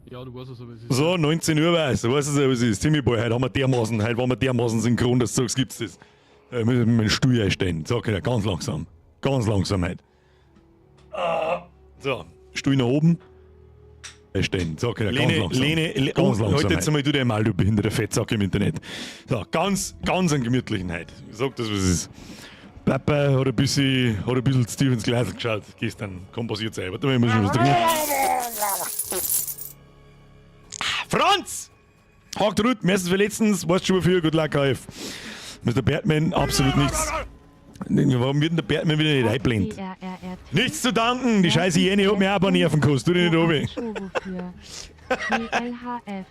Ja, du weißt es, aber es ist. So, 19 Uhr weiß, du weißt es ja, was es ist. Timmy Boy, heute haben wir dermaßen, heute waren wir dermaßen synchron, dass du sagst, gibt's das. Müssen wir meinen Stuhl einstellen. So, okay, ganz langsam. Ganz langsam heute. Ah, so, Stuhl nach oben. Einstellen. So, okay, ganz Lene, langsam. Lene, ganz oh, langsam. halt jetzt jetzt einmal du dir mal, du behinderter Fettsack im Internet. So, ganz, ganz einen gemütlichen heute. Ich sag das, was es ist. Papa hat ein bisschen zu tief ins Glas geschaut gestern. Kann passiert sein. Warte mal, ich muss noch was trinken. Franz! Hakt Ruth, meistens für letztens, weißt schon wofür, good luck, KF. Mr. Bertman, absolut nichts. Warum wird denn der Bertman wieder nicht einblendet? DRRRT. Nichts zu danken, die scheiße Jenny hat mir auch ein paar Nerven gekostet, tu dich nicht runter. Wofür? PLHF.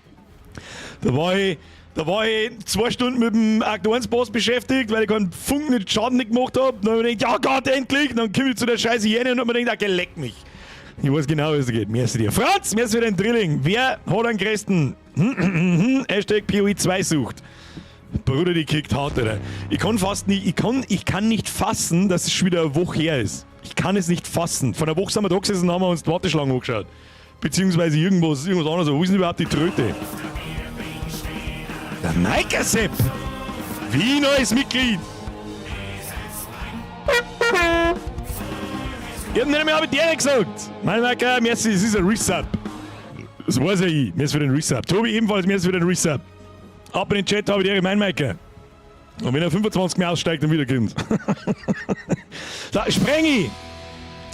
Da war ich 2 Stunden mit dem Akt 1 Boss beschäftigt, weil ich keinen Funken nicht Schaden nicht gemacht hab. Dann hab ich gedacht, ja Gott, endlich! Dann komme ich zu der scheiße Jenny und hab mir gedacht, ah, geleck mich. Ich weiß genau, wie es geht. Merci dir. Franz, merci für den Drilling. Wer hat einen größten? Hashtag PoE 2 sucht. Bruder, die kickt hart, Alter. Ich kann fast nicht, ich kann nicht fassen, dass es schon wieder eine Woche her ist. Ich kann es nicht fassen. Vor einer Woche sind wir da gesessen und haben wir uns die Warteschlange angeschaut. Beziehungsweise irgendwas anderes. Wo ist denn überhaupt die Tröte? Der Maiker Sepp! Wie neues Mitglied! Ich hab nicht einmal Habitäre gesagt! Mein Maiker, merci, es ist ein Resub. Das weiß ja ich. Merci für den Resub. Tobi ebenfalls, merci für den Resub. Ab in den Chat, Habitäre, mein Maiker. Und wenn er 25 mehr aussteigt, dann wiederkommt. So, Sprengi!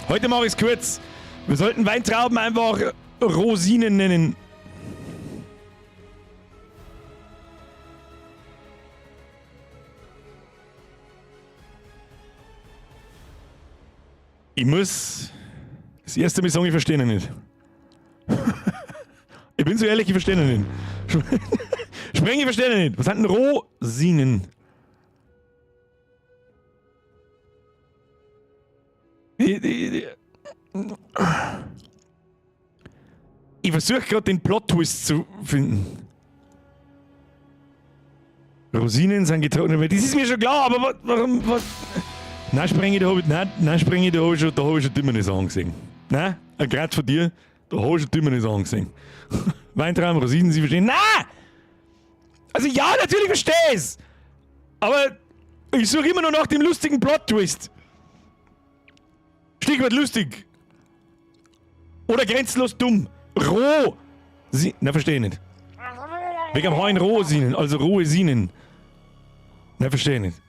Heute mache ich es kurz. Wir sollten Weintrauben einfach Rosinen nennen. Ich muss das erste Mal sagen, ich verstehe ihn nicht. Ich bin so ehrlich, ich verstehe ihn nicht. Sprengi, ich verstehe ihn nicht. Was sind denn Rosinen? Ich versuche gerade den Plot-Twist zu finden. Rosinen sind getrocknet. Das ist mir schon klar, aber warum? Was? Nein, Sprengi, da hab ich, nein, nein, Sprengi, da hab ich schon dümmere Sachen gesehen. Nein, gerade von dir, da hab ich schon dümmere Sachen gesehen. Weintrauben, Rosinen, Sie verstehen. Nein! Also ja, natürlich verstehe ich's! Aber ich suche immer noch nach dem lustigen Plot-Twist. Stichwort lustig. Oder grenzenlos dumm. Roh. Sie, na, verstehe ich nicht. Wegen am Heuen Rosinen, also rohe Sinen. Na, verstehe ich nicht.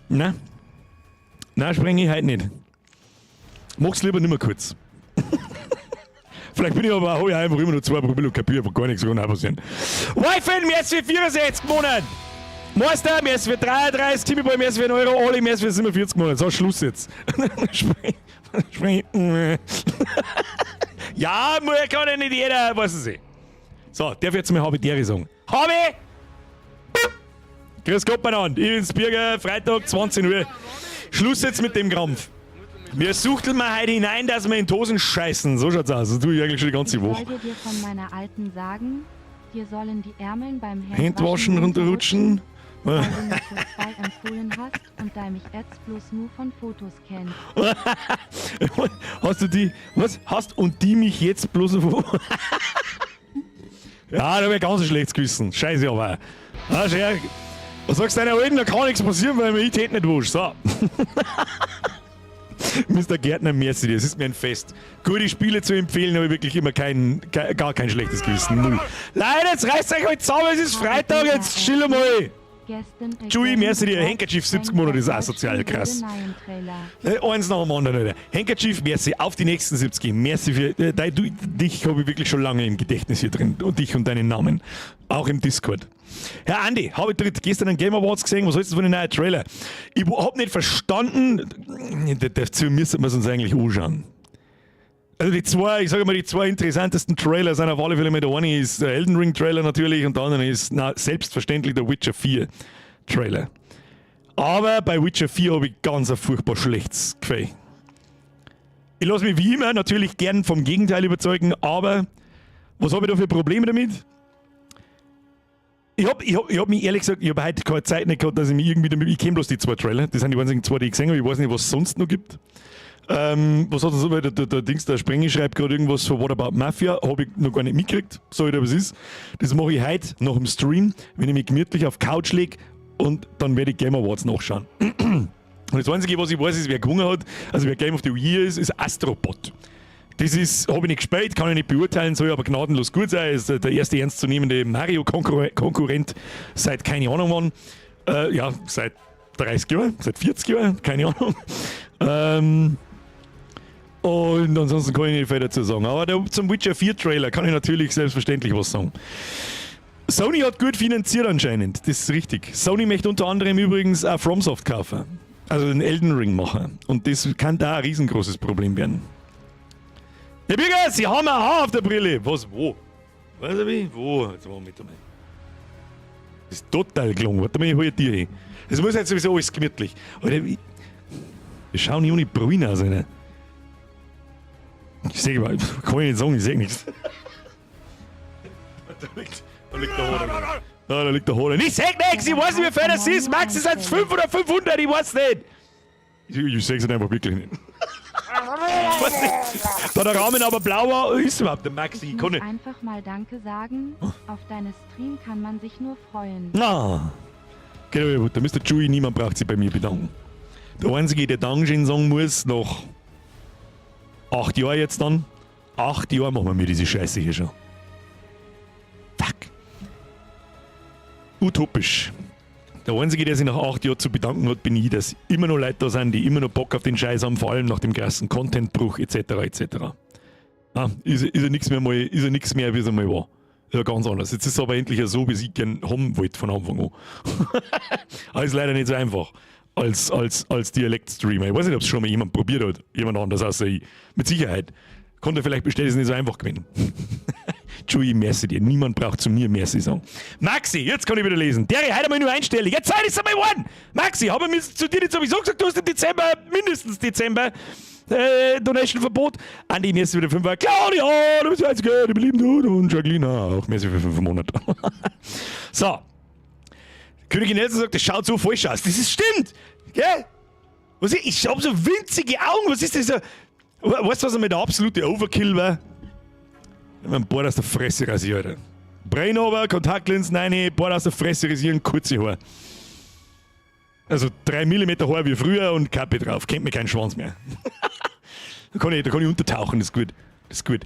Na? Na, spreng ich heute nicht. Mach's lieber nimmer kurz. Vielleicht bin ich aber auch, hab ich einfach immer nur 2 Promille und kapier einfach gar nichts, kann auch passieren. Wi-Fi, merci für 64 Monate. Meister, merci für 33, Timmy Boy, merci für 1 Euro, Oli, merci für 47 Monate. So, Schluss jetzt. Spring, spring. Ja, kann ja nicht jeder, weiß es nicht. So, darf ich jetzt mal Habitäre sagen? Habi! Grüß Gott beieinander. Ich bin's Birger, Freitag, 20 Uhr. Schluss jetzt mit dem Krampf. Wir suchteln mal heute hinein, dass wir in die Hosen scheißen. So schaut's aus. Das tue ich eigentlich schon die ganze Ich Woche. soll dir von meiner Alten sagen, dir sollen die Ärmeln beim Handwaschen runterrutschen. Weil du mir vor zwei empfohlen hast und da mich jetzt bloß nur von Fotos kennt. Hast du die, was? Hast und die mich jetzt bloß noch. Ja, da hab ich ganz ein schlechtes Gewissen. Scheiße, aber. Ah, schön. Was sagst du deiner Alten? Da kann nichts passieren, weil mir ich die Hände nicht wasche. So. Mr. Gärtner, merci dir. Es ist mir ein Fest. Gute Spiele zu empfehlen, habe ich wirklich immer gar kein schlechtes Gewissen. Null. Leute, jetzt reißt euch halt zusammen. Es ist Freitag, jetzt chill mal. Gestern Chewie, merci dir. Handkerchief 70 Monate ist asozial, krass. Eins nach dem anderen, Alter. Handkerchief, merci. Auf die nächsten 70. Merci für. Du, dich habe ich wirklich schon lange im Gedächtnis hier drin. Und dich und deinen Namen. Auch im Discord. Herr Andi, habe ich dritt gestern den Game Awards gesehen. Was hältst du von den neuen Trailer? Ich hab nicht verstanden. Dazu müssen wir es uns eigentlich anschauen. Also die zwei, ich sage mal, die zwei interessantesten Trailer sind auf alle Fälle mal, der eine ist der Elden Ring Trailer natürlich und der andere ist na, selbstverständlich der Witcher 4 Trailer. Aber bei Witcher 4 habe ich ganz ein furchtbar schlechtes Gefühl. Ich lasse mich wie immer natürlich gern vom Gegenteil überzeugen, aber was habe ich da für Probleme damit? Ich hab mich ehrlich gesagt, ich habe heute keine Zeit nicht gehabt, dass ich mich irgendwie damit. Ich kenne bloß die zwei Trailer, das sind die einzigen zwei, die ich gesehen habe. Ich weiß nicht, was es sonst noch gibt. Was hat das aber der Dings, der Sprengi schreibt gerade irgendwas von What About Mafia, habe ich noch gar nicht mitgekriegt, sag ich dir, was ist. Das mache ich heute nach dem Stream, wenn ich mich gemütlich auf Couch leg, und dann werde ich Game Awards nachschauen. Und das Einzige, was ich weiß, ist, wer gewonnen hat, also wer Game of the Year ist, ist Astro Bot. Das ist, habe ich nicht gespielt, kann ich nicht beurteilen, soll aber gnadenlos gut sein. Ist der erste ernstzunehmende Mario-Konkurrent seit keine Ahnung wann. Ja, seit 30 Jahren, seit 40 Jahren, keine Ahnung. Und ansonsten kann ich nicht viel dazu sagen. Aber zum Witcher 4 Trailer kann ich natürlich selbstverständlich was sagen. Sony hat gut finanziert anscheinend, das ist richtig. Sony möchte unter anderem übrigens auch FromSoft kaufen. Also den Elden Ring machen. Und das kann da ein riesengroßes Problem werden. Herr Birger, Sie haben ein Haar auf der Brille. Was, wo? Weißt du wie? Wo? Jetzt Moment einmal. Das ist total gelungen. Warte mal, ich hol dir hin. Das muss jetzt sowieso alles gemütlich. Alter, wir schauen nicht ohne Brühen aus, Alter. Ich sehe, kann ich nicht sagen, ich sehe nichts. Da liegt der Hoder. Da liegt der Hoder. Ich seh nichts, ich weiß nicht, wie viel das ist. Max, ist es 5 oder 500, ich weiß nicht. Ich sehe es einfach wirklich nicht. Ich weiß nicht. Da der Rahmen aber blau war, ist überhaupt der Maxi. Ich Ich kann muss nicht. Einfach mal Danke sagen. Auf deine Stream kann man sich nur freuen. Na. Genau, der Mr. Chewie, niemand braucht sich bei mir bedanken. Der Einzige, der Dankeschön sagen muss, nach 8 Jahren jetzt dann, 8 Jahre machen wir mir diese Scheiße hier schon. Fuck. Utopisch. Der Einzige, der sich nach 8 Jahren zu bedanken hat, bin ich, dass immer noch Leute da sind, die immer noch Bock auf den Scheiß haben, vor allem nach dem krassen Contentbruch etc. etc. Ah, ist ja nichts mehr mal, ist ja nichts mehr, wie es einmal war. Ist ja ganz anders. Jetzt ist es aber endlich ja so, wie ich gern haben wollte von Anfang an. Aber ist leider nicht so einfach als Dialektstreamer. Ich weiß nicht, ob es schon mal jemand probiert hat. Jemand anders außer ich. Mit Sicherheit. Konnte vielleicht bestellen, ist nicht so einfach gewesen. Chewie, merci dir. Niemand braucht zu mir merci sagen. Maxi, jetzt kann ich wieder lesen. Der heute mal nur einstellen. Jetzt Zeit ist einmal one. Maxi, habe ich zu dir nicht sowieso gesagt, du hast im Dezember, mindestens Dezember, Donation-Verbot. Andi, merci wieder 5. Claudia, du bist die Einzige, die belieben du. Und Jacqueline auch. Merci für 5 Monate. So. Königin Nelson sagt, das schaut so falsch aus. Das ist stimmt. Gell? Was ich habe so winzige Augen. Was ist das? So? Weißt du, was einmal der absolute Overkill war? Ich mein Bart aus der Fresse rasiert. Alter. Brain over, Kontaktlinsen rein, Bart aus der Fresse rasieren, kurze Haare. Also 3 mm Haar wie früher und Kappe drauf. Kennt mir keinen Schwanz mehr. Da kann ich untertauchen, das ist gut. Das ist gut.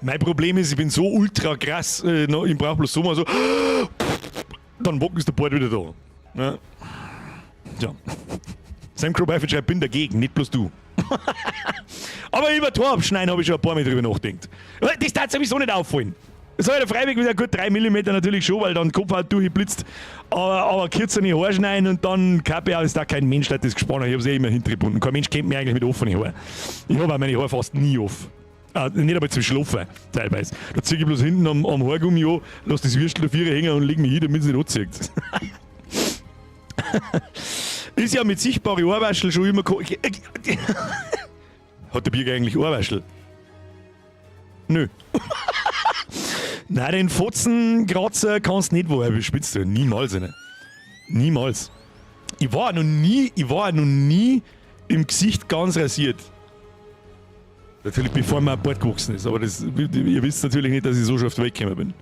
Mein Problem ist, ich bin so ultra krass, ich brauche bloß so mal so. Dann wocken ist der Bart wieder da. Ja. Ja. Sam Crow schreibt, bin dagegen, nicht bloß du. Aber über Tor abschneiden habe ich schon ein paar Mal drüber nachgedacht. Das darf sowieso nicht auffallen. Das soll ja freiwillig wieder gut 3 mm natürlich schon, weil dann Kopfhaut durchblitzt. Aber kürzere Haare schneiden und dann Kappe ist da kein Mensch, der das gespannt. Ich habe es eh immer hintergebunden. Kein Mensch kennt mich eigentlich mit offenen Haaren. Ich habe auch meine Haare fast nie off. Nicht einmal zum Schlafen, teilweise. Da ziehe ich bloß hinten am Haargummi an, lass das Würstel dafür hängen und leg mich hin, damit es nicht anzieht. Ist ja mit sichtbaren Ohrwaschel schon immer. Hat der Birger eigentlich Ohrwaschel? Nö. Nein, den Fotzenkratzer kannst du nicht, wo er bespitzt du. Niemals, nicht. Niemals. Ich war noch nie im Gesicht ganz rasiert. Natürlich, bevor mir ein Bart gewachsen ist, aber das, ihr wisst natürlich nicht, dass ich so schon auf die Welt gekommen bin.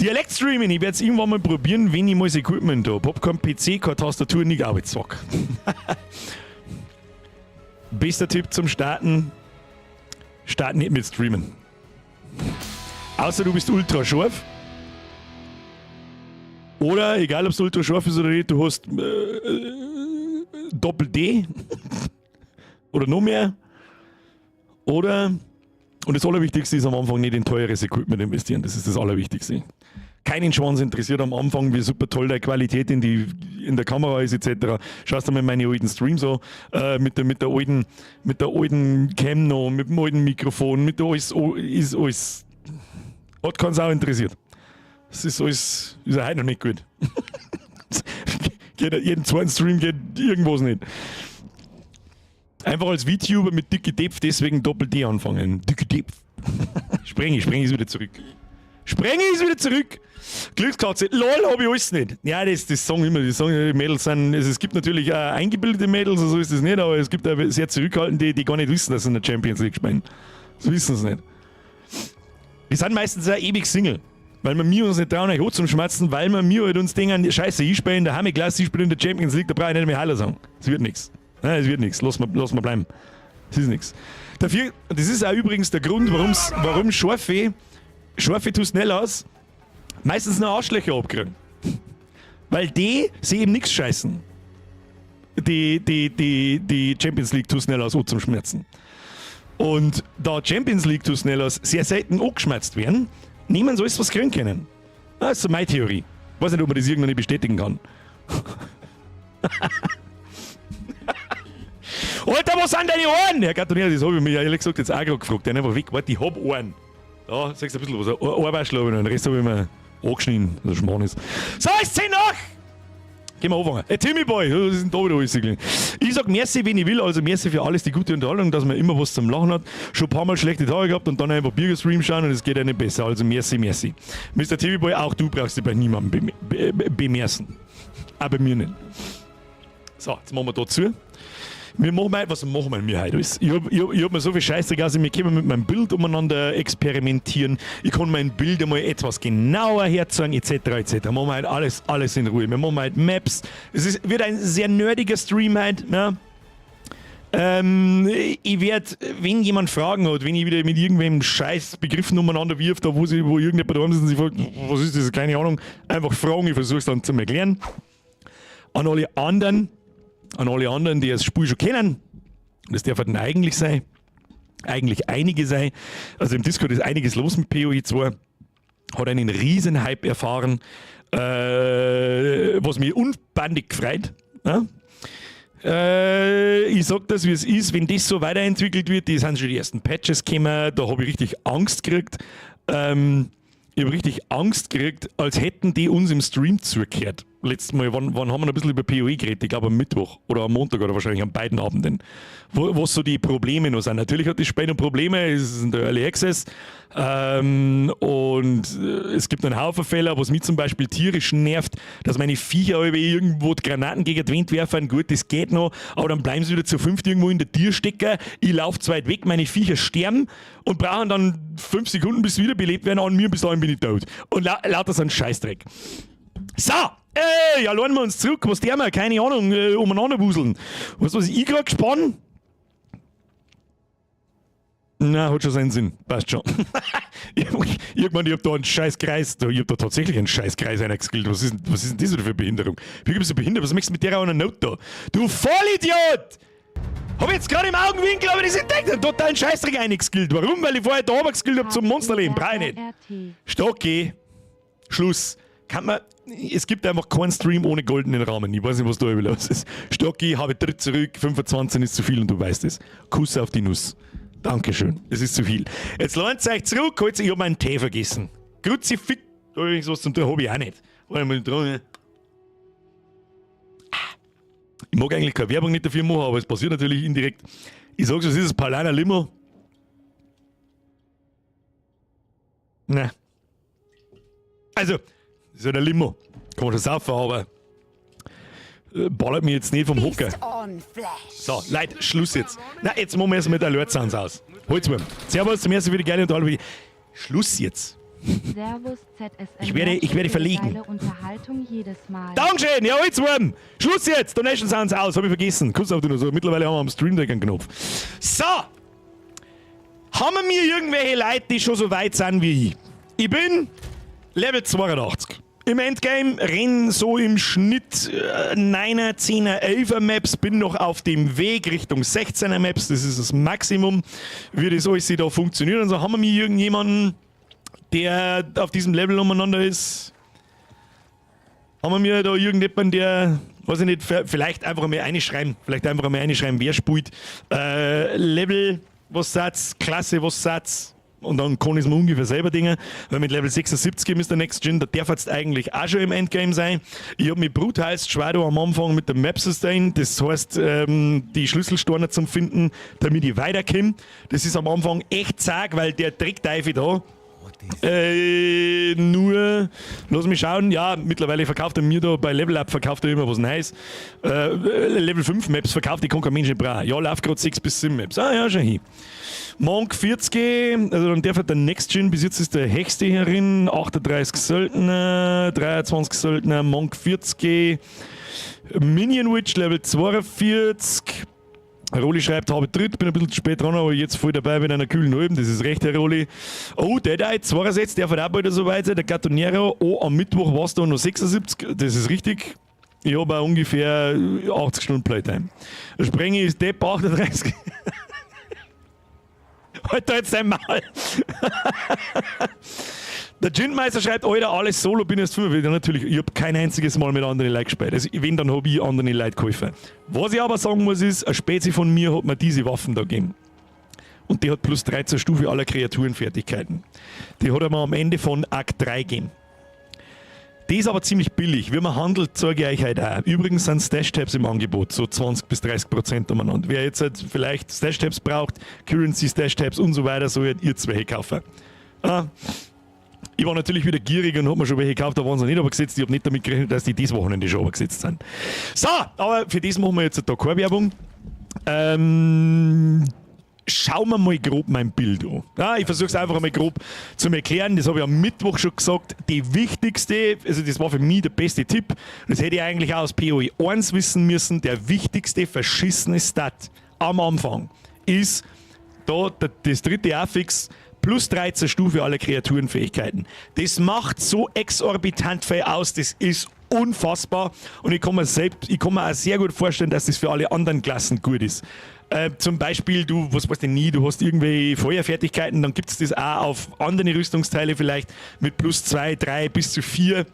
Dialektstreaming, ich werde es irgendwann mal probieren, wenn ich mal das Equipment habe. Hab kein PC, keine Tastatur, nicht Arbeitssack. Bester Tipp zum Starten: Start nicht mit Streamen. Außer du bist ultra scharf. Oder, egal ob es ultra scharf ist oder nicht, du hast Doppel-D. Oder noch mehr. Oder, und das Allerwichtigste ist am Anfang, nicht in teures Equipment investieren. Das ist das Allerwichtigste. Keinen Schwanz interessiert am Anfang, wie super toll die Qualität in der Kamera ist, etc. Schaust du mal meine alten Streams an, mit der alten Cam noch, mit dem alten Mikrofon, mit alles, ist alles. Hat keinen Sau interessiert. Das ist alles, ist ja heute noch nicht gut. Jeden zweiten Stream geht irgendwas nicht. Einfach als VTuber mit dicke Depf, deswegen Doppel-D anfangen. Dicke Depf. Spreng ich ist wieder zurück. Sprenge ist wieder zurück. Glückskatze, lol, hab ich alles nicht. Ja, das sagen immer, die sagen, die Mädels sind, also es gibt natürlich auch eingebildete Mädels, so ist das nicht, aber es gibt auch sehr zurückhaltende, die gar nicht wissen, dass sie in der Champions League spielen. Das wissen sie nicht. Die sind meistens auch ewig Single. Weil wir mir uns nicht trauen, euch zum Schmerzen, weil wir mir halt uns denken, scheiße, ich spiele in der Hammerklasse, ich spiele in der Champions League, da brauche ich nicht mehr Hallo sagen. Es wird nichts. Nein, es wird nichts. Lass mal bleiben. Es ist nichts. Dafür, das ist auch übrigens der Grund, warum scharfe Tusnellas meistens noch Arschlöcher abkriegen. Weil die sie eben nichts scheißen. Die Champions League Tusnellas auch zum Schmerzen. Und da Champions League Tusnellas sehr selten angeschmerzt werden, nehmen sie alles, was sie kriegen können. Das ist so meine Theorie. Weiß nicht, ob man das irgendwann nicht bestätigen kann. Alter, wo sind deine Ohren? Herr Gattonier, das habe ich mir ehrlich gesagt jetzt auch gerade gefragt. Der einfach weg, warte, ich hab Ohren. Da, sagst du ein bisschen was. Ohrwaschel habe ich noch, den Rest habe ich mir angeschnitten, dass das Schmarrn ist. So, ist 10 nach! Gehen wir anfangen. Hey, Timmy Boy, was ist denn da wieder alles? Ich sag merci, wenn ich will, also merci für alles, die gute Unterhaltung, dass man immer was zum Lachen hat. Schon ein paar Mal schlechte Tage gehabt und dann einfach Bier gestreamt schauen und es geht einem besser. Also merci, merci. Mr. Timmy Boy, auch du brauchst dich bei niemandem bemersen. Auch bei mir nicht. So, jetzt machen wir da zu. Wir machen mal, was machen wir heute alles? Ich hab mir so viel Scheiße also wir können mit meinem Bild umeinander experimentieren. Ich kann mein Bild einmal etwas genauer herzeigen, etc. etc. Machen wir heute alles in Ruhe. Wir machen heute Maps. Es wird ein sehr nerdiger Stream heute. Ja. Ich werd, wenn jemand Fragen hat, wenn ich wieder mit irgendwem scheiß Begriffen umeinander wirft, da wo irgendjemand daheim sitzt und sich fragt, was ist das, keine Ahnung, einfach fragen, ich versuche es dann zu erklären. An alle anderen, die das Spiel schon kennen, das darf dann eigentlich sein, eigentlich einige sein, also im Discord ist einiges los mit PoE 2, hat einen riesen Hype erfahren, was mich unbandig gefreut. Ja? Ich sag das, wie es ist, wenn das so weiterentwickelt wird, die sind schon die ersten Patches gekommen, da habe ich richtig Angst gekriegt. Ich habe richtig Angst gekriegt, als hätten die uns im Stream zugehört. Letztes Mal, wann haben wir noch ein bisschen über PoE geredet? Ich glaube am Mittwoch oder am Montag oder wahrscheinlich an beiden Abenden. Wo so die Probleme noch sind. Natürlich hat das Spiel noch Probleme, es ist in der Early Access. Und es gibt einen Haufen Fehler, was mich zum Beispiel tierisch nervt, dass meine Viecher irgendwo die Granaten gegen die Wand werfen. Gut, das geht noch, aber dann bleiben sie wieder zu fünft irgendwo in der Tür stecken. Ich laufe zu weit weg, meine Viecher sterben und brauchen dann 5 Sekunden, bis sie wiederbelebt werden. An mir, bis dahin bin ich tot. Und lauter so ein Scheißdreck. So! Ey, ja, lernen wir uns zurück. Was der wir? Keine Ahnung, umeinander wuseln. Weißt du, was ich gerade gespannt? Na, hat schon seinen Sinn. Passt schon. Irgendwann, ich hab da einen scheiß Kreis. Ich hab da tatsächlich einen scheiß Kreis reingeskillt. Was ist denn das wieder für eine Behinderung? Wie bist du behindert? Was möchtest du mit der auch einer Note da? Du Vollidiot! Hab ich jetzt gerade im Augenwinkel, aber das entdeckt, einen totalen Scheißdreck reingeskillt. Warum? Weil ich vorher da oben geskillt hab zum Monsterleben. Brauch ich nicht. Stocki. Schluss. Kann man, es gibt einfach keinen Stream ohne goldenen Rahmen. Ich weiß nicht, was da los ist. Stocki, habe tritt zurück, 25 ist zu viel und du weißt es. Kuss auf die Nuss. Dankeschön, es ist zu viel. Jetzt lohnt es euch zurück, ich habe meinen Tee vergessen. Kruzifix, übrigens was zum Tun habe ich auch nicht. Ich mag eigentlich keine Werbung nicht dafür machen, aber es passiert natürlich indirekt. Ich sag's, es ist das Paulaner Limo. Na. Also, das ist ja der Limo. Kann man schon saufen, aber ballert mich jetzt nicht vom Hocker. So, Leute, Schluss jetzt. Na, jetzt machen wir erst mit Alert Sounds aus. Holt's mal. Servus, zum ersten wieder geile Unterhaltung. Schluss jetzt. Servus, ZSM. Ich werde verlegen. Unterhaltung jedes Mal. Dankeschön, ja, holt's mal. Schluss jetzt. Donation Sounds aus, hab ich vergessen. Kurz auf den so. Mittlerweile haben wir am Stream Deck einen Knopf. So. Haben wir mir irgendwelche Leute, die schon so weit sind wie ich? Ich bin Level 82. Im Endgame rennen so im Schnitt 9er, 10er, 11er Maps, bin noch auf dem Weg Richtung 16er Maps, das ist das Maximum, wie das alles da funktioniert. Und so haben wir mir irgendjemanden, der auf diesem Level umeinander ist. Haben wir mir da irgendjemanden, der, weiß ich nicht, vielleicht einfach mal einschreiben, wer spielt. Level, was Satz, Klasse, was Satz. Und dann kann ich es mir ungefähr selber dingen, weil mit Level 76 ist der Next Gen, da darf jetzt eigentlich auch schon im Endgame sein. Ich habe mich brutalst schwer da am Anfang mit dem Map Sustain, das heißt, die Schlüsselsteine zum Finden, damit ich weiterkomme. Das ist am Anfang echt zag, weil der Dreckteufel da, Nur, lass mich schauen, ja, mittlerweile verkauft er mir da bei Level Up, verkauft er immer was Neues. Level 5 Maps verkauft, die kann kein Mensch nicht brauchen. Ja, läuft gerade 6 bis 7 Maps. Ah ja, schon hin. Monk 40, also dann darf er der Next Gen, bis jetzt ist der höchste herin, 38 Söldner, 23 Söldner, Monk 40, Minion Witch Level 42. Roli schreibt, habe dritt, bin ein bisschen zu spät dran, aber jetzt voll dabei mit einer kühlen Halben, das ist recht, Herr Roli. Oh, Deadeye, 62, der wird auch bald so weit sein, der Gatonero, oh, am Mittwoch war es da noch 76, das ist richtig. Ich habe auch ungefähr 80 Stunden Playtime. Der Sprengi ist Depp 38. Halt da jetzt dein Maul. Der Gin-Meister schreibt, Alter, alles solo, bin erst 45. Natürlich, ich habe kein einziges Mal mit anderen Leuten gespielt. Also, wenn, dann habe ich anderen Leuten geholfen. Was ich aber sagen muss, ist, ein Spezi von mir hat mir diese Waffen da gegeben. Und die hat plus 13 Stufe aller Kreaturenfertigkeiten. Die hat er mir am Ende von Akt 3 gegeben. Die ist aber ziemlich billig. Wie man handelt, zeige ich euch heute auch. Übrigens sind Stash-Tabs im Angebot, so 20 bis 30% umeinander. Wer jetzt halt vielleicht Stash-Tabs braucht, Currency Stash-Tabs und so weiter, soll halt ihr zwei kaufen. Ah, ich war natürlich wieder gierig und hab mir schon welche gekauft, da waren sie nicht aber gesetzt. Ich hab nicht damit gerechnet, dass die dieses Wochenende schon gesetzt sind. So, aber für das machen wir jetzt da keine Werbung. Schauen wir mal grob mein Bild an. Ja, ich versuche es einfach einmal grob zu erklären. Das habe ich am Mittwoch schon gesagt. Die wichtigste, also das war für mich der beste Tipp, das hätte ich eigentlich auch aus PoE 1 wissen müssen, der wichtigste verschissene Stat am Anfang ist da das dritte Affix plus 13 Stufe aller Kreaturenfähigkeiten. Das macht so exorbitant viel aus, das ist unfassbar und ich kann mir auch sehr gut vorstellen, dass das für alle anderen Klassen gut ist. Zum Beispiel, du, was weißt du nie, du hast irgendwelche Feuerfertigkeiten, dann gibt es das auch auf andere Rüstungsteile vielleicht mit plus 2, 3 bis zu 4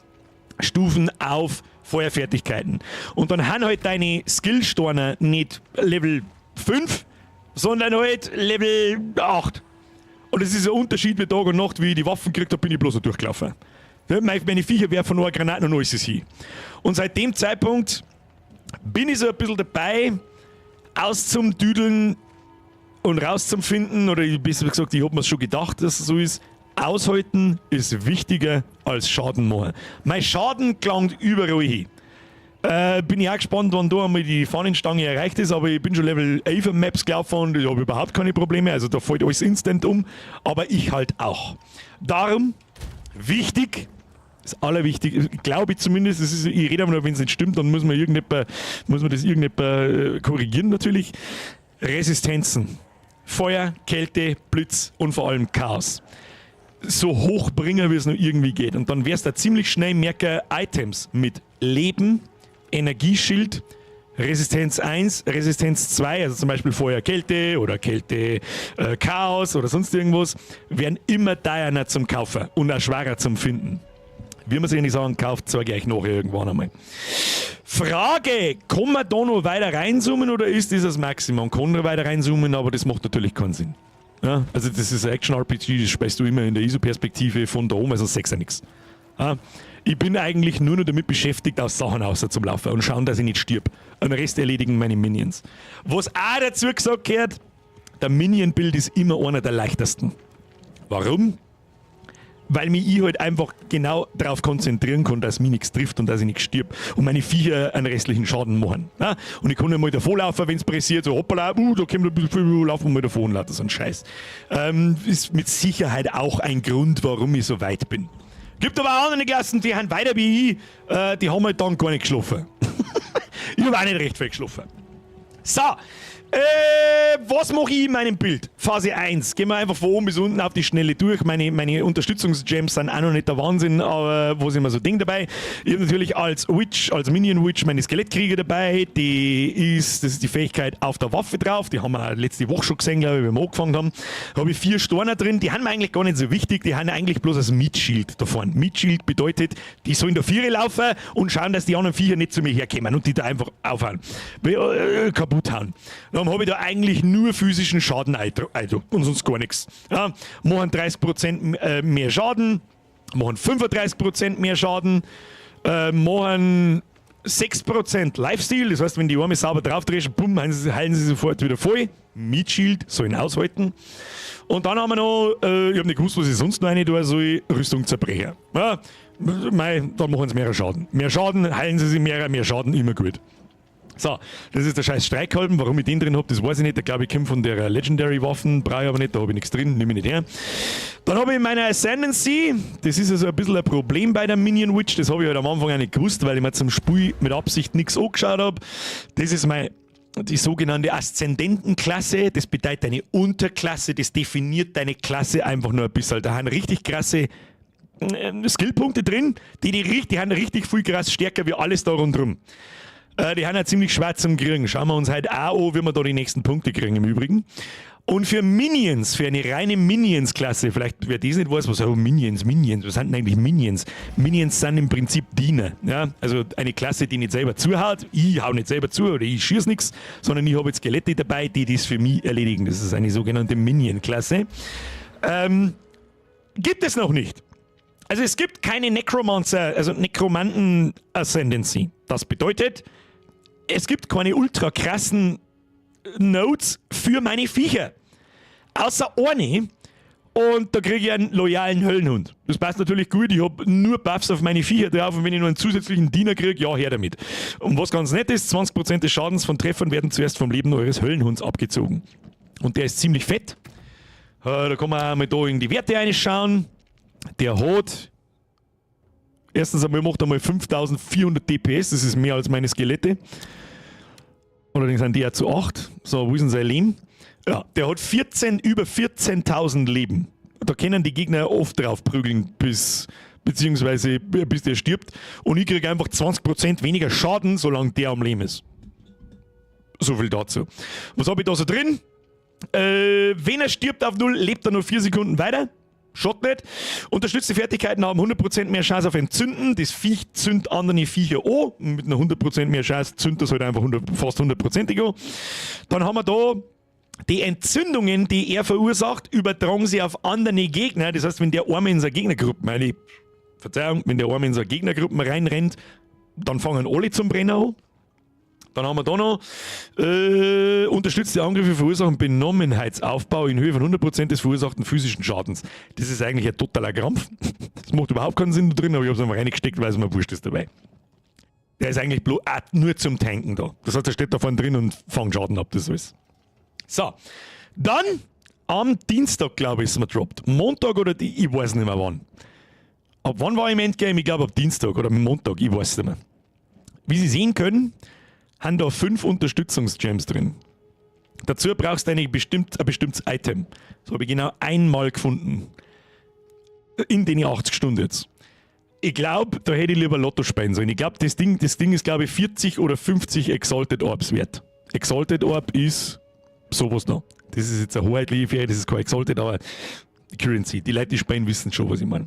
Stufen auf Feuerfertigkeiten. Und dann haben halt deine Skillsteine nicht Level 5, sondern halt Level 8. Und es ist ein Unterschied wie Tag und Nacht, wie ich die Waffen gekriegt habe, bin ich bloß noch durchgelaufen. Meine Viecher werfen nur Granaten und alles ist hin. Und seit dem Zeitpunkt bin ich so ein bisschen dabei, auszumdüdeln und rauszufinden, oder besser gesagt, ich hab mir's schon gedacht, dass es so ist, aushalten ist wichtiger als Schaden machen. Mein Schaden gelangt überall hin. Bin ich auch gespannt, wann da einmal die Fahnenstange erreicht ist, aber ich bin schon Level 11 Maps gelaufen und ich habe überhaupt keine Probleme, also da fällt alles instant um, aber ich halt auch. Darum, wichtig, das Allerwichtigste, glaube ich zumindest, das ist, ich rede aber nur, wenn es nicht stimmt, dann muss man das irgendjemand korrigieren natürlich. Resistenzen. Feuer, Kälte, Blitz und vor allem Chaos. So hoch bringen, wie es nur irgendwie geht. Und dann wirst du ziemlich schnell merken, Items mit Leben, Energieschild, Resistenz 1, Resistenz 2, also zum Beispiel Feuer, Kälte oder Kälte, Chaos oder sonst irgendwas, werden immer teurer zum Kaufen und auch schwerer zum Finden. Wie man sich nicht sagen, kauft, zeige ich euch nachher irgendwann einmal. Frage, kann man da noch weiter reinzoomen oder ist das das Maximum? Kann man weiter reinzoomen, aber das macht natürlich keinen Sinn. Ja, also das ist ein Action-RPG, das spielst du immer in der ISO-Perspektive von da oben, also sechs ja nichts. Ja, ich bin eigentlich nur noch damit beschäftigt, aus Sachen außer zum Laufen und schauen, dass ich nicht stirb. Den Rest erledigen meine Minions. Was auch dazu gesagt gehört, der Minion-Build ist immer einer der leichtesten. Warum? Weil mich ich halt einfach genau darauf konzentrieren kann, dass mich nichts trifft und dass ich nicht stirb und meine Viecher einen restlichen Schaden machen. Ja? Und ich kann ja mal davonlaufen, wenn es pressiert, so hoppala, da kommt ein bisschen viel, laufen wir mal davon, lauter so ein Scheiß. Ist mit Sicherheit auch ein Grund, warum ich so weit bin. Gibt aber auch andere Klassen, die haben weiter wie ich, die haben halt dann gar nicht geschlafen. Ich habe auch nicht recht viel geschlafen. So, was mache ich in meinem Build? Phase 1. Gehen wir einfach von oben bis unten auf die Schnelle durch. Meine Unterstützungsgems sind auch noch nicht der Wahnsinn, aber wo sind wir so Ding dabei? Ich habe natürlich als Witch, als Minion Witch meine Skelettkrieger dabei. Das ist die Fähigkeit auf der Waffe drauf. Die haben wir letzte Woche schon gesehen, glaube ich, wenn wir angefangen haben. Da habe ich 4 Steine drin. Die haben mir eigentlich gar nicht so wichtig. Die haben eigentlich bloß als Meat Shield da vorne. Meat Shield bedeutet, die sollen da Viere laufen und schauen, dass die anderen Viecher nicht zu mir herkommen und die da einfach aufhauen. Kaputt hauen. Dann habe ich da eigentlich nur physischen Schaden und sonst gar nichts. Ja, machen 30% mehr Schaden, machen 35% mehr Schaden, machen 6% Lifesteal, das heißt, wenn die Arme sauber drauf drehst, bumm, heilen sie sofort wieder voll. Meat Shield, sollen aushalten. Und dann haben wir noch, ich habe nicht gewusst, was ich sonst noch rein tun soll, Rüstung Zerbrecher. Ja, mei, dann machen sie mehr Schaden. Mehr Schaden, heilen sie sich mehr, mehr Schaden, immer gut. So, das ist der scheiß Streikkolben. Warum ich den drin habe, das weiß ich nicht. Der, glaube ich, kommt von der Legendary Waffen. Brauche ich aber nicht, da habe ich nichts drin, nehme ich nicht her. Dann habe ich meine Ascendancy. Das ist also ein bisschen ein Problem bei der Minion Witch. Das habe ich halt am Anfang auch nicht gewusst, weil ich mir zum Spiel mit Absicht nichts angeschaut habe. Das ist mein die sogenannte Aszendentenklasse, das bedeutet eine Unterklasse, das definiert deine Klasse einfach nur ein bisschen. Da haben richtig krasse Skillpunkte drin, die haben richtig viel krass stärker wie alles da rundherum. Die haben ja ziemlich schwer zum Kriegen. Schauen wir uns heute auch an, wie wir da die nächsten Punkte kriegen im Übrigen. Und für Minions, für eine reine Minions-Klasse, vielleicht wer das nicht weiß, was, oh, Minions, Minions, was sind denn eigentlich Minions? Minions sind im Prinzip Diener. Ja? Also eine Klasse, die nicht selber zuhaut, ich hau nicht selber zu oder ich schieß nichts, sondern ich habe jetzt Skelette dabei, die das für mich erledigen. Das ist eine sogenannte Minion-Klasse. Gibt es noch nicht. Also es gibt keine Necromancer, also Nekromanten Ascendancy. Das bedeutet, es gibt keine ultra krassen Nodes für meine Viecher. Außer eine. Und da kriege ich einen loyalen Höllenhund. Das passt natürlich gut. Ich habe nur Buffs auf meine Viecher drauf und wenn ich nur einen zusätzlichen Diener kriege, ja, her damit. Und was ganz nett ist, 20% des Schadens von Treffern werden zuerst vom Leben eures Höllenhunds abgezogen. Und der ist ziemlich fett. Da kann man auch mal da in die Werte reinschauen. Der hat erstens einmal macht er mal 5400 DPS, das ist mehr als meine Skelette. Allerdings sind die ja zu 8. So, wo ist denn sein Leben? Ja, der hat 14, über 14.000 Leben. Da können die Gegner oft drauf prügeln, beziehungsweise bis der stirbt. Und ich kriege einfach 20% weniger Schaden, solange der am Leben ist. So viel dazu. Was habe ich da so drin? Wenn er stirbt auf 0, lebt er nur 4 Sekunden weiter. Schaut nicht. Unterstützte Fertigkeiten haben 100% mehr Chance auf Entzünden. Das Viech zündet andere Viecher an. Mit einer 100% mehr Chance zündet das halt einfach 100, fast 100%ig an. Dann haben wir da die Entzündungen, die er verursacht, übertragen sie auf andere Gegner. Das heißt, wenn der Arme in seine Gegnergruppen, meine, Verzeihung, wenn der Arme in seine Gegnergruppen reinrennt, dann fangen alle zum Brennen an. Dann haben wir da noch unterstützte Angriffe verursachen Benommenheitsaufbau in Höhe von 100% des verursachten physischen Schadens. Das ist eigentlich ein totaler Krampf. Das macht überhaupt keinen Sinn da drin, aber ich habe es einfach reingesteckt, weil es mir wurscht ist dabei. Der ist eigentlich bloß, ah, nur zum Tanken da. Das heißt, er steht da vorne drin und fängt Schaden ab, das ist alles. So, dann am Dienstag, glaube ich, ist mir droppt. Montag oder die, ich weiß nicht mehr wann. Ab wann war ich im Endgame? Ich glaube ab Dienstag oder Montag, ich weiß es nicht mehr. Wie Sie sehen können, haben da fünf Unterstützungsgems drin. Dazu brauchst du ein bestimmtes Item. Das habe ich genau einmal gefunden. In den 80 Stunden jetzt. Ich glaube, da hätte ich lieber Lotto spielen sollen. Ich glaube, das Ding ist, glaube ich, 40 oder 50 Exalted Orbs wert. Exalted Orb ist sowas da. Das ist jetzt eine hoheitliche Fähigkeit, das ist kein Exalted, aber die Currency. Die Leute, die spielen, wissen schon, was ich meine.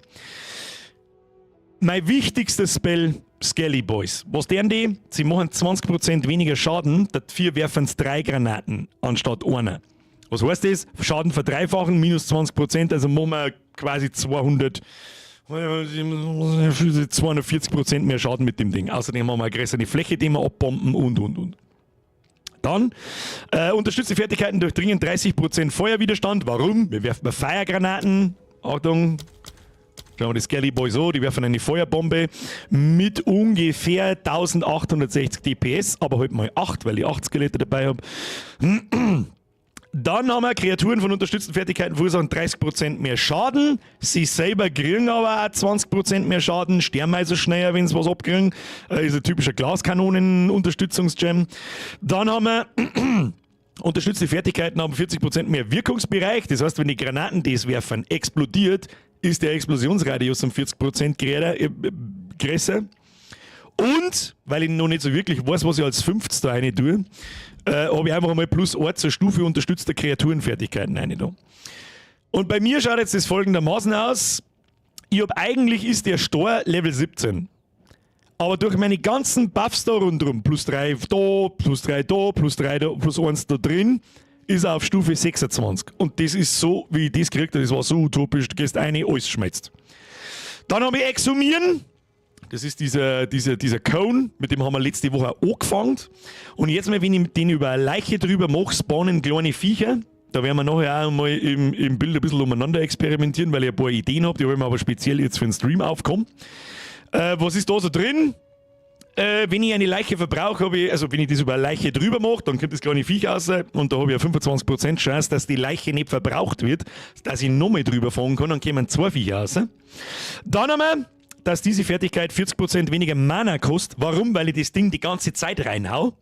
Mein wichtigster Spell, Skelly Boys. Was deren die? Sie machen 20% weniger Schaden, dafür werfen sie drei Granaten anstatt einer. Was heißt das? Schaden verdreifachen, minus 20%, also machen wir quasi 200, 240% mehr Schaden mit dem Ding. Außerdem haben wir eine größere Fläche, die wir abbomben und, und. Dann unterstützte Fertigkeiten durchdringen 30% Feuerwiderstand. Warum? Wir werfen Feuergranaten. Achtung, schauen wir die Skelly Boys an, die werfen eine Feuerbombe mit ungefähr 1860 DPS, aber halt mal 8, weil ich 8 Skelette dabei habe. Dann haben wir Kreaturen von unterstützten Fertigkeiten verursachen 30% mehr Schaden. Sie selber kriegen aber auch 20% mehr Schaden, sterben also schneller, wenn sie was abkriegen. Ist ein typischer Glaskanonen-Unterstützungsgem. Dann haben wir unterstützte Fertigkeiten haben 40% mehr Wirkungsbereich. Das heißt, wenn die Granaten, die es werfen, explodiert, ist der Explosionsradius um 40% größer. Und, weil ich noch nicht so wirklich weiß, was ich als 50. da rein tue, habe ich einfach einmal plus 1 zur Stufe unterstützter Kreaturenfertigkeiten rein da. Und bei mir schaut jetzt das folgendermaßen aus. Ich hab eigentlich ist der Stor Level 17. Aber durch meine ganzen Buffs da rundherum, plus 3 da, plus 3 da, plus 3 da, plus 1 da drin, ist er auf Stufe 26. Und das ist so, wie ich das gekriegt habe, das war so utopisch, du gehst eine, alles schmelzt. Dann habe ich Exhumieren. Das ist dieser Cone, mit dem haben wir letzte Woche auch angefangen. Und jetzt mal, wenn ich den über eine Leiche drüber mache, spawnen kleine Viecher. Da werden wir nachher auch mal im Build ein bisschen umeinander experimentieren, weil ich ein paar Ideen habe, die habe ich mir aber speziell jetzt für den Stream aufgehoben. Was ist da so drin? Wenn ich eine Leiche verbrauche, habe ich, also wenn ich das über eine Leiche drüber mache, dann kommt das kleine Viech raus und da habe ich eine 25% Chance, dass die Leiche nicht verbraucht wird, dass ich nochmal drüber fahren kann, dann kommen zwei Viecher raus. Dann haben wir, dass diese Fertigkeit 40% weniger Mana kostet. Warum? Weil ich das Ding die ganze Zeit reinhau.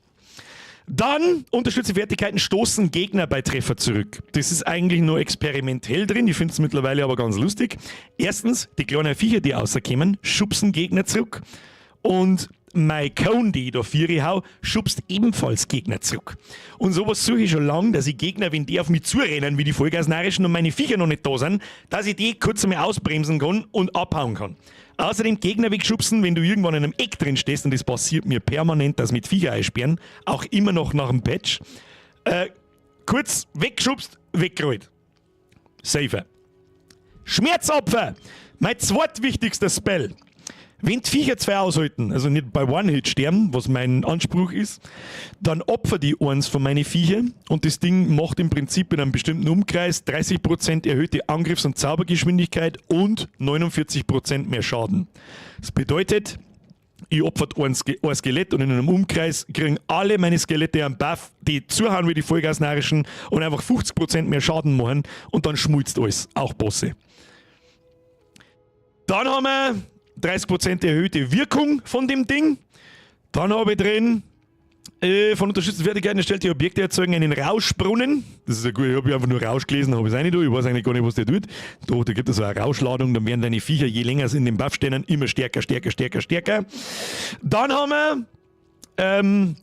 Dann unterstützte Fertigkeiten stoßen Gegner bei Treffer zurück. Das ist eigentlich nur experimentell drin. Ich finde es mittlerweile aber ganz lustig. Erstens, die kleinen Viecher, die rauskommen, schubsen Gegner zurück. Und mein Cone, die ich da viere hau, schubst ebenfalls Gegner zurück. Und sowas suche ich schon lange, dass ich Gegner, wenn die auf mich zurennen, wie die Vollgasnarischen und meine Viecher noch nicht da sind, dass ich die kurz einmal ausbremsen kann und abhauen kann. Außerdem Gegner wegschubsen, wenn du irgendwann in einem Eck drin stehst, und das passiert mir permanent, dass mit Viecher einsperren, auch immer noch nach dem Patch, kurz wegschubst, weggerollt. Safer. Schmerzopfer! Mein zweitwichtigster Spell. Wenn die Viecher zwei aushalten, also nicht bei One-Hit sterben, was mein Anspruch ist, dann opfer die eins von meinen Viecher und das Ding macht im Prinzip in einem bestimmten Umkreis 30% erhöhte Angriffs- und Zaubergeschwindigkeit und 49% mehr Schaden. Das bedeutet, ich opfer ein Skelett und in einem Umkreis kriegen alle meine Skelette einen Buff, die zuhauen wie die Vollgasnarischen und einfach 50% mehr Schaden machen und dann schmilzt alles, auch Bosse. Dann haben wir 30% erhöhte Wirkung von dem Ding. Dann habe ich drin, von unterstützten Fertigkeiten erstellte Objekte erzeugen einen Rauschbrunnen. Das ist ja gut, ich habe einfach nur Rausch gelesen, habe ich es auch nicht da. Ich weiß eigentlich gar nicht, was der tut. Doch, da gibt es so eine Rauschladung, dann werden deine Viecher, je länger sie in dem Buff stehen, immer stärker, stärker, stärker, stärker. Dann haben wir,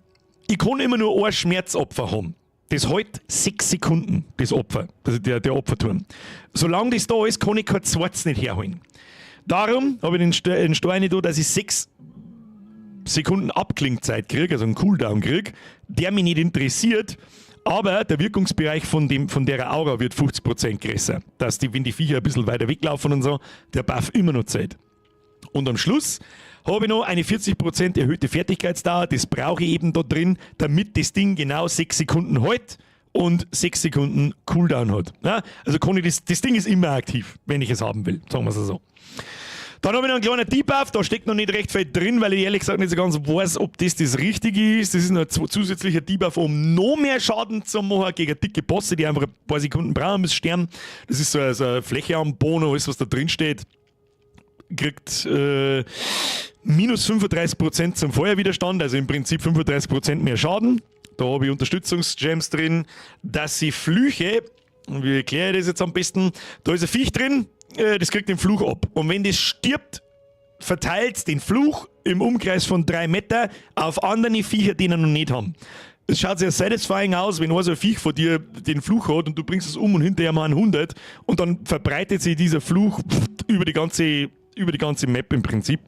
ich kann immer nur ein Schmerzopfer haben. Das hält 6 Sekunden, das Opfer, also der Opferturm. Solange das da ist, kann ich kein zweites nicht herholen. Darum habe ich den Stein da, dass ich 6 Sekunden Abklingzeit kriege, also einen Cooldown kriege, der mich nicht interessiert, aber der Wirkungsbereich von der Aura wird 50% größer. Dass die, wenn die Viecher ein bisschen weiter weglaufen und so, der Buff immer noch zählt. Und am Schluss habe ich noch eine 40% erhöhte Fertigkeitsdauer. Das brauche ich eben da drin, damit das Ding genau 6 Sekunden hält und 6 Sekunden Cooldown hat. Ja, also kann ich das, das Ding ist immer aktiv, wenn ich es haben will, sagen wir es so. Dann habe ich noch einen kleinen Debuff, da steckt noch nicht recht viel drin, weil ich ehrlich gesagt nicht so ganz weiß, ob das das Richtige ist. Das ist noch ein zusätzlicher Debuff, um noch mehr Schaden zu machen gegen dicke Bosse, die einfach ein paar Sekunden brauchen bis sterben. Das ist so eine Fläche am Bono, alles, was da drin steht, kriegt minus 35% zum Feuerwiderstand, also im Prinzip 35% mehr Schaden. Da habe ich Unterstützungsgems drin, dass sie Flüche, wie erkläre ich das jetzt am besten? Da ist ein Viech drin, das kriegt den Fluch ab. Und wenn das stirbt, verteilt den Fluch im Umkreis von 3 Meter auf andere Viecher, die ihn noch nicht haben. Es schaut sehr satisfying aus, wenn so ein Viech vor dir den Fluch hat und du bringst es um und hinterher mal 100 und dann verbreitet sich dieser Fluch über die ganze Map im Prinzip.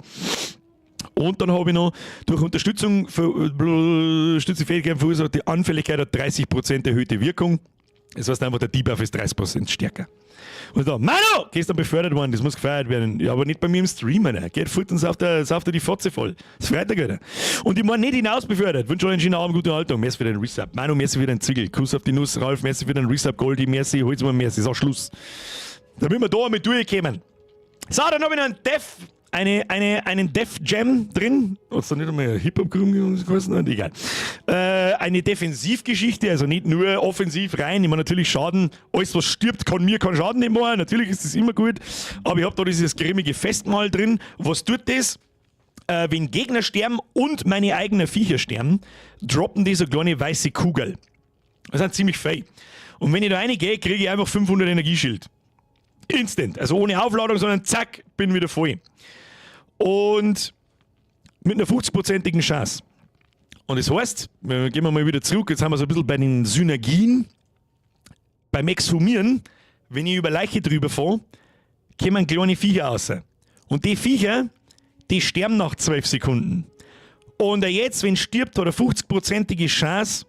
Und dann habe ich noch durch Unterstützung für Stützefähigkeit verursacht die Anfälligkeit hat 30% erhöhte Wirkung. Das heißt einfach, der Debuff ist 30% stärker. Und da, Manu, gestern befördert worden, das muss gefeiert werden. Ja, aber nicht bei mir im Stream, Alter. Geht fort und sauft dir die Fotze voll. Das ist Freitag, Alter. Und ich meine nicht hinaus befördert. Wünsche euch einen schönen Abend, gute Haltung. Merci für den Resub. Manu, merci für den Zigel. Kuss auf die Nuss, Ralf, merci für den Resub, Goldi, merci, hol's mal, merci. Ist auch Schluss. Damit wir da mit durchkommen. So, dann habe ich noch einen Def Gem drin. Hat's da nicht einmal Hip-Hop geheißen? Egal. Eine Defensivgeschichte, also nicht nur offensiv rein. Ich meine, natürlich Schaden, alles, was stirbt, kann mir keinen Schaden nicht machen. Natürlich ist das immer gut. Aber ich habe da dieses grimmige Festmahl drin. Was tut das? Wenn Gegner sterben und meine eigenen Viecher sterben, droppen die so kleine weiße Kugel. Das sind ziemlich fei. Und wenn ich da reingehe, kriege ich einfach 500 Energieschild. Instant. Also ohne Aufladung, sondern zack, bin wieder voll. Und mit einer 50-prozentigen Chance. Und das heißt, gehen wir mal wieder zurück, jetzt haben wir so ein bisschen bei den Synergien. Beim Exhumieren, wenn ich über Leiche drüber fahre, kommen kleine Viecher raus. Und die Viecher, die sterben nach 12 Sekunden. Und er jetzt, wenn stirbt, hat er 50-prozentige Chance,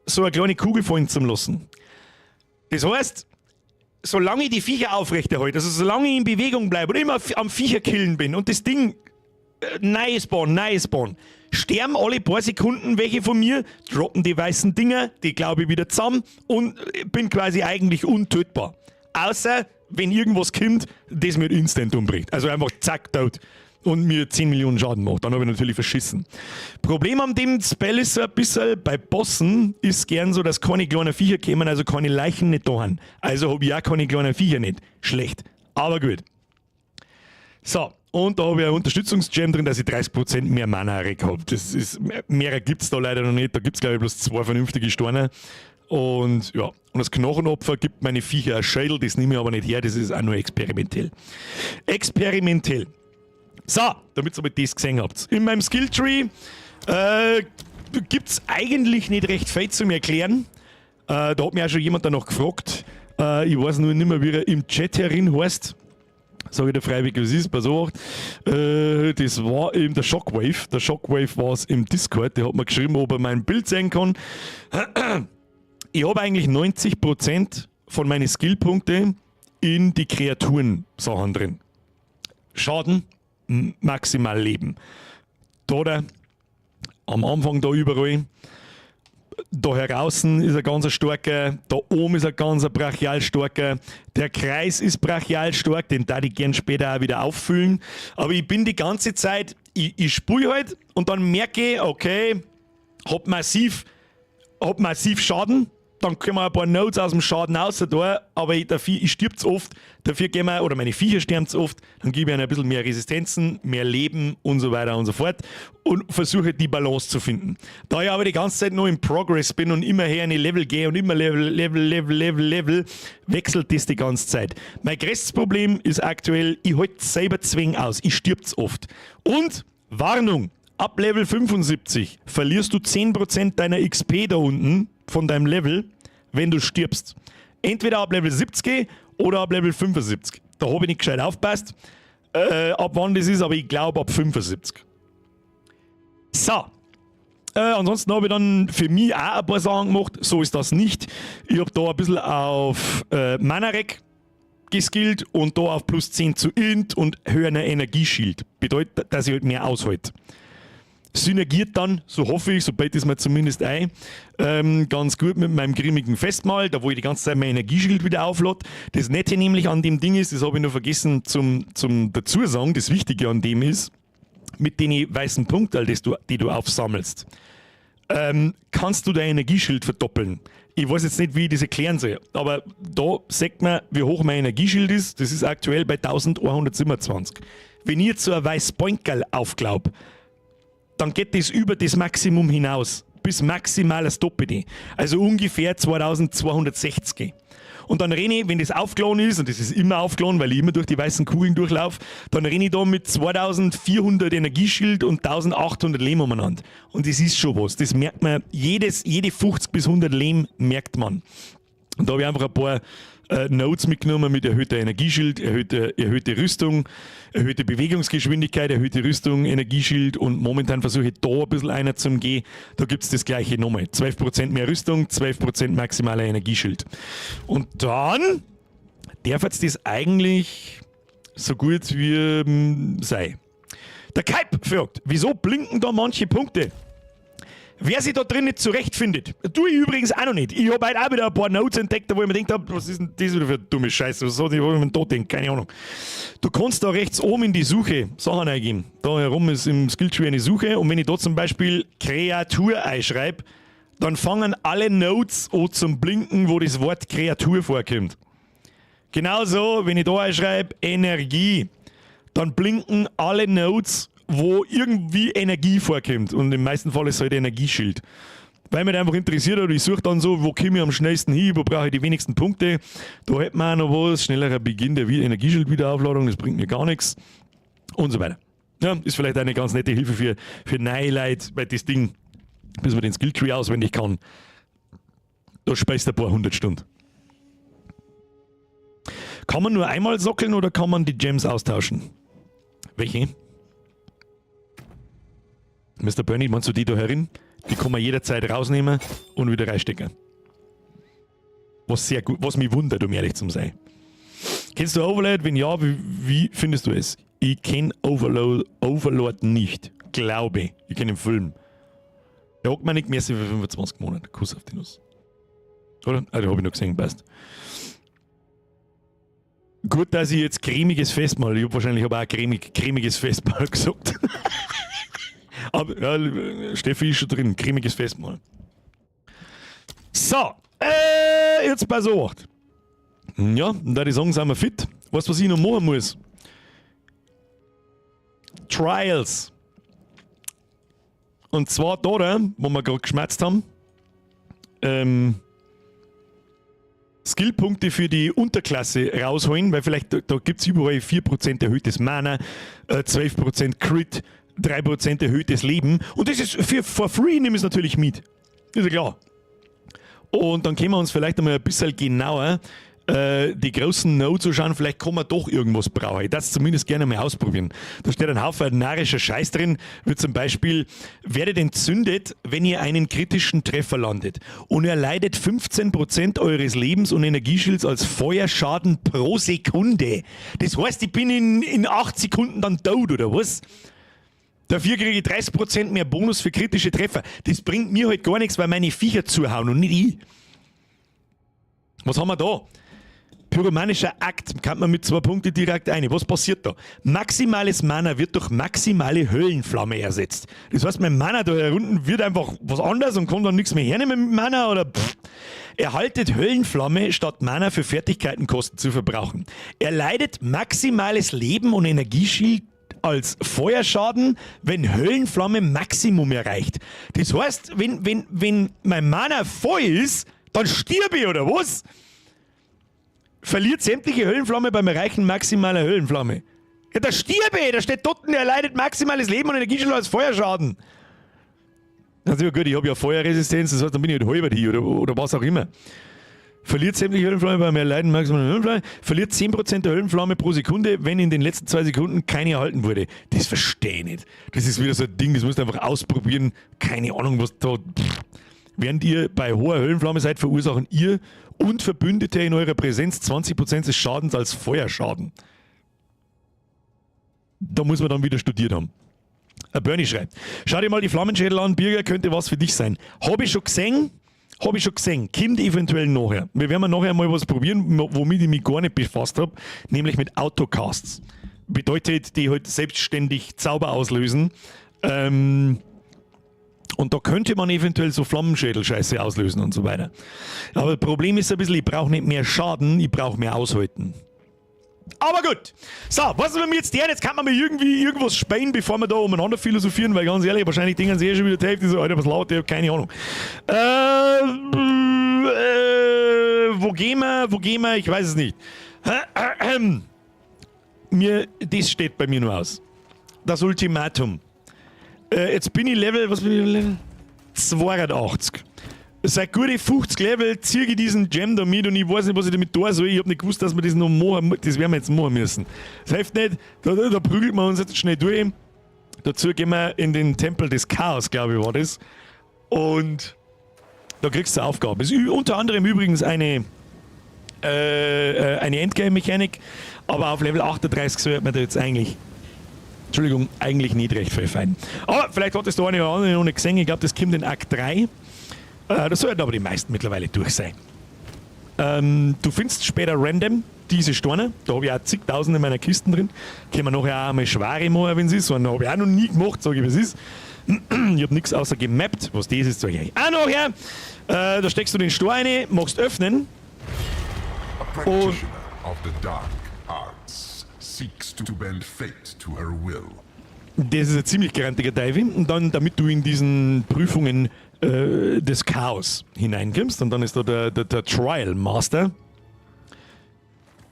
so eine kleine Kugel fallen zu lassen. Das heißt, solange ich die Viecher aufrechterhalte, also solange ich in Bewegung bleibe und immer am Viecher killen bin und das Ding neu spawn, neu spawn, Sterben alle paar Sekunden welche von mir, droppen die weißen Dinger, die klaub ich wieder zusammen und bin quasi eigentlich untötbar. Außer, wenn irgendwas kommt, das mir instant umbringt. Also einfach zack, tot. Und mir 10 Millionen Schaden macht. Dann habe ich natürlich verschissen. Problem an dem Spell ist so ein bisschen, bei Bossen ist gern so, dass keine kleinen Viecher kommen, also keine Leichen nicht da haben. Also habe ich auch keine kleinen Viecher nicht. Schlecht. Aber gut. So, und da habe ich ein Unterstützungsgem drin, dass ich 30% mehr Mana-Reg habe. Das ist, mehr gibt es da leider noch nicht. Da gibt es, glaube ich, bloß zwei vernünftige Steine. Und ja, und das Knochenopfer gibt meine Viecher ein Schädel, das nehme ich aber nicht her, das ist auch nur experimentell. Experimentell. So, damit ihr mal das gesehen habt. In meinem Skilltree gibt es eigentlich nicht recht viel zum Erklären. Da hat mich auch schon jemand danach gefragt. Ich weiß nur nicht mehr, wie er im Chat herin heißt. Sage ich dir freiwillig, was ist, pass auf. Das war eben der Shockwave. Der Shockwave war es im Discord. Der hat mir geschrieben, ob er mein Build sehen kann. Ich habe eigentlich 90% von meinen Skillpunkte in die Kreaturen-Sachen drin. Schaden, maximal Leben. Da, am Anfang da überall. Da heraußen ist ein ganz starker, da oben ist ein ganz brachial starker. Der Kreis ist brachial stark, den da ich gern später auch wieder auffüllen. Aber ich bin die ganze Zeit, ich spiele halt und dann merke ich, okay, hab massiv Schaden, dann können wir ein paar Nodes aus dem Schaden raus da, aber dafür, ich stirb zu oft, dafür gehen wir, oder meine Viecher sterben zu oft, dann gebe ich ihnen ein bisschen mehr Resistenzen, mehr Leben und so weiter und so fort und versuche, die Balance zu finden. Da ich aber die ganze Zeit nur im Progress bin und immer her in die Level gehe und immer Level, Level, Level, Level, Level, wechselt das die ganze Zeit. Mein größtes Problem ist aktuell, ich halte selber z'weng aus, ich stirb zu oft. Und Warnung, ab Level 75 verlierst du 10% deiner XP da unten von deinem Level, wenn du stirbst. Entweder ab Level 70 oder ab Level 75. Da habe ich nicht gescheit aufpasst, ab wann das ist, aber ich glaube, ab 75. So. Ansonsten habe ich dann für mich auch ein paar Sachen gemacht. So ist das nicht. Ich habe da ein bisschen auf Mana-Reg geskillt und da auf plus 10 zu Int und höherer Energieschild. Bedeutet, dass ich halt mehr aushalte. Synergiert dann, so hoffe ich, so bild ich's mir zumindest ein, ganz gut mit meinem grimmigen Festmahl, da wo ich die ganze Zeit mein Energieschild wieder auflade. Das Nette nämlich an dem Ding ist, das habe ich noch vergessen zum dazu sagen, das Wichtige an dem ist, mit den weißen Punkten, die du aufsammelst, kannst du dein Energieschild verdoppeln. Ich weiß jetzt nicht, wie ich das erklären soll, aber da sagt man, wie hoch mein Energieschild ist. Das ist aktuell bei 1127. Wenn ich jetzt so ein weißes Poinkerl aufklaub, dann geht das über das Maximum hinaus. Bis maximal das Doppelte. Also ungefähr 2260. Und dann renne ich, wenn das aufgeladen ist, und das ist immer aufgeladen, weil ich immer durch die weißen Kugeln durchlaufe, dann renne ich da mit 2400 Energieschild und 1800 Leben umeinander. Und das ist schon was. Das merkt man, jede 50 bis 100 Leben merkt man. Und da habe ich einfach ein paar Nodes mitgenommen mit erhöhter Energieschild, erhöhte Rüstung, erhöhte Bewegungsgeschwindigkeit, erhöhte Rüstung, Energieschild und momentan versuche ich da ein bisschen einer zum Gehen. Da gibt es das gleiche nochmal. 12% mehr Rüstung, 12% maximaler Energieschild. Und dann darf jetzt das eigentlich so gut wie sei. Der Kaip fragt, wieso blinken da manche Punkte? Wer sich da drin nicht zurechtfindet, tu ich übrigens auch noch nicht. Ich habe heute auch wieder ein paar Nodes entdeckt, wo ich mir gedacht habe, was ist denn das wieder für eine dumme Scheiße? Was soll ich denn da denken? Keine Ahnung. Du kannst da rechts oben in die Suche Sachen eingeben. Da herum ist im Skilltree eine Suche und wenn ich da zum Beispiel Kreatur einschreibe, dann fangen alle Nodes an zum Blinken, wo das Wort Kreatur vorkommt. Genauso, wenn ich da einschreibe Energie, dann blinken alle Nodes, wo irgendwie Energie vorkommt. Und im meisten Fall ist es halt Energieschild. Weil mich einfach interessiert hat, ich suche dann so, wo komme ich am schnellsten hin, wo brauche ich die wenigsten Punkte. Da hätten wir auch noch was, schnellerer Beginn der Energieschildwiederaufladung, das bringt mir gar nichts. Und so weiter. Ja, ist vielleicht eine ganz nette Hilfe für neue Leute, weil das Ding, bis man den Skilltree auswendig kann, da speist ein paar hundert Stunden. Kann man nur einmal sockeln oder kann man die Gems austauschen? Welche? Mr. Bernie, meinst du die da herin? Die kann man jederzeit rausnehmen und wieder reinstecken. Was sehr gut, was mich wundert, um ehrlich zu sein. Kennst du Overlord? Wenn ja, wie findest du es? Ich kenne Overlord nicht. Glaube ich. Ich kenne den Film. Der hat mir nicht mehr für 25 Monate. Kuss auf die Nuss. Oder? Ah, den habe ich noch gesehen, passt. Gut, dass ich jetzt cremiges Festmahl, ich habe wahrscheinlich aber auch cremiges Festmahl gesagt. Aber ja, Steffi ist schon drin, cremiges Festmahl. So, jetzt pass auf. Ja, und da die sagen, sind wir fit. Weißt du, was ich noch machen muss? Trials. Und zwar da, wo wir gerade geschmatzt haben. Skillpunkte für die Unterklasse rausholen, weil vielleicht da gibt es überall 4% erhöhtes Mana, 12% Crit, 3% erhöhtes Leben. Und das ist für for free, nehmen wir es natürlich mit. Ist ja klar. Und dann können wir uns vielleicht einmal ein bisschen genauer die großen Nodes anschauen, vielleicht kann man doch irgendwas brauchen. Ich das zumindest gerne mal ausprobieren. Da steht ein Haufen narrischer Scheiß drin, wie zum Beispiel: Werdet entzündet, wenn ihr einen kritischen Treffer landet, und erleidet 15% eures Lebens und Energieschilds als Feuerschaden pro Sekunde. Das heißt, ich bin in 8 Sekunden dann tot, oder was? Dafür kriege ich 30% mehr Bonus für kritische Treffer. Das bringt mir halt gar nichts, weil meine Viecher zuhauen und nicht ich. Was haben wir da? Pyromanischer Akt, kann man mit 2 Punkten direkt ein. Was passiert da? Maximales Mana wird durch maximale Höllenflamme ersetzt. Das heißt, mein Mana da unten wird einfach was anderes und kann dann nichts mehr hernehmen mit Mana oder pff. Erhaltet Höllenflamme statt Mana für Fertigkeitenkosten zu verbrauchen. Erleidet maximales Leben und Energieschild als Feuerschaden, wenn Höllenflamme Maximum erreicht. Das heißt, wenn mein Mana voll ist, dann stirb ich, oder was? Verliert sämtliche Höllenflamme beim Erreichen maximaler Höllenflamme. Ja, da stirb ich! Da steht dort, erleidet maximales Leben und Energieschild als Feuerschaden. Also ja gut, ich habe ja Feuerresistenz, das heißt, dann bin ich halt halber hier oder was auch immer. Verliert sämtliche Höllenflamme beim Erleiden maximaler Höllenflamme. Verliert 10% der Höllenflamme pro Sekunde, wenn in den letzten 2 Sekunden keine erhalten wurde. Das verstehe ich nicht. Das ist wieder so ein Ding, das musst du einfach ausprobieren. Keine Ahnung, was da. Pff. Während ihr bei hoher Höllenflamme seid, verursachen ihr und Verbündete in eurer Präsenz 20% des Schadens als Feuerschaden. Da muss man dann wieder studiert haben. Bernie schreibt: Schau dir mal die Flammenschädel an, Birger, könnte was für dich sein. Habe ich schon gesehen, habe ich schon gesehen. Kommt eventuell nachher. Wir werden nachher mal was probieren, womit ich mich gar nicht befasst habe, nämlich mit Autocasts. Bedeutet, die halt selbstständig Zauber auslösen. Und da könnte man eventuell so Flammenschädel-Scheiße auslösen und so weiter. Aber das Problem ist ein bisschen, ich brauche nicht mehr Schaden, ich brauche mehr Aushalten. Aber gut. So, was wir jetzt der? Jetzt kann man mir irgendwie irgendwas spielen, bevor wir da umeinander philosophieren, weil ganz ehrlich, wahrscheinlich denken sie eh schon wieder die Hälfte so: Alter, was labert der? Ich hab keine Ahnung. Wo gehen wir? Wo gehen wir? Ich weiß es nicht. Mir, das steht bei mir nur aus. Das Ultimatum. Jetzt bin ich Level, was bin ich Level? 82. Seit gute 50 Level ziehe ich diesen Gem da mit und ich weiß nicht, was ich damit tun soll. Ich habe nicht gewusst, dass wir das noch machen, das werden wir jetzt machen müssen. Das hilft nicht, da prügelt man uns jetzt schnell durch. Dazu gehen wir in den Tempel des Chaos, glaube ich, war das. Und da kriegst du eine Aufgabe. Es ist unter anderem übrigens eine Endgame-Mechanik, aber auf Level 38 sollte man da jetzt eigentlich, Entschuldigung, eigentlich nicht recht viel fein. Aber vielleicht hat das der eine oder andere noch nicht gesehen. Ich glaube, das kommt in Akt 3. Da sollten aber die meisten mittlerweile durch sein. Du findest später random diese Steine. Da habe ich auch zigtausende in meiner Kisten drin. Können wir nachher auch einmal schwere machen, wenn es ist. Und habe ich auch noch nie gemacht, sage ich, wie es ist. Ich habe nichts außer gemappt. Was das ist, sage ich euch auch nachher. Da steckst du den Stein rein, machst öffnen. A practitioner of the dark arts seeks to bend fate to her will. Das ist ein ziemlich grantiger Teufel. Und dann, damit du in diesen Prüfungen des Chaos hineinkommst, und dann ist da der Trial Master.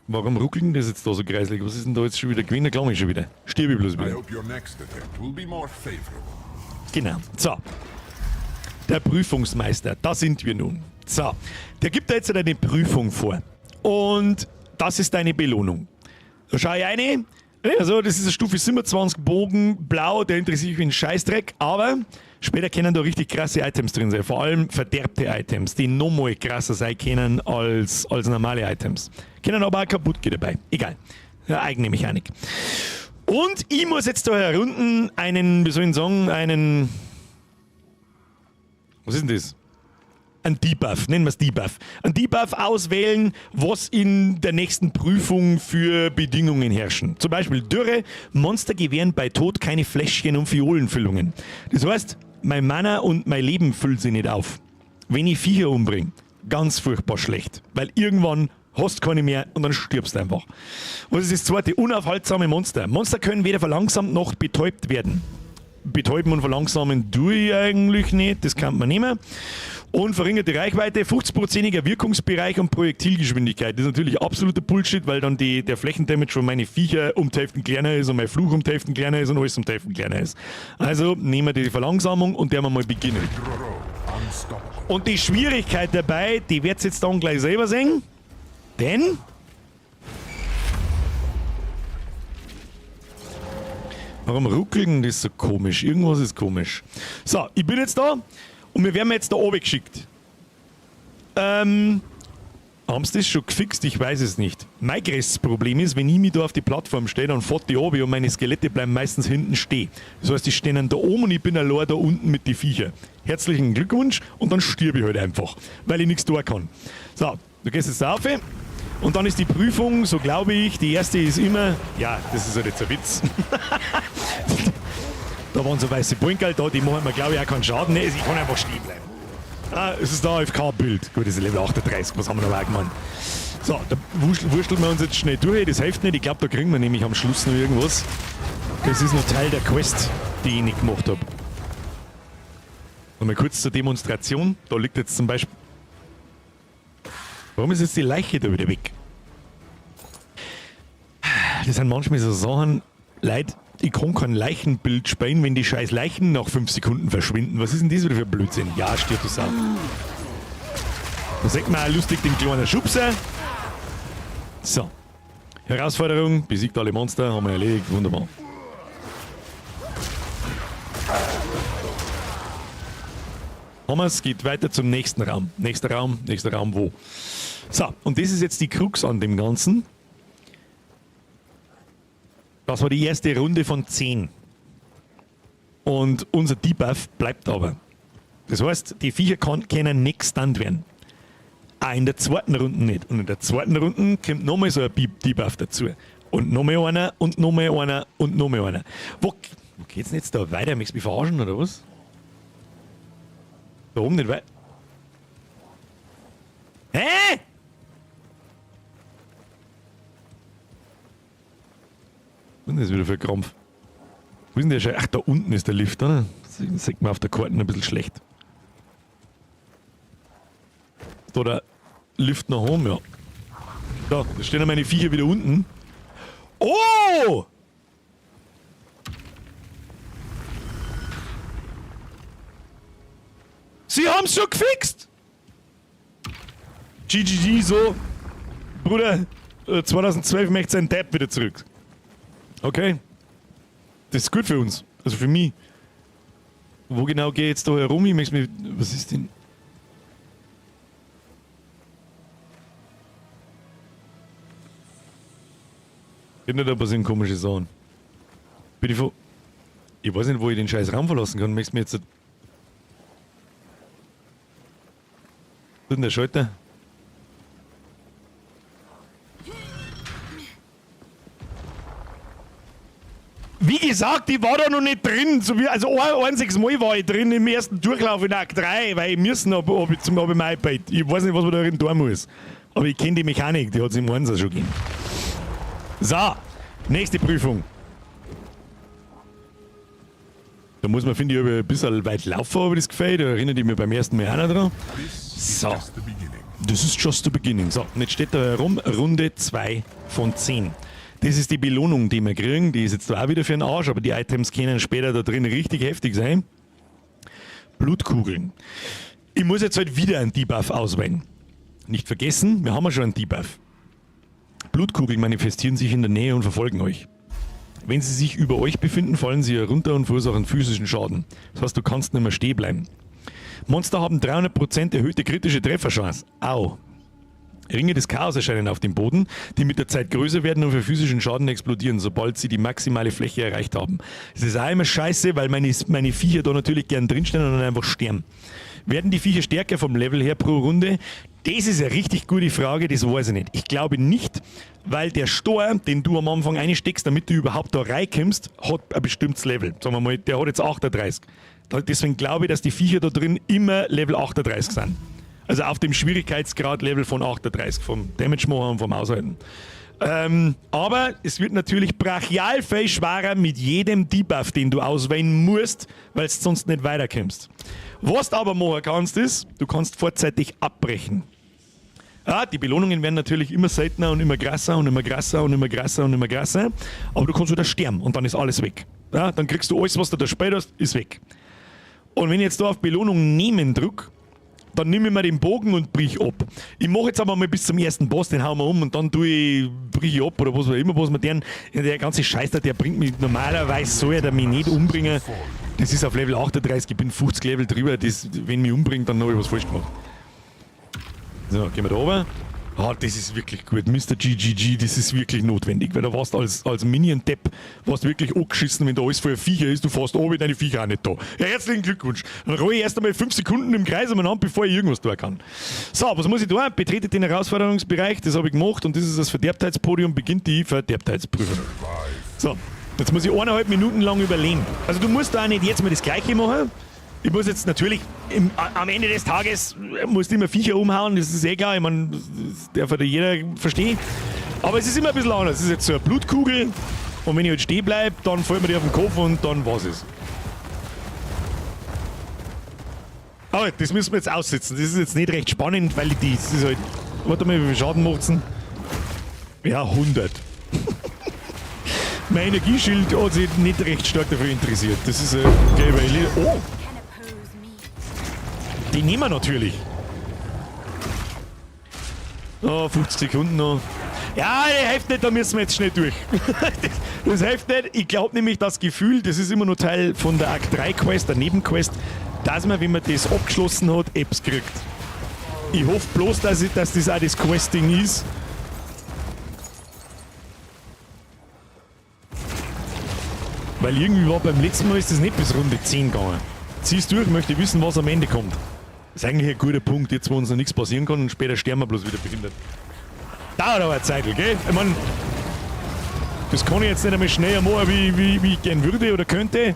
Warum ruckelt denn das jetzt da so kreislig? Was ist denn da jetzt schon wieder? Gewinner, glaube ich schon wieder. Stirb ich bloß I wieder. Hope your next attempt will be more favorable. Genau. So. Der Prüfungsmeister, da sind wir nun. So. Der gibt da jetzt eine Prüfung vor. Und das ist deine Belohnung. Da schau ich rein. Also, das ist eine Stufe 27 Bogen, blau, der interessiert mich einen Scheißdreck, aber später können da richtig krasse Items drin sein. Vor allem verderbte Items, die nochmal krasser sein können als normale Items. Können aber auch kaputt gehen dabei. Egal. Ja, eigene Mechanik. Und ich muss jetzt da herunten einen, wie soll ich sagen, einen. Was ist denn das? Ein Debuff, nennen wir es Debuff. Ein Debuff auswählen, was in der nächsten Prüfung für Bedingungen herrschen. Zum Beispiel Dürre, Monster gewähren bei Tod keine Fläschchen und Fiolenfüllungen. Das heißt, mein Mana und mein Leben füllt sich nicht auf. Wenn ich Viecher umbringe, ganz furchtbar schlecht. Weil irgendwann hast keine mehr und dann stirbst du einfach. Was ist das zweite? Unaufhaltsame Monster. Monster können weder verlangsamt noch betäubt werden. Betäuben und verlangsamen tue ich eigentlich nicht, das kann man nehmen. Und verringerte Reichweite, 50%iger Wirkungsbereich und Projektilgeschwindigkeit. Das ist natürlich absoluter Bullshit, weil dann der Flächendamage von meinen Viecher um die Hälfte kleiner ist und mein Fluch um die Hälfte kleiner ist und alles um die Hälfte kleiner ist. Also nehmen wir die Verlangsamung und der wir mal beginnen. Und die Schwierigkeit dabei, die werdet ihr jetzt dann gleich selber sehen. Denn warum ruckeln das so komisch? Irgendwas ist komisch. So, ich bin jetzt da und wir werden jetzt da oben geschickt. Haben sie das schon gefixt? Ich weiß es nicht. Mein größtes Problem ist, wenn ich mich da auf die Plattform stehe, dann fährt die oben und meine Skelette bleiben meistens hinten stehen. Das heißt, die stehen dann da oben und ich bin allein da unten mit den Viecher. Herzlichen Glückwunsch und dann stirb ich halt einfach, weil ich nichts tun kann. So, du gehst jetzt da auf und dann ist die Prüfung, so glaube ich, die erste ist immer, ja, das ist halt jetzt ein Witz. Da waren so weiße Bunkerl da, die machen mir glaube ich auch keinen Schaden. Nee, ich kann einfach stehen bleiben. Ah, es ist der AFK-Bild. Gut, das ist Level 38, was haben wir noch gemacht? So, da wursteln wir uns jetzt schnell durch. Das hilft nicht. Ich glaube, da kriegen wir nämlich am Schluss noch irgendwas. Das ist noch Teil der Quest, die ich nicht gemacht habe. Nochmal kurz zur Demonstration. Da liegt jetzt zum Beispiel... Warum ist jetzt die Leiche da wieder weg? Das sind manchmal so Sachen... Leute, ich kann kein Leichenbild spielen, wenn die scheiß Leichen nach 5 Sekunden verschwinden. Was ist denn das wieder für ein Blödsinn? Ja, stirbt das auch. Da sieht man auch lustig den kleinen Schubser. So. Herausforderung, besiegt alle Monster, haben wir erledigt, wunderbar. Haben wir's, geht weiter zum nächsten Raum. Nächster Raum wo? So, und das ist jetzt die Krux an dem Ganzen. Das war die erste Runde von 10. Und unser Debuff bleibt aber. Das heißt, die Viecher können nicht gestunt werden. Auch in der zweiten Runde nicht. Und in der zweiten Runde kommt nochmal so ein Debuff dazu. Und nochmal einer und nochmal einer und nochmal einer. Wo geht's denn jetzt da weiter? Möchtest du mich verarschen oder was? Da oben nicht weiter. Hä? Was ist denn das wieder für ein Krampf? Wo ist denn der Scheiß? Ach, da unten ist der Lift, oder? Das sieht man auf der Karte ein bisschen schlecht. Da der Lift nach oben, ja. Da stehen ja meine Viecher wieder unten. Oh! Sie haben's schon gefixt! GGG so. Bruder, 2012 möchte sein Tab wieder zurück. Okay. Das ist gut für uns. Also für mich. Wo genau gehe ich jetzt da herum? Ich möchte mich. Was ist denn? Ich hab nicht ein paar komische Sachen. Bin ich vor. Ich weiß nicht, wo ich den scheiß Raum verlassen kann. Möchtest du mir jetzt. Wo ist denn der Schalter? Wie gesagt, ich war da noch nicht drin. So wie, also ein einziges Mal war ich drin im ersten Durchlauf in Akt 3, weil ich müssen hab, ob ich zum hab ich mein iPad. Ich weiß nicht, was man da drin tun muss. Aber ich kenne die Mechanik, die hat es im 1 schon gegeben. So, nächste Prüfung. Da muss man, finde ich, ein bisschen weit laufen, habe ich das Gefühl. Da erinnert ich mich beim ersten Mal auch noch dran. So. This is just the beginning. So, und jetzt steht da herum, Runde 2 von 10. Das ist die Belohnung, die wir kriegen. Die ist jetzt da auch wieder für den Arsch, aber die Items können später da drin richtig heftig sein. Blutkugeln. Ich muss jetzt halt wieder einen Debuff auswählen. Nicht vergessen, wir haben ja schon einen Debuff. Blutkugeln manifestieren sich in der Nähe und verfolgen euch. Wenn sie sich über euch befinden, fallen sie herunter und verursachen physischen Schaden. Das heißt, du kannst nicht mehr stehen bleiben. Monster haben 300% erhöhte kritische Trefferchance. Au. Ringe des Chaos erscheinen auf dem Boden, die mit der Zeit größer werden und für physischen Schaden explodieren, sobald sie die maximale Fläche erreicht haben. Das ist auch immer scheiße, weil meine Viecher da natürlich gern drinstehen und dann einfach sterben. Werden die Viecher stärker vom Level her pro Runde? Das ist eine richtig gute Frage, das weiß ich nicht. Ich glaube nicht, weil der Stor, den du am Anfang einsteckst, damit du überhaupt da reinkommst, hat ein bestimmtes Level. Sagen wir mal, der hat jetzt 38. Deswegen glaube ich, dass die Viecher da drin immer Level 38 sind. Also auf dem Schwierigkeitsgrad-Level von 38, vom Damage machen und vom Aushalten. Aber es wird natürlich brachial viel schwerer mit jedem Debuff, den du auswählen musst, weil du sonst nicht weiterkommst. Was du aber machen kannst, ist, du kannst vorzeitig abbrechen. Ja, die Belohnungen werden natürlich immer seltener und immer krasser und immer krasser und immer krasser und immer krasser. Aber du kannst wieder sterben und dann ist alles weg. Ja, dann kriegst du alles, was du da später hast, ist weg. Und wenn ich jetzt da auf Belohnung nehmen drück, dann nehme ich mir den Bogen und brich ab. Ich mache jetzt aber mal bis zum ersten Boss, den hauen wir um und dann brich ich ab oder was auch immer, was man den. Der ganze Scheiß da, der bringt mich normalerweise, soll er mich nicht umbringen. Das ist auf Level 38, ich bin 50 Level drüber, das, wenn mich umbringt, dann habe ich was falsch gemacht. So, gehen wir da runter. Ah, das ist wirklich gut. Mr. GGG, das ist wirklich notwendig, weil da warst als Minion-Depp warst wirklich angeschissen, wenn da alles voller Viecher ist, du fährst oben, deine Viecher auch nicht da. Ja, herzlichen Glückwunsch. Dann roll ich erst einmal 5 Sekunden im Kreis umeinander, bevor ich irgendwas tun kann. So, was muss ich tun? Betretet den Herausforderungsbereich, das habe ich gemacht und das ist das Verderbtheitspodium, beginnt die Verderbtheitsprüfung. So, jetzt muss ich 1,5 Minuten lang überlegen. Also du musst da auch nicht jetzt mal das Gleiche machen. Ich muss jetzt natürlich am Ende des Tages musst du immer Viecher umhauen, das ist eh klar, ich mein, das darf ja jeder verstehen. Aber es ist immer ein bisschen anders. Es ist jetzt so eine Blutkugel und wenn ich halt stehen bleib, dann fällt mir die auf den Kopf und dann war's es. Aber das müssen wir jetzt aussitzen. Das ist jetzt nicht recht spannend, weil die, das ist halt. Warte mal, wie viel Schaden macht's denn? Ja, 100. Mein Energieschild hat sich nicht recht stark dafür interessiert. Das ist okay, weil ich, oh! Die nehmen wir natürlich. Oh, 50 Sekunden noch. Ja, das hilft nicht, da müssen wir jetzt schnell durch. Das hilft nicht. Ich glaub nämlich, das Gefühl, das ist immer nur Teil von der Akt 3 Quest, der Nebenquest, dass man, wenn man das abgeschlossen hat, Apps kriegt. Ich hoffe bloß, dass das auch das Questing ist. Weil irgendwie war beim letzten Mal ist das nicht bis Runde 10 gegangen. Zieh's durch, möchte wissen, was am Ende kommt. Das ist eigentlich ein guter Punkt, jetzt wo uns noch nichts passieren kann und später sterben wir bloß wieder behindert. Dauert aber eine Zeit, gell? Ich mein, das kann ich jetzt nicht einmal schneller machen, wie ich gern würde oder könnte.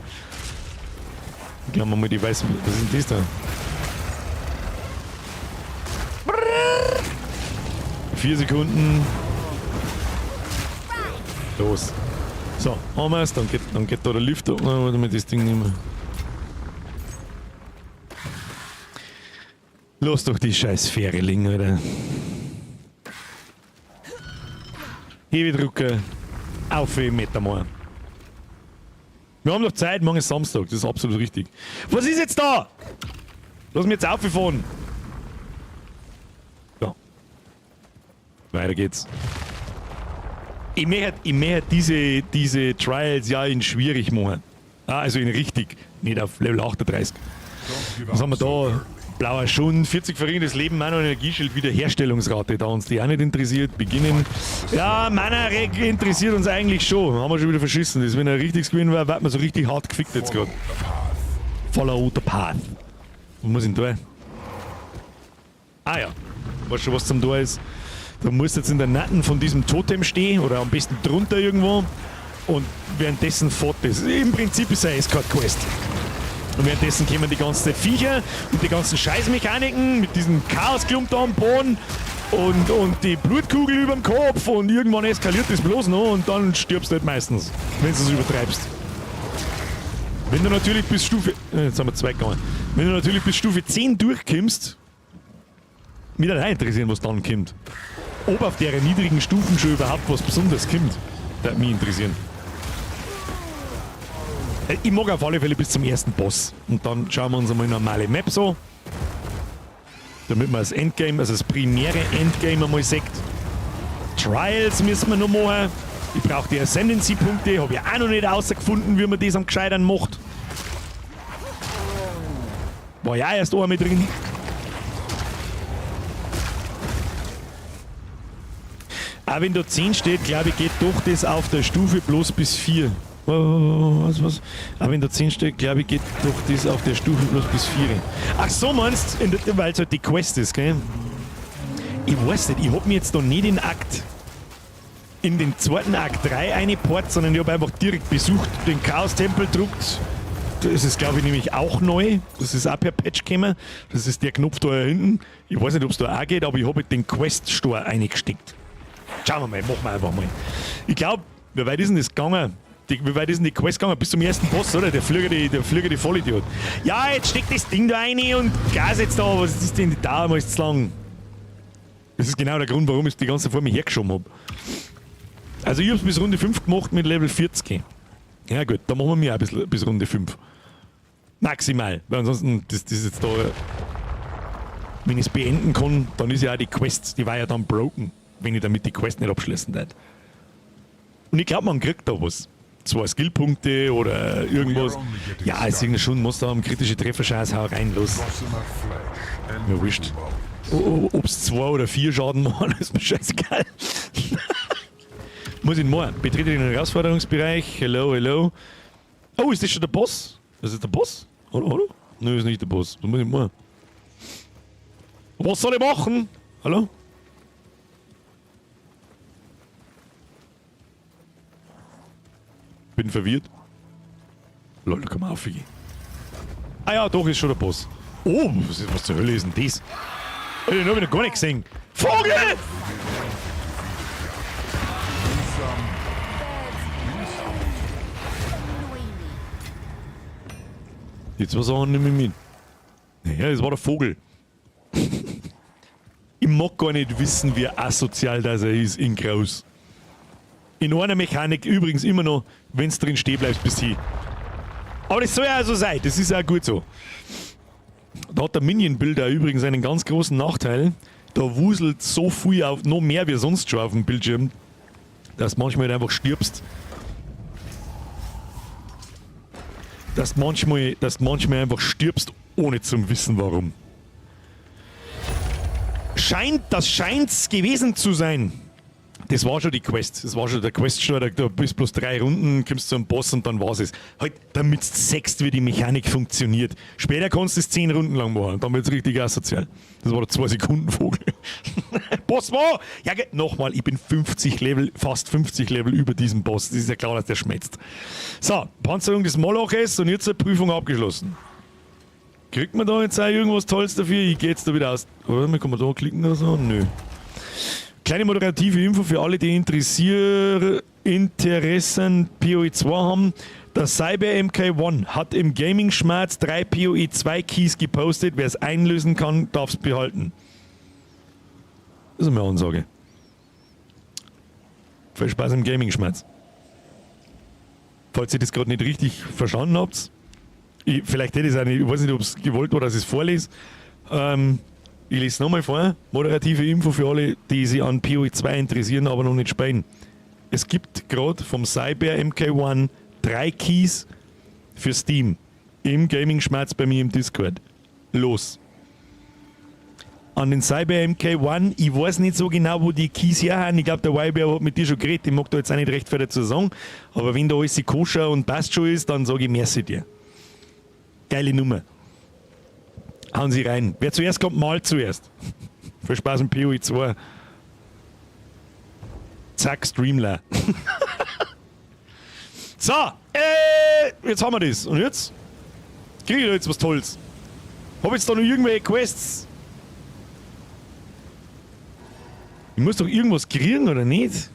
Ich glaube mal, die weiß, was ist denn das da? 4 Sekunden. Los. So, haben wir's, dann geht da der Lüfter. Oh, warte mal, das Ding nicht mehr. Los doch die scheiß Fähre liegen, Alter. Hebedrucker. Auf Metamor. Wir haben noch Zeit, morgen ist Samstag, das ist absolut richtig. Was ist jetzt da? Lass mich jetzt auffahren. So. Weiter geht's. Ich möchte diese Trials ja in schwierig machen. Ah, also in richtig, nicht auf Level 38. Was haben wir da? Blauer Schund, 40 verringertes Leben, Mana und Energieschild, Wiederherstellungsrate, da uns die auch nicht interessiert. Beginnen. Ja, Mana Reg interessiert uns eigentlich schon. Haben wir schon wieder verschissen. Das, wenn er richtig gewesen war, wird man so richtig hart gefickt jetzt gerade. Follow the path. Wo muss ich denn da? Ah ja. Weißt schon, was zum Tor ist? Du musst jetzt in der Natten von diesem Totem stehen oder am besten drunter irgendwo und währenddessen fährt das. Im Prinzip ist es eine Escort-Quest. Und währenddessen kommen die ganzen Viecher und die ganzen Scheißmechaniken mit diesem Chaosklump da am Boden und die Blutkugel über dem Kopf und irgendwann eskaliert das bloß noch und dann stirbst du halt meistens, wenn du es übertreibst. Wenn du natürlich bis Stufe... Jetzt haben wir 2 gegangen. Wenn du natürlich bis Stufe 10 durchkommst, mich würde auch interessieren, was dann kommt. Ob auf deren niedrigen Stufen schon überhaupt was Besonderes kommt, das würde mich interessieren. Ich mag auf alle Fälle bis zum ersten Boss. Und dann schauen wir uns einmal normale Map so. Damit man das Endgame, also das primäre Endgame einmal sieht. Trials müssen wir noch machen. Ich brauche die Ascendancy-Punkte, hab ich auch noch nicht rausgefunden, wie man das am gescheitern macht. War ja erst einmal drin. Auch wenn da 10 steht, glaube ich, geht doch das auf der Stufe bloß bis 4. Was, was? Auch wenn da 10 steht, glaube ich, geht doch das auf der Stufe bloß bis 4. Ach so, meinst du, weil es halt die Quest ist, gell? Ich weiß nicht, ich hab mir jetzt da nicht den Akt, in den zweiten Akt 3 eingeport, sondern ich hab einfach direkt besucht, den Chaos-Tempel druckt. Das ist, glaube ich, nämlich auch neu. Das ist auch per Patch gekommen. Das ist der Knopf da hinten. Ich weiß nicht, ob's da auch geht, aber ich hab halt den Quest-Store eingesteckt. Schauen wir mal, machen wir einfach mal. Ich glaub, wie weit ist denn das gegangen? Wie weit ist denn die Quest gegangen? Bis zum ersten Boss, oder? Der Flüger, die Vollidiot. Ja, jetzt steckt das Ding da rein und Gas jetzt da. Was ist denn die Dauer mal zu lang? Das ist genau der Grund, warum ich die ganze Zeit vor mir hergeschoben hab. Also ich hab's bis Runde 5 gemacht mit Level 40. Ja gut, da machen wir mir auch bis Runde 5. Maximal, weil ansonsten, das ist jetzt da... Wenn ich's beenden kann, dann ist ja auch die Quest, die war ja dann broken, wenn ich damit die Quest nicht abschließen darf. Und ich glaub, man kriegt da was. 2 Skillpunkte oder irgendwas. Ja, ist irgendein schon Monster haben, kritische Trefferchance, hau rein, los. Mir wurscht. Ob's 2 oder 4 Schaden machen, ist mir scheißegal. Muss ich machen. Betrete den Herausforderungsbereich. Hello, hello. Oh, ist das schon der Boss? Das ist der Boss? Hallo, hallo? Nö, ist nicht der Boss. Was muss ich machen? Was soll ich machen? Hallo? Bin verwirrt. Lol, da kann man aufgehen. Ah ja, doch, ist schon der Boss. Oh, was zur Hölle ist denn das? Alter, den hab ich noch gar nicht gesehen. Vogel! Die zwei Sachen nehme ich mit. Naja, das war der Vogel. Ich mag gar nicht wissen, wie asozial das er ist in groß. In einer Mechanik übrigens immer noch, wenn's drin stehen bleibst, bis hin. Aber das soll ja auch so sein, das ist auch gut so. Da hat der Minion-Builder übrigens einen ganz großen Nachteil. Da wuselt so viel auf, noch mehr wie sonst schon auf dem Bildschirm, dass du manchmal halt einfach stirbst. Dass du manchmal einfach stirbst, ohne zu wissen warum. Das scheint's gewesen zu sein. Das war schon die Quest. Das war schon der Quest schon. Da bist bloß 3 Runden, kommst zu einem Boss und dann war's es. Halt, damit du siehst, wie die Mechanik funktioniert. Später kannst du es 10 Runden lang machen. Dann wird's richtig asozial. Das war der 2-Sekunden-Vogel. Boss war! Ja, nochmal, ich bin 50 Level, fast 50 Level über diesem Boss. Das ist ja klar, dass der schmerzt. So, Panzerung des Moloches und jetzt eine Prüfung abgeschlossen. Kriegt man da jetzt auch irgendwas Tolles dafür? Ich geh jetzt da wieder aus. Warte mal, kann man da klicken oder so? Nö. Kleine moderative Info für alle, die Interessen PoE 2 haben. Der Cyber MK1 hat im Gaming Schmerz 3 PoE 2 Keys gepostet. Wer es einlösen kann, darf's behalten. Das ist eine Ansage. Viel Spaß im Gaming Schmerz. Falls ihr das gerade nicht richtig verstanden habt, vielleicht hätte ich es auch nicht, ich weiß nicht, ob's gewollt war, dass ich es vorlese. Ich lese es nochmal vor. Moderative Info für alle, die sich an PoE 2 interessieren, aber noch nicht spielen. Es gibt gerade vom Cyber MK1 3 Keys für Steam im Gaming Schmerz bei mir im Discord. Los. An den Cyber MK1, ich weiß nicht so genau, wo die Keys her haben. Ich glaub, der YBR hat mit dir schon geredet. Ich mag da jetzt auch nicht recht viel dazu sagen. Aber wenn da alles koscher und passt schon ist, dann sag ich merci dir. Geile Nummer. Hauen Sie rein. Wer zuerst kommt, malt zuerst. Viel Spaß im PoE 2. Zack, Streamler. So, jetzt haben wir das. Und jetzt? Krieg ich da jetzt was Tolles? Hab ich jetzt da noch irgendwelche Quests? Ich muss doch irgendwas kriegen, oder nicht?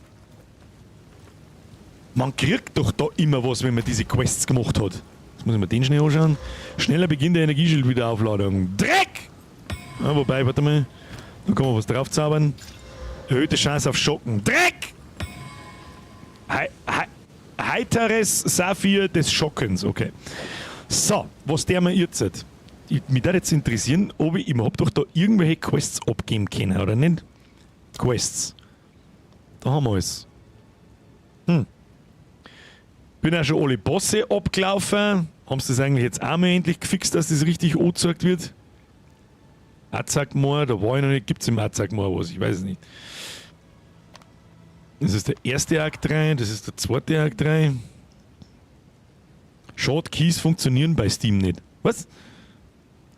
Man kriegt doch da immer was, wenn man diese Quests gemacht hat. Jetzt muss ich mir den schnell anschauen. Schneller Beginn der Energieschild-Wiederaufladung. Dreck! Ja, wobei, warte mal. Da kann man was drauf zaubern. Erhöhte Chance auf Schocken. Dreck! Heiteres Saphir des Schockens. Okay. So, was der mir jetzt? Mich würde jetzt interessieren, ob ich überhaupt doch da irgendwelche Quests abgeben kann, oder nicht? Quests. Da haben wir alles. Bin auch schon alle Bosse abgelaufen. Haben sie das eigentlich jetzt auch mal endlich gefixt, dass das richtig angezeigt wird? Azagmor, da war ich noch nicht. Gibt's im Azagmor was? Ich weiß es nicht. Das ist der erste Akt 3, das ist der zweite Akt 3. Short Keys funktionieren bei Steam nicht. Was?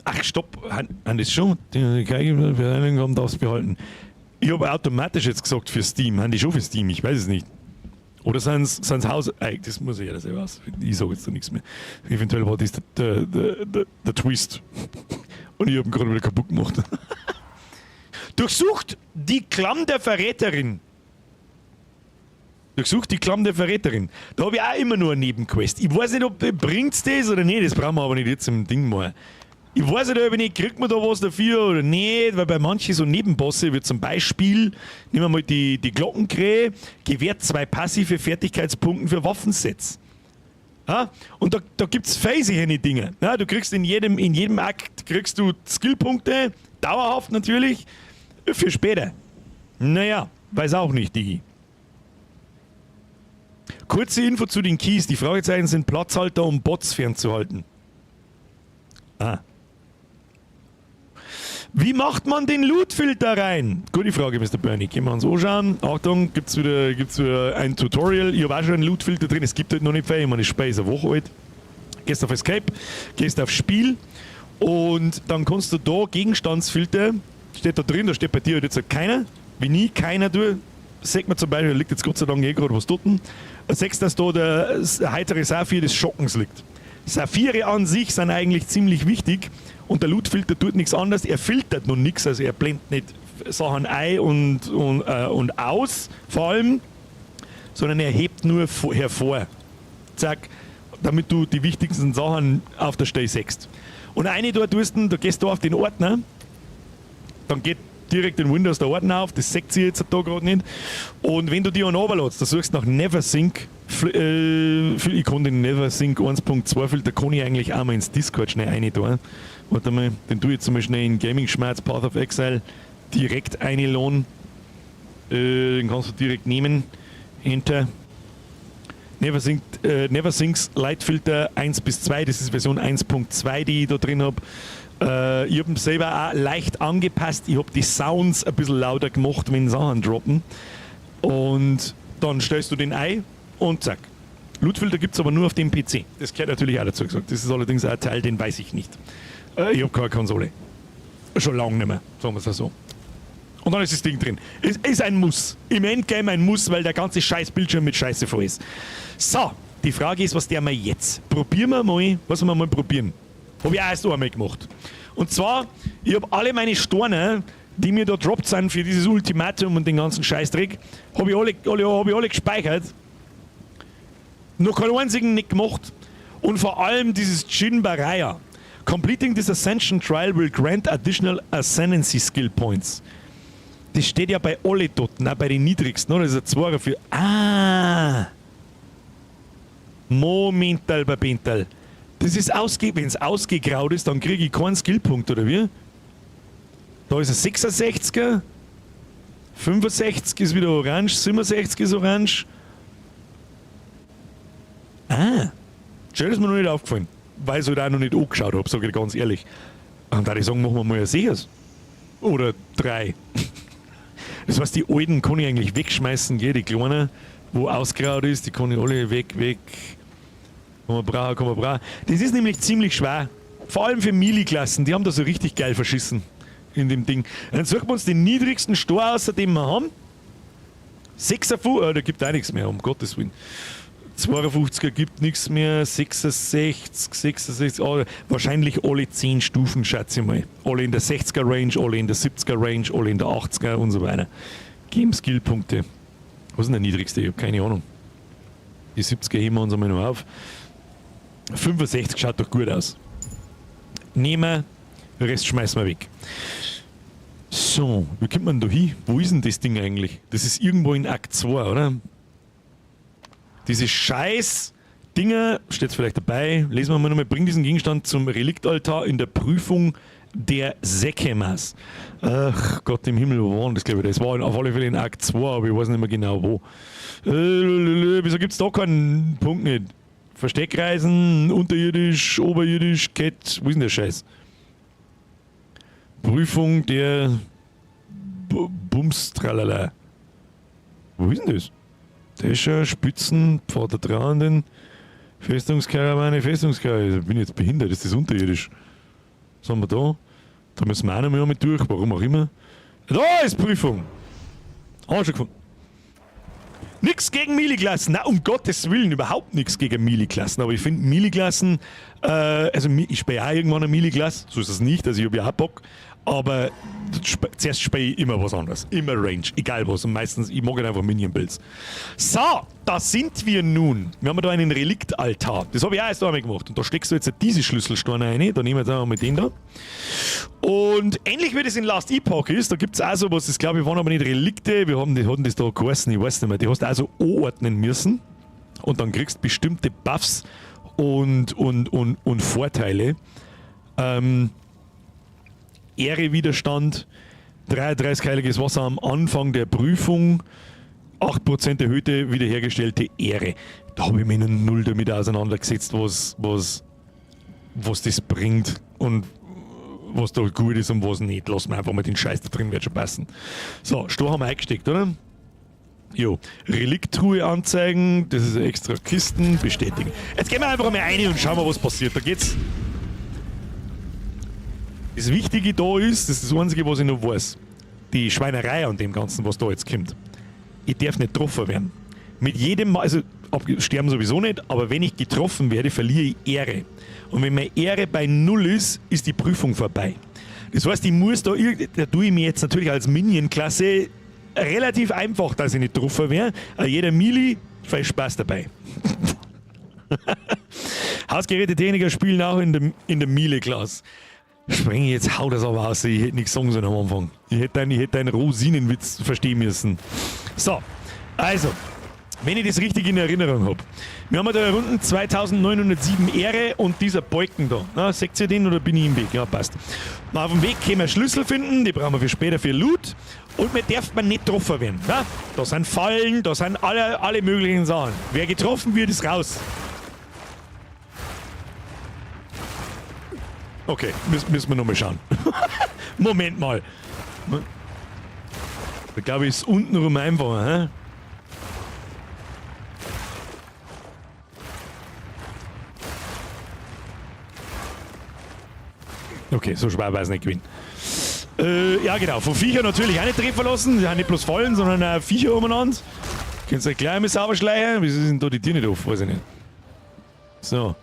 Ach, stopp. Han das schon? Die haben das behalten. Ich habe automatisch jetzt gesagt für Steam. Haben die schon für Steam? Ich weiß es nicht. Oder sind es Haus. Ey, das muss ich ja selber ausfinden. Ich sage jetzt da nichts mehr. Eventuell war das der Twist. Und ich habe ihn gerade wieder kaputt gemacht. Durchsucht die Klamm der Verräterin. Durchsucht die Klamm der Verräterin. Da habe ich auch immer nur eine Nebenquest. Ich weiß nicht, ob bringt's das oder nicht. Das brauchen wir aber nicht jetzt im Ding mal. Ich weiß nicht, ob ich nicht, kriegt man da was dafür oder nicht, weil bei manchen so Nebenbosse, wie zum Beispiel, nehmen wir mal die Glockenkrähe, gewährt 2 passive Fertigkeitspunkte für Waffensets. Ja? Und da gibt es solche Dinge. Ja, du kriegst in jedem Akt kriegst du Skillpunkte, dauerhaft natürlich, für später. Naja, weiß auch nicht, Digi. Kurze Info zu den Keys. Die Fragezeichen sind Platzhalter, um Bots fernzuhalten. Ah. Wie macht man den Loot-Filter rein? Gute Frage, Mr. Bernie. Können wir uns anschauen. Achtung, gibt's wieder ein Tutorial. Ich habe auch schon einen Loot-Filter drin. Es gibt halt noch nicht viel. Ich meine, das Spiel ist eine Woche alt. Gehst auf Escape, gehst auf Spiel und dann kannst du da Gegenstandsfilter, steht da drin, da steht bei dir halt jetzt halt keiner. Wenn ich keiner tue, sieht man zum Beispiel, da liegt jetzt Gott sei Dank eh gerade was dort. Siehst, dass da der heitere Saphir des Schockens liegt. Saphire an sich sind eigentlich ziemlich wichtig und der Lootfilter tut nichts anderes. Er filtert nun nichts, also er blendet nicht Sachen ein und aus, vor allem, sondern er hebt nur hervor. Zack, damit du die wichtigsten Sachen auf der Stelle siehst. Und eine da tust du, da gehst du auf den Ordner, dann geht direkt in Windows der Ordner auf, das seht ihr jetzt da gerade nicht. Und wenn du die einen runterlädst, da suchst du nach Neversync, ich kann den Neversync 1.2 Filter, kann ich eigentlich auch mal ins Discord schnell rein tun. Warte mal, den tue ich jetzt mal schnell in Gaming Schmerz Path of Exile direkt einladen. Den kannst du direkt nehmen. Enter. Neversync's Light Filter 1 bis 2, das ist Version 1.2, die ich da drin habe. Ich habe ihn selber auch leicht angepasst. Ich habe die Sounds ein bisschen lauter gemacht, wenn Sachen droppen. Und dann stellst du den ein und zack. Lootfilter gibt es aber nur auf dem PC. Das gehört natürlich auch dazu gesagt. Das ist allerdings auch ein Teil, den weiß ich nicht. Ich habe keine Konsole. Schon lange nicht mehr, sagen wir es so. Und dann ist das Ding drin. Es ist ein Muss. Im Endgame ein Muss, weil der ganze scheiß Bildschirm mit Scheiße voll ist. So, die Frage ist, was der wir jetzt? Probieren wir mal, was wir mal probieren. Habe ich auch erst einmal gemacht. Und zwar, ich habe alle meine Steine, die mir da droppt sind für dieses Ultimatum und den ganzen Scheißdreck, habe ich alle gespeichert. Noch keinen einzigen nicht gemacht. Und vor allem dieses Djinn Baraya. Completing this Ascension Trial will grant additional Ascendancy Skill Points. Das steht ja bei alle dort, auch bei den niedrigsten, oder? Das ist ein Zweier für. Ah! Momental, Babental. Das ist ausge Wenn es ausgegraut ist, dann kriege ich keinen Skillpunkt, oder wie? Da ist ein 66er. 65 ist wieder orange, 67 ist orange. Ah, schön, ist mir noch nicht aufgefallen. Weil ich es halt auch noch nicht angeschaut habe, sage ich ganz ehrlich. Und da ich sagen, machen wir mal ein sicheres. Oder drei. Das heißt, die alten kann ich eigentlich wegschmeißen, gell? Die kleinen, wo ausgraut ist, die kann ich alle weg, weg. Kann man brauchen, kann man brauchen. Das ist nämlich ziemlich schwer. Vor allem für Melee-Klassen, die haben da so richtig geil verschissen in dem Ding. Dann suchen wir uns den niedrigsten Stor aus, den wir haben. 56, da gibt auch nichts mehr, um Gottes Willen. 52er gibt nichts mehr, 66, 66, oh, wahrscheinlich alle 10 Stufen, schätze ich mal. Alle in der 60er Range, alle in der 70er Range, alle in der 80er und so weiter. Geben Skillpunkte. Was ist denn der niedrigste? Ich habe keine Ahnung. Die 70er heben wir uns einmal noch auf. 65 schaut doch gut aus. Nehmen wir, Rest schmeißen wir weg. So, wie kommt man da hin? Wo ist denn das Ding eigentlich? Das ist irgendwo in Akt 2, oder? Diese scheiß Dinger, steht vielleicht dabei, lesen wir mal nochmal, bring diesen Gegenstand zum Reliktaltar in der Prüfung der Sekhemas. Ach Gott im Himmel, wo war denn das, glaube ich? Das war auf alle Fälle in Akt 2, aber ich weiß nicht mehr genau wo. Wieso gibt es da keinen Punkt nicht? Versteckreisen, unterirdisch, oberirdisch, Cat, wo ist denn der Scheiß? Prüfung der Bums, tralala. Wo ist denn das? Tescher, Spitzen, Pfad der Trauernden, Festungskarawane, Festungskarawane. Ich bin jetzt behindert, ist das unterirdisch? Was haben wir da? Da müssen wir auch noch mal mit durch, warum auch immer. Da ist Prüfung! Haben wir schon gefunden. Nix gegen Melee-Klassen. Na, um Gottes Willen, überhaupt nichts gegen Melee-Klassen. Aber ich finde Melee-Klassen, also ich spiele auch irgendwann eine Melee-Klasse, so ist es nicht, also ich habe ja auch Bock. Aber zuerst spiele ich immer was anderes. Immer Range, egal was. Und meistens, ich mag halt einfach Minion-Builds. So, da sind wir nun. Wir haben da einen Reliktaltar. Das habe ich auch erst einmal gemacht. Und da steckst du jetzt diese Schlüsselsteine rein. Da nehmen wir jetzt einfach mal den da. Und ähnlich wie das in Last Epoch ist, da gibt's auch sowas, das glaube ich waren aber nicht Relikte, wir haben die, hatten das da geheißen, ich weiß nicht mehr. Die hast du also anordnen müssen. Und dann kriegst du bestimmte Buffs und Vorteile. Ehre-Widerstand, 33 heiliges Wasser am Anfang der Prüfung, 8% erhöhte wiederhergestellte Ehre. Da habe ich mich noch null damit auseinandergesetzt, was das bringt und was da gut ist und was nicht. Lass mir einfach mal den Scheiß da drin, wird schon passen. So, Stor haben wir eingesteckt, oder? Jo, Relikttruhe anzeigen, das ist extra Kisten, bestätigen. Jetzt gehen wir einfach mal rein und schauen mal, was passiert. Da geht's. Das Wichtige da ist, das ist das Einzige, was ich noch weiß, die Schweinerei an dem Ganzen, was da jetzt kommt. Ich darf nicht getroffen werden. Mit jedem Mal, also sterben sowieso nicht, aber wenn ich getroffen werde, verliere ich Ehre. Und wenn meine Ehre bei 0 ist, ist die Prüfung vorbei. Das heißt, ich muss da irgend-, da tue ich mir jetzt natürlich als Minion-Klasse relativ einfach, dass ich nicht getroffen werde. Aber jeder Melee, viel Spaß dabei. Hausgerätetechniker spielen auch in der Melee-Klasse. Spring jetzt, hau das aber aus, ich hätte nichts sagen sollen am Anfang. Ich hätte einen Rosinenwitz verstehen müssen. So, also, wenn ich das richtig in Erinnerung hab. Wir haben da rund 2907 Ehre und dieser Balken da. Na, seht ihr den oder bin ich im Weg? Ja, passt. Na, auf dem Weg können wir Schlüssel finden, die brauchen wir für später für Loot. Und wir darf man nicht getroffen werden. Na, da sind Fallen, da sind alle möglichen Sachen. Wer getroffen wird, ist raus. Okay, müssen wir nochmal schauen. Moment mal. Da glaube ich, ist untenrum einfacher, hä? Okay, so schwer war's nicht gewesen. Ja, genau. Von Viecher natürlich auch nicht treffen lassen. Die haben nicht bloß Fallen, sondern auch Viecher umeinander. Könnt ihr euch gleich mal sauber schleichen? Wieso sind da die Tiere nicht offen? Weiß ich nicht. So.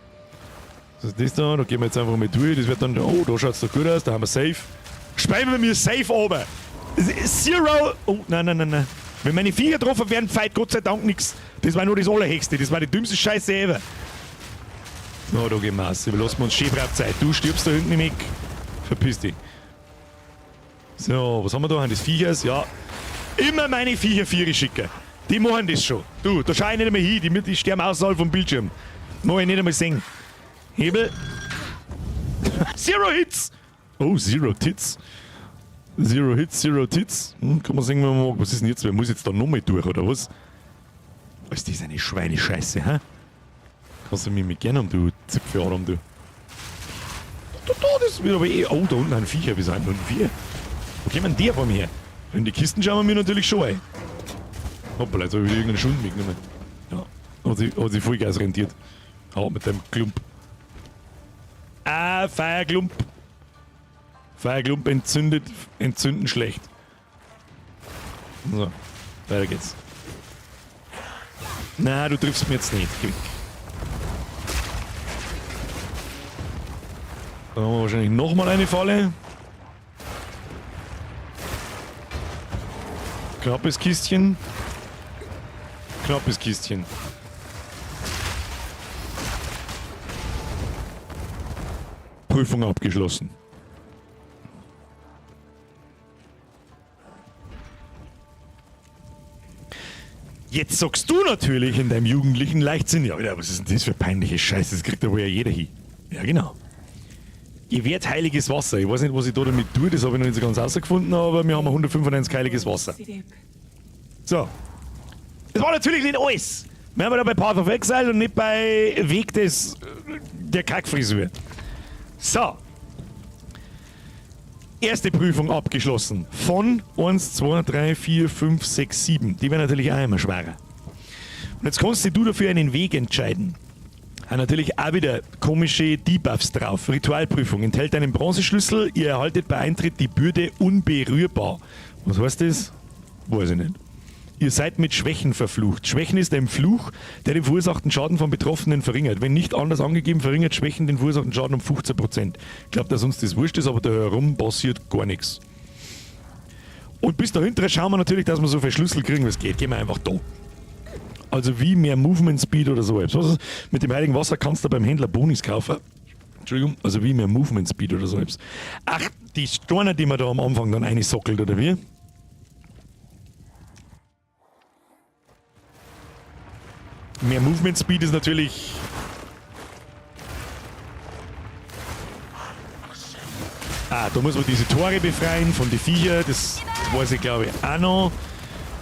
Was ist das da? Da gehen wir jetzt einfach mal durch. Das wird dann. Oh, da schaut's doch gut aus. Da haben wir safe. Speiben wir mir safe oben. Zero. Oh, nein, nein, nein, nein. Wenn meine Viecher getroffen werden, feit Gott sei Dank nix. Das war nur das Allerhöchste. Das war die dümmste Scheiße ever. So, da gehen wir raus. Überlassen wir uns schön brav Zeit. Du stirbst da hinten im Eck. Verpiss dich. So, was haben wir da? Haben das Viechers? Ja. Immer meine Viecher Viere schicken. Die machen das schon. Du, da schau ich nicht einmal hin. Die sterben außerhalb vom Bildschirm. Mach ich nicht einmal sehen. Hebel. Zero Hits! Oh, Zero Tits. Zero Hits, Zero Tits. Kann man sehen, wenn man mag. Was ist denn jetzt? Wer muss jetzt da nochmal durch, oder was? Ist das eine Schweinescheiße, hä? Kannst du mich mit gerne um, du Zipfeladam, du. Da, da, das wird aber eh. Oh, da unten ein Viecher. Wieso sind unten vier? Wo kommen die von mir her? In die Kisten schauen wir mir natürlich schon ein. Hoppala, jetzt hab ich wieder irgendeinen Schund mitgenommen. Ja, hat sich Vollgas rentiert. Hau mit dem Klump. Ah, Feierklump. Feierklump entzündet, entzünden schlecht. So, weiter geht's. Na, du triffst mich jetzt nicht. Geh weg. Da haben wir wahrscheinlich nochmal eine Falle. Knappes Kistchen. Knappes Kistchen. Prüfung abgeschlossen. Jetzt sagst du natürlich in deinem jugendlichen Leichtsinn, ja, Alter, was ist denn das für peinliche Scheiße, das kriegt ja wohl ja jeder hin. Ja, genau. Gewährt heiliges Wasser. Ich weiß nicht, was ich da damit tue, das habe ich noch nicht so ganz rausgefunden, aber wir haben 195 heiliges Wasser. So. Das war natürlich nicht alles. Wir haben ja da bei Path of Exile und nicht bei Weg der Kackfrisur. So. Erste Prüfung abgeschlossen. Von 1, 2, 3, 4, 5, 6, 7. Die werden natürlich auch immer schwerer. Und jetzt kannst du dafür einen Weg entscheiden. Haben natürlich auch wieder komische Debuffs drauf. Ritualprüfung enthält einen Bronzeschlüssel. Ihr erhaltet bei Eintritt die Bürde unberührbar. Was heißt das? Weiß ich nicht. Ihr seid mit Schwächen verflucht. Schwächen ist ein Fluch, der den verursachten Schaden von Betroffenen verringert. Wenn nicht anders angegeben, verringert Schwächen den verursachten Schaden um 15%. Ich glaube, dass uns das wurscht ist, aber da herum passiert gar nichts. Und bis dahinter schauen wir natürlich, dass wir so viele Schlüssel kriegen, wie es geht. Gehen wir einfach da. Also wie mehr Movement Speed oder so etwas. Was ist? Mit dem heiligen Wasser kannst du beim Händler Bonis kaufen. Entschuldigung, also wie mehr Movement Speed oder so etwas. Ach, die Steine, die man da am Anfang dann einsockelt, oder wie? Mehr Movement Speed ist natürlich. Ah, da muss man diese Tore befreien von den Viecher. Das weiß ich, glaube ich, auch noch.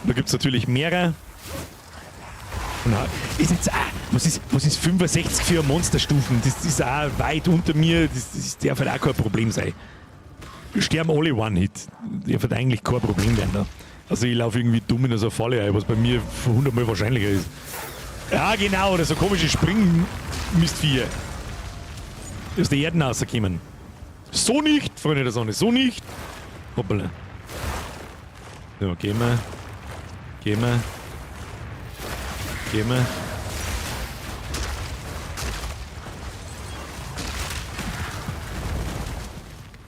Da gibt es natürlich mehrere. Und ist jetzt, ah, was ist 65 für Monsterstufen? Das ist auch weit unter mir. Das darf halt auch kein Problem sein. Wir sterben alle One-Hit. Darf halt eigentlich kein Problem werden da. Also ich laufe irgendwie dumm in so eine Falle ein, was bei mir 100 Mal wahrscheinlicher ist. Ja, genau, oder so komische Springmistviecher. Aus der Erde rausgekommen. So nicht, Freunde der Sonne, so nicht. Hoppala. So, gehen wir. Gehen wir. Gehen wir.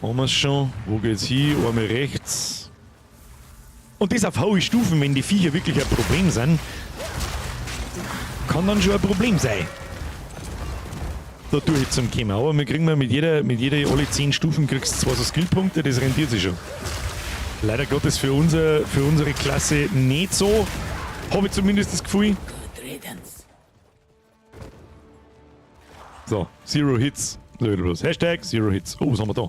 Haben wir's schon. Wo geht's hin? Einmal rechts. Und das auf hohe Stufen, wenn die Viecher wirklich ein Problem sind, kann dann schon ein Problem sein, da durch zum kommen. Aber wir kriegen mit jeder, alle 10 Stufen kriegst du zwei so Skillpunkte, das rentiert sich schon. Leider Gottes für unsere Klasse nicht so. Habe ich zumindest das Gefühl. Good riddance. So, Zero Hits. So, wieder los. #ZeroHits. Oh, was haben wir da?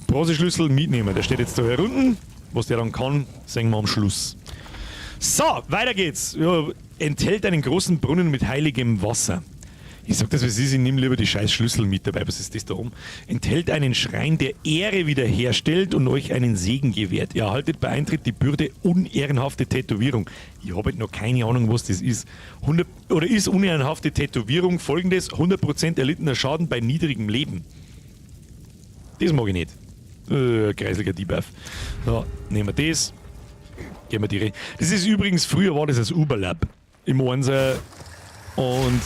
Bronzeschlüssel mitnehmen. Der steht jetzt da hier unten. Was der dann kann, sehen wir am Schluss. So, weiter geht's. Ja, enthält einen großen Brunnen mit heiligem Wasser. Ich sag das, wie es ist, ich nehme lieber die scheiß Schlüssel mit dabei. Was ist das da oben? Enthält einen Schrein, der Ehre wiederherstellt und euch einen Segen gewährt. Ihr erhaltet bei Eintritt die Bürde unehrenhafte Tätowierung. Ich habe halt noch keine Ahnung, was das ist. 100, oder ist unehrenhafte Tätowierung folgendes: 100% erlittener Schaden bei niedrigem Leben. Das mag ich nicht. Kreisliger Debuff. So, nehmen wir das. Gehen wir die. Das ist übrigens, früher war das als Überlap im Einser und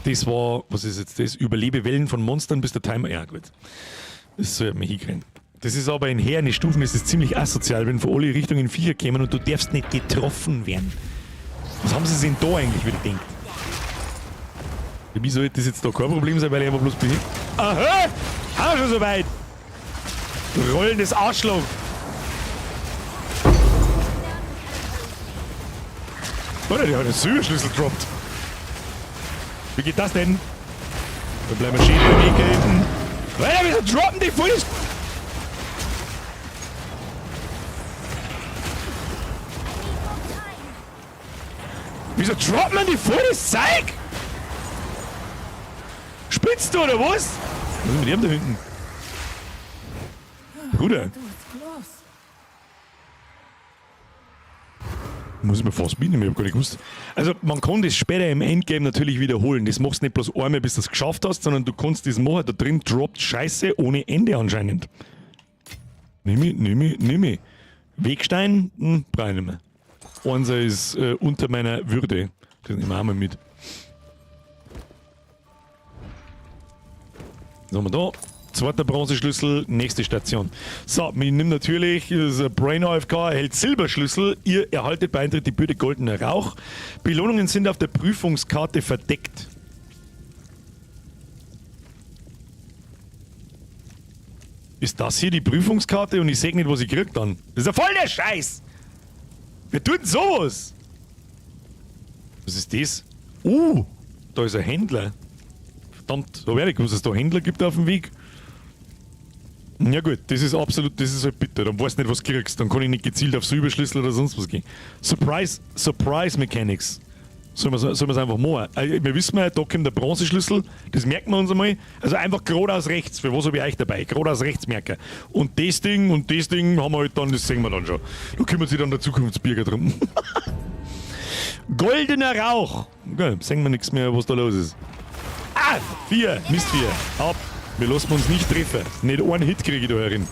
das war, was ist jetzt das? Überlebe Wellen von Monstern, bis der Timer. Ja, gut. Das soll man hinkriegen. Das ist aber in höheren Stufen ist es ziemlich asozial, wenn von alle Richtungen Viecher kommen und du darfst nicht getroffen werden. Was haben sie sich denn da eigentlich wieder gedacht? Wie sollte das jetzt da kein Problem sein, weil ich einfach bloß behindert. Aha! Haben wir schon soweit! Rollendes Arschloch! Oder der hat einen Silberschlüssel gedroppt. Wie geht das denn? Da bleiben wir schön beim Weg hinten. Alter, wieso droppen die voll das? Wieso droppen die voll das Zeug? Spinnst du oder was? Was ist mit dem da hinten? Bruder. That was close. Muss ich mir fast mitnehmen, ich hab gar nicht gewusst. Also man kann das später im Endgame natürlich wiederholen. Das machst du nicht bloß einmal, bis du es geschafft hast, sondern du kannst das machen. Da drin droppt Scheiße ohne Ende anscheinend. Nimm ich, nimm ich, nimm ich. Wegstein? Brauch ich nicht mehr. Einser ist unter meiner Würde. Das nehmen wir auch mal mit. Was haben wir da? Zweiter Bronzeschlüssel, nächste Station. So, wir nehmen natürlich das Brain AFK, erhält Silberschlüssel. Ihr erhaltet bei Eintritt die Bürde goldener Rauch. Belohnungen sind auf der Prüfungskarte verdeckt. Ist das hier die Prüfungskarte und ich seh nicht, was ich krieg dann? Das ist ja voll der Scheiß! Wer tut denn sowas? Was ist das? Da ist ein Händler. Verdammt, da werde ich gewusst, dass es da Händler gibt auf dem Weg. Ja gut, das ist absolut, das ist halt bitter. Dann weißt du nicht, was du kriegst. Dann kann ich nicht gezielt auf Silberschlüssel oder sonst was gehen. Surprise, Surprise Mechanics. Sollen wir es sollen einfach machen? Wir wissen ja, da kommt der Bronzeschlüssel, das merken wir uns einmal. Also einfach geradeaus rechts, für was habe ich euch dabei? Geradeaus rechts merken. Und das Ding und das Ding haben wir halt dann, das sehen wir dann schon. Da kümmert sich dann der Zukunftsbürger drum. Goldener Rauch! Okay, sehen wir nichts mehr, was da los ist. Ah! Vier! Mist, vier! Ab! Wir lassen uns nicht treffen. Nicht einen Hit kriege ich da herin.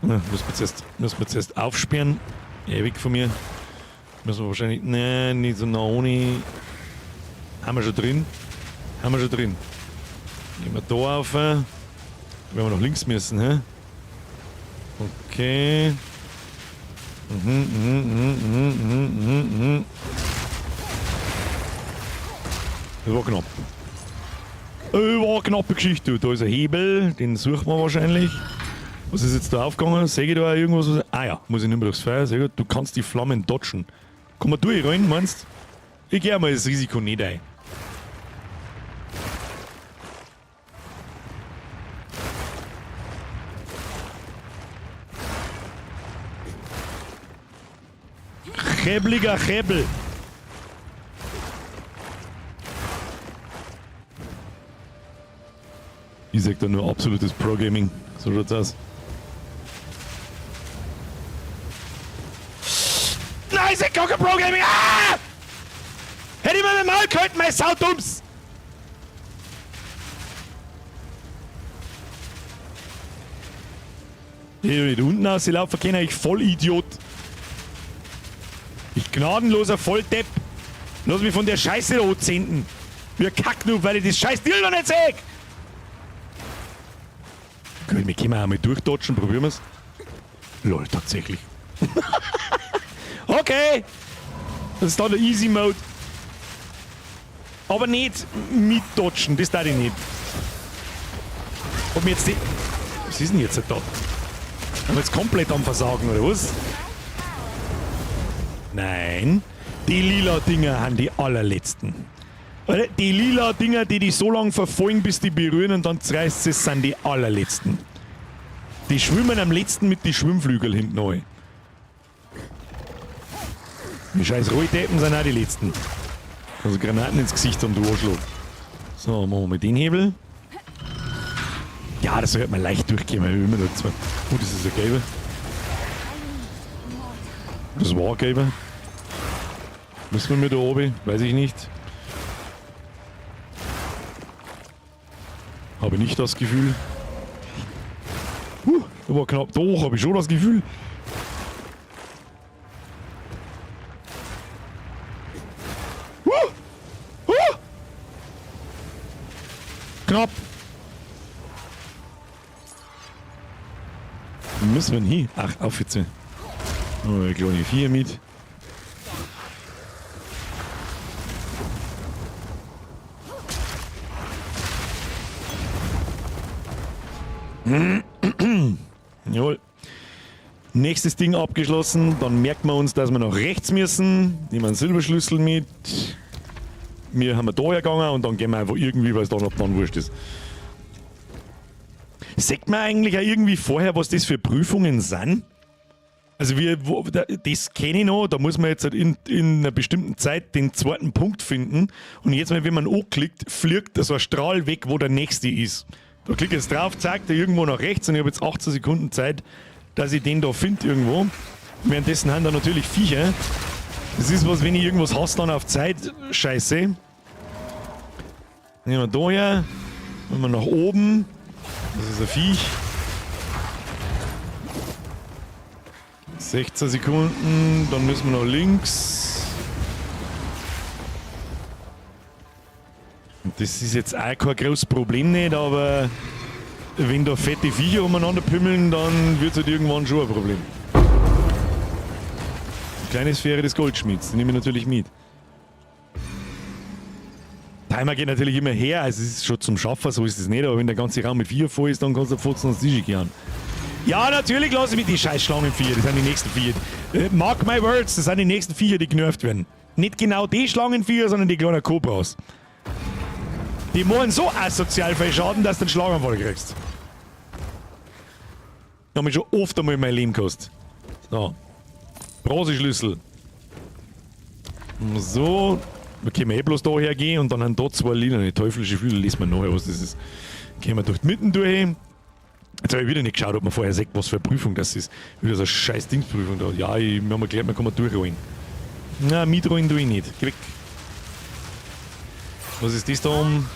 Na, müssen wir zuerst aufsperren. Weg von mir. Müssen wir wahrscheinlich. Nein, nicht so nah ohne. Haben wir schon drin? Haben wir schon drin. Gehen wir da auf. Werden wir nach links müssen, hä? Okay. Das war knapp. Das war eine knappe Geschichte. Da ist ein Hebel, den suchen wir wahrscheinlich. Was ist jetzt da aufgegangen? Sehe ich da auch irgendwas? Ah ja, muss ich nicht mehr durchs Feuer. Sehr gut. Du kannst die Flammen dodgen. Komm mal durch rein, meinst du? Ich gehe mal das Risiko nicht ein. Chebliger Chebel. Ich sag da nur absolutes Pro-Gaming. So schaut's aus. Nein, ich sag gar kein Pro-Gaming! Ah! Hätte ich mal mein Maul gehalten, mein Saudums! Ich nicht unten auslaufen können, ich Vollidiot. Ich gnadenloser Volldepp. Lass mich von der Scheiße da anzünden. Wie Kacknoob, weil ich das scheiß Deal noch nicht seh. Gut, wir können auch mal durchdodgen, probieren wir's. Lol, tatsächlich. Okay. Das ist dann der Easy Mode. Aber nicht mitdodgen, das darf ich nicht. Ob mir jetzt die... Was ist denn jetzt da? Haben wir jetzt komplett am Versagen, oder was? Nein. Die lila Dinger sind die allerletzten. Oder? Die lila Dinger, die dich so lange verfolgen, bis die berühren und dann zerreißt es, sind die allerletzten. Die schwimmen am letzten mit den Schwimmflügeln hinten rein. Die scheiß Rolldeppen sind auch die letzten. Also Granaten ins Gesicht haben, du Arschloch. So, machen wir mal den Hebel. Ja, das sollte man leicht durchgehen, weil wir immer noch zwei. Oh, das ist ein gelber. Das war ein gelber. Müssen wir mit da oben? Weiß ich nicht. Habe ich nicht das Gefühl. War knapp. Doch, habe ich schon das Gefühl. Knapp. Wo müssen wir denn hin? Ach, auf jetzt. Oh, eine kleine Vier mit. Jawohl. Nächstes Ding abgeschlossen. Dann merken wir uns, dass wir nach rechts müssen. Nehmen einen Silberschlüssel mit. Wir haben da hergegangen und dann gehen wir einfach irgendwie, weil es dann ab dann wurscht ist. Sagt man eigentlich auch irgendwie vorher, was das für Prüfungen sind? Also das kenne ich noch, da muss man jetzt halt in einer bestimmten Zeit den zweiten Punkt finden. Und jetzt mal, wenn man anklickt, fliegt so ein Strahl weg, wo der nächste ist. Da klicke ich jetzt drauf, zeigt er irgendwo nach rechts und ich habe jetzt 18 Sekunden Zeit, dass ich den da finde irgendwo. Währenddessen haben da natürlich Viecher. Das ist was, wenn ich irgendwas hasse, dann auf Zeit. Scheiße. Nehmen wir da her. Nehmen wir nach oben. Das ist ein Viech. 16 Sekunden, dann müssen wir nach links. Und das ist jetzt auch kein großes Problem nicht, aber wenn da fette Viecher umeinander pümmeln, dann wird es halt irgendwann schon ein Problem. Die kleine Sphäre des Goldschmieds, die nehme ich natürlich mit. Timer geht natürlich immer her, also es ist schon zum Schaffen, so ist es nicht, aber wenn der ganze Raum mit Viecher voll ist, dann kannst du Pfotzen ans Tisch gehen. Ja, natürlich lasse ich mich die scheiß Schlangenviecher, das sind die nächsten Viecher. Mark my words, das sind die nächsten Viecher, die genervt werden. Nicht genau die Schlangenviecher, sondern die kleinen Kobras. Die machen so asozial viel Schaden, dass du einen Schlaganfall kriegst. Das hab ich schon oft einmal in meinem Leben gekostet. So. Bronzeschlüssel. So. Da können wir eh bloß da hergehen und dann haben da zwei Linien. Teuflische Flügel, lesen wir nachher, was das ist. Gehen wir durch die Mitten durch. Jetzt habe ich wieder nicht geschaut, ob man vorher sieht, was für eine Prüfung das ist. Wieder so eine scheiß Dingsprüfung da. Ja, ich, wir haben gelernt, man kann man durchrollen. Na, mitrollen tue ich nicht. Geh weg. Was ist das da oben?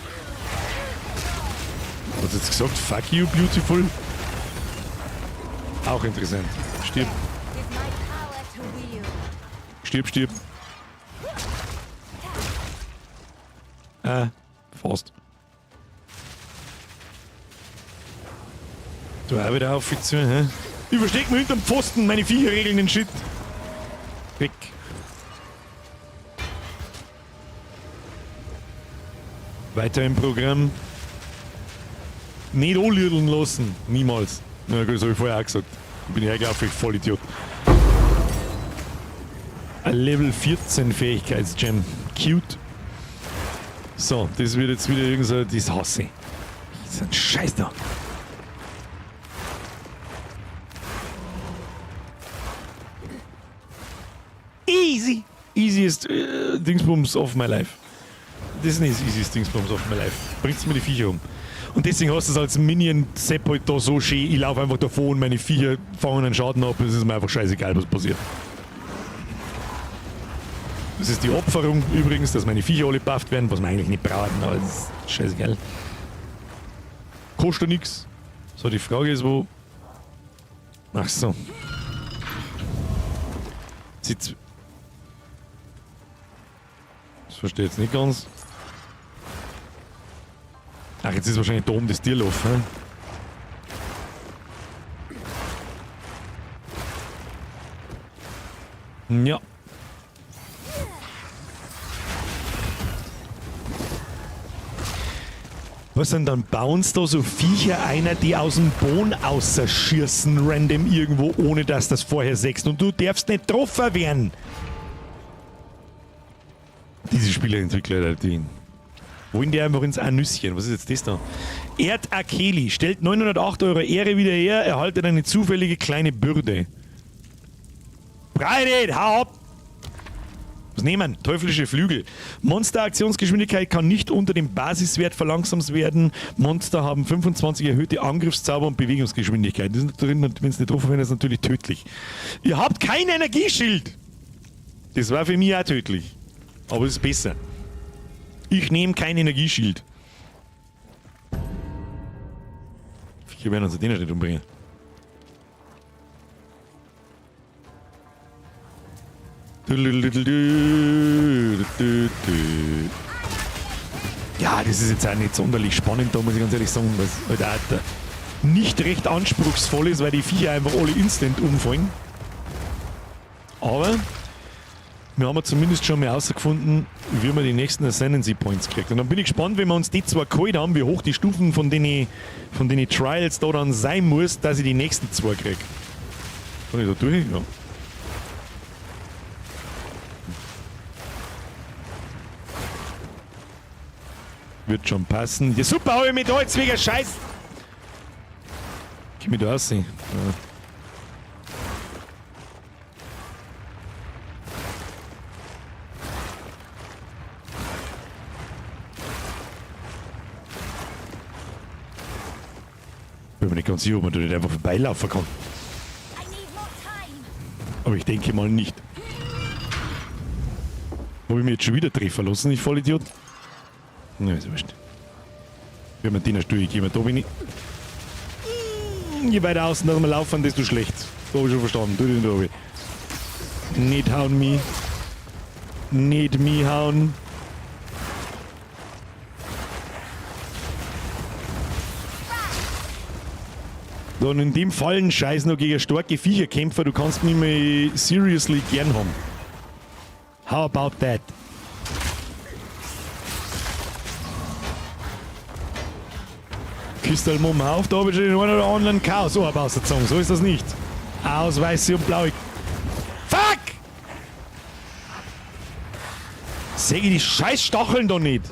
Was hat jetzt gesagt? Fuck you, beautiful. Auch interessant. Stirb. Stirb, stirb. Fast. Du auch wieder auf zu, hä? Ich versteck mich hinterm Pfosten, meine Viecher regeln den Shit. Weg. Weiter im Programm. Nicht anlüdeln lassen. Niemals. Na gut, das hab ich vorher auch gesagt. Bin ich hergelaufen, ich Vollidiot. Ein Level 14 Fähigkeitsgem. Cute. So, das wird jetzt wieder irgend so. Das hasse ich. Das ist ein Scheiß da. Easy! Easiest Dingsbums of my life. Das ist nicht das easiest Dingsbums of my life. Bringt's mir die Viecher um. Und deswegen hast du es als Minion-Sepp halt da so schön. Ich laufe einfach davon und meine Viecher fangen einen Schaden ab. Es ist mir einfach scheißegal, was passiert. Das ist die Opferung übrigens, dass meine Viecher alle bufft werden, was wir eigentlich nicht brauchen, aber das ist scheißegal. Kostet nix. So, die Frage ist, wo... Ach so. Sitz. Das verstehe ich jetzt nicht ganz. Ach, jetzt ist wahrscheinlich da oben das Tierloch, hä? Ja. Was sind dann bauen sie da so Viecher einer, die aus dem Boden ausschießen, random irgendwo, ohne dass das vorher sechst. Und du darfst nicht getroffen werden. Diese Spieleentwickler, die wollen die einfach ins Anüsschen. Was ist jetzt das da? Erd Akeli stellt 908 Euro Ehre wieder her, erhaltet eine zufällige kleine Bürde. Breit, hau ab! Was nehmen? Teuflische Flügel. Monster-Aktionsgeschwindigkeit kann nicht unter dem Basiswert verlangsamt werden. Monster haben 25 erhöhte Angriffszauber und Bewegungsgeschwindigkeit. Die sind drin, und wenn es nicht getroffen werden, ist es natürlich tödlich. Ihr habt kein Energieschild! Das war für mich auch tödlich. Aber es ist besser. Ich nehme kein Energieschild. Wir werden uns den nicht umbringen. Ja, das ist jetzt auch nicht sonderlich spannend, da muss ich ganz ehrlich sagen, weil es halt auch nicht recht anspruchsvoll ist, weil die Viecher einfach alle instant umfallen. Aber wir haben ja zumindest schon mal herausgefunden, wie man die nächsten Ascendancy Points kriegt. Und dann bin ich gespannt, wenn wir uns die zwei geholt haben, wie hoch die Stufen von den Trials da dann sein muss, dass ich die nächsten zwei krieg. Kann ich da durch? Ja. Wird schon passen. Ja, super, hab ich mich da jetzt wegen Scheiß. Geh mich da raus. Ja. Bin mir nicht ganz sicher, ob man da nicht einfach vorbeilaufen kann. Aber ich denke mal nicht. Hab ich mich jetzt schon wieder treffen lassen, ich Vollidiot? Na, ist ja wurscht. Wenn man den durchgehen, da bin ich. Je weiter außen, dass wir laufen, desto schlecht. So hab ich schon verstanden. Du den da hab ich. Nicht hauen mich. Nicht mich hauen. So, und in dem Fall ein Scheiß noch gegen starke Viecherkämpfer, du kannst mich mal seriously gern haben. How about that? Kistel Mumm auf, da hab ich schon den einen oder anderen Chaos ausgezogen. So ist das nicht. Aus, weiße und blau. Fuck! Seh ich die Scheißstacheln da nicht?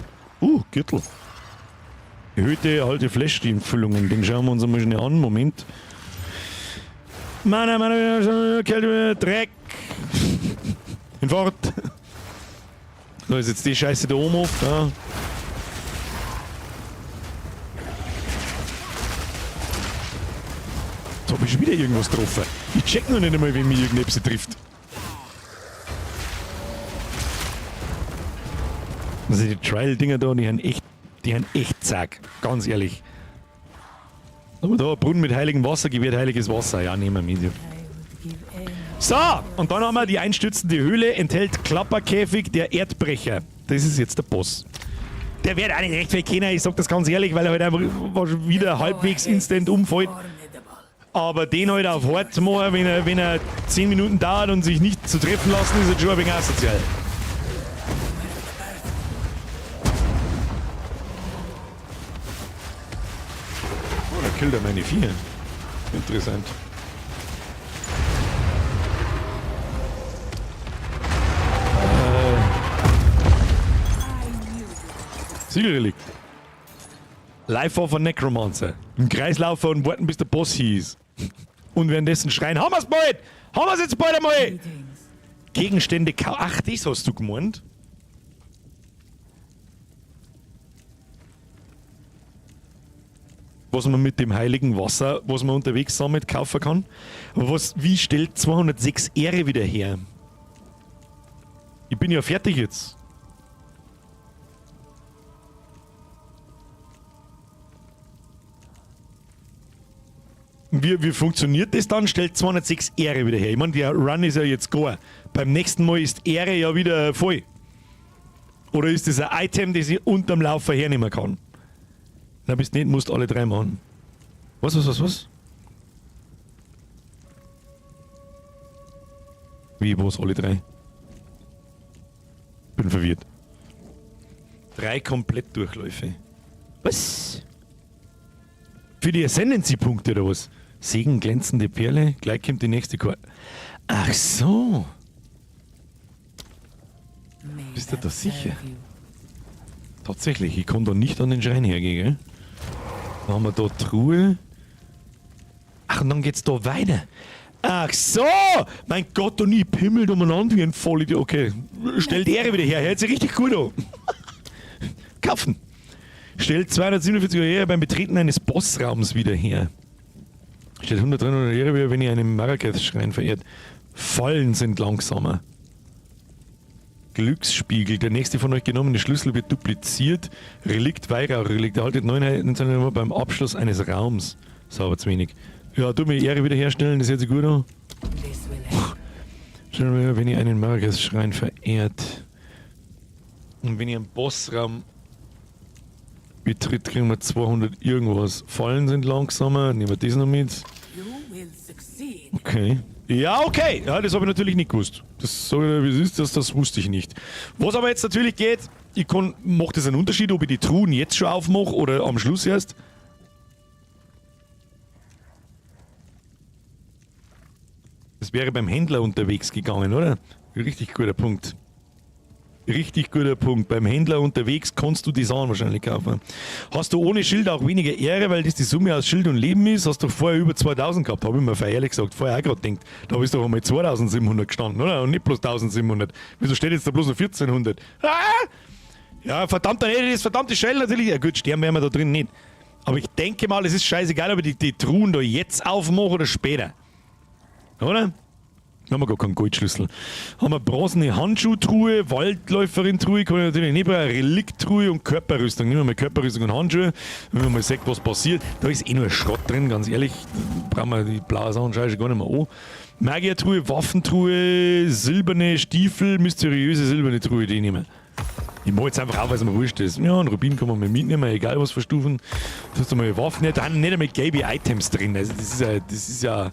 Gürtel. Erhöhte alte Flash-Füllungen. Den schauen wir uns einmal schnell an. Moment. Mana, Mana, Kälte, Dreck. Hinfort. Da ist jetzt die Scheiße da oben oft. Ja. Jetzt hab ich schon wieder irgendwas getroffen. Ich check noch nicht einmal, wenn mich irgendetwas trifft. Also die Trial-Dinger da, die haben echt zack. Ganz ehrlich. Aber da, ein Brunnen mit heiligem Wasser gewährt heiliges Wasser. Ja, nehmen wir mit. So, und dann haben wir die einstürzende Höhle, enthält Klapperkäfig, der Erdbrecher. Das ist jetzt der Boss. Der wird auch nicht recht viel kennen, ich sag das ganz ehrlich, weil er halt einfach wieder halbwegs instant umfällt. Aber den halt auf hart machen, wenn er 10 Minuten dauert und sich nicht zu treffen lassen, ist er schon ein wenig asozial. Oh, da killt er meine 4. Interessant. Siegelrelikt. Life of a Necromancer. Im Kreis laufen und warten, bis der Boss hier ist. Und währenddessen schreien, haben wir's bald! Haben wir's jetzt bald einmal! Gegenstände Ach, das hast du gemeint? Was man mit dem heiligen Wasser, was man unterwegs sammelt, kaufen kann. Aber wie stellt 206 Ehre wieder her? Ich bin ja fertig jetzt. Wie funktioniert das dann? Stellt 206 Ehre wieder her. Ich meine, der Run ist ja jetzt gar. Beim nächsten Mal ist Ehre ja wieder voll. Oder ist das ein Item, das ich unterm Laufer hernehmen kann? Na, bist nicht, musst alle drei machen. Was, was, was, was? Wie, was, alle drei? Bin verwirrt. 3 Komplettdurchläufe. Was? Für die Ascendancy-Punkte oder was? Segen, glänzende Perle, gleich kommt die nächste Karte. Ach so. Bist du da sicher? Tatsächlich, ich komm da nicht an den Schrein hergehen, gell? Dann haben wir da Truhe. Ach, und dann geht's da weiter. Ach so! Mein Gott, und ich pimmelt umeinander wie ein Vollidiot. Okay, stellt Ehre wieder her. Hört sich richtig gut an. Kaufen. Stellt 247 Euro Ehre beim Betreten eines Bossraums wieder her. Stellt 103 Ehre wieder, wenn ihr einen Maraketh-Schrein verehrt. Fallen sind langsamer. Glücksspiegel. Der nächste von euch genommene Schlüssel wird dupliziert. Relikt, Weihrauch-Relikt. Erhaltet 9 beim Abschluss eines Raums. Das ist aber zu wenig. Ja, tu mir Ehre wiederherstellen, das hört sich gut an. Schauen wir mal, wenn ihr einen Maraketh-Schrein verehrt. Und wenn ihr einen Bossraum betritt, kriegen wir 200 irgendwas. Fallen sind langsamer. Nehmen wir das noch mit. Okay. Ja, okay. Ja, das habe ich natürlich nicht gewusst. Das sag ich, wie es ist, das wusste ich nicht. Was aber jetzt natürlich geht, macht das einen Unterschied, ob ich die Truhen jetzt schon aufmache oder am Schluss erst? Das wäre beim Händler unterwegs gegangen, oder? Richtig guter Punkt. Richtig guter Punkt. Beim Händler unterwegs kannst du die Sachen wahrscheinlich kaufen. Hast du ohne Schild auch weniger Ehre, weil das die Summe aus Schild und Leben ist? Hast du vorher über 2000 gehabt? Hab ich mir ehrlich gesagt vorher auch grad gedacht. Da bist du doch einmal 2700 gestanden, oder? Und nicht bloß 1700. Wieso steht jetzt da bloß noch 1400? Ah! Ja, verdammt, dann hätte ich das verdammte Shell natürlich. Ja gut, sterben werden wir da drin nicht. Aber ich denke mal, es ist scheißegal, ob ich die Truhen da jetzt aufmache oder später. Oder? Haben wir gar keinen Goldschlüssel. Haben wir bronzene Handschuhtruhe, Waldläuferin-Truhe, kann ich natürlich nicht brauchen, Relikttruhe und Körperrüstung. Nehmen wir mal Körperrüstung und Handschuhe, wenn wir mal sehen, was passiert. Da ist eh nur Schrott drin, ganz ehrlich. Da brauchen wir die blauen Sachen scheiße gar nicht mehr an. Magiertruhe, Waffentruhe, silberne Stiefel, mysteriöse silberne Truhe, die nehmen wir. Ich mach jetzt einfach auf, weil es mir wurscht ist. Ja, einen Rubin kann man mal mitnehmen, egal was für Stufen. Da hast du mal Waffen, da sind nicht einmal gelbe Items drin. Also das ist ja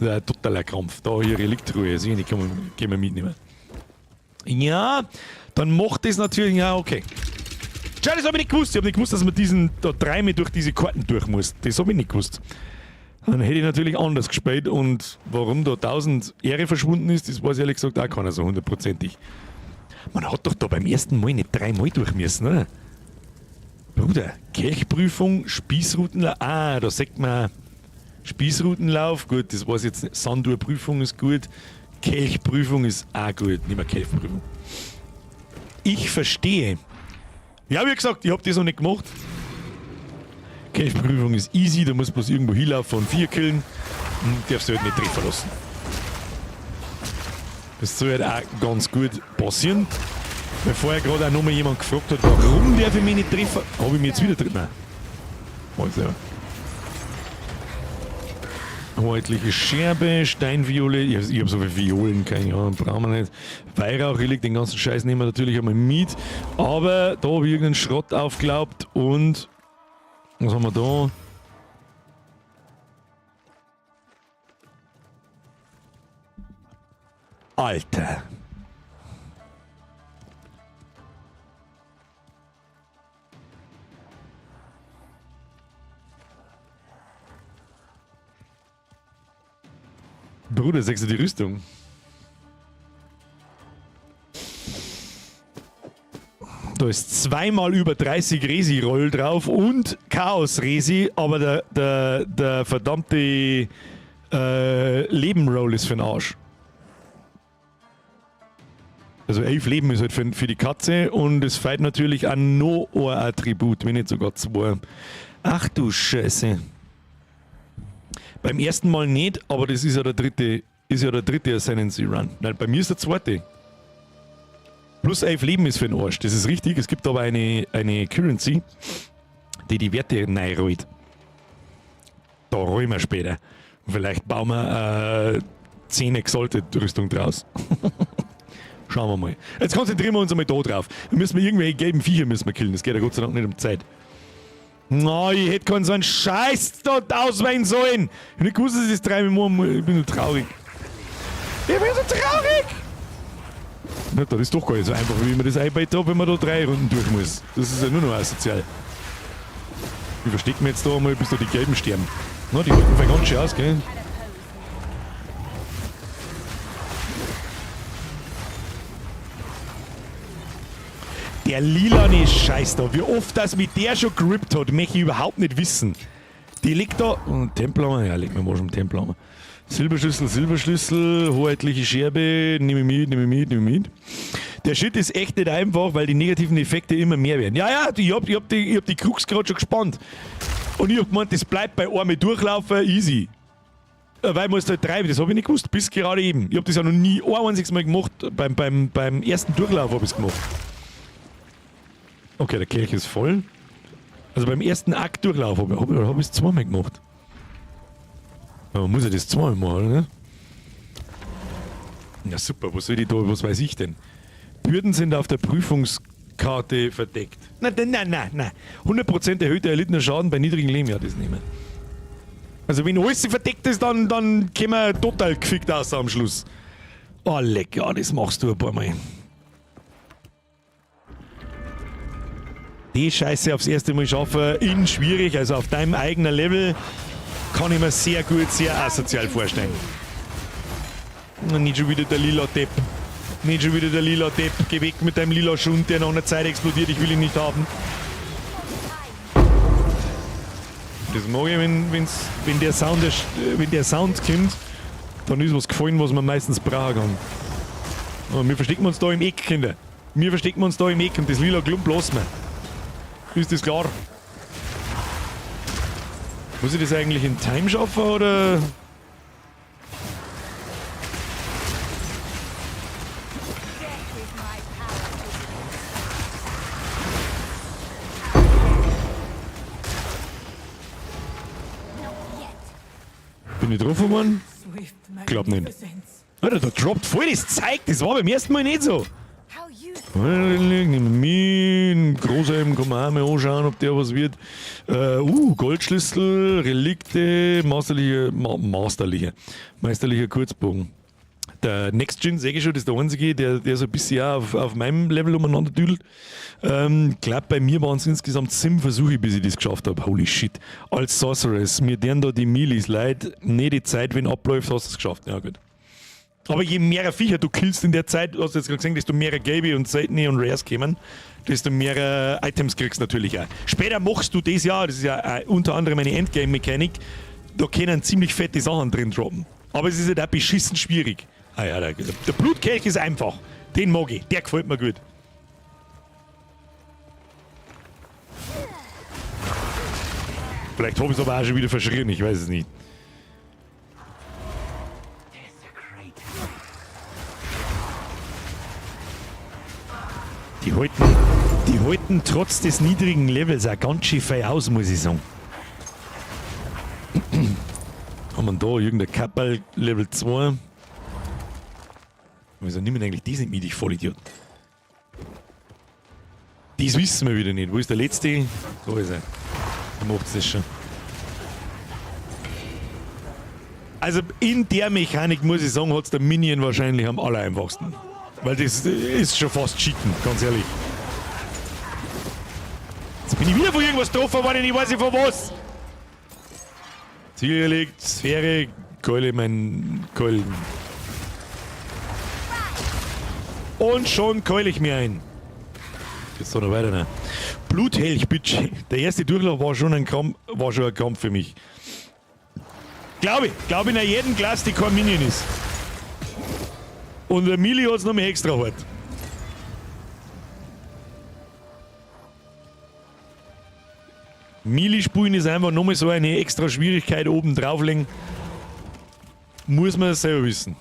ein totaler Krampf. Da hier Relikttruhe, also die kann man mitnehmen. Ja, dann macht das natürlich, ja, okay. Schau, das hab ich nicht gewusst. Ich hab nicht gewusst, dass man diesen da dreimal durch diese Karten durch muss. Das hab ich nicht gewusst. Dann hätte ich natürlich anders gespielt und warum da 1000 Ehre verschwunden ist, das weiß ehrlich gesagt auch keiner so hundertprozentig. Man hat doch da beim ersten Mal nicht dreimal durch müssen, oder? Bruder, Kelchprüfung, Spießrutenlauf, ah, da sagt man Spießrutenlauf, gut, das weiß ich jetzt nicht. Sanduhrprüfung ist gut, Kelchprüfung ist auch gut, nicht mehr Kelchprüfung. Ich verstehe. Ja, wie gesagt, ich hab das noch nicht gemacht. Kelchprüfung ist easy, da muss bloß irgendwo hinlaufen und 4 killen. Und darfst du halt nicht treffen lassen. Das soll halt auch ganz gut passieren. Weil vorher gerade auch nochmal jemand gefragt hat, warum darf ich mich nicht treffen? Hab ich mich jetzt wieder drin? Nein. Mach ich selber. Hoheitliche Scherbe, Steinviole, ich hab so viele Violen, keine Ahnung, brauchen wir nicht. Weihrauchrelik, den ganzen Scheiß nehmen wir natürlich einmal mit. Aber da hab ich irgendeinen Schrott aufgeglaubt und was haben wir da? Alter. Bruder, sagst du die Rüstung? Da ist zweimal über 30 Resi-Roll drauf und Chaos-Resi, aber der verdammte Leben-Roll ist für den Arsch. Also 11 Leben ist halt für die Katze und es fehlt natürlich auch noch ein Attribut, wenn nicht sogar 2. Ach du Scheiße. Beim ersten Mal nicht, aber das ist ja der dritte, ist ja der dritte Ascendancy Run. Nein, bei mir ist der zweite. Plus 11 Leben ist für den Arsch, das ist richtig. Es gibt aber eine Currency, die die Werte neu rollt. Da rollen wir später. Und vielleicht bauen wir 10 Exalted-Rüstung draus. Schauen wir mal. Jetzt konzentrieren wir uns einmal da drauf. Wir müssen irgendwelche gelben Viecher müssen wir killen. Das geht ja Gott sei Dank nicht um Zeit. Na, ich hätte keinen so einen Scheiß dort auswählen sollen. Ich hab nicht gewusst, dass ich das 3 Mal machen muss. Ich bin so traurig. Ich bin so traurig! Na, das ist doch gar nicht so einfach, wie man das einbaut hat, wenn man da 3 Runden durch muss. Das ist ja nur noch asozial. Wie verstecken wir jetzt da einmal, bis da die Gelben sterben? Na, die halten vielleicht ganz schön aus, gell? Der lilane Scheiß da, wie oft das mit der schon gerippt hat, möchte ich überhaupt nicht wissen. Die liegt da. Und Tempelhammer, ja, leg mir mal schon Tempelhammer. Silberschlüssel, Silberschlüssel, hoheitliche Scherbe, nehme ich mit, nehme ich mit, nehme ich mit. Der Shit ist echt nicht einfach, weil die negativen Effekte immer mehr werden. Ja, ja, ich hab die Krux gerade schon gespannt. Und ich hab gemeint, das bleibt bei einmal durchlaufen, easy. Weil man es halt treiben, das hab ich nicht gewusst, bis gerade eben. Ich hab das ja noch nie ein einziges Mal gemacht, beim ersten Durchlauf hab ich's gemacht. Okay, der Kelch ist voll. Also beim ersten Akt Durchlauf hab ich's zweimal gemacht. Ja, man muss ja das zweimal machen, oder? Ja super, was soll ich da, was weiß ich denn? Bürden sind auf der Prüfungskarte verdeckt. Nein, nein, nein, nein, nein. 100% erhöhter erlittener Schaden bei niedrigen Leben, ja, das nehmen wir. Also wenn alles verdeckt ist, dann kommen wir total gefickt aus am Schluss. Oh leck, ja, das machst du ein paar Mal. Die Scheiße aufs erste Mal schaffen, in schwierig, also auf deinem eigenen Level, kann ich mir sehr gut, sehr asozial vorstellen. Und nicht schon wieder der lila Depp. Nicht schon wieder der lila Depp. Geh weg mit deinem lila Schund, der nach einer Zeit explodiert. Ich will ihn nicht haben. Das mag ich, wenn der Sound kommt, dann ist was gefallen, was man meistens brauchen kann. Und wir verstecken uns da im Eck, Kinder. Wir verstecken uns da im Eck und das lila Klump lassen wir. Ist das klar? Muss ich das eigentlich in Time schaffen, oder? Bin ich getroffen worden? Glaub nicht. Alter, da droppt voll das Zeug. Das war beim ersten Mal nicht so. Nimm mit, Großheim kann man auch mal anschauen, ob der was wird. Goldschlüssel, Relikte, meisterlicher Kurzbogen. Der Next Gen, sag ich schon, das ist der einzige, der so ein bisschen auch auf meinem Level umeinander düdelt. Glaub, bei mir waren's insgesamt 7 Versuche, bis ich das geschafft hab. Holy shit. Als Sorceress, mir deren da die Milis leid, nicht die Zeit, wenn abläuft, hast du's geschafft. Ja, gut. Aber je mehr Viecher du killst in der Zeit, hast du jetzt gerade gesehen, desto mehr Gelbe und Seltene und Rares kommen, desto mehr Items kriegst du natürlich auch. Später machst du das ja, das ist ja unter anderem eine Endgame-Mechanik, da können ziemlich fette Sachen drin droppen. Aber es ist halt auch beschissen schwierig. Ah ja, der Blutkelch ist einfach. Den mag ich, der gefällt mir gut. Vielleicht habe ich es aber auch schon wieder verschrien, ich weiß es nicht. Die halten trotz des niedrigen Levels auch ganz schön fein aus, muss ich sagen. Haben wir da irgendein Kappel Level 2? Wieso nimmt eigentlich die nicht mit, ich Vollidiot? Das wissen wir wieder nicht. Wo ist der letzte? Da ist er. Der macht das schon. Also in der Mechanik muss ich sagen, hat es der Minion wahrscheinlich am allereinfachsten. Weil das ist schon fast Cheaten, ganz ehrlich. Jetzt bin ich wieder von irgendwas getroffen worden, ich weiß nicht von was. Zielgelegt, Sphäre, Keule, mein Keulen. Und schon keule ich mir ein. Jetzt noch weiter, ne? Bluthelch, bitte. Der erste Durchlauf war schon ein Krampf, war schon ein Krampf für mich. Glaube ich. Glaube in jedem Glas, die kein Minion ist. Und der Mili hat es noch mehr extra hart. Mili spielen ist einfach nochmal so eine extra Schwierigkeit oben drauflegen. Muss man selber wissen.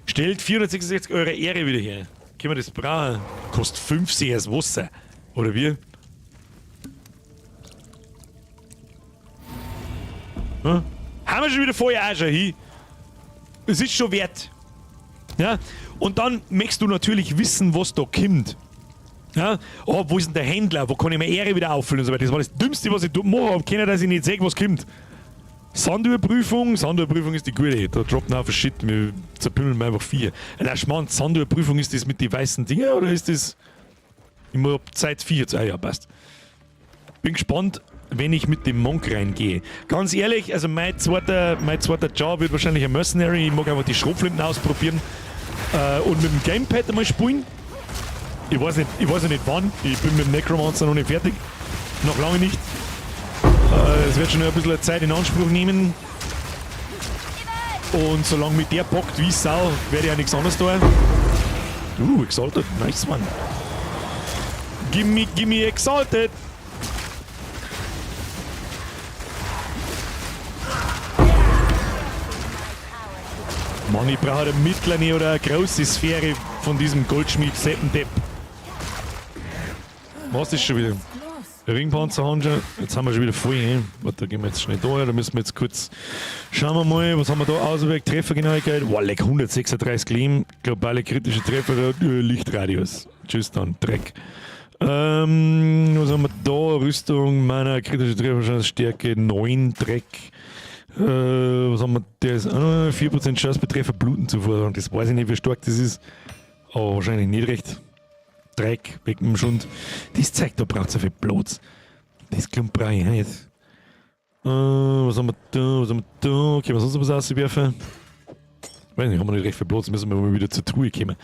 Stellt 466 Euro Ehre wieder her. Können wir das brauchen? Kostet 50 das Wasser. Oder wie? Hm? Haben wir schon wieder vorher auch schon hin. Es ist schon wert. Ja? Und dann möchtest du natürlich wissen, was da kommt. Ja? Oh, wo ist denn der Händler? Wo kann ich meine Ehre wieder auffüllen und so weiter. Das war das Dümmste, was ich machen habe können, dass ich nicht sehe, was kommt. Sanduhrprüfung. Sanduhrprüfung ist die gute. Da droppt ein Shit, wir zerpümmeln einfach 4. Na, Schmarrn, Sanduhrprüfung, ist das mit den weißen Dinger oder ist das. Ich muss ab Zeit 4 jetzt. Ah ja, passt. Bin gespannt, wenn ich mit dem Monk reingehe. Ganz ehrlich, also mein zweiter Job wird wahrscheinlich ein Mercenary. Ich mag einfach die Schrotflinten ausprobieren. Und mit dem Gamepad einmal spielen. Ich weiß nicht wann. Ich bin mit dem Necromancer noch nicht fertig. Noch lange nicht. Es wird schon ein bisschen Zeit in Anspruch nehmen. Und solange mit der packt wie Sau, werde ich auch nichts anderes tun. Exalted. Nice one. Gimme, gimme Exalted. Mann, ich brauche eine mittlere oder eine große Sphäre von diesem Goldschmied Seppendepp. Was ist schon wieder? Ringpanzerhandschuhe. Jetzt haben wir schon wieder voll. Hey. Warte, da gehen wir jetzt schnell da her. Da müssen wir jetzt kurz. Schauen wir mal, was haben wir da? Außerweg, Treffergenauigkeit. Wow, leck, 136 Leben. Globale kritische Treffer, Lichtradius. Tschüss dann, Dreck. Was haben wir da? Rüstung, meiner kritische Trefferchance, Stärke 9, Dreck. Was haben wir? Der ist 4% Chance bei Treffer Bluten zu verursachen. Das weiß ich nicht, wie stark das ist. Aber wahrscheinlich nicht recht. Dreck, weg mit dem Schund. Das zeigt, da braucht es so viel Platz. Das Klump brauche ich nicht. Was haben wir da? Was haben wir da? Okay, was sonst noch was auswerfen? Weiß nicht, haben wir nicht recht viel Platz, müssen wir mal wieder zur Truhe kommen.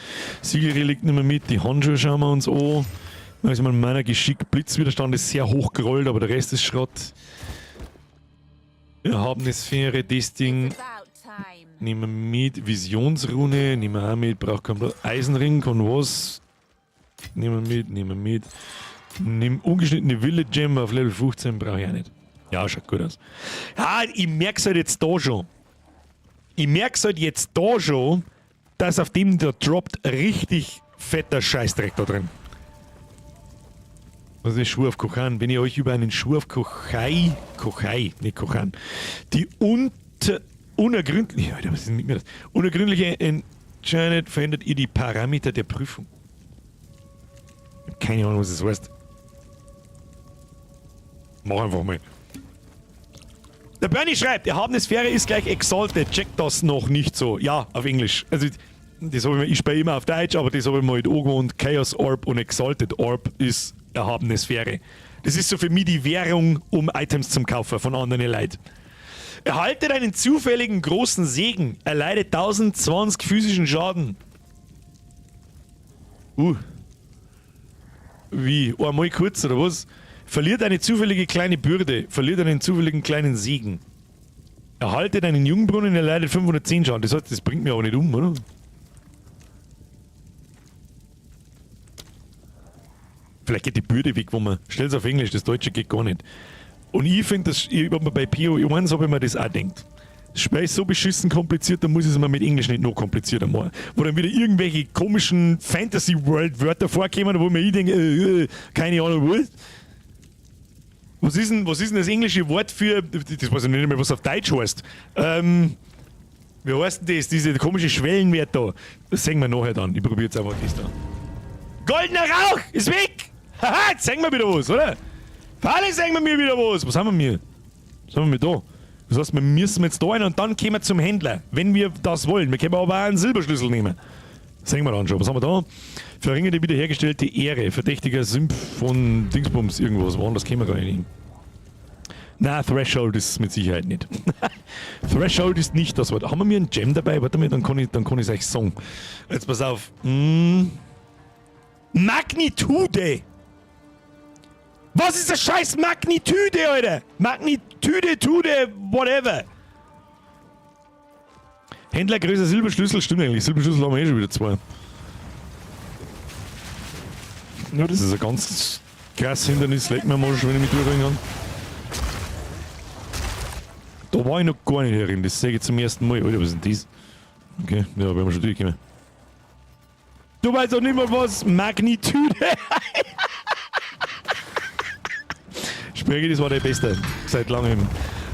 Siegelrelikt nehmen wir mit, die Handschuhe schauen wir uns an. Also meiner Geschick Blitzwiderstand ist sehr hoch gerollt, aber der Rest ist Schrott. Erhabene Sphäre, das Ding nehmen wir mit. Visionsrune nehmen wir auch mit, braucht keinen Platz. Eisenring kann was. Nehmen wir mit, nehmen wir mit. Nimm ungeschnittene Wille Gem auf Level 15 brauche ich auch nicht. Ja, schaut gut aus. Ja, ich merk's halt jetzt da schon. Ich merk's halt jetzt da schon, dass auf dem da droppt richtig fetter Scheißdreck da drin. Was ist Schwur auf Kochan? Wenn ihr euch über einen Schwur auf Kochai, nicht Kochan, die unergründliche, Alter, was ist denn mit mir das? Unergründliche entscheidet, verändert ihr die Parameter der Prüfung. Keine Ahnung, was das heißt. Mach einfach mal. Der Bernie schreibt, erhabene Sphäre ist gleich Exalted. Check das noch nicht so. Ja, auf Englisch. Also, das habe ich mir, ich spiele immer auf Deutsch, aber das habe ich mir halt angewohnt. Chaos Orb und Exalted Orb ist erhabene Sphäre. Das ist so für mich die Währung, um Items zum Kaufen von anderen Leuten. Erhaltet einen zufälligen großen Segen. Erleidet 1020 physischen Schaden. Wie? Einmal kurz, oder was? Verliert eine zufällige kleine Bürde. Verliert einen zufälligen kleinen Segen. Erhaltet einen Jungbrunnen, erleidet 510 Schaden. Das heißt, das bringt mir aber nicht um, oder? Vielleicht geht die Bürde weg, wo man. Stell's auf Englisch, das Deutsche geht gar nicht. Und ich finde, das, ich hab mir bei PoE 1 habe ich mir das auch gedacht. Das Spiel ist so beschissen kompliziert, da muss ich es mir mit Englisch nicht noch komplizierter machen. Wo dann wieder irgendwelche komischen Fantasy-World-Wörter vorkommen, wo mir ich denke, keine Ahnung, was. Was ist denn das englische Wort für, das weiß ich nicht mehr, was auf Deutsch heißt. Wie heißt denn das, diese komische Schwellenwert da? Das sehen wir nachher dann. Ich probiere jetzt einfach das da. Goldener Rauch ist weg! Haha, jetzt sehen wir wieder was, oder? Freilich sehen wir mir wieder was. Was haben wir? Was haben wir da? Das heißt, wir müssen jetzt da rein und dann kommen wir zum Händler, wenn wir das wollen. Wir können aber auch einen Silberschlüssel nehmen. Sehen wir dann schon. Was haben wir da? Verringerte wiederhergestellte Ehre. Verdächtiger Sümpf von Dingsbums irgendwas. Woanders kämen wir gar nicht hin. Na, Threshold ist es mit Sicherheit nicht. Threshold ist nicht das Wort. Haben wir mir einen Gem dabei? Warte mal, dann kann ich es euch sagen. Jetzt pass auf. Magnitude! Was ist das scheiß Magnitude, Alter? Magnitude, Tude, whatever. Händler größer Silberschlüssel, stimmt eigentlich. Silberschlüssel haben wir eh schon wieder zwei. Ja, das ist ein ganz krasses Hindernis. Leck mir mal schon, wenn ich mich durchbringen kann. Da war ich noch gar nicht herin, das sehe ich zum ersten Mal. Alter, was ist denn das? Okay, ja, werden wir schon durchkommen. Du weißt doch nicht mal, was Magnitude. Spreche, das war der Beste. Seit langem.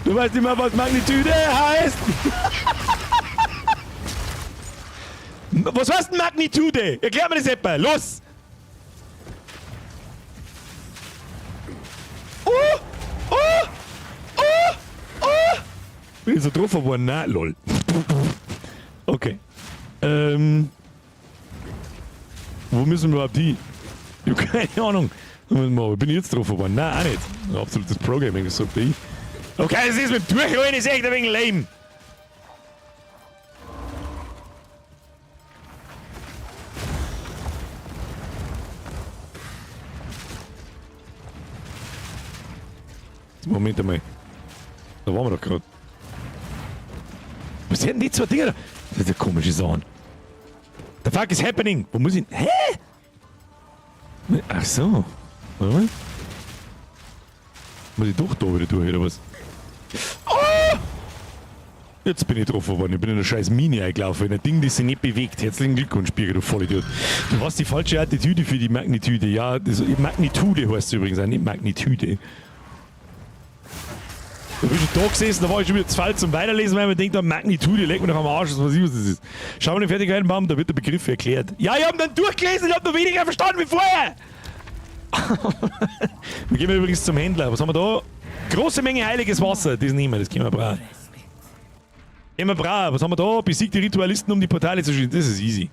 Du weißt nicht mal, was Magnitude heißt. Was heißt denn Magnitude? Erklär mir das etwa. Los! Oh! Oh! Oh! Oh! Bin ich so drauf geworden? Nein, lol. Okay. Wo müssen wir überhaupt hin? Ich hab keine Ahnung. Bin ich jetzt drauf geworden? Nein, auch nicht. Absolutes Pro-Gaming, das sagt ich. Okay, das ist mit dem Durchrollen ist echt ein wenig lame. Moment einmal. Da waren wir doch gerade. Was sind denn die zwei Dinger da? Das ist ja komische Sachen. The fuck is happening? Wo muss ich. Hä? Ach so. Warte mal. Muss ich doch da wieder durch, oder was? Oh! Jetzt bin ich drauf geworden. Ich bin in eine scheiß Mine eingelaufen. In ein Ding, das sich nicht bewegt. Herzlichen Glückwunsch, Birger, du Vollidiot. Du hast die falsche Attitüde für die Magnitude. Ja, das, Magnitude heißt es übrigens auch, nicht Magnitude. Da bin ich schon da gesessen, da war ich schon wieder zu falsch zum Weiterlesen, weil man denkt, Magnitude, leck mir doch am Arsch, was weiß ich, was das ist. Schau mal den Fertigkeitenbaum, da wird der Begriff erklärt. Ja, ich hab ihn dann durchgelesen, ich hab noch weniger verstanden wie vorher. Wir gehen übrigens zum Händler. Was haben wir da? Große Menge heiliges Wasser. Das nehmen wir, das können wir brauchen. Können wir brauchen. Was haben wir da? Besiegt die Ritualisten, um die Portale zu schließen. Das ist easy.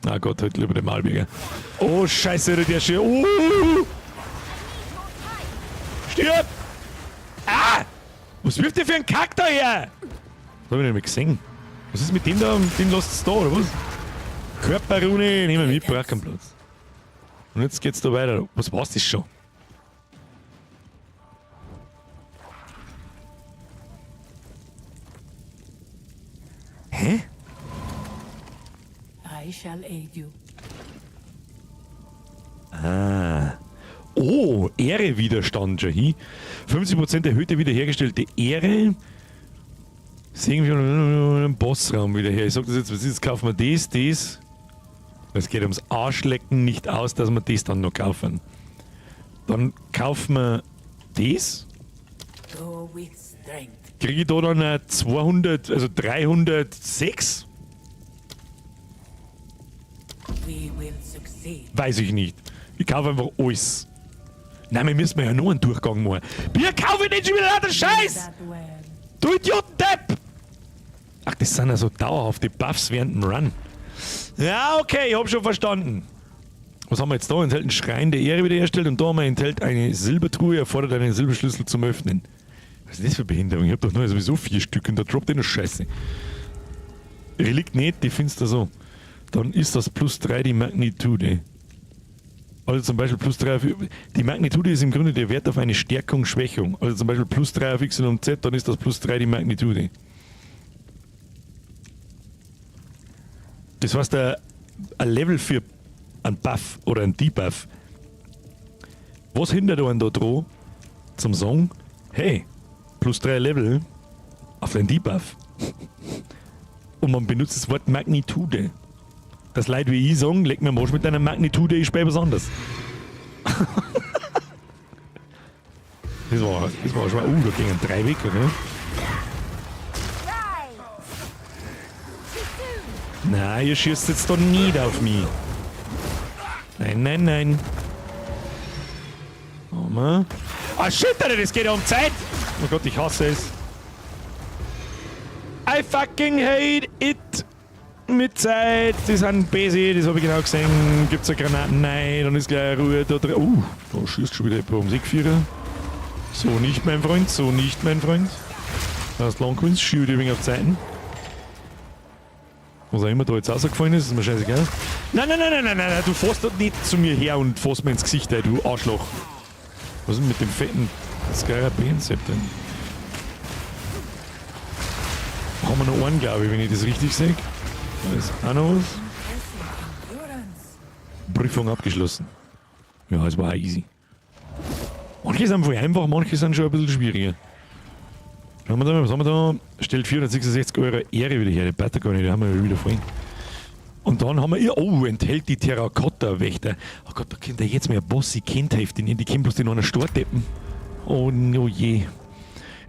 Ah Gott, heute lieber der Malbürger. Oh, scheiße, der schön. Oh! Stirb! Ah! Was wirft der für einen Kack da her? Das hab ich nicht mehr gesehen. Was ist mit dem da? Dem lasst es da, oder was? Körperrune, nehmen wir mit, braucht keinen Platz. Und jetzt geht's da weiter. Was war's das schon? Hä? I shall aid you. Ah. Oh, Ehre-Widerstand schon hin. 50% erhöhte wiederhergestellte Ehre. Sehen wir einen Bossraum wieder her. Ich sag das jetzt, was ist, jetzt kaufen wir das, das. Es geht ums Arschlecken nicht aus, dass wir das dann noch kaufen. Dann kaufen wir das. Go with strength. Kriege ich da dann 200, also 306? We will succeed. Weiß ich nicht. Ich kaufe einfach alles. Nein, wir müssen ja nur einen Durchgang machen. Bier kaufe ich nicht schon wieder lauter Scheiß! That well. Du Idiotendepp! Ach, das sind ja so dauerhafte Buffs während dem Run. Ja, okay, ich hab schon verstanden. Was haben wir jetzt da? Enthält einen Schrein der Ehre wiederhergestellt und da haben wir enthält eine Silbertruhe, erfordert einen Silberschlüssel zum Öffnen. Was ist das für Behinderung? Ich hab doch nur sowieso 4 Stück und da droppt eh noch Scheiße. Relikt nicht, die findest du so. Dann ist das plus 3 die Magnitude. Also zum Beispiel plus 3 auf, die Magnitude ist im Grunde der Wert auf eine Stärkung, Schwächung. Also zum Beispiel plus 3 auf Y und Z, dann ist das plus 3 die Magnitude. Das heißt, ein Level für ein Buff oder ein Debuff. Was hindert einen da dran, zum Sagen, Hey, plus 3 Level auf den Debuff. Und man benutzt das Wort Magnitude. Das Leute wie ich sagen, leck mir am Arsch mit deiner Magnitude, ich spiele was anderes. Das war schon. Da gingen 3 weg, oder? Nein, ihr schießt jetzt doch nicht auf mich. Nein, nein, nein. Mal. Ah, shit, Alter, das geht ja um Zeit. Oh Gott, ich hasse es. I fucking hate it. Mit Zeit. Die sind busy, das habe ich genau gesehen. Gibt's eine Granate? Nein, dann ist gleich Ruhe da drin. Da schießt schon wieder jemand ums Eck, Vierer. So nicht, mein Freund, so nicht, mein Freund. Da ist Langquins, schiebe ich ein wenig auf Zeiten. Was auch immer da jetzt rausgefallen ist, ist mir scheißegal. Nein, nein, nein, nein, nein, nein, nein, du fährst dort nicht zu mir her und fährst mir ins Gesicht, ey, du Arschloch. Was ist denn mit dem fetten Skarabäensepp denn? Haben wir noch einen, glaube ich, wenn ich das richtig sehe. Da ist auch noch was. Prüfung abgeschlossen. Ja, es war auch easy. Manche sind voll einfach, manche sind schon ein bisschen schwieriger. Schauen wir da mal, was haben wir da? Stellt 466 Euro Ehre wieder her, die Patagonie, die haben wir wieder vorhin. Und dann haben wir, ja, oh, enthält die Terrakotta-Wächter. Oh Gott, da kennt er jetzt mehr Boss, ich kennt Hälfte nicht, die kennt bloß den einen Storteppen. Oh, oh je.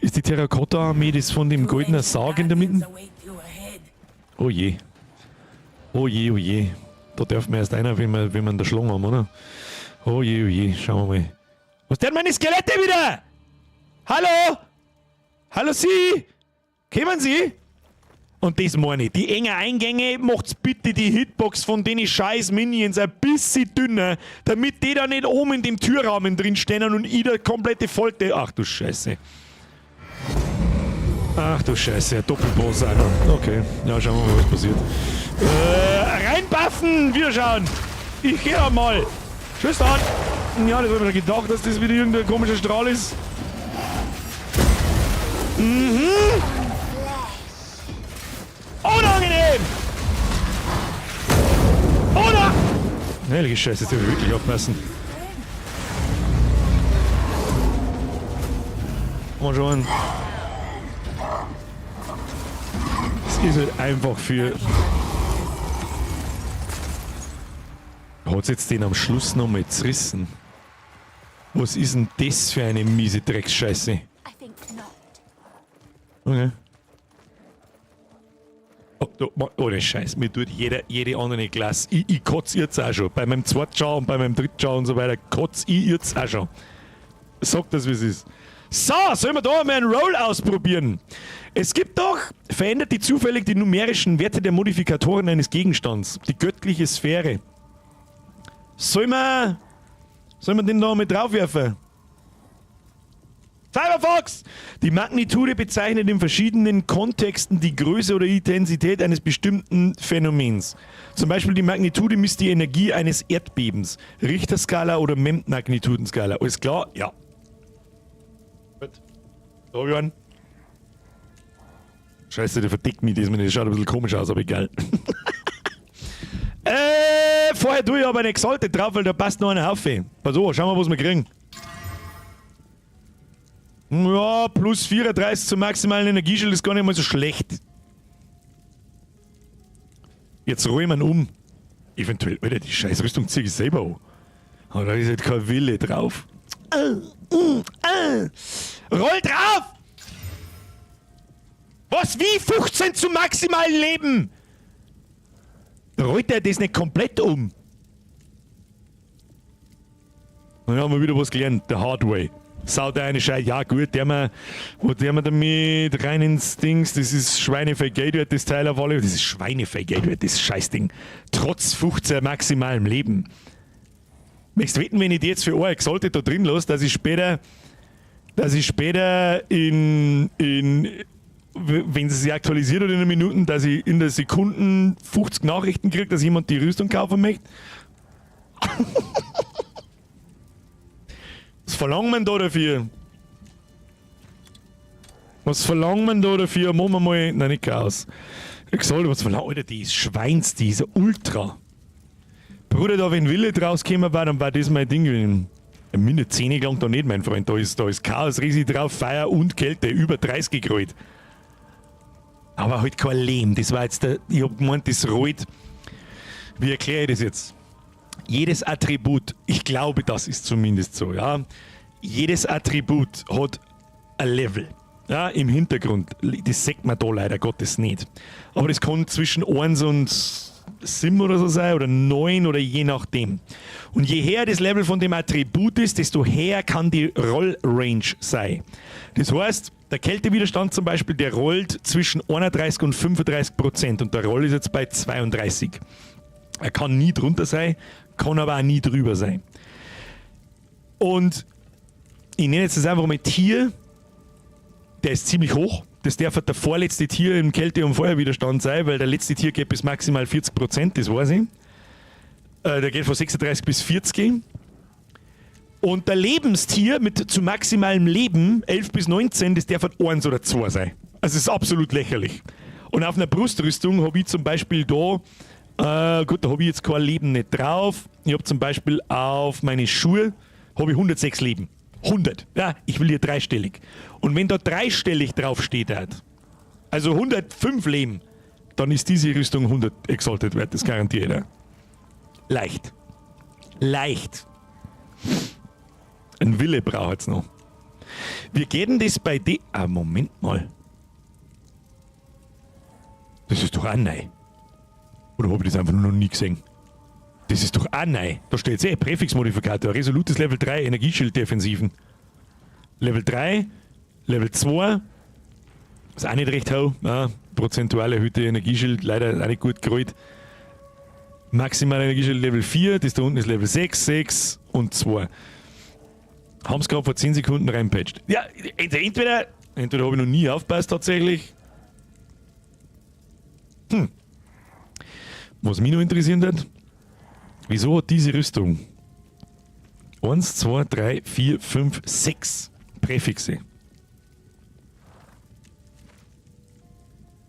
Ist die Terrakotta-Armee das von dem goldenen Sarg in der Mitte? Oh je. Oh je, oh je. Da darf man erst einer, wenn wir ihn da schlagen haben, oder? Oh je, oh je, schauen wir mal. Was denn meine Skelette wieder? Hallo? Hallo Sie? Kommen Sie? Und das meine ich. Die engen Eingänge, macht's bitte die Hitbox von den scheiß Minions ein bisschen dünner, damit die da nicht oben in dem Türrahmen drin stehen und ich da komplette Volte. Ach du Scheiße. Ach du Scheiße, ein Doppelboss auch noch. Okay, ja, schauen wir mal, was passiert. Reinbuffen! Wiederschauen! Ich geh einmal! Tschüss dann! Ja, das hab ich mir schon gedacht, dass das wieder irgendein komischer Strahl ist. Unangenehm! Oder? Heilige Scheiße, jetzt darf ich wirklich aufpassen. Mal schauen. Es ist halt einfach für... Hat's jetzt den am Schluss nochmal zerrissen? Was ist denn das für eine miese Drecksscheiße? I think not. Okay. Oh, oh, oh, der Scheiß, mir tut jede andere Klasse. Ich kotz jetzt auch schon. Bei meinem zweiten Schau und bei meinem dritten Schau und so weiter kotz ich jetzt auch schon. Sag das, wie es ist. So, sollen wir da mal einen Roll ausprobieren? Es gibt doch, verändert die zufällig die numerischen Werte der Modifikatoren eines Gegenstands. Die göttliche Sphäre. Sollen wir den da mit draufwerfen? Cyberfox! Die Magnitude bezeichnet in verschiedenen Kontexten die Größe oder Intensität eines bestimmten Phänomens. Zum Beispiel die Magnitude misst die Energie eines Erdbebens. Richterskala oder MEM-Magnitudenskala. Alles klar? Ja. Gut. Da hab ich einen. Scheiße, der verdeckt mich diesmal nicht. Das schaut ein bisschen komisch aus, aber egal. Vorher tue ich aber eine Exalted drauf, weil da passt noch ein Haufe. Pass auf, schauen wir, was wir kriegen. Ja, plus 34 zum maximalen Energieschild ist gar nicht mal so schlecht. Jetzt räumen wir um. Eventuell, Alter, die scheiß Rüstung zieh ich selber an. Aber da ist halt kein Wille drauf. Roll drauf! Was? Wie? 15 zum maximalen Leben? Rollt er das nicht komplett um? Dann haben wir wieder was gelernt, the hard way. Sau der eine Scheiß, ja gut, der wir, wo der wir damit rein ins Dings, das ist Schweinefell Geld wert, das Teil auf alle, das ist Schweinefell Geld wert, das Scheißding. Trotz 15 maximalem Leben. Möchtest du wetten, wenn ich die jetzt für euch Exalted da drin lasse, dass ich später in, in, wenn sie sich aktualisiert hat in einer Minute, dass ich in der Sekunden 50 Nachrichten kriege, dass jemand die Rüstung kaufen möchte? Was verlangt man da dafür? Was verlangt man da dafür? Machen wir mal. Nein, nicht Chaos. Ich soll was verlangen. Alter, die ist Schweins, die ist ultra. Bruder, da wenn Wille draus gekommen war, dann war das mein Ding gewesen. Mine 10 gelangt da nicht, mein Freund. Da ist Chaos riesig drauf, Feuer und Kälte, über 30 gerollt. Aber halt kein Lehm. Das war jetzt der, ich hab gemeint, das rollt. Wie erkläre ich das jetzt? Jedes Attribut, ich glaube, das ist zumindest so, ja. Jedes Attribut hat ein Level. Ja, im Hintergrund. Das sieht man da leider Gottes nicht. Aber das kann zwischen 1 und 7 oder so sein oder 9 oder je nachdem. Und je höher das Level von dem Attribut ist, desto höher kann die Rollrange sein. Das heißt, der Kältewiderstand zum Beispiel, der rollt zwischen 31 und 35% und der Roll ist jetzt bei 32. Er kann nie drunter sein, kann aber auch nie drüber sein. Und ich nenne jetzt das einfach mal Tier, der ist ziemlich hoch. Das darf halt der vorletzte Tier im Kälte- und Feuerwiderstand sein, weil der letzte Tier geht bis maximal 40%, das weiß ich. Der geht von 36 bis 40. Und der Lebenstier mit zu maximalem Leben, 11 bis 19, das darf halt 1 oder 2 sein. Also es ist absolut lächerlich. Und auf einer Brustrüstung habe ich zum Beispiel da, gut, da habe ich jetzt kein Leben nicht drauf. Ich habe zum Beispiel auf meine Schuhe habe ich 106 Leben. 100. Ja, ich will hier dreistellig. Und wenn da dreistellig drauf steht, halt, also 105 Leben, dann ist diese Rüstung 100 Exalted wert, das garantiere ich dir. Leicht. Leicht. Ein Wille braucht es noch. Wir gehen das bei D. Ah, Moment mal. Das ist doch auch neu. Oder habe ich das einfach nur noch nie gesehen? Das ist doch auch neu. Da steht eh Präfixmodifikator, resolutes Level 3, Energieschild-Defensiven. Level 3, Level 2, ist auch nicht recht hoch. Ja, prozentual erhöhte Energieschild, leider auch nicht gut gerollt. Maximal Energieschild Level 4, das da unten ist Level 6, 6 und 2. Haben sie gerade vor 10 Sekunden reinpatcht. Ja, entweder habe ich noch nie aufgepasst tatsächlich. Was mich noch interessieren wird, wieso hat diese Rüstung 1, 2, 3, 4, 5, 6 Präfixe?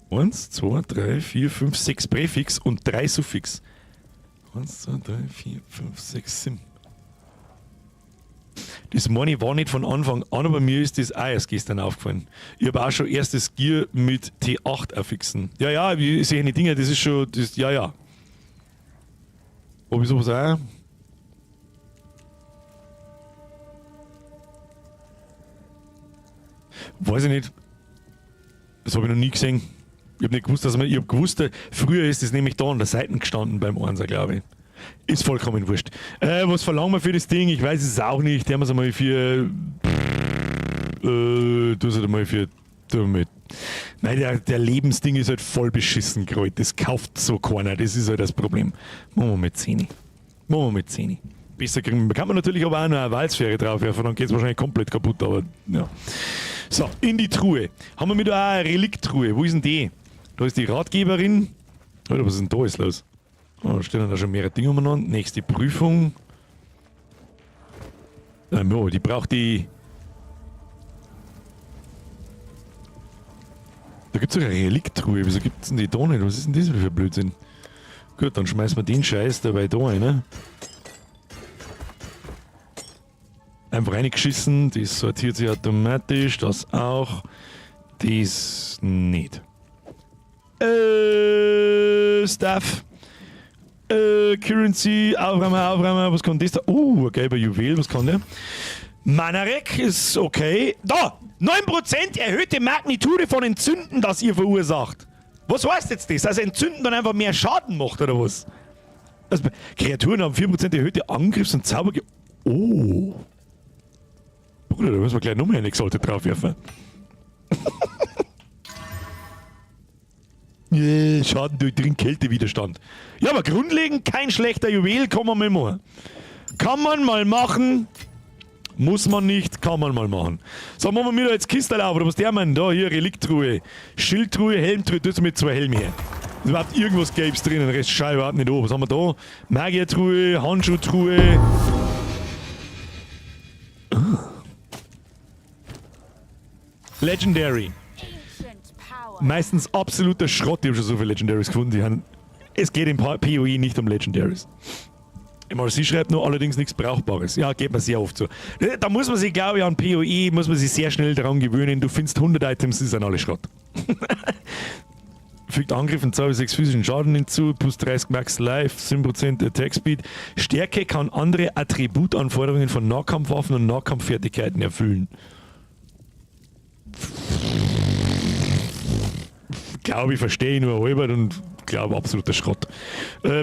1, 2, 3, 4, 5, 6 Präfix und 3 Suffix. 1, 2, 3, 4, 5, 6, 7. Das meine ich war nicht von Anfang an, aber mir ist das auch erst gestern aufgefallen. Ich habe auch schon erstes Gear mit T8 affixen. Ja, ich sehe die Dinger, das ist schon, das, ja. Ob ich sowas auch? Weiß ich nicht. Das habe ich noch nie gesehen. Ich habe nicht gewusst, dass man. Ich habe gewusst, früher ist das nämlich da an der Seite gestanden beim Einser, glaube ich. Ist vollkommen wurscht. Was verlangen wir für das Ding? Ich weiß es auch nicht. Haben wir es einmal für. Du halt einmal für. Damit. Nein, der Lebensding ist halt voll beschissen gerollt. Das kauft so keiner. Das ist halt das Problem. Machen wir mit 10. Machen wir mit 10. Besser kriegen wir. Kann man natürlich aber auch noch eine Wahlsphäre draufwerfen, dann geht es wahrscheinlich komplett kaputt, aber ja. So, in die Truhe. Haben wir mit auch eine Reliktruhe. Wo ist denn die? Da ist die Ratgeberin. Alter, was ist denn da alles los? Oh, da stehen da schon mehrere Dinge umeinander. Nächste Prüfung. Oh, die braucht die. Da gibt es sogar eine Reliktruhe. Wieso gibt es denn die da nicht? Was ist denn das für ein Blödsinn? Gut, dann schmeißen wir den Scheiß dabei da rein. Ne? Einfach reingeschissen. Das sortiert sich automatisch. Das auch. Das nicht. Stuff. Currency, Aufräumer, Aufräumer, was kann das da? Oh, ein gelber Juwel, was kann der? Manarek ist okay. Da! 9% erhöhte Magnitude von Entzünden, das ihr verursacht. Was heißt jetzt das? Dass Entzünden dann einfach mehr Schaden macht, oder was? Also, Kreaturen haben 4% erhöhte Angriffs- und Zauber... Oh. Bruder, da müssen wir gleich nochmal eine Exalte draufwerfen. Schaden durch Trinkkältewiderstand. Ja, aber grundlegend kein schlechter Juwel, kann man mal machen. Kann man mal machen. Muss man nicht, kann man mal machen. So, machen wir mir da jetzt Kiste auf, oder was der meint? Da, hier, Reliktruhe, Schildtruhe, Helmtruhe, das mit zwei Helmen her. Ist überhaupt irgendwas Gelbes drin, den Rest schau ich überhaupt nicht an. Was haben wir da? Magiertruhe, Handschuhtruhe. Ah. Legendary. Meistens absoluter Schrott. Ich habe schon so viele Legendaries gefunden. Die haben, es geht im PoE nicht um Legendaries. MRC schreibt nur allerdings nichts Brauchbares. Ja, geht mir sehr oft so. Da muss man sich, glaube ich, an PoE, muss man sich sehr schnell daran gewöhnen. Du findest 100 Items, die sind alle Schrott. Fügt Angriff und 2 bis 6 physischen Schaden hinzu, plus 30 Max Life, 7% Attack Speed. Stärke kann andere Attributanforderungen von Nahkampfwaffen und Nahkampffertigkeiten erfüllen. Glaube ich, verstehe ich nur halber und glaube absoluter Schrott.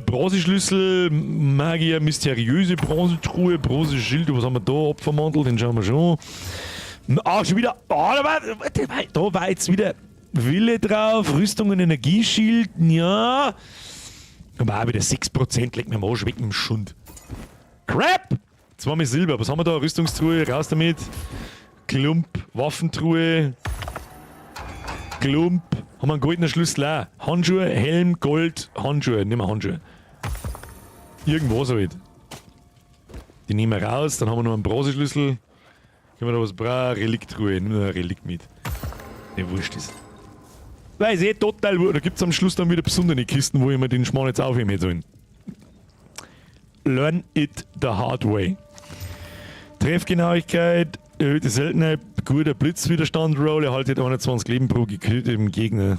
Bronzeschlüssel, Magier, mysteriöse Bronzetruhe, Bronzeschild, was haben wir da? Opfermantel, den schauen wir schon. Ah, schon wieder. Ah, da war jetzt wieder Wille drauf, Rüstung und Energieschild, ja. Aber auch wieder 6%, leg mir am Arsch weg mit dem Schund. Crap! Zweimal Silber, was haben wir da? Rüstungstruhe, raus damit. Klump, Waffentruhe. Klump. Haben wir einen goldenen Schlüssel auch. Handschuhe, Helm, Gold, Handschuhe. Nehmen wir Handschuhe. Irgendwo halt. Die nehmen wir raus, dann haben wir noch einen Bronzeschlüssel. Können wir da was brauchen? Reliktruhe, nimm noch ein Relikt mit. Ne, wurscht ist. Weiß eh total, da gibt's am Schluss dann wieder besondere Kisten, wo ich mir den Schmarrn jetzt aufheben hätte sollen. Learn it the hard way. Treffgenauigkeit, erhöhte Seltenheit, guter Blitzwiderstand, Roll, erhaltet 21 Leben pro gekilltem Gegner.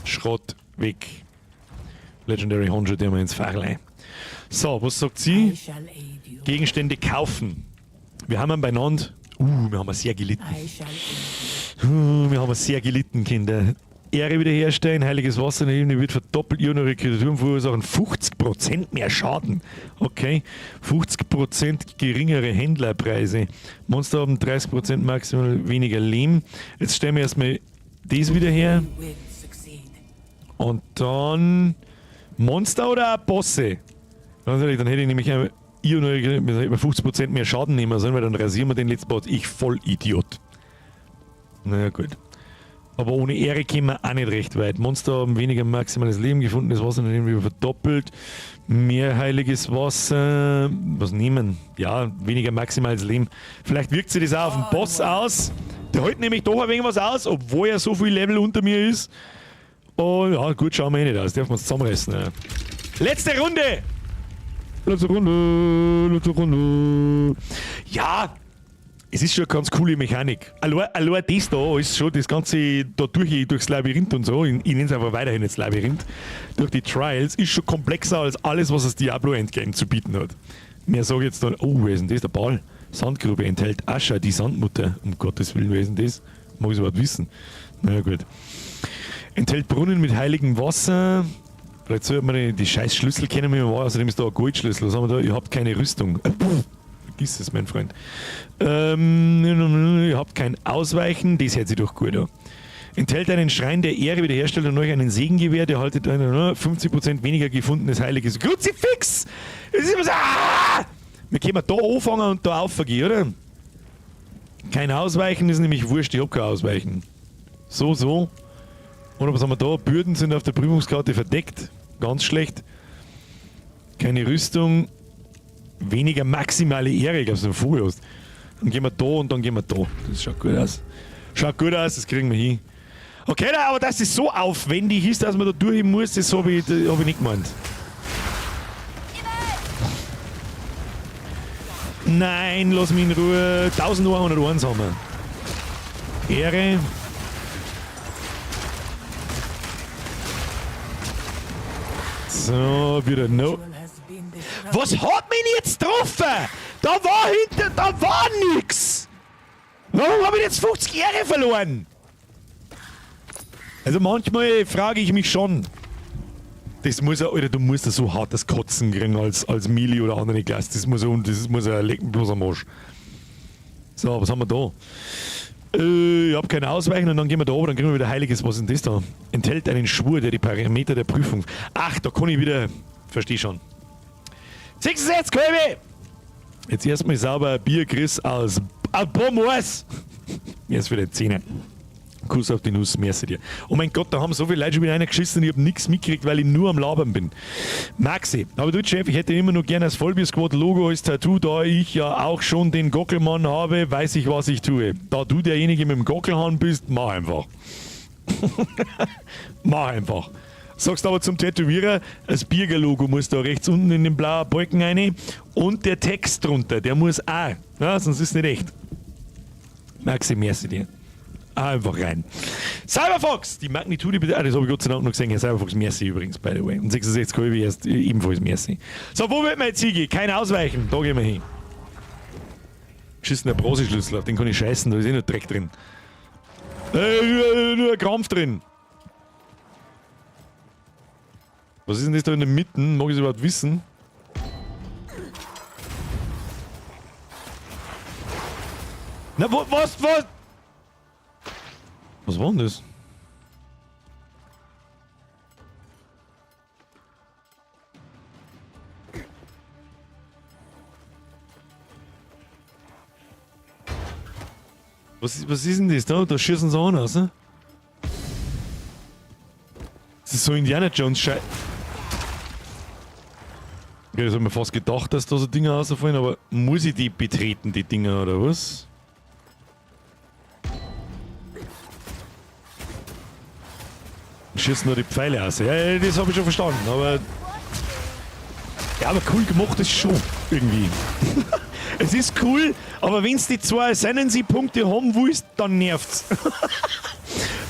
Schrott, weg. Legendary Handschuhe, der wir ins Fachle. So, was sagt sie? I shall aid you. Gegenstände kaufen. Wir haben ihn beieinander. Wir haben sehr gelitten. I shall aid you. Wir haben sehr gelitten, Kinder. Ehre wiederherstellen, heiliges Wasser in der Ebene wird verdoppelt, ihre Kreaturen verursachen 50% mehr Schaden. Okay, 50% geringere Händlerpreise. Monster haben 30% maximal weniger Leben. Jetzt stellen wir erstmal das wieder her. We will succeed. Und dann Monster oder Bosse? Ganz ehrlich, dann hätte ich nämlich einmal 50% mehr Schaden nehmen sollen, weil dann rasieren wir den letzten Boss. Ich Vollidiot. Naja, gut. Aber ohne Ehre kämen wir auch nicht recht weit. Monster haben weniger maximales Leben gefunden, das Wasser irgendwie verdoppelt. Mehr heiliges Wasser. Was nehmen? Ja, weniger maximales Leben. Vielleicht wirkt sich das auch auf den Boss aus. Der hält nämlich doch ein wenig was aus, obwohl er so viel Level unter mir ist. Und ja, gut, schauen wir eh nicht aus. Dürfen wir uns zusammenreißen. Ja. Letzte Runde! Letzte Runde, letzte Runde. Ja, es ist schon eine ganz coole Mechanik. Allein das da ist schon das Ganze da durchs Labyrinth und so, ich nenne es einfach weiterhin jetzt Labyrinth, durch die Trials, ist schon komplexer als alles, was das Diablo Endgame zu bieten hat. Mehr sage ich jetzt dann, oh, wer ist denn das? Der Ball. Sandgrube enthält Ascha, die Sandmutter. Um Gottes Willen, wer ist denn das? Mag ich überhaupt wissen? Na ja, gut. Enthält Brunnen mit heiligem Wasser. Vielleicht sollte man die scheiß Schlüssel kennen, wie man war. Außerdem ist da ein Goldschlüssel. Was haben wir da? Ihr habt keine Rüstung. Vergiss es, mein Freund. Ihr habt kein Ausweichen. Das hört sich doch gut an. Enthält einen Schrein der Ehre wiederherstellt und euch einen Segen gewährt. Ihr haltet einen, 50% weniger gefundenes heiliges Kruzifix! Das ist immer so, ah! Wir können da anfangen und da aufgehen, oder? Kein Ausweichen ist nämlich wurscht. Ich hab kein Ausweichen. So, so. Oder was haben wir da? Bürden sind auf der Prüfungskarte verdeckt. Ganz schlecht. Keine Rüstung. Weniger maximale Ehre, ich glaub, so ein Vogel hast. Dann gehen wir da und dann gehen wir da. Das schaut gut aus. Schaut gut aus, das kriegen wir hin. Okay, aber dass es so aufwendig ist, dass man da durch muss, das hab ich nicht gemeint. Nein, lass mich in Ruhe. 1101 haben wir. Ehre. So, wieder no. Was hat mich jetzt getroffen? Da war hinter, da war nix! Warum hab ich jetzt 50 Ehre verloren? Also manchmal frage ich mich schon. Das muss ja, Alter, du musst ja so hart das Kotzen kriegen als Mili oder andere Klasse. Das muss ja, und das muss ja lecken bloß am Arsch. So, was haben wir da? Ich hab kein Ausweichen und dann gehen wir da oben, dann kriegen wir wieder Heiliges. Was ist denn das da? Enthält einen Schwur, der die Parameter der Prüfung. Ach, da kann ich wieder. Versteh schon. 66 Kolbe! Jetzt erstmal sauber Bier, Chris aus Pommes. Mir ist wieder 10. Kuss auf die Nuss, merci dir. Oh mein Gott, da haben so viele Leute schon wieder reingeschissen und ich hab nix mitgekriegt, weil ich nur am Labern bin. Maxi, aber du Chef, ich hätte immer nur gerne das Vollbier-Squad-Logo als Tattoo, da ich ja auch schon den Gockelmann habe, weiß ich, was ich tue. Da du derjenige mit dem Gockelhahn bist, mach einfach. Mach einfach. Sagst aber zum Tätowierer, das Birger-Logo muss da rechts unten in den blauen Balken rein und der Text drunter, der muss auch. Ja, sonst ist nicht echt. Maxi, merci dir. Einfach rein. Cyberfox, die Magnitude bitte. Ah, das habe ich Gott sei Dank noch gesehen. Herr Cyberfox, merci übrigens, by the way. Und 66 KW erst ebenfalls merci. So, wo wird man jetzt hingehen? Kein Ausweichen. Da gehen wir hin. Geschissen, der Bronzeschlüssel, auf den kann ich scheißen, da ist eh nur Dreck drin. Nur ein Krampf drin. Was ist denn das da in der Mitte? Mag ich es überhaupt wissen? Na, wo, was, was? Was war denn das? Was ist denn das da? Da schießen sie an aus, ne? Das ist so Indiana Jones Scheiß. Okay, das hab ich mir fast gedacht, dass da so Dinger rausfallen, aber muss ich die betreten, die Dinger, oder was? Schießen nur die Pfeile aus. Ja, ja, das hab ich schon verstanden, aber... Ja, aber cool gemacht ist schon, irgendwie. Es ist cool, aber wenn's die zwei Ascendancy-Punkte haben willst, dann nervt's.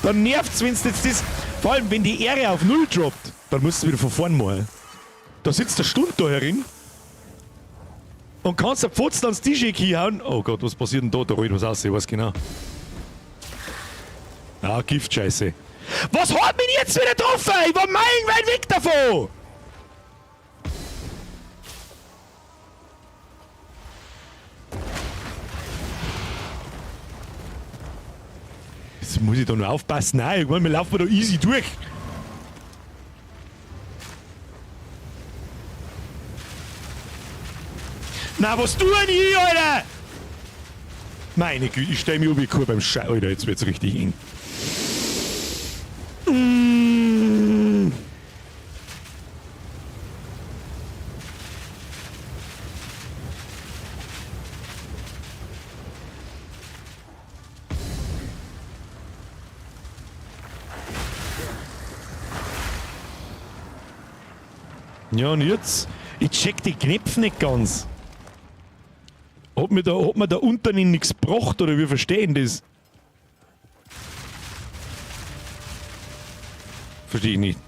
Dann nervt's, wenn's jetzt das... Vor allem, wenn die Ehre auf 0 droppt, dann musst du wieder von vorn machen. Da sitzt der Stund da herin und kannst der Pfotzen ans Tisch hauen. Oh Gott, was passiert denn da? Da rollt was aus, ich weiß genau. Ah, Giftscheiße. Was hat mich jetzt wieder getroffen? Ich war meilenweit weg davon! Jetzt muss ich da nur aufpassen. Nein, ich meine, wir laufen da easy durch. Na, was tun ich, Alter? Meine Güte, ich stell mich um wie Kuh beim Schei. Alter, jetzt wird's richtig eng. Ja, und jetzt? Ich check die Knöpfe nicht ganz. Hat mir da unten nichts gebracht oder wir verstehen das? Verstehe ich nicht.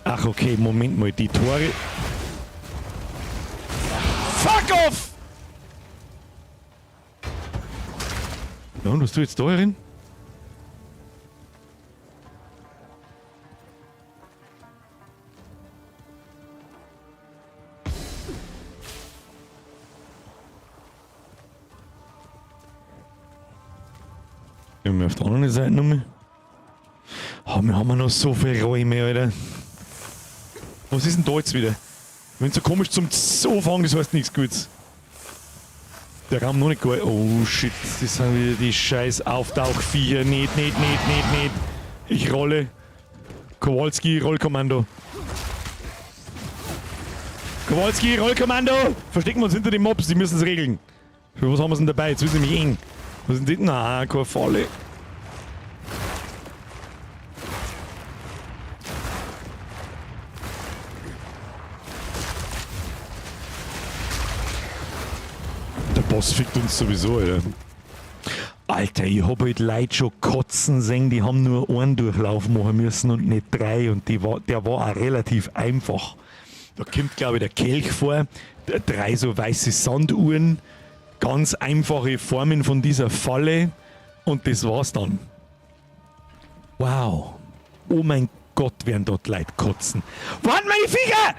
Ach, okay, Moment mal, die Tore. Fuck off! Ja, und was tust du jetzt da herin? Gehen wir auf der anderen Seite nochmal. Oh, wir haben ja noch so viele Räume, Alter. Was ist denn da jetzt wieder? Wenn so komisch zum Anfangen, das heißt nichts Gutes. Der Raum noch nicht geil. Oh shit, das sind wieder die scheiß Auftauchviecher. Nicht, nicht, nicht, nicht, nicht. Ich rolle. Kowalski, Rollkommando. Kowalski, Rollkommando! Verstecken wir uns hinter den Mobs, die müssen es regeln. Für was haben wir denn dabei? Jetzt wird es nämlich eng. Was sind die? Na, keine Falle. Der Boss fickt uns sowieso, Alter. Alter, ich hab halt Leute schon kotzen sehen, die haben nur einen Durchlauf machen müssen und nicht drei. Und der war auch relativ einfach. Da kommt, glaub ich, der Kelch vor, drei so weiße Sanduhren, ganz einfache Formen von dieser Falle und das war's dann. Wow. Oh mein Gott, werden dort Leute kotzen. Wo sind meine Viecher?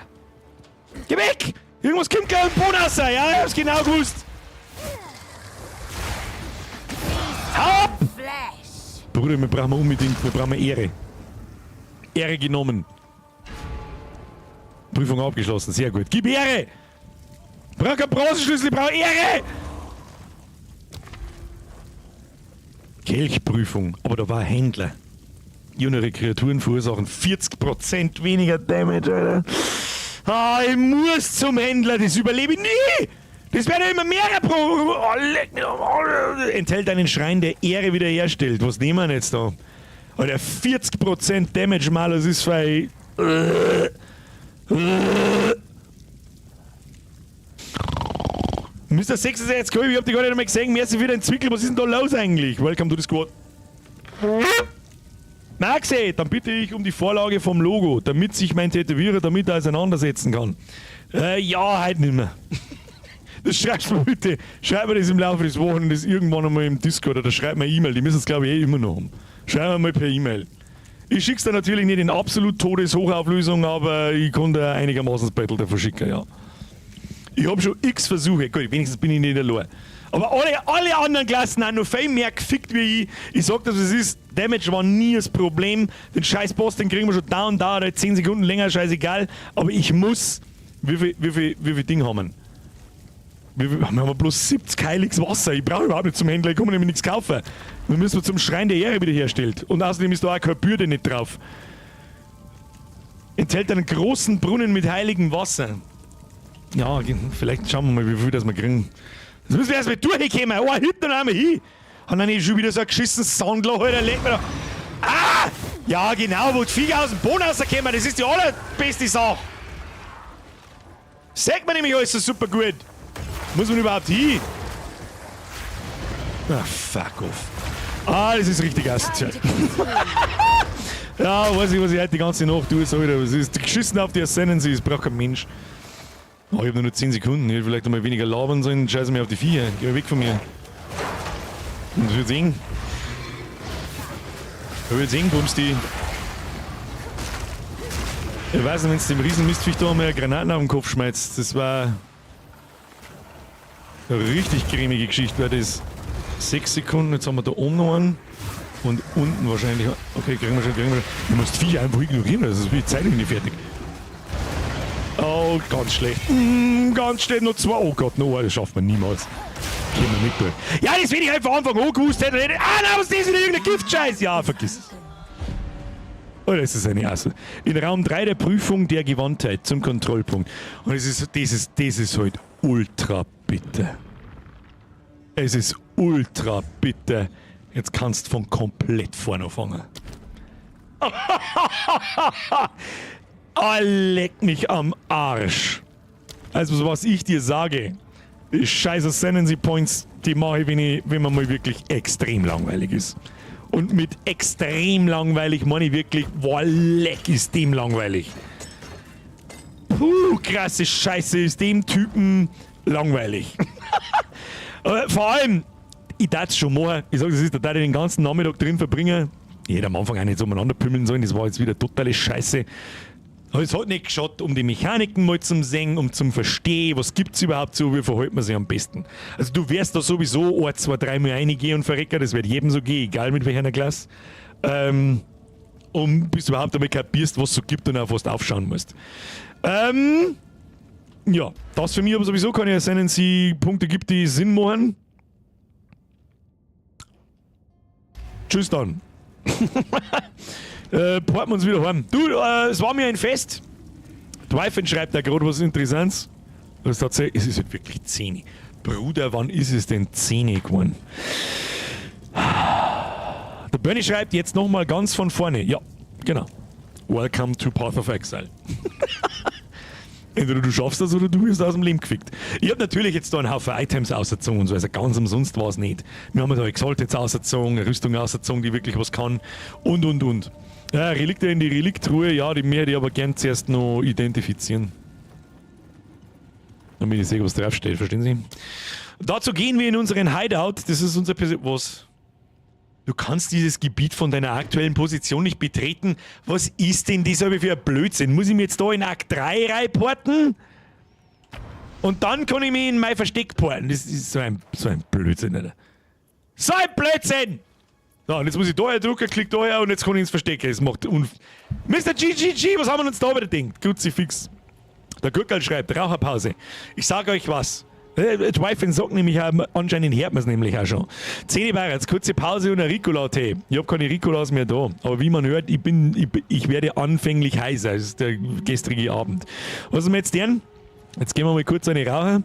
Geh weg! Irgendwas kommt gleich im Boden raus. Ja, ich hab's genau gewusst. Hau ab! Bruder, wir brauchen unbedingt, wir brauchen Ehre. Ehre genommen. Prüfung abgeschlossen, sehr gut. Gib Ehre! Brauch keinen Bronzeschlüssel, ich brauch Ehre! Kelchprüfung, aber da war ein Händler. Jüngere Kreaturen verursachen 40% weniger Damage, Alter. Ah, ich muss zum Händler, das überlebe ich nie! Das werden ja immer mehrere pro... Oh, leck mich am Arsch. Enthält einen Schrein, der Ehre wiederherstellt. Was nehmen wir denn jetzt da? Alter, 40% Damage mal, das ist frei. Mr. 66, ich hab dich gar nicht einmal gesehen. Merci für den Zwickel. Was ist denn da los eigentlich? Welcome to the squad. Maxi, dann bitte ich um die Vorlage vom Logo, damit sich mein Tätowierer damit auseinandersetzen kann. Ja, heute nicht mehr. Das schreibst du mir bitte. Schreib mir das im Laufe des Wochenendes irgendwann einmal im Discord oder schreib mir eine E-Mail. Die müssen es, glaube ich, eh immer noch haben. Schreib mir mal per E-Mail. Ich schick's dir natürlich nicht in absolut Todeshochauflösung, aber ich kann dir einigermaßen das Battle da verschicken, ja. Ich hab schon x Versuche. Gut, wenigstens bin ich nicht allein. Aber alle anderen Klassen haben noch viel mehr gefickt wie ich. Ich sag das, was es ist. Damage war nie das Problem. Den scheiß Boss, den kriegen wir schon down, dauert halt 10 Sekunden länger, scheißegal. Aber ich muss. Wie viel Ding haben wir? Wir haben bloß 70 heiliges Wasser. Ich brauche überhaupt nicht zum Händler, ich kann mir nämlich nichts kaufen. Wir müssen wir zum Schrein der Ehre wiederherstellt. Und außerdem ist da auch keine Bürde nicht drauf. Enthält einen großen Brunnen mit heiligem Wasser. Ja, vielleicht schauen wir mal, wie viel das wir kriegen. Das müssen wir erstmal durchkommen. Oh, hinten noch einmal hin. Und dann ist schon wieder so ein geschissenes Sandloch, Alter, leck mir da. Ah! Ja, genau, wo die Viecher aus dem Boden rauskommen, das ist die allerbeste Sache. Sagt man nämlich alles so super gut. Muss man überhaupt hin? Ah, fuck off. Ah, das ist richtig asozial. Ja, weiß ich, was ich heute die ganze Nacht tue, Alter. Was ist geschissen auf die Ascendancy, das braucht kein Mensch. Oh, ich hab nur 10 Sekunden. Ich hätte vielleicht einmal weniger labern sollen. Scheiße mir auf die Viecher. Geh mal weg von mir. Und wird sehen. Ich will sehen, Bumsti. Ich weiß nicht, wenn du dem Riesenmistviech da einmal Granaten auf den Kopf schmeißt. Das war eine richtig cremige Geschichte, weil das 6 Sekunden, jetzt haben wir da oben noch einen. Und unten wahrscheinlich. Okay, kriegen wir schon, kriegen wir schon. Du musst Viecher einfach ignorieren, das ist die Zeit nicht fertig. Oh, ganz schlecht. Ganz schlecht, noch zwei. Oh Gott, no, das schafft man niemals. Gehen wir nicht durch. Ja, das wenn ich einfach Anfang an gewusst hätte. Ah, nein, was ist das wieder irgendein Giftscheiß? Ja, vergiss es. Oh, das ist eine Asse. In Raum 3 der Prüfung der Gewandtheit zum Kontrollpunkt. Und es ist, das ist halt ultra bitter. Es ist ultra bitter. Jetzt kannst du von komplett vorne anfangen. Ah, leck mich am Arsch. Also, was ich dir sage, die scheiß Ascendancy Points, die mache ich, wenn man mal wirklich extrem langweilig ist. Und mit extrem langweilig meine ich wirklich, boah, leck ist dem langweilig. Puh, krasse Scheiße, ist dem Typen langweilig. Aber vor allem, ich darf es schon machen. Ich sag, das ist, da darf ich den ganzen Nachmittag drin verbringen. Ich hätte am Anfang auch nicht so umeinander pümmeln sollen, das war jetzt wieder totale Scheiße. Aber es hat nicht geschaut, um die Mechaniken mal zum sehen, um zum Verstehen, was gibt's überhaupt so, wie verhält man sich am besten. Also du wirst da sowieso ein, zwei, dreimal reingehen und verrecken, das wird jedem so gehen, egal mit welcher Klasse. Um bis du überhaupt einmal kapierst, was es so gibt und auf was du aufschauen musst. Ja, das für mich aber sowieso keine Ascendancy-Punkte gibt, die Sinn machen. Tschüss dann. Porten wir uns wieder heim. Du, es war mir ein Fest. Twyfen schreibt da gerade was Interessantes. Das ist tatsächlich, es ist halt wirklich 10. Bruder, wann ist es denn 10 geworden? Der Bernie schreibt jetzt nochmal ganz von vorne. Ja, genau. Welcome to Path of Exile. Entweder du schaffst das oder du wirst aus dem Leben gefickt. Ich hab natürlich jetzt da einen Haufen Items auserzogen und so, also ganz umsonst war's nicht. Wir haben da Exalteds auserzogen, eine Rüstung auserzogen, die wirklich was kann und, und. Ja, Relikte in die Reliktruhe, ja, die möchte ich aber gern zuerst noch identifizieren. Damit ich sehe, was draufsteht, verstehen Sie? Dazu gehen wir in unseren Hideout, das ist unser Persön-, was? Du kannst dieses Gebiet von deiner aktuellen Position nicht betreten. Was ist denn das aber für ein Blödsinn? Muss ich mir jetzt da in Akt 3 reinporten? Und dann kann ich mich in mein Versteck porten. Das ist so ein Blödsinn, Alter. So ein Blödsinn! So, und jetzt muss ich da her drücken, klick da her und jetzt kann ich ins Versteck. Es macht Mister GGG, was haben wir uns da wieder gedacht? Kruzifix. Der Gürkel schreibt, Raucherpause. Ich sag euch was. Twyfen sagt nämlich auch, anscheinend hört man's nämlich auch schon. 10 Uhr, jetzt kurze Pause und ein Ricola-Tee. Ich hab keine Ricolas mehr da. Aber wie man hört, ich werde anfänglich heiser. Das ist der gestrige Abend. Was haben wir jetzt denn? Jetzt gehen wir mal kurz eine rauchen.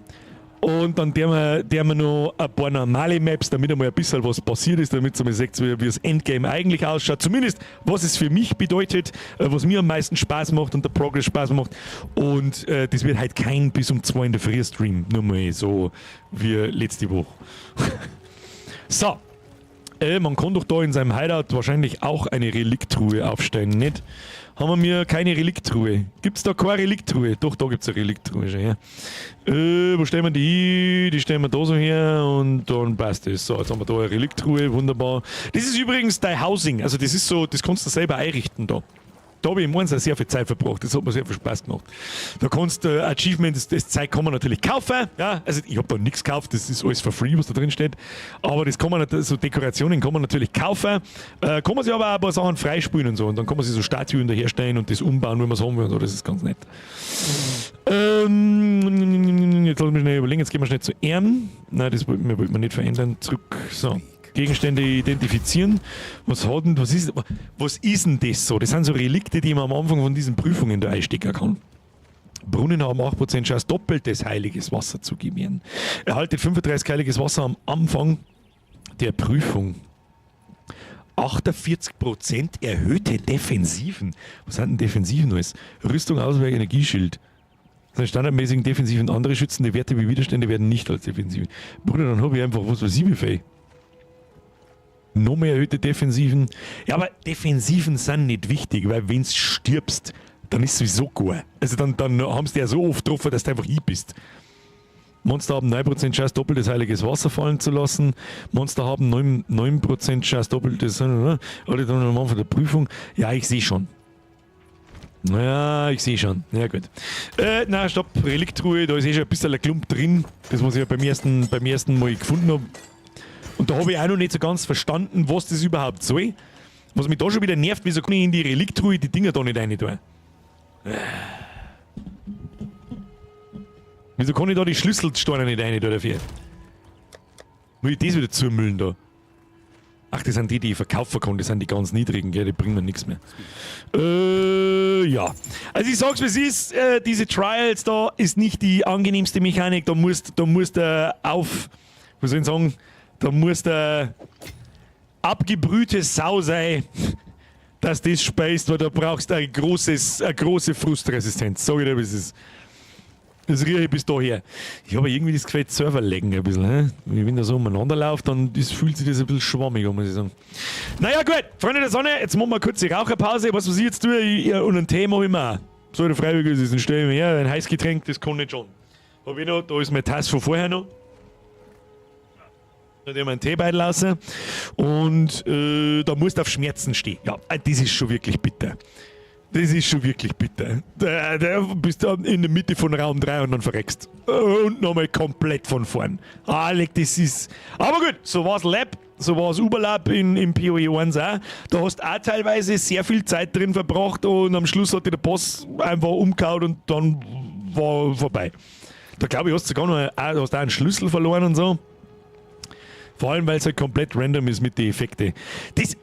Und dann tun wir noch ein paar normale Maps, damit einmal ein bisschen was passiert ist, damit ihr mal seht, wie das Endgame eigentlich ausschaut. Zumindest, was es für mich bedeutet, was mir am meisten Spaß macht und der Progress Spaß macht. Und das wird halt kein bis um 2 in der Früh Stream, nur mal so wie letzte Woche. So. Man kann doch da in seinem Hideout wahrscheinlich auch eine Reliktruhe aufstellen, nicht? Haben wir mir keine Reliktruhe? Gibt's da keine Reliktruhe? Doch, da gibt's eine Reliktruhe schon, ja. Wo stellen wir die hin? Die stellen wir da so her und dann passt das. So, jetzt haben wir da eine Reliktruhe, wunderbar. Das ist übrigens dein Housing, also das ist so, das kannst du selber einrichten da. Da habe ich im Eins auch sehr viel Zeit verbracht, das hat mir sehr viel Spaß gemacht. Da kannst du Achievement, das Zeug kann man natürlich kaufen, ja, also ich habe da nichts gekauft, das ist alles for free, was da drin steht, aber das kann man, so Dekorationen kann man natürlich kaufen, kann man sich aber auch ein paar Sachen freispielen und so und dann kann man sich so Statuen daherstellen und das umbauen, wie man es haben will und so, das ist ganz nett. Jetzt lass mich schnell überlegen, jetzt gehen wir schnell zu Erm. Nein, das wollten wir nicht verändern, zurück, so. Gegenstände identifizieren. Was hat denn, was ist denn das so? Das sind so Relikte, die man am Anfang von diesen Prüfungen da einstecken kann. Brunnen haben 8% Chance, doppeltes heiliges Wasser zu gewähren. Erhaltet 35 heiliges Wasser am Anfang der Prüfung. 48% erhöhte Defensiven. Was sind denn Defensiven alles? Rüstung, Ausweich, Energieschild. Das sind standardmäßigen Defensiven. Andere schützende Werte wie Widerstände werden nicht als Defensiven. Bruder, dann hab ich einfach was weiß ich wie viel. Noch mehr erhöhte Defensiven. Ja, aber Defensiven sind nicht wichtig, weil wenn du stirbst, dann ist sowieso gut. Also dann haben sie dich ja so oft getroffen, dass du einfach hin bist. Monster haben 9% Chance, doppeltes heiliges Wasser fallen zu lassen. Monster haben 9% Chance, doppeltes. Oder dann am Anfang der Prüfung. Ja, ich sehe schon. Ja, ich sehe schon. Ja, gut. Na, stopp. Reliktruhe, da ist eh schon ein bisschen ein Klump drin. Das, was ich ja beim ersten Mal gefunden hab. Und da habe ich auch noch nicht so ganz verstanden, was das überhaupt soll. Was mich da schon wieder nervt, wieso kann ich in die Reliktruhe die Dinger da nicht rein tun? Wieso kann ich da die Schlüsselsteine nicht rein tun dafür? Muss ich das wieder zumüllen da? Ach, das sind die, die ich verkaufen kann, das sind die ganz niedrigen, gell, die bringen mir nichts mehr. Ja. Also ich sag's, wie es ist, diese Trials da ist nicht die angenehmste Mechanik, da musst du auf, was soll ich sagen, da musst du abgebrühte Sau sein, dass das speist, weil da brauchst du eine große Frustresistenz. Sag ich dir, wie es ist. Das rieche ich bis daher. Ich habe irgendwie das Gefühl, Server laggen ein bisschen. Hä? Wenn ich da so umeinander laufe, dann fühlt sich das ein bisschen schwammig an, muss ich sagen. Naja, gut, Freunde der Sonne, jetzt machen wir eine kurze Raucherpause. Was ich jetzt tue, und einen Tee mache ich mir auch. So, der Freiwillige ist, dann stelle ich mir her, ein Heißgetränk, das kann nicht schon. Hab ich noch, da ist meine Tasse von vorher noch. Da hab ich mir einen Tee lassen. Und da musst du auf Schmerzen stehen. Ja, das ist schon wirklich bitter. Das ist schon wirklich bitter. Da bist du in der Mitte von Raum 3 und dann verreckst. Und nochmal komplett von vorn. Ah, leck, das ist. Aber gut, so war's Lab, so war's Uberlab im PoE 1 auch. Da hast du auch teilweise sehr viel Zeit drin verbracht und am Schluss hat dich der Boss einfach umgehauen und dann war vorbei. Da glaube ich, hast du sogar noch hast auch einen Schlüssel verloren und so. Vor allem, weil es halt komplett random ist mit den Effekten. Das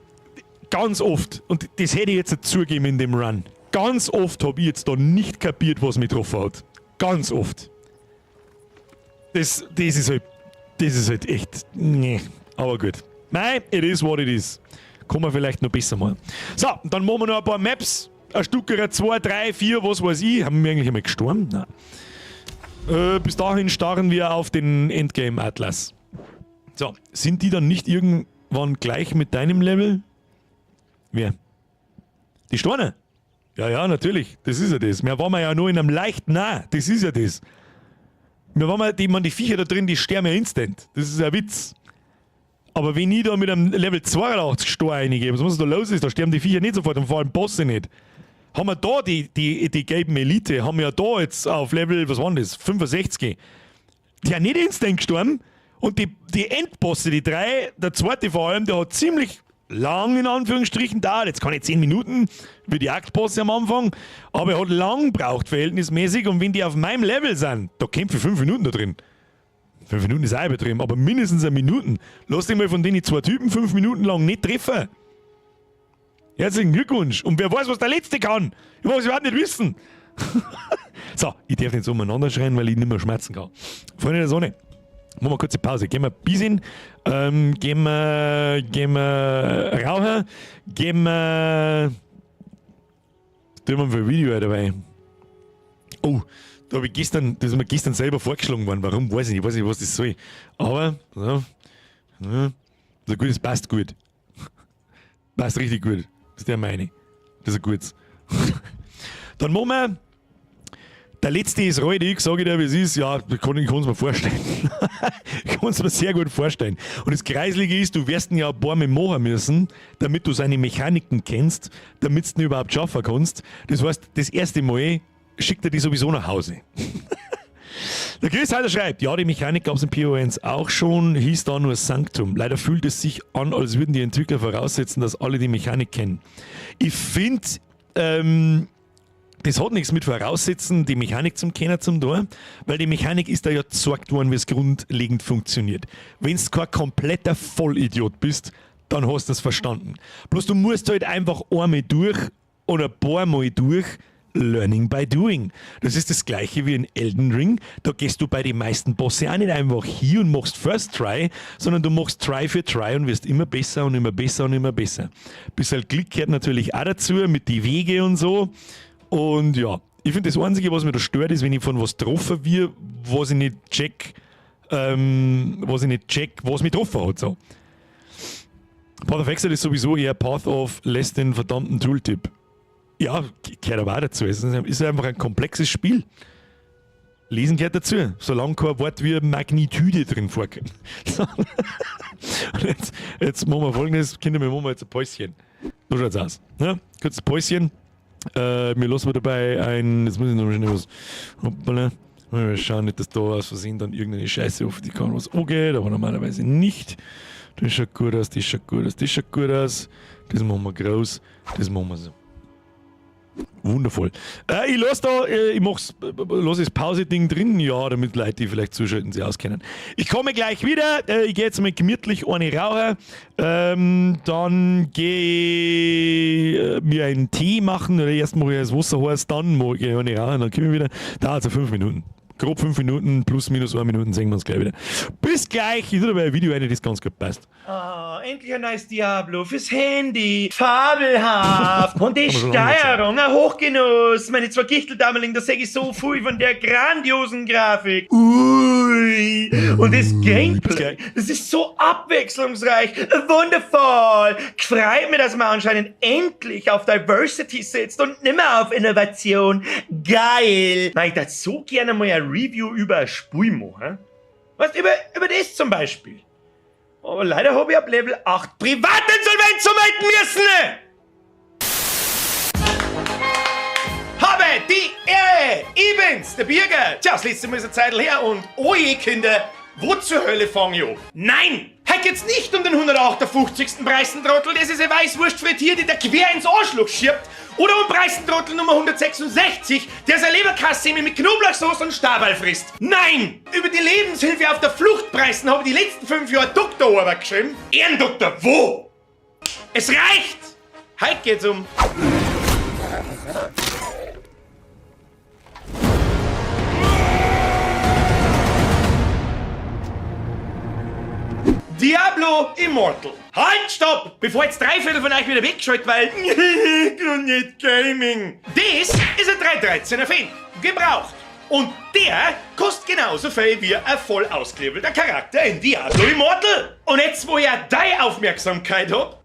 ganz oft, und das hätte ich jetzt zugeben in dem Run, ganz oft hab ich jetzt da nicht kapiert, was mich getroffen hat. Ganz oft. Das ist halt echt, nee, aber gut. Nein, it is what it is. Kann man vielleicht noch besser machen. So, dann machen wir noch ein paar Maps. Ein Stück, 2, 3, 4, was weiß ich. Haben wir eigentlich einmal gestorben? Nein. Bis dahin starren wir auf den Endgame Atlas. So, sind die dann nicht irgendwann gleich mit deinem Level? Wer? Die Steine? Ja, ja, natürlich. Das ist ja das. Wir waren ja nur in einem leichten. Nein, das ist ja das. Wir waren mal, die, man, die Viecher da drin, die sterben ja instant. Das ist ein Witz. Aber wenn ich da mit einem Level 82 Stein reingehe, was da los ist, da sterben die Viecher nicht sofort und vor allem Bosse nicht. Haben wir da die gelben Elite, haben wir ja da jetzt auf Level, was waren das? 65. Die sind nicht instant gestorben. Und die Endbosse, die drei, der zweite vor allem, der hat ziemlich lang in Anführungsstrichen da, jetzt keine 10 Minuten, wie die Aktbosse am Anfang, aber er hat lang braucht verhältnismäßig und wenn die auf meinem Level sind, da kämpfe ich 5 Minuten da drin. 5 Minuten ist auch übertrieben, aber mindestens eine Minute. Lass dich mal von denen zwei Typen 5 Minuten lang nicht treffen. Herzlichen Glückwunsch. Und wer weiß, was der Letzte kann. Ich mag es überhaupt nicht wissen. So, ich darf nicht so umeinander schreien, weil ich nicht mehr schmerzen kann. Freunde der Sonne, machen wir kurze Pause. Gehen wir bisschen, gehen wir rauchen, gehen wir. Was tun wir für ein Video dabei? Oh, da habe ich gestern, das ist mir gestern selber vorgeschlagen worden. Warum, weiß ich nicht. Ich weiß nicht, was das soll. Aber, so, ja, so gut, es passt gut. Passt richtig gut. Das ist der meine. Das ist ein gutes. Dann machen wir. Der letzte ist räudig, sage ich dir, wie es ist. Ja, ich kann es mir vorstellen. Ich kann es mir sehr gut vorstellen. Und das Kreislige ist, du wirst ihn ja ein paar Mal machen müssen, damit du seine Mechaniken kennst, damit du ihn überhaupt schaffen kannst. Das heißt, das erste Mal schickt er dich sowieso nach Hause. Der Chris Heider schreibt, ja, die Mechanik gab es in PoE1 auch schon, hieß da nur Sanctum. Leider fühlt es sich an, als würden die Entwickler voraussetzen, dass alle die Mechanik kennen. Ich find, das hat nichts mit Voraussetzen, die Mechanik zum Kennen zum tun, weil die Mechanik ist da ja gezeigt worden, wie es grundlegend funktioniert. Wenn du kein kompletter Vollidiot bist, dann hast du das verstanden. Bloß du musst halt einfach einmal durch oder ein paar Mal durch, Learning by Doing. Das ist das gleiche wie in Elden Ring. Da gehst du bei den meisten Bosse auch nicht einfach hier und machst First Try, sondern du machst Try für Try und wirst immer besser und immer besser und immer besser. Bisschen Glück gehört natürlich auch dazu mit die Wege und so. Und ja, ich finde, das Einzige, was mir da stört, ist, wenn ich von was getroffen wird, was ich nicht check, was mich getroffen hat. So. Path of Exile ist sowieso eher Path of lässt den verdammten Tooltip. Ja, gehört aber auch dazu. Es ist einfach ein komplexes Spiel. Lesen gehört dazu, solange kein Wort wie Magnitude drin vorkommt. So. Und jetzt machen wir Folgendes, Kinder, wir machen jetzt ein Päuschen. So schaut's aus. Ja, kurzes Päuschen. Mir lassen wir dabei ein. Jetzt muss ich noch schnell was. Hoppala. Mal schauen, nicht, dass da aus Versehen dann irgendeine Scheiße auf die Kamera was angeht, aber normalerweise nicht. Das schaut gut aus, das schaut gut aus, das schaut gut aus. Das machen wir groß, das machen wir so. Wundervoll. Ich lass da, ich mach's, lass das Pause-Ding drin, ja, damit Leute, die vielleicht zuschalten, sich auskennen. Ich komme gleich wieder, ich gehe jetzt mal gemütlich eine rauchen, dann gehe ich mir einen Tee machen, oder erst mache ich das Wasser heiß, dann mache ich eine rauchen, dann komme ich wieder. Dauert so 5 Minuten. Grob 5 Minuten, plus minus 1 Minute, sehen wir uns gleich wieder. Bis gleich, ich tue dabei ein Video rein, das ganz gut passt. Oh, endlich ein neues Diablo fürs Handy. Fabelhaft. Und die Kann man schon lange nicht Steuerung, ein Hochgenuss. Meine zwei Gichteldameling, da seh ich so viel von der grandiosen Grafik. Ui. Und das Gameplay, gleich. das ist so abwechslungsreich. Wundervoll. Gefreut mich, dass man anscheinend endlich auf Diversity setzt und nimmer auf Innovation. Geil. Na, ich würd so gerne mal ein Review über ein Spiel machen. Was, über das zum Beispiel. Aber leider habe ich ab Level 8 Privatinsolvenz anmelden müssen. Habe die Ehre! Ich bin's, der Birger. Tja, das letzte Mal ist eine Zeit her und oje, Kinder, wo zur Hölle fang ich an? Nein! Heute geht's nicht um den 158. Preisentrottel, der sich seine Weißwurst frittiert, die der quer ins Arschloch schiebt, oder um Preisentrottel Nummer 166, der seine Leberkassemme mit Knoblauchsoße und Stabal frisst. Nein! Über die Lebenshilfe auf der Flucht preisen habe ich die letzten 5 Jahre Doktorarbeit geschrieben. Ehrendoktor, wo? Es reicht! Heute geht's um Diablo Immortal. Halt, stopp! Bevor jetzt 3/4 von euch wieder wegschaltet, weil nicht Gaming. Das ist ein 313er Fan. Gebraucht. Und der kostet genauso viel wie ein voll ausgelevelter Charakter in Diablo Immortal. Und jetzt, wo ich ja deine Aufmerksamkeit hab,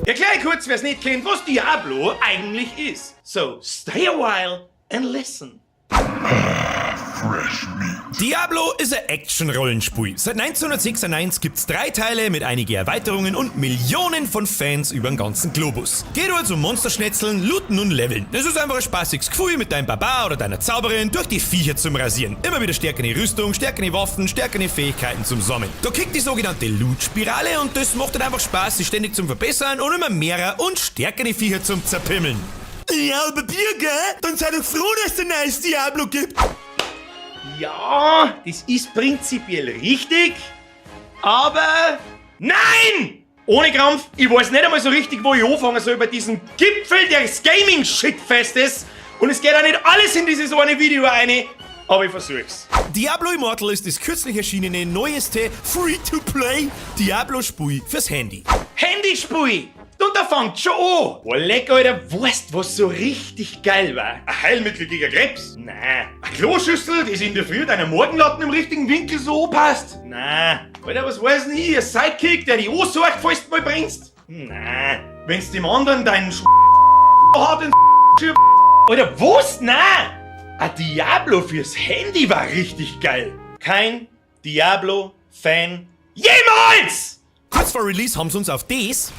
erkläre ich kurz, wer's nicht kennt, was Diablo eigentlich ist. So, stay a while and listen. Fresh meat. Diablo ist ein Action-Rollenspiel. Seit 1996 gibt's 3 Teile mit einigen Erweiterungen und Millionen von Fans über den ganzen Globus. Geht also um Monsterschnetzeln, Looten und Leveln. Es ist einfach ein spaßiges Gefühl, mit deinem Barbar oder deiner Zauberin durch die Viecher zum Rasieren. Immer wieder stärkere Rüstung, stärkere Waffen, stärkere Fähigkeiten zum Sammeln. Da kickt die sogenannte Loot-Spirale und das macht dann einfach Spaß, sich ständig zum Verbessern und immer mehrer und stärkere Viecher zum Zerpimmeln. Ja, aber Birger, dann sei doch froh, dass es ein neues Diablo gibt. Ja, das ist prinzipiell richtig, aber nein! Ohne Krampf, ich weiß nicht einmal so richtig, wo ich anfangen soll bei diesem Gipfel des Gaming-Shitfestes. Und es geht auch nicht alles in dieses eine Video rein, aber ich versuch's. Diablo Immortal ist das kürzlich erschienene neueste Free-to-Play Diablo-Spiel fürs Handy. Handyspiel! Und da fängt schon an. Boah, leck, Alter, weißt, was so richtig geil war? Ein Heilmittel gegen Krebs? Nein. Eine Kloschüssel, die sich in der Früh deiner Morgenlatten im richtigen Winkel so anpasst? Nein. Alter, was weiß denn ich? Ein Sidekick, der dich ansorgt, falls du mal bringst? Nein. Wenn's dem anderen deinen Sch hat, den Alter, was? Nein! Ein Diablo fürs Handy war richtig geil. Kein Diablo-Fan jemals! Kurz vor Release haben sie uns auf das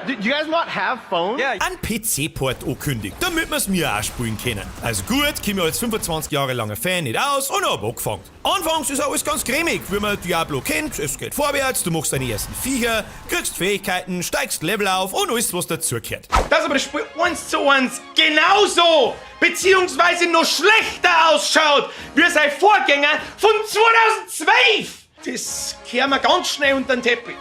Do you guys not have phones? Yeah. einen PC-Port angekündigt, damit wir's mir auch spielen können. Also gut, komm ich als 25 Jahre langer Fan nicht aus und hab angefangen. Anfangs ist alles ganz cremig, wie man Diablo kennt, es geht vorwärts, du machst deine ersten Viecher, kriegst Fähigkeiten, steigst Level auf und alles, was dazugehört. Dass aber das Spiel 1:1 genauso, beziehungsweise noch schlechter ausschaut, wie sein Vorgänger von 2012. Das kehren wir ganz schnell unter den Teppich.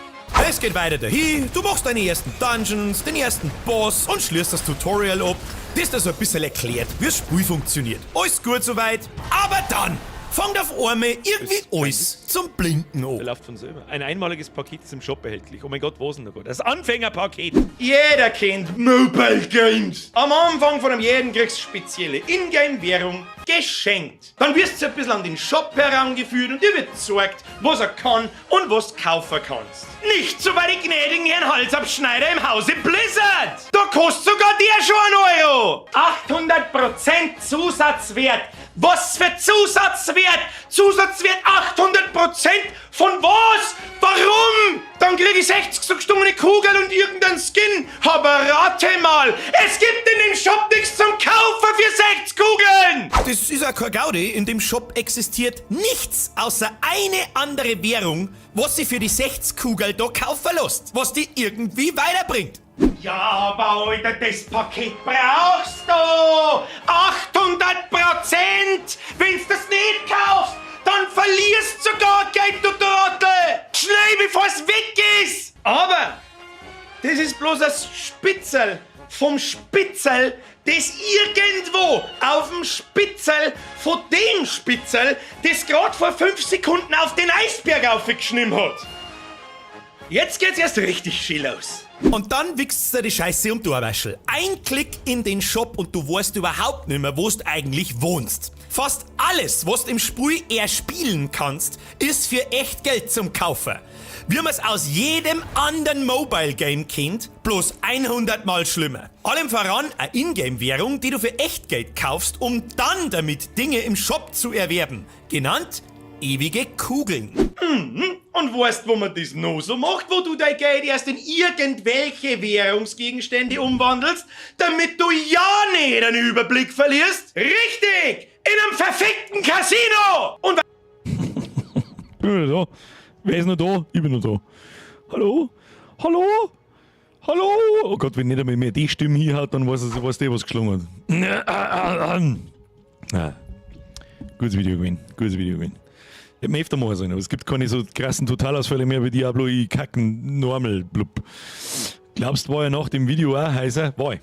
Es geht weiter dahin, du machst deine ersten Dungeons, den ersten Boss und schließt das Tutorial ab, das dir so ein bisschen erklärt, wie das Spiel funktioniert. Alles gut soweit, aber dann fängt auf einmal irgendwie alles zum Blinken an. Der läuft von selber. Ein einmaliges Paket ist im Shop erhältlich. Oh mein Gott, was denn da Gott? Das Anfängerpaket! Jeder kennt Mobile Games. Am Anfang von einem jeden kriegst du spezielle Ingame-Währung geschenkt. Dann wirst du ein bisschen an den Shop herangeführt und dir wird gezeigt, was er kann und was du kaufen kannst. Nicht so bei den gnädigen Herrn Halsabschneider im Hause Blizzard. Da kostet sogar der schon einen Euro. 800% Zusatzwert. Was für Zusatzwert? Zusatzwert 800% von was? Warum? Dann krieg ich 60 so gestungene Kugeln und irgendeinen Skin. Aber rate mal, es gibt in dem Shop nichts zum Kaufen für 60 Kugeln. Das ist auch kein Gaudi, in dem Shop existiert nichts außer eine andere Währung, was sie für die 60 Kugeln da kaufen lässt, was die irgendwie weiterbringt. Ja, aber Alter, das Paket brauchst du! 800%! Wenn's das nicht kaufst, dann verlierst du sogar Geld, du Trottel! Schnell, bevor's weg ist! Aber das ist bloß das Spitzel vom Spitzel, das irgendwo auf dem Spitzel von dem Spitzel, das grad vor 5 Sekunden auf den Eisberg aufgeschnitten hat. Jetzt geht's erst richtig schön los. Und dann wichst dir die Scheiße um die Ohrwaschel. Ein Klick in den Shop und du weißt überhaupt nicht mehr, wo du eigentlich wohnst. Fast alles, was du im Spiel erspielen kannst, ist für echt Geld zum Kaufen. Wie man's aus jedem anderen Mobile Game kennt, bloß 100 Mal schlimmer. Allem voran eine Ingame-Währung, die du für Echtgeld kaufst, um dann damit Dinge im Shop zu erwerben. Genannt ewige Kugeln. Und weißt, wo man das noch so macht, wo du dein Geld erst in irgendwelche Währungsgegenstände umwandelst, damit du ja nicht den Überblick verlierst? Richtig! In einem verfickten Casino! Und Bin noch da. Wer ist noch da? Ich bin noch da. Hallo? Hallo? Hallo? Oh Gott, wenn nicht einmal mehr die Stimme hier hat, dann weiß er, weiß der, was geschlagen hat. Ah. Gutes Video gewesen. Gutes Video gewesen. Ich hätte mir öfter machen sollen, aber es gibt keine so krassen Totalausfälle mehr wie Diablo, ich kacken normal, blub. Glaubst du, war ja nach dem Video auch heißer? War ich.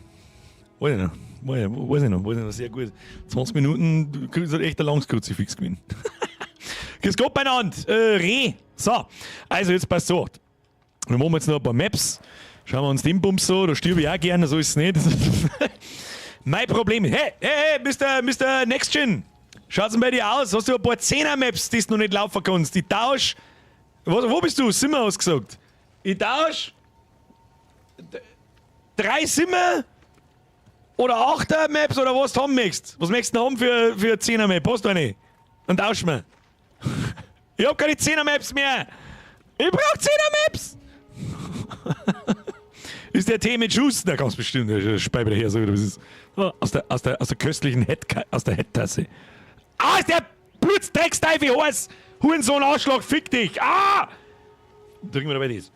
Weiß ich noch. War ich, weiß ich noch, weiß ich noch, sehr gut. 20 Minuten, ist halt echt ein langes Kruzifix gewesen. Grüß Gott beieinander. Reh. So, also jetzt passt so. Wir machen jetzt noch ein paar Maps. Schauen wir uns den Bums so, da stirb ich auch gerne, so ist es nicht. Mein Problem. Hey, hey, hey, Mr. Next Gen. Schaut's denn bei dir aus? Hast du ein paar 10er-Maps, die du noch nicht laufen kannst? Ich tausch. Was, wo bist du? Simmer hast gesagt. Ich tausch. 3 Simmer oder 8er Maps oder was du haben möchtest. Was möchtest du denn haben für 10er Map? Hast du eine? Dann tausch mir. Ich hab keine 10er Maps mehr. Ich brauch 10er Maps. Ist der Tee mit Schuss? Na, ganz bestimmt. Der Speiber daher, so wie das ist. Oh, aus der köstlichen Head, aus der Head-Tasse. Ah, ist der Blutdrecksteifel heiß! Hurensohn, Arschloch, fick dich! Ah! Drücken wir dabei das.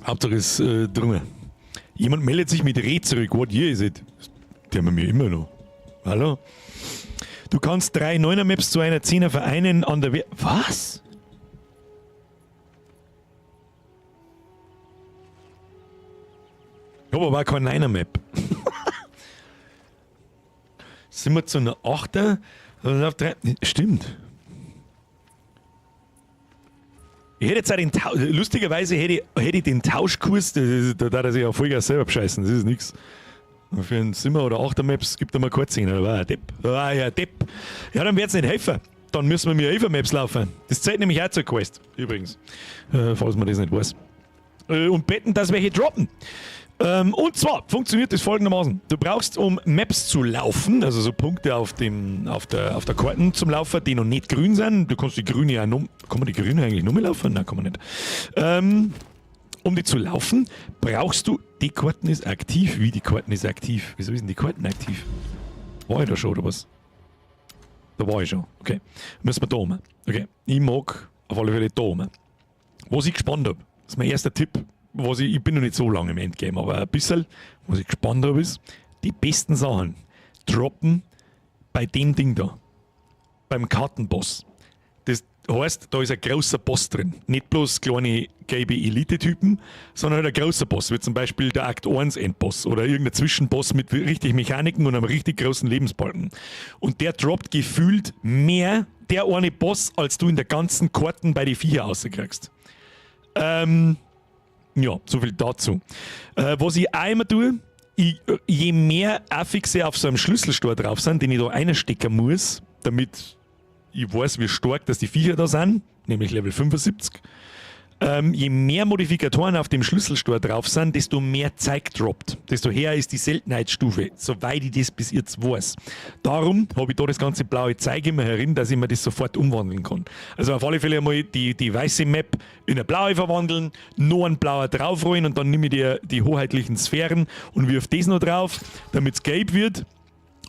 Hauptsache ist drungen. Jemand meldet sich mit Reh zurück. What year is it? Der haben wir immer noch. Hallo? Du kannst drei 9er Maps zu einer 10er vereinen an der We Was? Ich hab aber auch keine 9er Map. Sind wir zu einer 8er? Stimmt. Ich hätte jetzt auch den Tau lustigerweise hätte ich den Tauschkurs, da da er sich ja Vollgas selber bescheißen, das ist nix. Für einen Simmer oder 8er Maps gibt er mal keine 10, da war ein Depp. Da war ja ein Depp. Ja, dann wird's nicht helfen. Dann müssen wir mir 11er Maps laufen. Das zählt nämlich auch zur Quest, übrigens. Falls man das nicht weiß. Und betten, dass welche droppen. Und zwar funktioniert das folgendermaßen. Du brauchst, um Maps zu laufen, also so Punkte auf der Karte zum Laufen, die noch nicht grün sind. Du kannst die grüne ja noch, kann man die grüne eigentlich noch mehr laufen? Nein, kann man nicht. Um die zu laufen, brauchst du, die Karten ist aktiv. Wie, die Karten ist aktiv? Wieso ist denn die Karten aktiv? War ich da schon, oder was? Da war ich schon. Okay. Müssen wir da um. Okay. Ich mag auf alle Fälle da um. Was ich gespannt habe, das ist mein erster Tipp, ich bin noch nicht so lange im Endgame, aber ein bisschen, was ich gespannt habe, ist, die besten Sachen droppen bei dem Ding da. Beim Kartenboss. Das heißt, da ist ein großer Boss drin. Nicht bloß kleine gelbe Elite-Typen, sondern halt ein großer Boss, wie zum Beispiel der Akt 1 Endboss oder irgendein Zwischenboss mit richtig Mechaniken und einem richtig großen Lebensbalken. Und der droppt gefühlt mehr, der eine Boss, als du in der ganzen Karten bei den Viecher rauskriegst. Ja, so viel dazu. Was ich auch immer tue, je mehr Affixe auf so einem Schlüsselstein drauf sind, den ich da einstecken muss, damit ich weiß, wie stark dass die Viecher da sind, nämlich Level 75, je mehr Modifikatoren auf dem Schlüsselstein drauf sind, desto mehr Zeug droppt. Desto höher ist die Seltenheitsstufe, soweit ich das bis jetzt weiß. Darum habe ich da das ganze blaue Zeug immer herin, dass ich mir das sofort umwandeln kann. Also auf alle Fälle einmal die weiße Map in eine blaue verwandeln, noch einen blauer draufrollen und dann nehme ich die hoheitlichen Sphären und wirf das noch drauf, damit es gelb wird.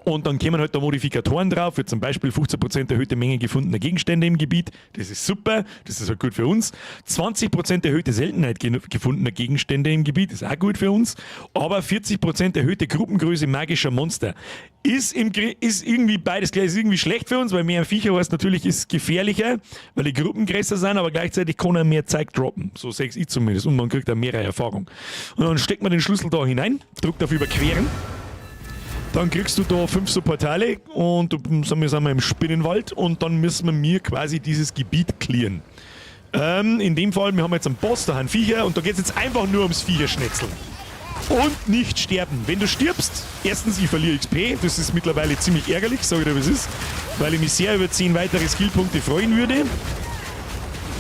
Und dann kommen halt da Modifikatoren drauf, wie zum Beispiel 15% erhöhte Menge gefundener Gegenstände im Gebiet. Das ist super, das ist halt gut für uns. 20% erhöhte Seltenheit gefundener Gegenstände im Gebiet, ist auch gut für uns. Aber 40% erhöhte Gruppengröße magischer Monster. Ist irgendwie beides gleich, ist irgendwie schlecht für uns, weil mehr Viecher heißt natürlich, ist gefährlicher, weil die Gruppen größer sind, aber gleichzeitig kann er mehr Zeug droppen. So sehe ich zumindest. Und man kriegt da mehrere Erfahrung. Und dann steckt man den Schlüssel da hinein, drückt auf Überqueren. Dann kriegst du da fünf so Portale und du, sagen wir, sind wir im Spinnenwald und dann müssen wir mir quasi dieses Gebiet clearen. In dem Fall, wir haben jetzt einen Boss, da haben Viecher und da geht es jetzt einfach nur ums Viecherschnetzeln. Und nicht sterben. Wenn du stirbst, erstens, ich verliere XP, das ist mittlerweile ziemlich ärgerlich, sage ich dir, wie es ist, weil ich mich sehr über 10 weitere Skillpunkte freuen würde.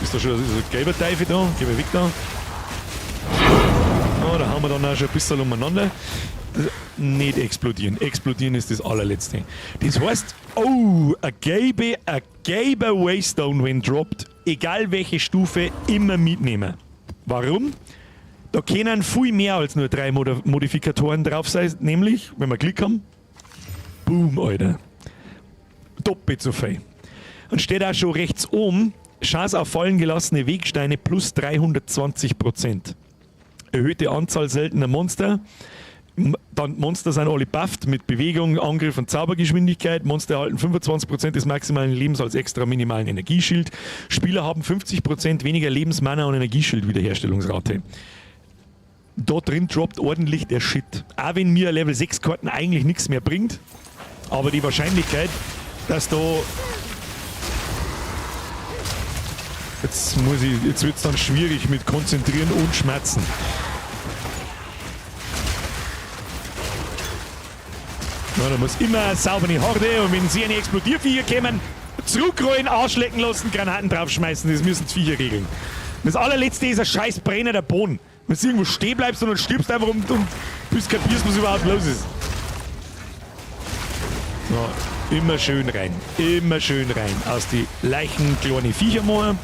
Ist da schon so ein gelber Teufel da? Geh mal weg da. Oh, da haben wir dann auch schon ein bisschen umeinander. Nicht explodieren. Explodieren ist das allerletzte. Das heißt, oh, a gelbe Waystone, wenn droppt, egal welche Stufe, immer mitnehmen. Warum? Da können viel mehr als nur drei Modifikatoren drauf sein, nämlich, wenn wir Glück haben, boom, Alter. Doppelt so viel. Und steht auch schon rechts oben, Chance auf fallen gelassene Wegsteine plus 320%. Erhöhte Anzahl seltener Monster. Dann Monster sind alle bufft mit Bewegung, Angriff und Zaubergeschwindigkeit. Monster erhalten 25% des maximalen Lebens als extra minimalen Energieschild. Spieler haben 50% weniger Lebensmana und Energieschild-Wiederherstellungsrate. Da drin droppt ordentlich der Shit. Auch wenn mir Level 6 Karten eigentlich nichts mehr bringt, aber die Wahrscheinlichkeit, dass da. Jetzt wird es dann schwierig mit Konzentrieren und Schmerzen. Ja, da muss immer eine saubere Horde und wenn sie eine Explodierviecher kommen, zurückrollen, Arsch lecken lassen, Granaten draufschmeißen, das müssen die Viecher regeln. Das allerletzte ist ein scheiß brennender Boden. Wenn du irgendwo stehen bleibst und dann stirbst einfach und bis kapierst, was überhaupt los ist. So, immer schön rein. Immer schön rein. Aus die Leichen kleine Viecher machen.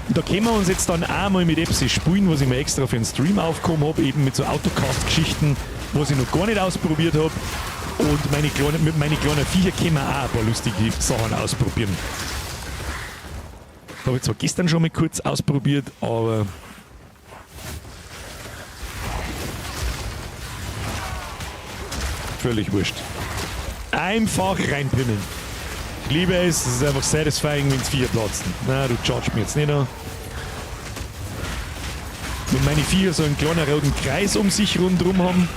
Und da können wir uns jetzt dann auch mal mit etwas spielen, was ich mir extra für den Stream aufgehoben habe, eben mit so Autocast-Geschichten, was ich noch gar nicht ausprobiert habe. Und mit meinen kleinen Viecher können wir auch ein paar lustige Sachen ausprobieren. Habe ich zwar gestern schon mal kurz ausprobiert, aber völlig wurscht. Einfach reinpimmeln. Ich liebe es, es ist einfach satisfying, wenn Viecher platzen. Na, du chargst mir jetzt nicht noch. Wenn meine Viecher so einen kleinen roten Kreis um sich rundherum haben,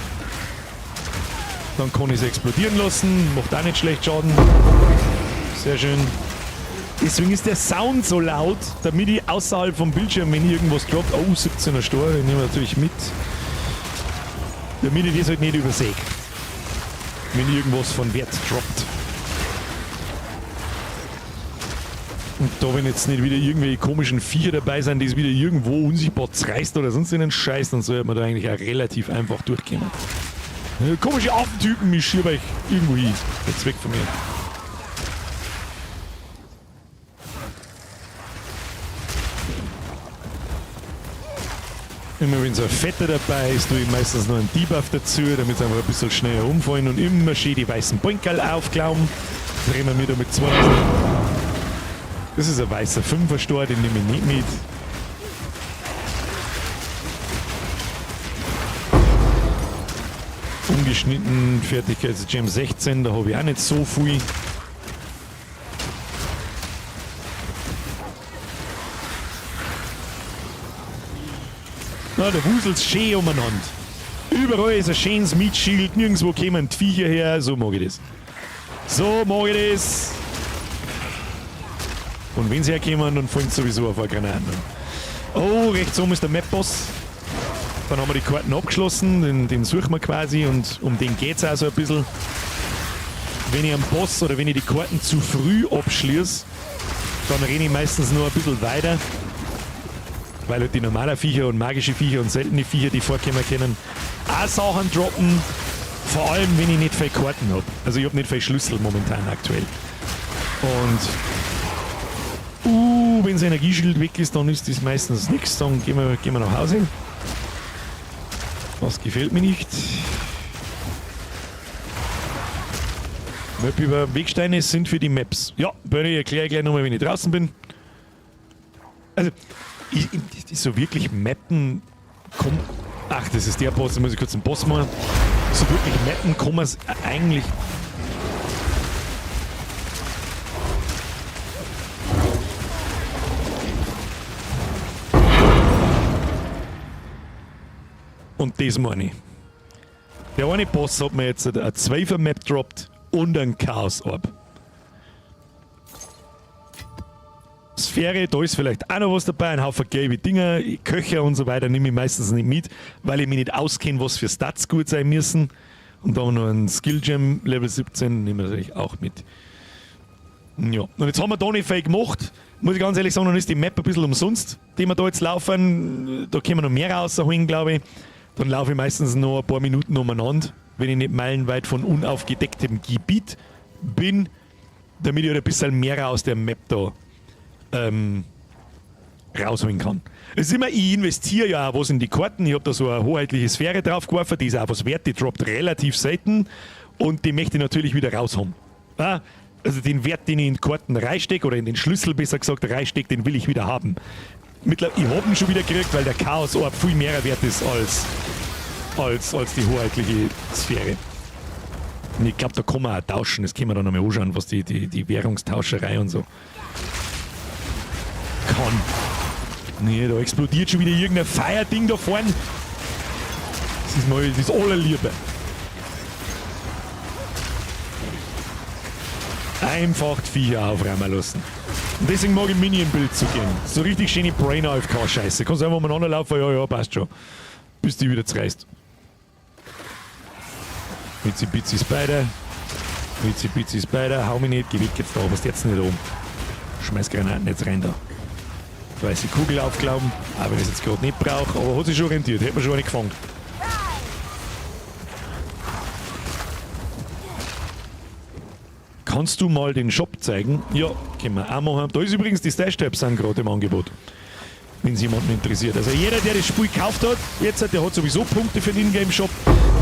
dann kann ich sie explodieren lassen. Macht auch nicht schlecht Schaden. Sehr schön. Deswegen ist der Sound so laut, damit ich außerhalb vom Bildschirm, wenn irgendwas droppt, oh, 17er Stor, den nehmen wir natürlich mit. Damit ich das halt nicht übersehe. Wenn irgendwas von Wert droppt. Und da, wenn jetzt nicht wieder irgendwelche komischen Viecher dabei sind, die es wieder irgendwo unsichtbar zerreißt oder sonst einen Scheiß, dann sollte man da eigentlich auch relativ einfach durchkommen. Komische Affentypen, ich schiebe euch irgendwo hin. Jetzt weg von mir. Immer wenn so ein Fetter dabei ist, tue ich meistens noch einen Debuff dazu, damit sie einfach ein bisschen schneller umfallen und immer schön die weißen Bäunckerl aufklauben. Drehen wir wieder mit 2000. Das ist ein weißer Fünfer-Stor, den nehme ich nicht mit. Ungeschnitten, Fertigkeits-Gem 16, da habe ich auch nicht so viel. Na, da wuselt's schön umeinander. Überall ist ein schönes Meat-Shield, nirgendwo kommen die Viecher her, so mag ich das. So mag ich das. Und wenn sie herkommen, dann fallen sie sowieso auf eine Granaten. Oh, rechts oben ist der Map-Boss. Dann haben wir die Karten abgeschlossen, den suchen wir quasi und um den geht's auch so ein bisschen. Wenn ich einen Boss oder wenn ich die Karten zu früh abschließe, dann renne ich meistens nur ein bisschen weiter. Weil halt die normalen Viecher und magische Viecher und seltene Viecher, die vorkommen können, auch Sachen droppen. Vor allem, wenn ich nicht viele Karten hab. Also ich hab nicht viele Schlüssel momentan aktuell. Und wenn das Energieschild weg ist, dann ist das meistens nichts. Dann gehen wir nach Hause. Das gefällt mir nicht. Map über Wegsteine sind für die Maps. Ja, Bernie, erkläre ich gleich nochmal, wenn ich draußen bin. Also, ich, so wirklich mappen kommt. Ach, das ist der Boss, da muss ich kurz einen Boss machen. So wirklich mappen kann man es eigentlich. Und das meine ich. Der eine Boss hat mir jetzt eine 12er Map droppt und einen Chaos Orb. Sphäre, da ist vielleicht auch noch was dabei, ein Haufen gelbe Dinger, Köcher und so weiter nehme ich meistens nicht mit, weil ich mich nicht auskenne, was für Stats gut sein müssen. Und da noch einen Skill Gem Level 17 nehme ich natürlich auch mit. Ja, und jetzt haben wir da nicht viel gemacht. Muss ich ganz ehrlich sagen, dann ist die Map ein bisschen umsonst, die wir da jetzt laufen. Da können wir noch mehr rausholen, glaube ich. Dann laufe ich meistens noch ein paar Minuten umeinander, wenn ich nicht meilenweit von unaufgedecktem Gebiet bin, damit ich halt ein bisschen mehr aus der Map da rausholen kann. Es ist immer, ich investiere ja auch was in die Karten. Ich habe da so eine hoheitliche Sphäre draufgeworfen, die ist auch was wert, die droppt relativ selten und die möchte ich natürlich wieder raushaben. Ja? Also den Wert, den ich in Karten reinstecke, oder in den Schlüssel besser gesagt reinstecke, den will ich wieder haben. Mittlerweile, ich hab ihn schon wieder gekriegt, weil der Chaos Orb viel mehr wert ist als die hoheitliche Sphäre. Und ich glaub, da kann man auch tauschen, das können wir dann nochmal anschauen, was die Währungstauscherei und so kann. Nee, da explodiert schon wieder irgendein Feierding da vorne. Das ist mal das Allerliebe. Einfach die Viecher aufräumen lassen. Und deswegen mag ich Minion-Build zu gehen. So richtig schöne Brain-AFK-Scheiße. Kannst einfach umeinander laufen, ja, ja, passt schon. Bis die wieder zerreißt. Witzi Bitzi Spider. Witzi Bitzi Spider. Hau mich nicht, geh weg jetzt da, was jetzt nicht um. Schmeiß Granaten jetzt rein da. Weiße Kugel aufglauben, auch wenn ich es jetzt gerade nicht brauche, aber hat sich schon rentiert, hätte man schon eine gefangen. Kannst du mal den Shop zeigen? Ja, können wir auch machen. Da ist übrigens die Stash-Tabs sind gerade im Angebot. Wenn es jemanden interessiert. Also jeder, der das Spiel gekauft hat, jetzt, der hat sowieso Punkte für den Ingame-Shop.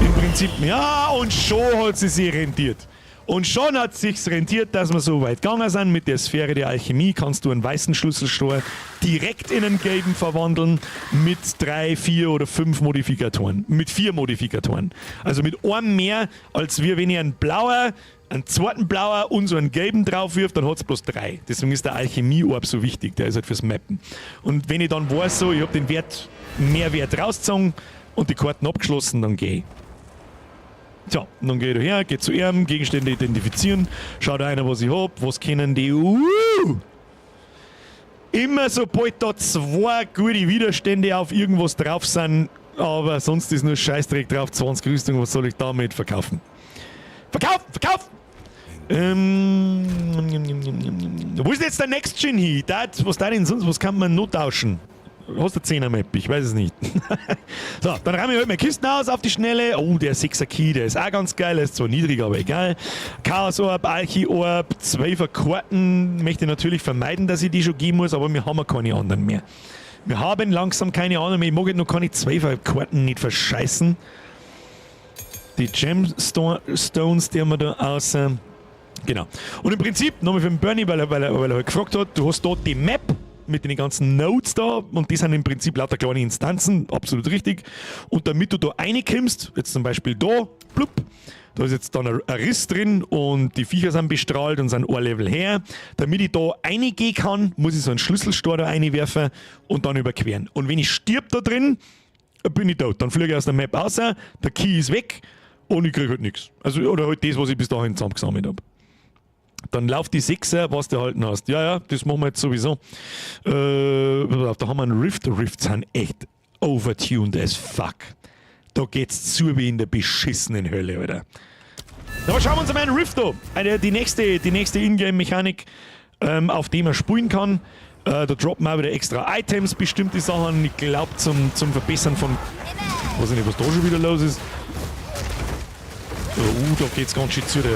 Im Prinzip, ja, und schon hat sie sich rentiert. Und schon hat sich's rentiert, dass wir so weit gegangen sind. Mit der Sphäre der Alchemie kannst du einen weißen Schlüsselstor direkt in einen gelben verwandeln mit 3, 4 oder 5 Modifikatoren. Mit 4 Modifikatoren. Also mit einem mehr, als wir, wenn ich einen blauer einen zweiten blauer und so einen gelben drauf wirf, dann hat es bloß drei. Deswegen ist der Alchemie-Orb so wichtig, der ist halt fürs Mappen. Und wenn ich dann weiß, so, ich habe den Wert, Mehrwert rausgezogen und die Karten abgeschlossen, dann gehe ich. Tja, und dann gehe ich da her, gehe zu ihm, Gegenstände identifizieren, schaut einer, was ich hab, was kennen die. Immer sobald da zwei gute Widerstände auf irgendwas drauf sind, aber sonst ist nur Scheißdreck drauf, 20 Rüstung, was soll ich damit verkaufen? Verkaufen, verkaufen! Wo ist jetzt der Next Gen hin? Was da denn sonst? Was kann man noch tauschen? Hast du 10er Map? Ich weiß es nicht. So, dann räume ich halt meine Kisten aus auf die Schnelle. Oh, der 6er Key, der ist auch ganz geil. Der ist zwar niedrig, aber egal. Chaos Orb, Archi Orb, 12er Karten. Möchte natürlich vermeiden, dass ich die schon geben muss, aber wir haben ja keine anderen mehr. Wir haben langsam keine anderen mehr. Ich mag jetzt noch keine 12er Karten nicht verscheißen. Die Gemstones, die haben wir da außer. Genau. Und im Prinzip, nochmal für den Bernie, weil er halt gefragt hat, du hast dort die Map mit den ganzen Nodes da und die sind im Prinzip lauter kleine Instanzen, absolut richtig. Und damit du da reinkommst, jetzt zum Beispiel da, plupp, da ist jetzt dann ein Riss drin und die Viecher sind bestrahlt und sind ein Level her. Damit ich da reingehen kann, muss ich so einen Schlüsselstor da reinwerfen und dann überqueren. Und wenn ich stirb da drin, bin ich tot. Dann fliege ich aus der Map raus, der Key ist weg und ich kriege halt nichts. Also, oder halt das, was ich bis dahin zusammengesammelt habe. Dann lauft die Sechser, was du erhalten hast. Ja, ja, das machen wir jetzt sowieso. Da haben wir einen Rift. Rifts sind echt overtuned as fuck. Da geht's zu wie in der beschissenen Hölle, Alter. Aber schauen wir uns einmal einen Rift an. Die nächste Ingame-Mechanik, auf die man spielen kann. Da droppen auch wieder extra Items, bestimmte Sachen. Ich glaube, zum Verbessern von... Weiß ich nicht, was da schon wieder los ist. Oh, da geht's ganz schön zu der.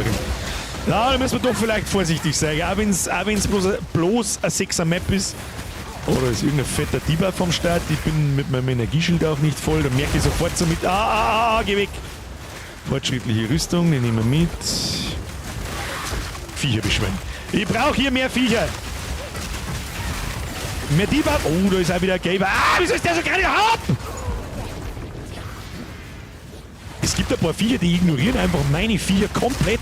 Ja, da müssen wir doch vielleicht vorsichtig sein, auch wenn es bloß ein 6er Map ist. Oder ist irgendein fetter Debuff vom Start. Ich bin mit meinem Energieschild auch nicht voll. Da merke ich sofort so mit. Ah, geh weg! Fortschrittliche Rüstung, die nehmen wir mit. Viecher beschwören. Ich brauche hier mehr Viecher! Mehr Debuff. Oh, da ist auch wieder ein gelber. Ah, wieso ist der so gerade hart? Es gibt ein paar Viecher, die ignorieren einfach meine Viecher komplett.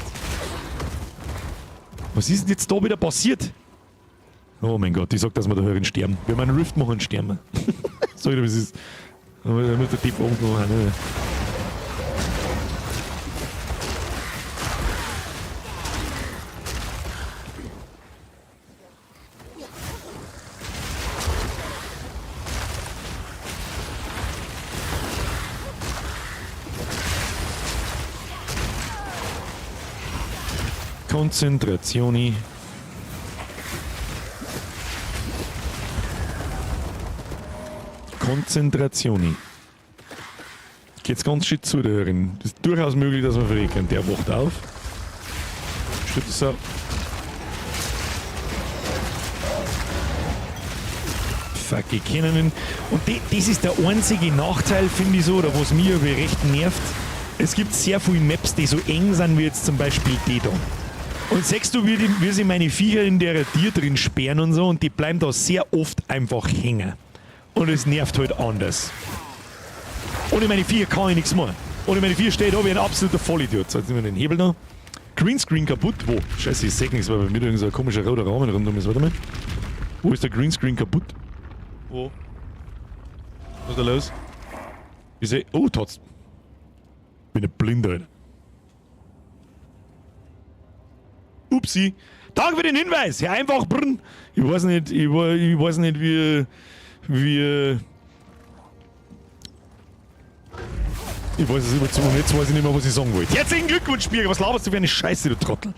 Was ist denn jetzt da wieder passiert? Oh mein Gott, ich sag, dass wir da hören sterben. Wenn wir einen Rift machen, sterben wir. Sorry, was ist. Aber da muss der Typ oben noch ne? Konzentrationi. Konzentrationi. Geht's ganz schön zu, der Hörerin. Es ist durchaus möglich, dass wir verrecken. Der wacht auf. Stimmt das so? Fuck, ich kenne ihn. Und das ist der einzige Nachteil, finde ich so, oder was mir aber recht nervt. Es gibt sehr viele Maps, die so eng sind, wie jetzt zum Beispiel die da. Und siehst du, wie sie meine Viecher in der Tier drin sperren und so, und die bleiben da sehr oft einfach hängen. Und es nervt halt anders. Ohne meine Viecher kann ich nichts machen. Ohne meine Viecher steht da wie ein absoluter Vollidiot. So, jetzt nehmen wir den Hebel noch. Greenscreen kaputt. Wo? Scheiße, ich seh nichts, weil bei mir irgend so ein komischer roter Rahmen rundum ist. Warte mal. Wo ist der Greenscreen kaputt? Wo? Was ist da los? Ich seh. Oh, Tots. Bin ein Blinder, Alter. Upsi. Danke für den Hinweis. Herr einfach brrn. Ich weiß nicht, ich weiß nicht, wie. Ich weiß es immer zu und jetzt weiß ich nicht mehr, was ich sagen wollte. Herzlichen Glückwunsch, Birger. Was laberst du für eine Scheiße, du Trottel?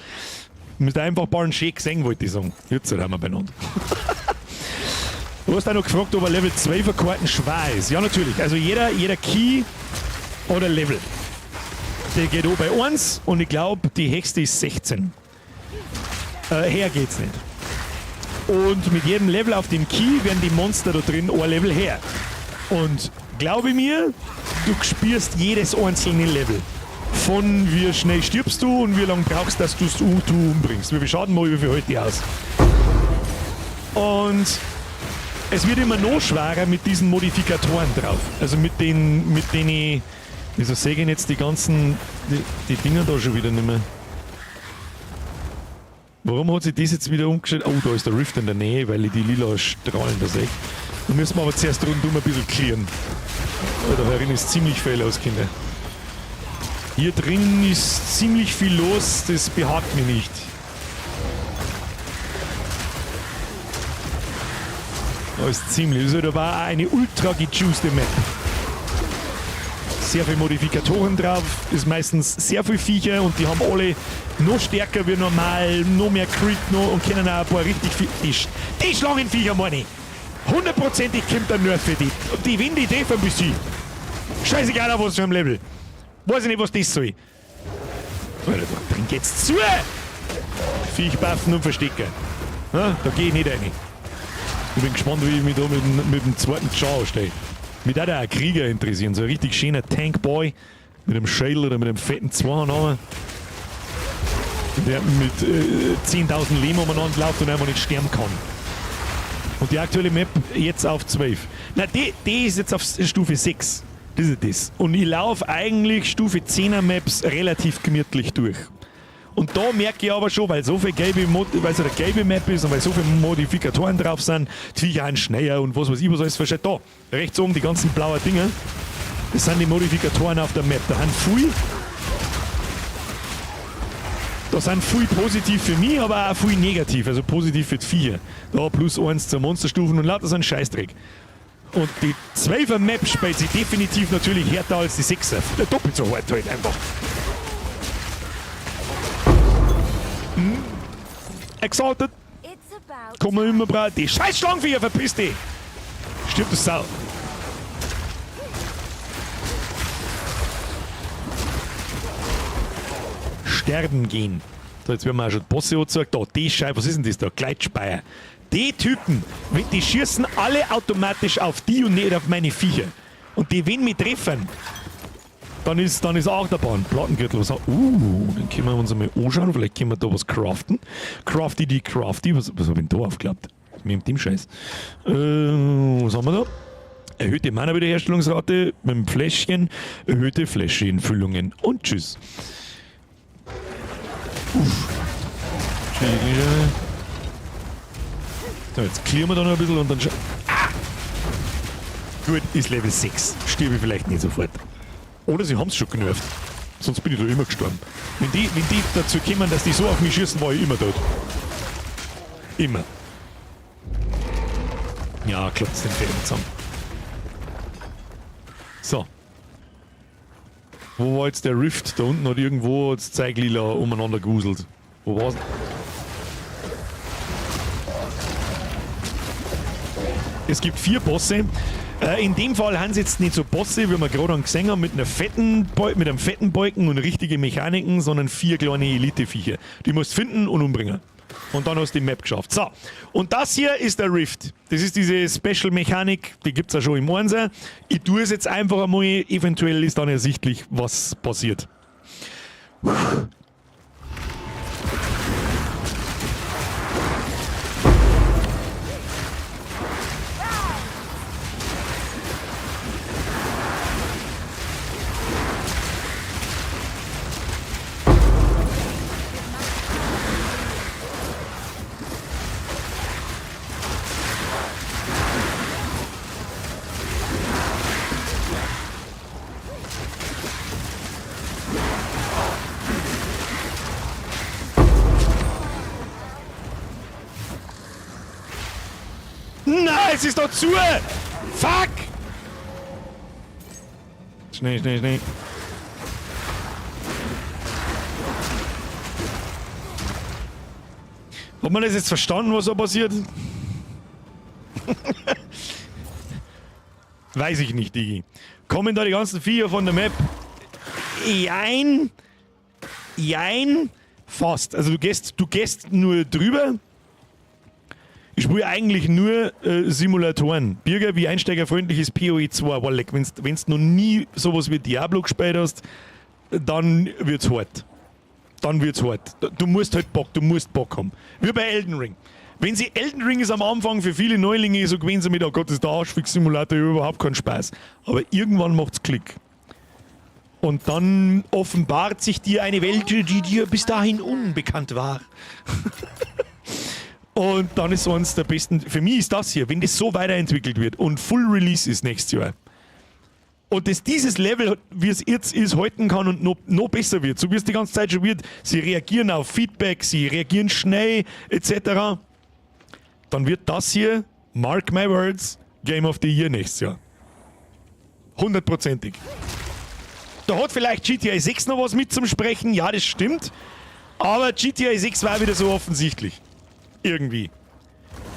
Du müsst einfach ein schön gesehen, wollte ich sagen. Jetzt sind wir beieinander. Du hast auch noch gefragt, ob ein Level 12er Karten schwer ist. Ja, natürlich. Also jeder Key oder Level. Der geht auch bei 1 und ich glaube, die höchste ist 16. Her geht's nicht. Und mit jedem Level auf dem Key werden die Monster da drin ein Level her. Und glaube mir, du spürst jedes einzelne Level. Von wie schnell stirbst du und wie lange brauchst du, dass du's du umbringst. Wie viel Schaden mach ich, wie viel hält die aus. Und es wird immer noch schwerer mit diesen Modifikatoren drauf. Also mit denen ich. Wieso sehe ich jetzt die ganzen. Die Dinger da schon wieder nicht mehr? Warum hat sich das jetzt wieder umgestellt? Oh, da ist der Rift in der Nähe, weil ich die lila Strahlen da sehe. Da müssen wir aber zuerst rundum ein bisschen clearen. Da herin ist ziemlich viel los, Kinder. Hier drin ist ziemlich viel los, das behagt mir nicht. Da ist ziemlich. Also da war eine ultra gejuicete Map. Sehr viele Modifikatoren drauf, ist meistens sehr viel Viecher und die haben alle noch stärker wie normal, noch mehr Crit noch und können auch ein paar richtig viel. Die Schlangenviecher meine ich. Hundertprozentig kommt der Nerf für die. Und die, wenn die treffen, bis sie. Scheißegal auf was für einem Level. Weiß ich nicht, was das soll. Alter, da drin geht's zu! Viech buffen und verstecken. Na, da geh ich nicht rein. Ich bin gespannt, wie ich mich da mit dem zweiten Char anstelle. Mich würde auch ein Krieger interessieren. So ein richtig schöner Tankboy mit einem Schädel oder mit einem fetten Zweihandhammer. Der mit 10.000 Leben umeinander läuft und einfach nicht sterben kann. Und die aktuelle Map jetzt auf 12. Na, die ist jetzt auf Stufe 6. Das ist das. Und ich laufe eigentlich Stufe 10er Maps relativ gemütlich durch. Und da merke ich aber schon, weil so viel gelbe, Mod weil so eine gelbe Map ist und weil so viele Modifikatoren drauf sind, die Viecher sind schneller und was weiß ich, was alles verschiedet. Da, rechts oben die ganzen blauen Dinger, das sind die Modifikatoren auf der Map. Da sind viel positiv für mich, aber auch viel negativ, also positiv für die Viecher. Da plus 1 zur Monsterstufen und lauter so ein Scheißdreck. Und die 12er Map spielt sich definitiv natürlich härter als die 6er. Doppelt so hart halt einfach. Exalted. Kann man immer brauchen. Die scheiß Schlangenviecher, verpiss dich! Stirb, du Sau. Sterben gehen. So, jetzt werden wir auch schon die Bosse angezeigt. Da, die Scheibe, was ist denn das da? Gleitspeier. Die Typen, die schießen alle automatisch auf die und nicht auf meine Viecher. Und die, wenn mich treffen, dann ist Achterbahn. Plattengürtel, was dann können wir uns einmal anschauen. Vielleicht können wir da was craften. Crafty die Crafty. Was hab ich denn da aufgeklappt? Mit dem Scheiß. Was haben wir da? Erhöhte Mana-Wiederherstellungsrate mit dem Fläschchen, erhöhte Fläschchenfüllungen und tschüss. Uff. So, jetzt clearen wir da noch ein bisschen und dann Ah! Gut, ist Level 6. Stirbe ich vielleicht nicht sofort. Oder sie haben es schon generft. Sonst bin ich da immer gestorben. Wenn die dazu kommen, dass die so auf mich schießen, war ich immer tot. Immer. Ja, klopft den Fäden zusammen. So. Wo war jetzt der Rift? Da unten hat irgendwo das Zeug lila umeinander gewuselt. Wo war's? Es gibt vier Bosse. In dem Fall haben sie jetzt nicht so Bosse, wie wir gerade gesehen haben, mit einem fetten Balken und richtige Mechaniken, sondern vier kleine Elite-Viecher. Die musst du finden und umbringen. Und dann hast du die Map geschafft. So, und das hier ist der Rift. Das ist diese Special Mechanik, die gibt es ja schon im Einser. Ich tue es jetzt einfach einmal, eventuell ist dann ersichtlich, was passiert. Puh. Nein, es ist doch zu! Fuck! Schnell, schnell, schnell. Hat man das jetzt verstanden, was da passiert? Weiß ich nicht, Digi. Kommen da die ganzen Viecher von der Map? Jein. Jein. Fast. Also du gehst nur drüber. Ich spiele eigentlich nur Simulatoren. Birger, wie einsteigerfreundlich ist PoE 2? Walleck, wenn du noch nie sowas wie Diablo gespielt hast, dann wird's hart. Dann wird's hart. Du musst Bock haben. Wie bei Elden Ring. Wenn sie Elden Ring ist am Anfang für viele Neulinge so gewesen, so mit, oh Gott, ist der Arschfick-Simulator, ich hab überhaupt keinen Spaß. Aber irgendwann macht's Klick. Und dann offenbart sich dir eine Welt, die dir bis dahin unbekannt war. Und dann ist eins der besten. Für mich ist das hier, wenn das so weiterentwickelt wird und Full Release ist nächstes Jahr. Und das dieses Level, wie es jetzt ist, halten kann und noch besser wird, so wie es die ganze Zeit schon wird, sie reagieren auf Feedback, sie reagieren schnell, etc., dann wird das hier, mark my words, Game of the Year nächstes Jahr. Hundertprozentig. Da hat vielleicht GTA 6 noch was mit zum Sprechen, ja, das stimmt. Aber GTA 6 war wieder so offensichtlich. Irgendwie.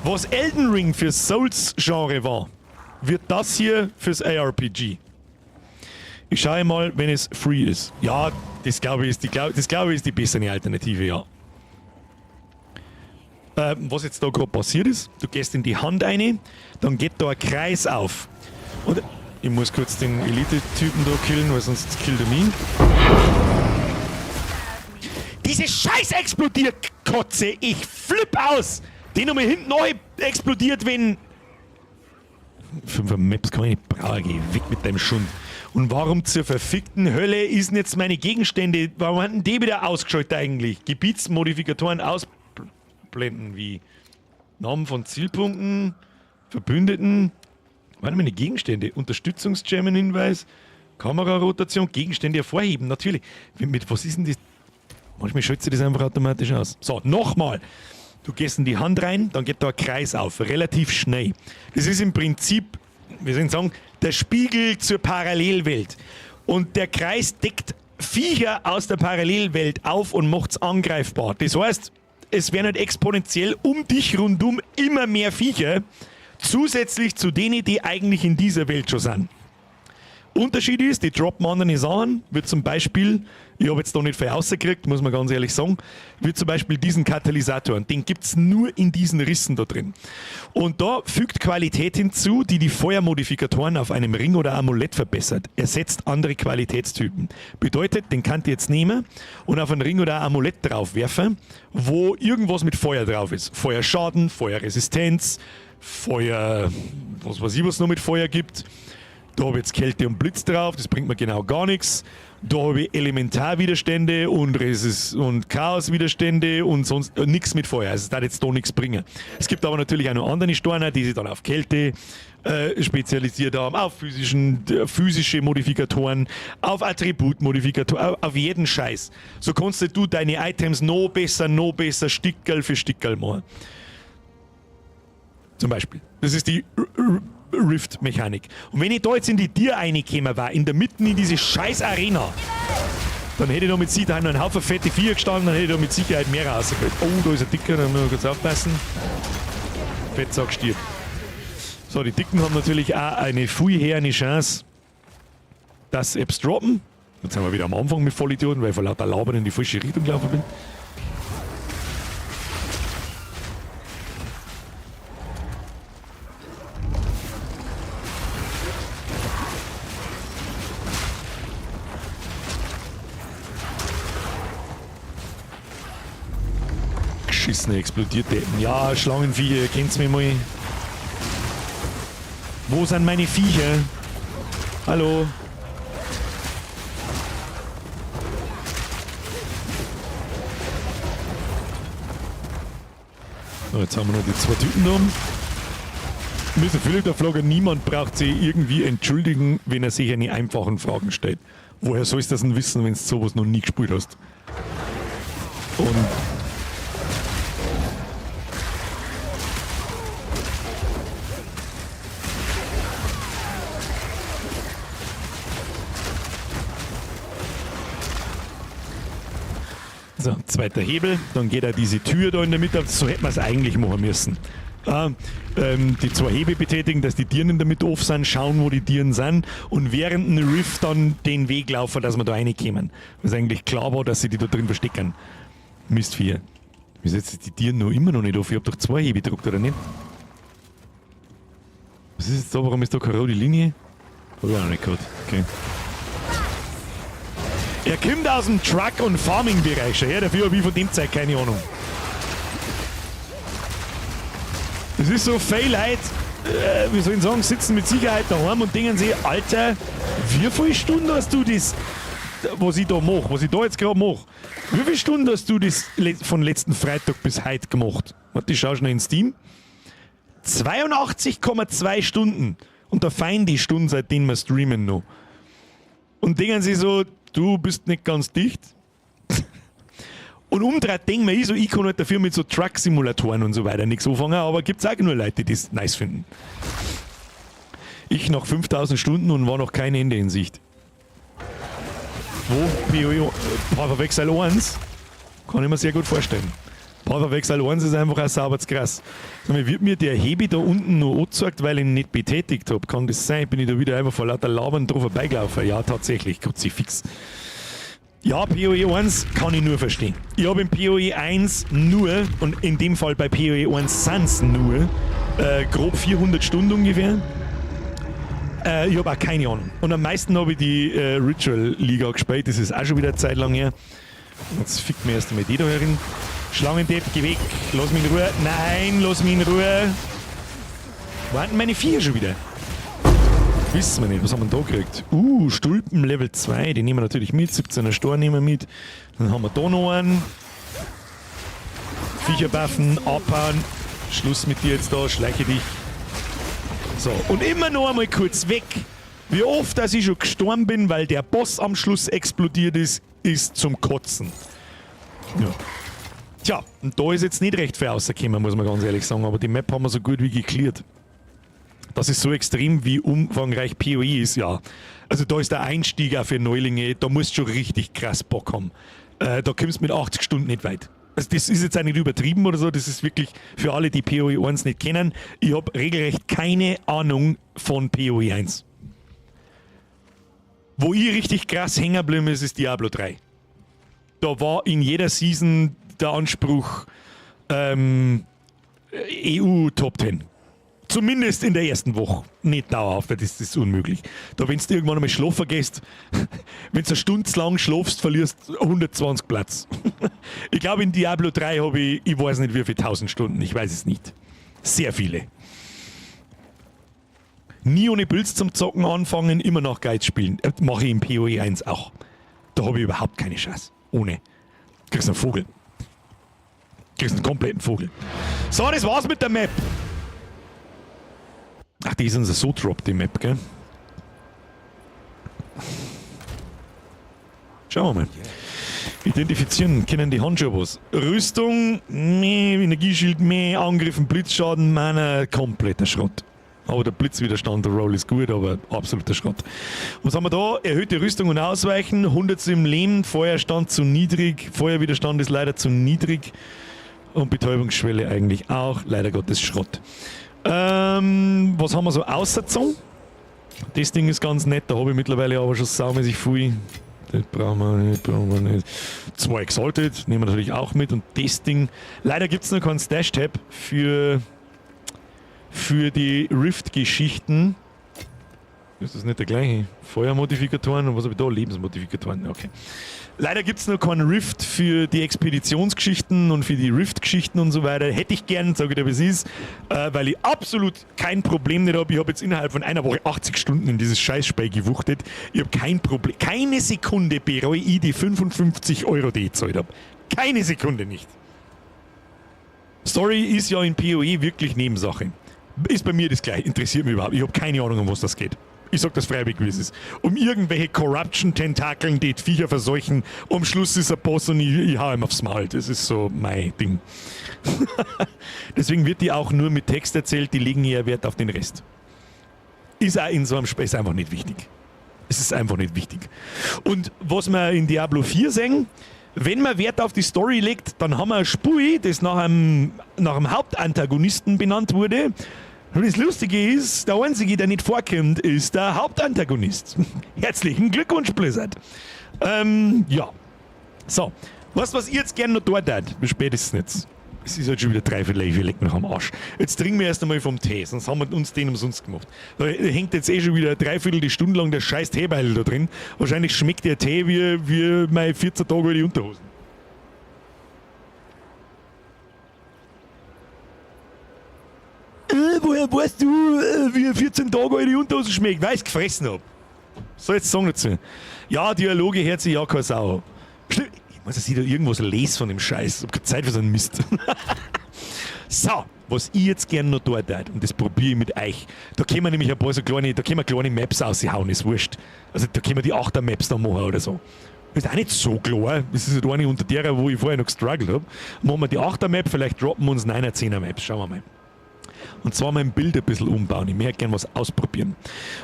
Was Elden Ring fürs Souls-Genre war, wird das hier fürs ARPG. Ich schaue mal, wenn es free ist. Ja, das glaube ich ist die bessere Alternative, ja. Was jetzt da gerade passiert ist, du gehst in die Hand rein, dann geht da ein Kreis auf. Und ich muss kurz den Elite-Typen da killen, weil sonst killt er mich. Diese scheiß Explodierkotze, ich flipp aus! Die nochmal hinten neu explodiert, wenn. Fünfer Maps kann ich nicht brauchen, geh weg mit deinem Schund. Und warum zur verfickten Hölle ist denn jetzt meine Gegenstände, warum haben die wieder ausgeschaltet eigentlich? Gebietsmodifikatoren ausblenden wie Namen von Zielpunkten, Verbündeten, warte, meine Gegenstände, Unterstützungsgemmen-Hinweis, Kamerarotation, Gegenstände hervorheben, natürlich. Mit was ist denn das? Manchmal schaltet sich das einfach automatisch aus. So, nochmal. Du gehst in die Hand rein, dann geht da ein Kreis auf, relativ schnell. Das ist im Prinzip, wie soll ich sagen, der Spiegel zur Parallelwelt. Und der Kreis deckt Viecher aus der Parallelwelt auf und macht's angreifbar. Das heißt, es werden halt exponentiell um dich rundum immer mehr Viecher, zusätzlich zu denen, die eigentlich in dieser Welt schon sind. Unterschied ist, die droppen andere Sachen, wird zum Beispiel, ich habe jetzt da nicht viel rausgekriegt, muss man ganz ehrlich sagen, wird zum Beispiel diesen Katalysator, und den gibt es nur in diesen Rissen da drin. Und da fügt Qualität hinzu, die die Feuermodifikatoren auf einem Ring oder Amulett verbessert. Ersetzt andere Qualitätstypen. Bedeutet, den könnt ihr jetzt nehmen und auf einen Ring oder ein Amulett draufwerfen, wo irgendwas mit Feuer drauf ist. Feuerschaden, Feuerresistenz, Feuer, was weiß ich, was noch mit Feuer gibt. Da habe ich jetzt Kälte und Blitz drauf, das bringt mir genau gar nichts. Da habe ich Elementarwiderstände und Resist und Chaoswiderstände und sonst nichts mit Feuer. Also es darf jetzt da nichts bringen. Es gibt aber natürlich auch noch andere Steine, die sich dann auf Kälte spezialisiert haben, auf physische Modifikatoren, auf Attributmodifikatoren, auf jeden Scheiß. So kannst du deine Items noch besser, Stickerl für Stickerl machen. Zum Beispiel. Das ist die Rift-Mechanik. Und wenn ich da jetzt in die Tür reingekommen war, in der Mitte in diese scheiß Arena, dann hätte ich da mit Sicherheit noch ein Haufen fette Viecher gestanden, dann hätte ich da mit Sicherheit mehr rausgekriegt. Oh, da ist ein Dicker, da müssen wir kurz aufpassen. Fettsack stirbt. So, die Dicken haben natürlich auch eine viel höhere Chance, dass sie etwas droppen. Jetzt sind wir wieder am Anfang mit Vollidioten, weil ich vor lauter Labern in die falsche Richtung gelaufen bin. Geschissene explodierte. Ja, Schlangenviecher, kennt's mich mal. Wo sind meine Viecher? Hallo? So, jetzt haben wir noch die zwei Typen da. Mr. Philipp der Flogger, niemand braucht sich irgendwie entschuldigen, wenn er sich eine einfachen Fragen stellt. Woher sollst du das denn wissen, wenn du sowas noch nie gespielt hast? Und so, zweiter Hebel, dann geht er diese Tür da in der Mitte auf. So hätte man es eigentlich machen müssen. Die zwei Hebel betätigen, dass die Tieren in der Mitte off sind, schauen, wo die Tieren sind und während dem Rift dann den Weg laufen, dass wir da reinkommen. Was eigentlich klar war, dass sie die da drin verstecken. Mist 4. Wieso jetzt die Tieren noch immer noch nicht auf? Ich hab doch zwei Hebel gedruckt, oder nicht? Was ist jetzt da? Warum ist da keine rote Linie? Hab ich auch noch nicht gehabt. Okay. Er kommt aus dem Truck- und Farming-Bereich schon her, dafür hab ich von dem Zeug keine Ahnung. Das ist so, viele Leute, wie soll ich sagen, sitzen mit Sicherheit daheim und denken sich, Alter, wie viele Stunden hast du das? was ich da mache, was ich da jetzt gerade mache. Wie viele Stunden hast du das von letzten Freitag bis heute gemacht? Warte, ich schau schnell in Steam. 82,2 Stunden. Und da fein die Stunden, seitdem wir streamen noch. Und denken sie so, du bist nicht ganz dicht. Und umdreht denken wir ich so, ich kann halt dafür mit so Truck-Simulatoren und so weiter nichts anfangen, aber gibt's auch nur Leute, die das nice finden. Ich nach 5000 Stunden und war noch kein Ende in Sicht. Wo? PoE, Path of Exile 1? Kann ich mir sehr gut vorstellen. Path of Exile 1 ist einfach auch sauber zu krass. Sag mal, wird mir der Hebi da unten noch angezeigt, weil ich ihn nicht betätigt habe? Kann das sein? Bin ich da wieder einfach vor lauter Labern drauf vorbeigelaufen? Ja, tatsächlich. Kruzifix. Ja, PoE 1 kann ich nur verstehen. Ich habe in PoE 1 nur, und in dem Fall bei PoE 1 sind's nur, grob 400 Stunden ungefähr. Ich habe auch keine Ahnung. Und am meisten habe ich die Ritual Liga gespielt, das ist auch schon wieder eine Zeit lang her. Jetzt fickt mir erst einmal die da herin. Schlangendepp, geh weg, lass mich in Ruhe. Nein, lass mich in Ruhe. Wo waren denn meine Viecher schon wieder? Wissen wir nicht, was haben wir denn da gekriegt? Stulpen Level 2, die nehmen wir natürlich mit. 17er Stor nehmen wir mit. Dann haben wir da noch einen. Viecherbuffen, abhauen. Schluss mit dir jetzt da, schleiche dich. So, und immer noch einmal kurz weg. Wie oft, dass ich schon gestorben bin, weil der Boss am Schluss explodiert ist, ist zum Kotzen. Ja. Tja, und da ist jetzt nicht recht viel rausgekommen, muss man ganz ehrlich sagen, aber die Map haben wir so gut wie gecleart. Das ist so extrem, wie umfangreich PoE ist, ja. Also da ist der Einstieg auch für Neulinge, da musst du schon richtig krass Bock haben. Da kommst du mit 80 Stunden nicht weit. Also das ist jetzt auch nicht übertrieben oder so, das ist wirklich für alle, die PoE 1 nicht kennen. Ich hab regelrecht keine Ahnung von PoE 1. Wo ich richtig krass hängen geblieben ist, ist Diablo 3. Da war in jeder Season der Anspruch EU Top 10. Zumindest in der ersten Woche. Nicht dauerhaft, weil das ist unmöglich. Da, wenn du irgendwann einmal schlafen gehst, wenn du eine Stunde lang schlafst, verlierst du 120 Platz. Ich glaube, in Diablo 3 habe ich, ich weiß nicht wie viele 1000 Stunden, ich weiß es nicht. Sehr viele. Nie ohne Builds zum Zocken anfangen, immer noch Guides spielen. Mache ich im PoE 1 auch. Da habe ich überhaupt keine Chance. Ohne. Kriegst einen Vogel. Kriegst einen kompletten Vogel. So, das war's mit der Map. Ach, die ist uns so drop, die Map, gell? Schauen wir mal. Identifizieren können die Handschuhe was. Rüstung, meh, Energieschild, meh, Angriffen, Blitzschaden, Mana, kompletter Schrott. Aber der Blitzwiderstand, der Roll ist gut, aber absoluter Schrott. Was haben wir da? Erhöhte Rüstung und Ausweichen, 100 im Leben, Feuerstand zu niedrig, Feuerwiderstand ist leider zu niedrig und Betäubungsschwelle eigentlich auch, leider Gottes Schrott. Was haben wir so außer? Das Ding ist ganz nett, da habe ich mittlerweile aber schon saumäßig viel. Das brauchen wir nicht, brauchen wir nicht. 2 Exalted, nehmen wir natürlich auch mit. Und das Ding, leider gibt's noch keinen Stash-Tab für die Rift-Geschichten. Ist das nicht der gleiche? Feuermodifikatoren und was habe ich da? Lebensmodifikatoren, okay. Leider gibt's noch keinen Rift für die Expeditionsgeschichten und für die Rift-Geschichten und so weiter. Hätte ich gern, sage ich dir, wie es ist, weil ich absolut kein Problem nicht hab. Ich hab jetzt innerhalb von einer Woche 80 Stunden in dieses Scheißspiel gewuchtet. Ich hab kein Problem, keine Sekunde bereue ich die 55 Euro, die ich gezahlt hab. Keine Sekunde nicht. Story ist ja in PoE wirklich Nebensache. Ist bei mir das gleiche, interessiert mich überhaupt. Ich hab keine Ahnung, um was das geht. Ich sag das freiwillig, wie es ist. Um irgendwelche Corruption-Tentakeln, die die Viecher verseuchen. Am Schluss ist ein Boss und ich hau ihm aufs Maul. Das ist so mein Ding. Deswegen wird die auch nur mit Text erzählt, die legen eher Wert auf den Rest. Ist auch in so einem Spiel ist einfach nicht wichtig. Es ist einfach nicht wichtig. Und was wir in Diablo 4 sehen, wenn man Wert auf die Story legt, dann haben wir ein Spiel, das nach einem Hauptantagonisten benannt wurde. Und das Lustige ist, der Einzige, der nicht vorkommt, ist der Hauptantagonist. Herzlichen Glückwunsch, Blizzard. Ja. So. Weißt du, was ihr jetzt gerne noch dort tat? Wie spät ist es denn jetzt? Es ist halt schon wieder dreiviertel, ich leg mich am Arsch. Jetzt trinken wir erst einmal vom Tee, sonst haben wir uns den umsonst gemacht. Da hängt jetzt eh schon wieder dreiviertel die Stunde lang der scheiß Teebeil da drin. Wahrscheinlich schmeckt der Tee wie meine 14 Tage alte Unterhosen. Woher weißt du, wie 14 Tage alte Unterhosen schmeckt? Weil ich's gefressen hab. So, jetzt sagen dazu. Ja, Dialoge hört sich ja keine Sau. Stimmt. Ich muss, dass ich da irgendwas lese von dem Scheiß. Ich hab keine Zeit für so einen Mist. So, was ich jetzt gerne noch dort tät, und das probiere ich mit euch. Da können wir nämlich ein paar so kleine, da können wir kleine Maps aushauen, ist wurscht. Also da können wir die 8er Maps da machen oder so. Ist auch nicht so klar. Das ist halt eine unter derer, wo ich vorher noch gestruggelt habe. Machen wir die 8er Map, vielleicht droppen wir uns 9er, 10er Maps. Schauen wir mal. Und zwar mein Build ein bisschen umbauen. Ich möchte gerne was ausprobieren.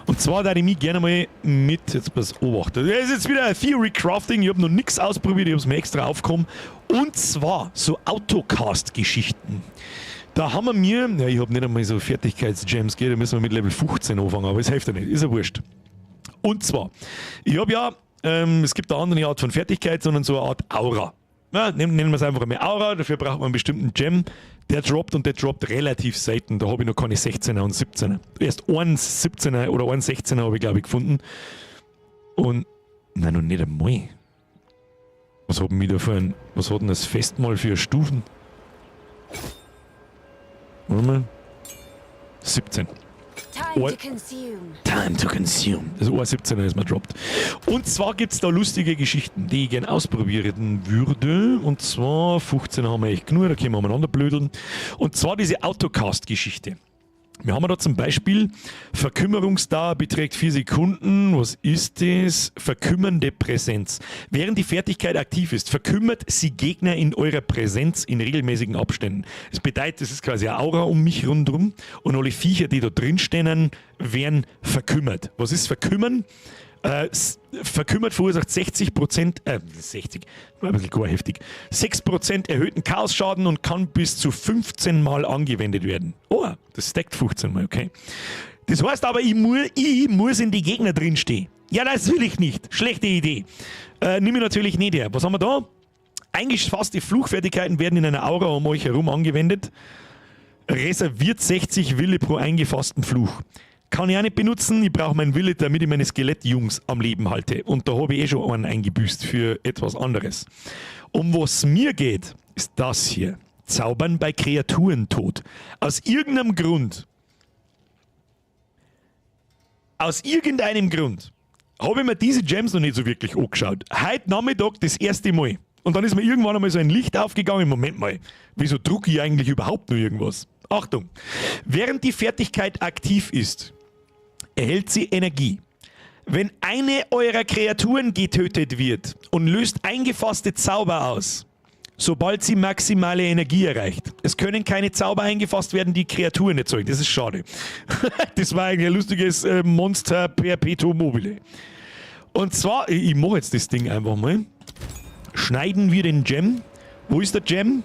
Und zwar da ich mich gerne mal mit, jetzt pass Obacht. Das ist jetzt wieder Theory Crafting. Ich habe noch nichts ausprobiert, ich habe es mir extra aufgehoben. Und zwar so Autocast-Geschichten. Da haben wir mir, ja, ich habe nicht einmal so Fertigkeitsgems, gell, da müssen wir mit Level 15 anfangen, aber es hilft ja nicht, ist ja wurscht. Und zwar, ich habe ja, es gibt eine andere Art von Fertigkeit, sondern so eine Art Aura. Ja, nennen wir es einfach einmal Aura, dafür braucht man einen bestimmten Gem, der droppt und der droppt relativ selten. Da habe ich noch keine 16er und 17er. Erst einen 17er oder einen 16er habe ich, glaube ich, gefunden. Und, nein, noch nicht einmal. Was hat denn da für ein, was hat denn das Festmahl für Stufen? Warte mal. 17. Time to consume. Time to consume. Das 17er ist mir droppt. Und zwar gibt es da lustige Geschichten, die ich gerne ausprobieren würde. Und zwar 15 haben wir echt genug, da können wir umeinander blödeln. Und zwar diese Autocast-Geschichte. Wir haben da zum Beispiel Verkümmerungsdauer beträgt 4 Sekunden. Was ist das? Verkümmernde Präsenz. Während die Fertigkeit aktiv ist, verkümmert sie Gegner in eurer Präsenz in regelmäßigen Abständen. Das bedeutet, das ist quasi eine Aura um mich rundherum und alle Viecher, die da drin stehen, werden verkümmert. Was ist verkümmern? Verkümmert verursacht 60%, 60, war ein bisschen gar heftig, 6% erhöhten Chaosschaden und kann bis zu 15 Mal angewendet werden. Oh, das stackt 15 Mal, okay. Das heißt aber, ich muss in die Gegner drinstehen. Ja, das will ich nicht. Schlechte Idee. Nimm ich natürlich nicht her. Was haben wir da? Eingefasste Fluchfertigkeiten werden in einer Aura um euch herum angewendet. Reserviert 60 Wille pro eingefassten Fluch. Kann ich auch nicht benutzen. Ich brauche meinen Wille, damit ich meine Skelettjungs am Leben halte. Und da habe ich eh schon einen eingebüßt für etwas anderes. Um was mir geht, ist das hier. Zaubern bei Kreaturentod. Aus irgendeinem Grund. Aus irgendeinem Grund habe ich mir diese Gems noch nicht so wirklich angeschaut. Heute Nachmittag das erste Mal. Und dann ist mir irgendwann einmal so ein Licht aufgegangen. Moment mal, wieso drucke ich eigentlich überhaupt nur irgendwas? Achtung! Während die Fertigkeit aktiv ist, erhält sie Energie. Wenn eine eurer Kreaturen getötet wird und löst eingefasste Zauber aus, sobald sie maximale Energie erreicht. Es können keine Zauber eingefasst werden, die Kreaturen erzeugen. Das ist schade. Das war eigentlich ein lustiges Monster Perpetuum mobile. Und zwar, ich mache jetzt das Ding einfach mal. Schneiden wir den Gem. Wo ist der Gem?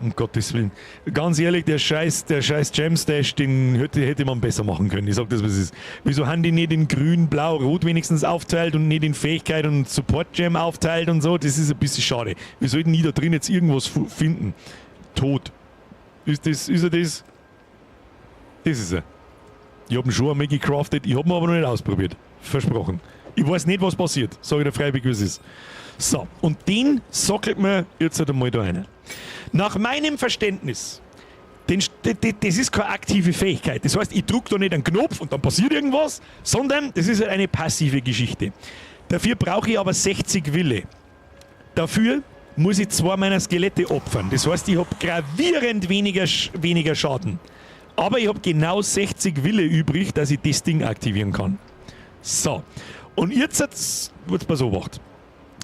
Um Gottes Willen. Ganz ehrlich, der scheiß Gem-Stash, den hätte man besser machen können. Ich sag das, was es ist. Wieso haben die nicht in Grün, Blau, Rot wenigstens aufteilt und nicht in Fähigkeit und Support-Gem aufteilt und so? Das ist ein bisschen schade. Wir sollten nie da drin jetzt irgendwas finden. Tot. Ist er das? Das ist er. Ich hab ihn schon einmal gecraftet, ich hab ihn aber noch nicht ausprobiert. Versprochen. Ich weiß nicht, was passiert. Sag ich dir freiwillig, wie es ist. So, und den sockelt man jetzt halt einmal da rein. Nach meinem Verständnis, das ist keine aktive Fähigkeit. Das heißt, ich drücke da nicht einen Knopf und dann passiert irgendwas, sondern das ist halt eine passive Geschichte. Dafür brauche ich aber 60 Wille. Dafür muss ich zwei meiner Skelette opfern. Das heißt, ich habe gravierend weniger Schaden. Aber ich habe genau 60 Wille übrig, dass ich das Ding aktivieren kann. So. Und jetzt pass auf.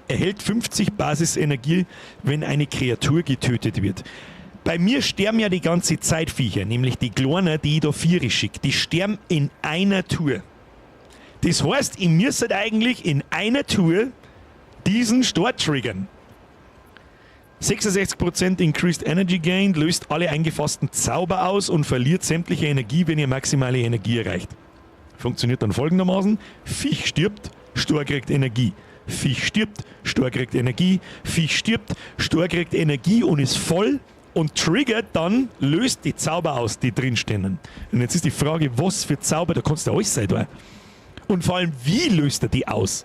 Erhält 50 Basisenergie, wenn eine Kreatur getötet wird. Bei mir sterben ja die ganze Zeit Viecher, nämlich die Kleinen, die ich da viere schicke. Die sterben in einer Tour. Das heißt, ich müsste eigentlich in einer Tour diesen Stor triggern. 66% Increased Energy Gain, löst alle eingefassten Zauber aus und verliert sämtliche Energie, wenn ihr maximale Energie erreicht. Funktioniert dann folgendermaßen: Viech stirbt, Stor kriegt Energie. Viech stirbt, Stor kriegt Energie. Viech stirbt, Stor kriegt Energie und ist voll und triggert dann, löst die Zauber aus, die drinstehen. Und jetzt ist die Frage, was für Zauber, da kannst du alles sein da. Und vor allem, wie löst er die aus?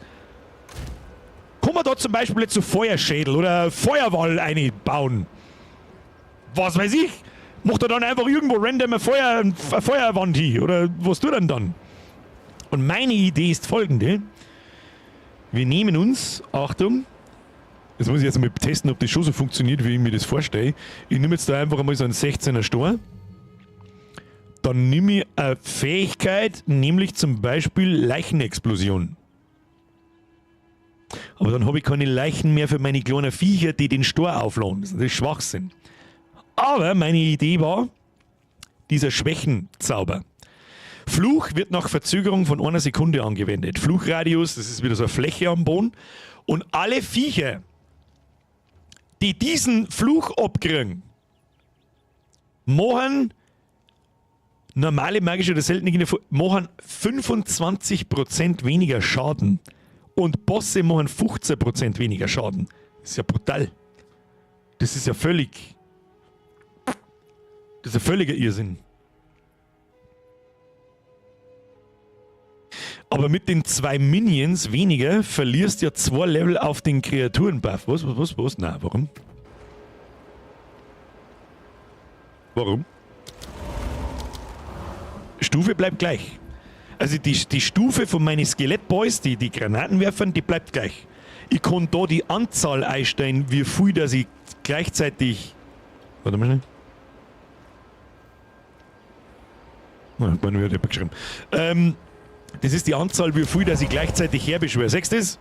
Kann man da zum Beispiel jetzt so Feuerschädel oder Feuerwall einbauen? Was weiß ich? Macht er dann einfach irgendwo random eine Feuerwand hin? Oder was tut er denn dann? Und meine Idee ist folgende. Wir nehmen uns, Achtung, jetzt muss ich jetzt mal testen, ob das schon so funktioniert, wie ich mir das vorstelle. Ich nehme jetzt da einfach einmal so einen 16er Stor. Dann nehme ich eine Fähigkeit, nämlich zum Beispiel Leichenexplosion. Aber dann habe ich keine Leichen mehr für meine kleinen Viecher, die den Stor aufladen. Das ist natürlich Schwachsinn. Aber meine Idee war, dieser Schwächenzauber. Fluch wird nach Verzögerung von einer Sekunde angewendet. Fluchradius, das ist wieder so eine Fläche am Boden. Und alle Viecher, die diesen Fluch abkriegen, machen normale magische oder seltene Gegner, machen 25% weniger Schaden. Und Bosse machen 15% weniger Schaden. Das ist ja brutal. Das ist ja völlig. Das ist ja völliger Irrsinn. Aber mit den 2 Minions weniger verlierst ja 2 Level auf den Kreaturenbuff. Was, was, was, was? Na, warum? Warum? Stufe bleibt gleich. Also die Stufe von meinen Skelettboys, die Granatenwerfern, die bleibt gleich. Ich kann da die Anzahl einstellen, wie viel, dass ich gleichzeitig... Warte mal schnell. Na, ich meine, wird geschrieben. Das ist die Anzahl, wie viel, dass ich gleichzeitig herbeschwöre. Siehst du das?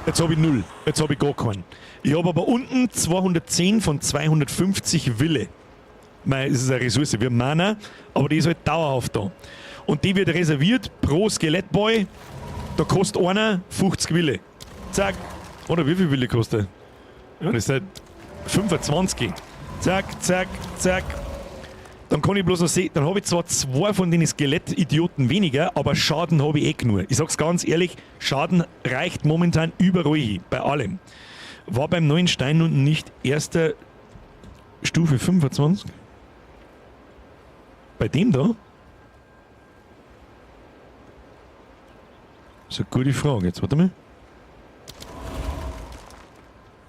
Jetzt hab ich 0. Jetzt hab ich gar keinen. Ich hab aber unten 210 von 250 Wille. Mei, es ist eine Ressource, wir haben Mana, aber die ist halt dauerhaft da. Und die wird reserviert pro Skelettboy. Da kostet einer 50 Wille. Zack. Oder wie viel Wille kostet er? Ja, das ist halt 25. Zack, zack, zack. Dann kann ich bloß noch sehen, dann habe ich zwar 2 von den Skelettidioten weniger, aber Schaden habe ich eh genug. Ich sag's ganz ehrlich, Schaden reicht momentan überall hin, bei allem. War beim neuen Stein unten nicht erster Stufe 25? Bei dem da? Das ist eine gute Frage. Jetzt warte mal.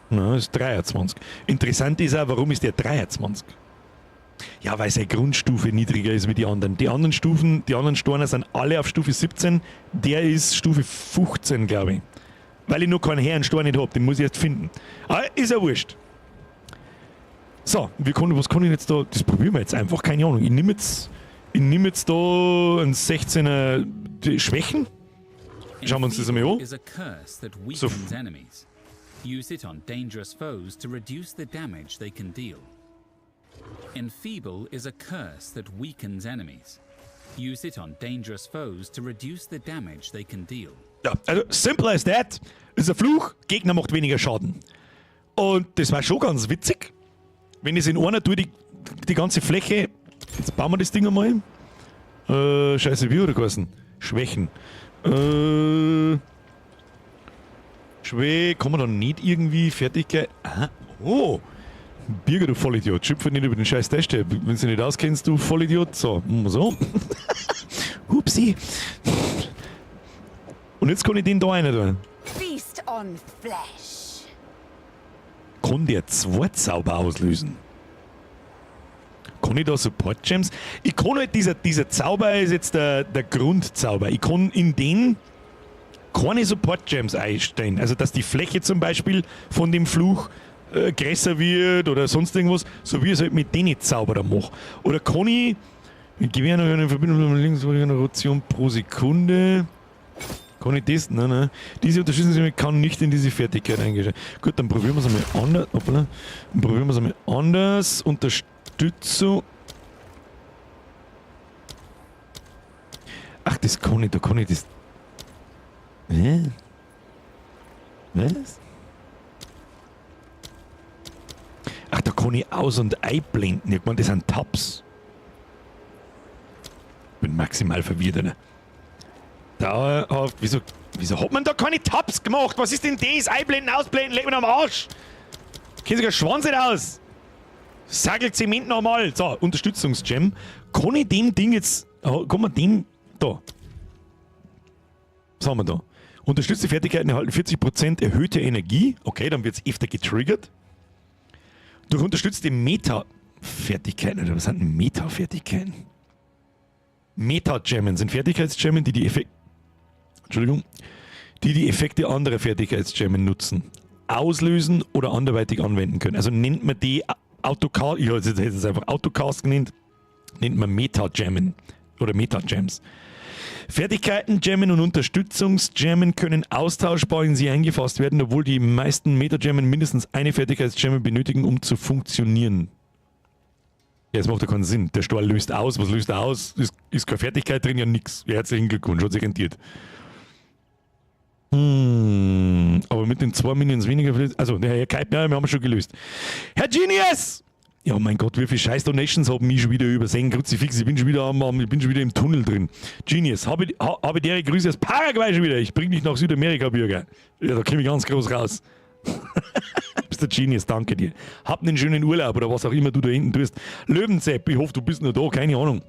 Na, das ist 23. Interessant ist auch, warum ist der 23? Ja, weil seine Grundstufe niedriger ist wie die anderen. Die anderen Stufen, die anderen Storner sind alle auf Stufe 17. Der ist Stufe 15, glaube ich. Weil ich noch keinen Herrenstor nicht hab, den muss ich erst finden. Aber ist ja wurscht. So, was kann ich jetzt da? Das probieren wir jetzt einfach, keine Ahnung. Ich nehme jetzt da einen 16er die Schwächen. Schauen wir uns das einmal an. Is a curse that So. weakens enemies. Use it on dangerous foes to reduce the damage they can deal. Enfeeble is a curse that weakens enemies. Use it on dangerous foes to reduce the damage they can deal. Ja, also simple as that. Ist ein Fluch, Gegner macht weniger Schaden. Und das war schon ganz witzig. Wenn ich es in einer tue, die ganze Fläche. Jetzt bauen wir das Ding einmal. Scheiße, wie hat er geheißen? Schwächen. Kann man da nicht irgendwie Fertigkeit. Aha. Oh! Birger, du Vollidiot. Schimpf nicht über den scheiß Dash. Wenn du dich nicht auskennst, du Vollidiot. So, so. Hupsi. Und jetzt kann ich den da rein tun. Feast on flesh. Kann der 2 Zauber auslösen? Kann ich da Support Gems? Ich kann halt, dieser Zauber ist jetzt der Grundzauber. Ich kann in den keine Support Gems einstellen. Also, dass die Fläche zum Beispiel von dem Fluch größer wird oder sonst irgendwas, so wie ich es halt mit denen Zauber da mache. Oder kann ich mit Gewehr noch in Verbindung mit links Regeneration pro Sekunde. Kann ich das? Nein, nein. Diese Unterstützung kann nicht in diese Fertigkeit eingeschaltet. Gut, dann probieren wir es einmal anders. Hoppala. Dann probieren wir es einmal anders. Unterstützung. Ach, das kann ich, da kann ich das. Hä? Was? Ach, da kann ich aus- und einblenden. Ich meine, das sind Tabs. Bin maximal verwirrt, oder? Dauerhaft. Wieso hat man da keine Tabs gemacht? Was ist denn das? Einblenden, ausblenden, leg mir am Arsch! Kennt sich der Schwanz nicht aus! Sagelzement nochmal! So, Unterstützungsgem. Kann ich dem Ding jetzt. Oh, kann man dem. Da. Was haben wir da? Unterstützte Fertigkeiten erhalten 40% erhöhte Energie. Okay, dann wird's öfter getriggert. Durch unterstützte Meta-Fertigkeiten. Oder was sind denn Meta-Fertigkeiten? Meta-Gemmen sind Fertigkeitsgemmen, die die Effek-, Entschuldigung, die die Effekte anderer Fertigkeitsgemmen nutzen, auslösen oder anderweitig anwenden können. Also nennt man die Autocast, ich hätte es einfach Autocast genannt, nennt man Meta-Gemmen oder Meta-Gems. Fertigkeiten, Gemmen und Unterstützungsgemmen können austauschbar in sie eingefasst werden, obwohl die meisten Meta-Gemmen mindestens eine Fertigkeitsgemme benötigen, um zu funktionieren. Ja, das macht ja keinen Sinn. Der Stahl löst aus. Was löst er aus? Ist keine Fertigkeit drin? Ja, nix. Ja, herzlichen Glückwunsch, hat sich rentiert. Aber mit den 2 Minions weniger vielleicht. Also, der Herr Kaip, ja, wir haben schon gelöst. Herr Genius! Ja, mein Gott, wie viel scheiß Donations haben mich schon wieder übersehen. Kruzifix, ich bin schon wieder ich bin schon wieder im Tunnel drin. Genius, habe dere Grüße aus Paraguay schon wieder. Ich bring dich nach Südamerika, Bürger. Ja, da komme ich ganz groß raus. Bist der Genius, danke dir. Hab einen schönen Urlaub oder was auch immer du da hinten tust. Löwenzepp, ich hoffe, du bist noch da, keine Ahnung.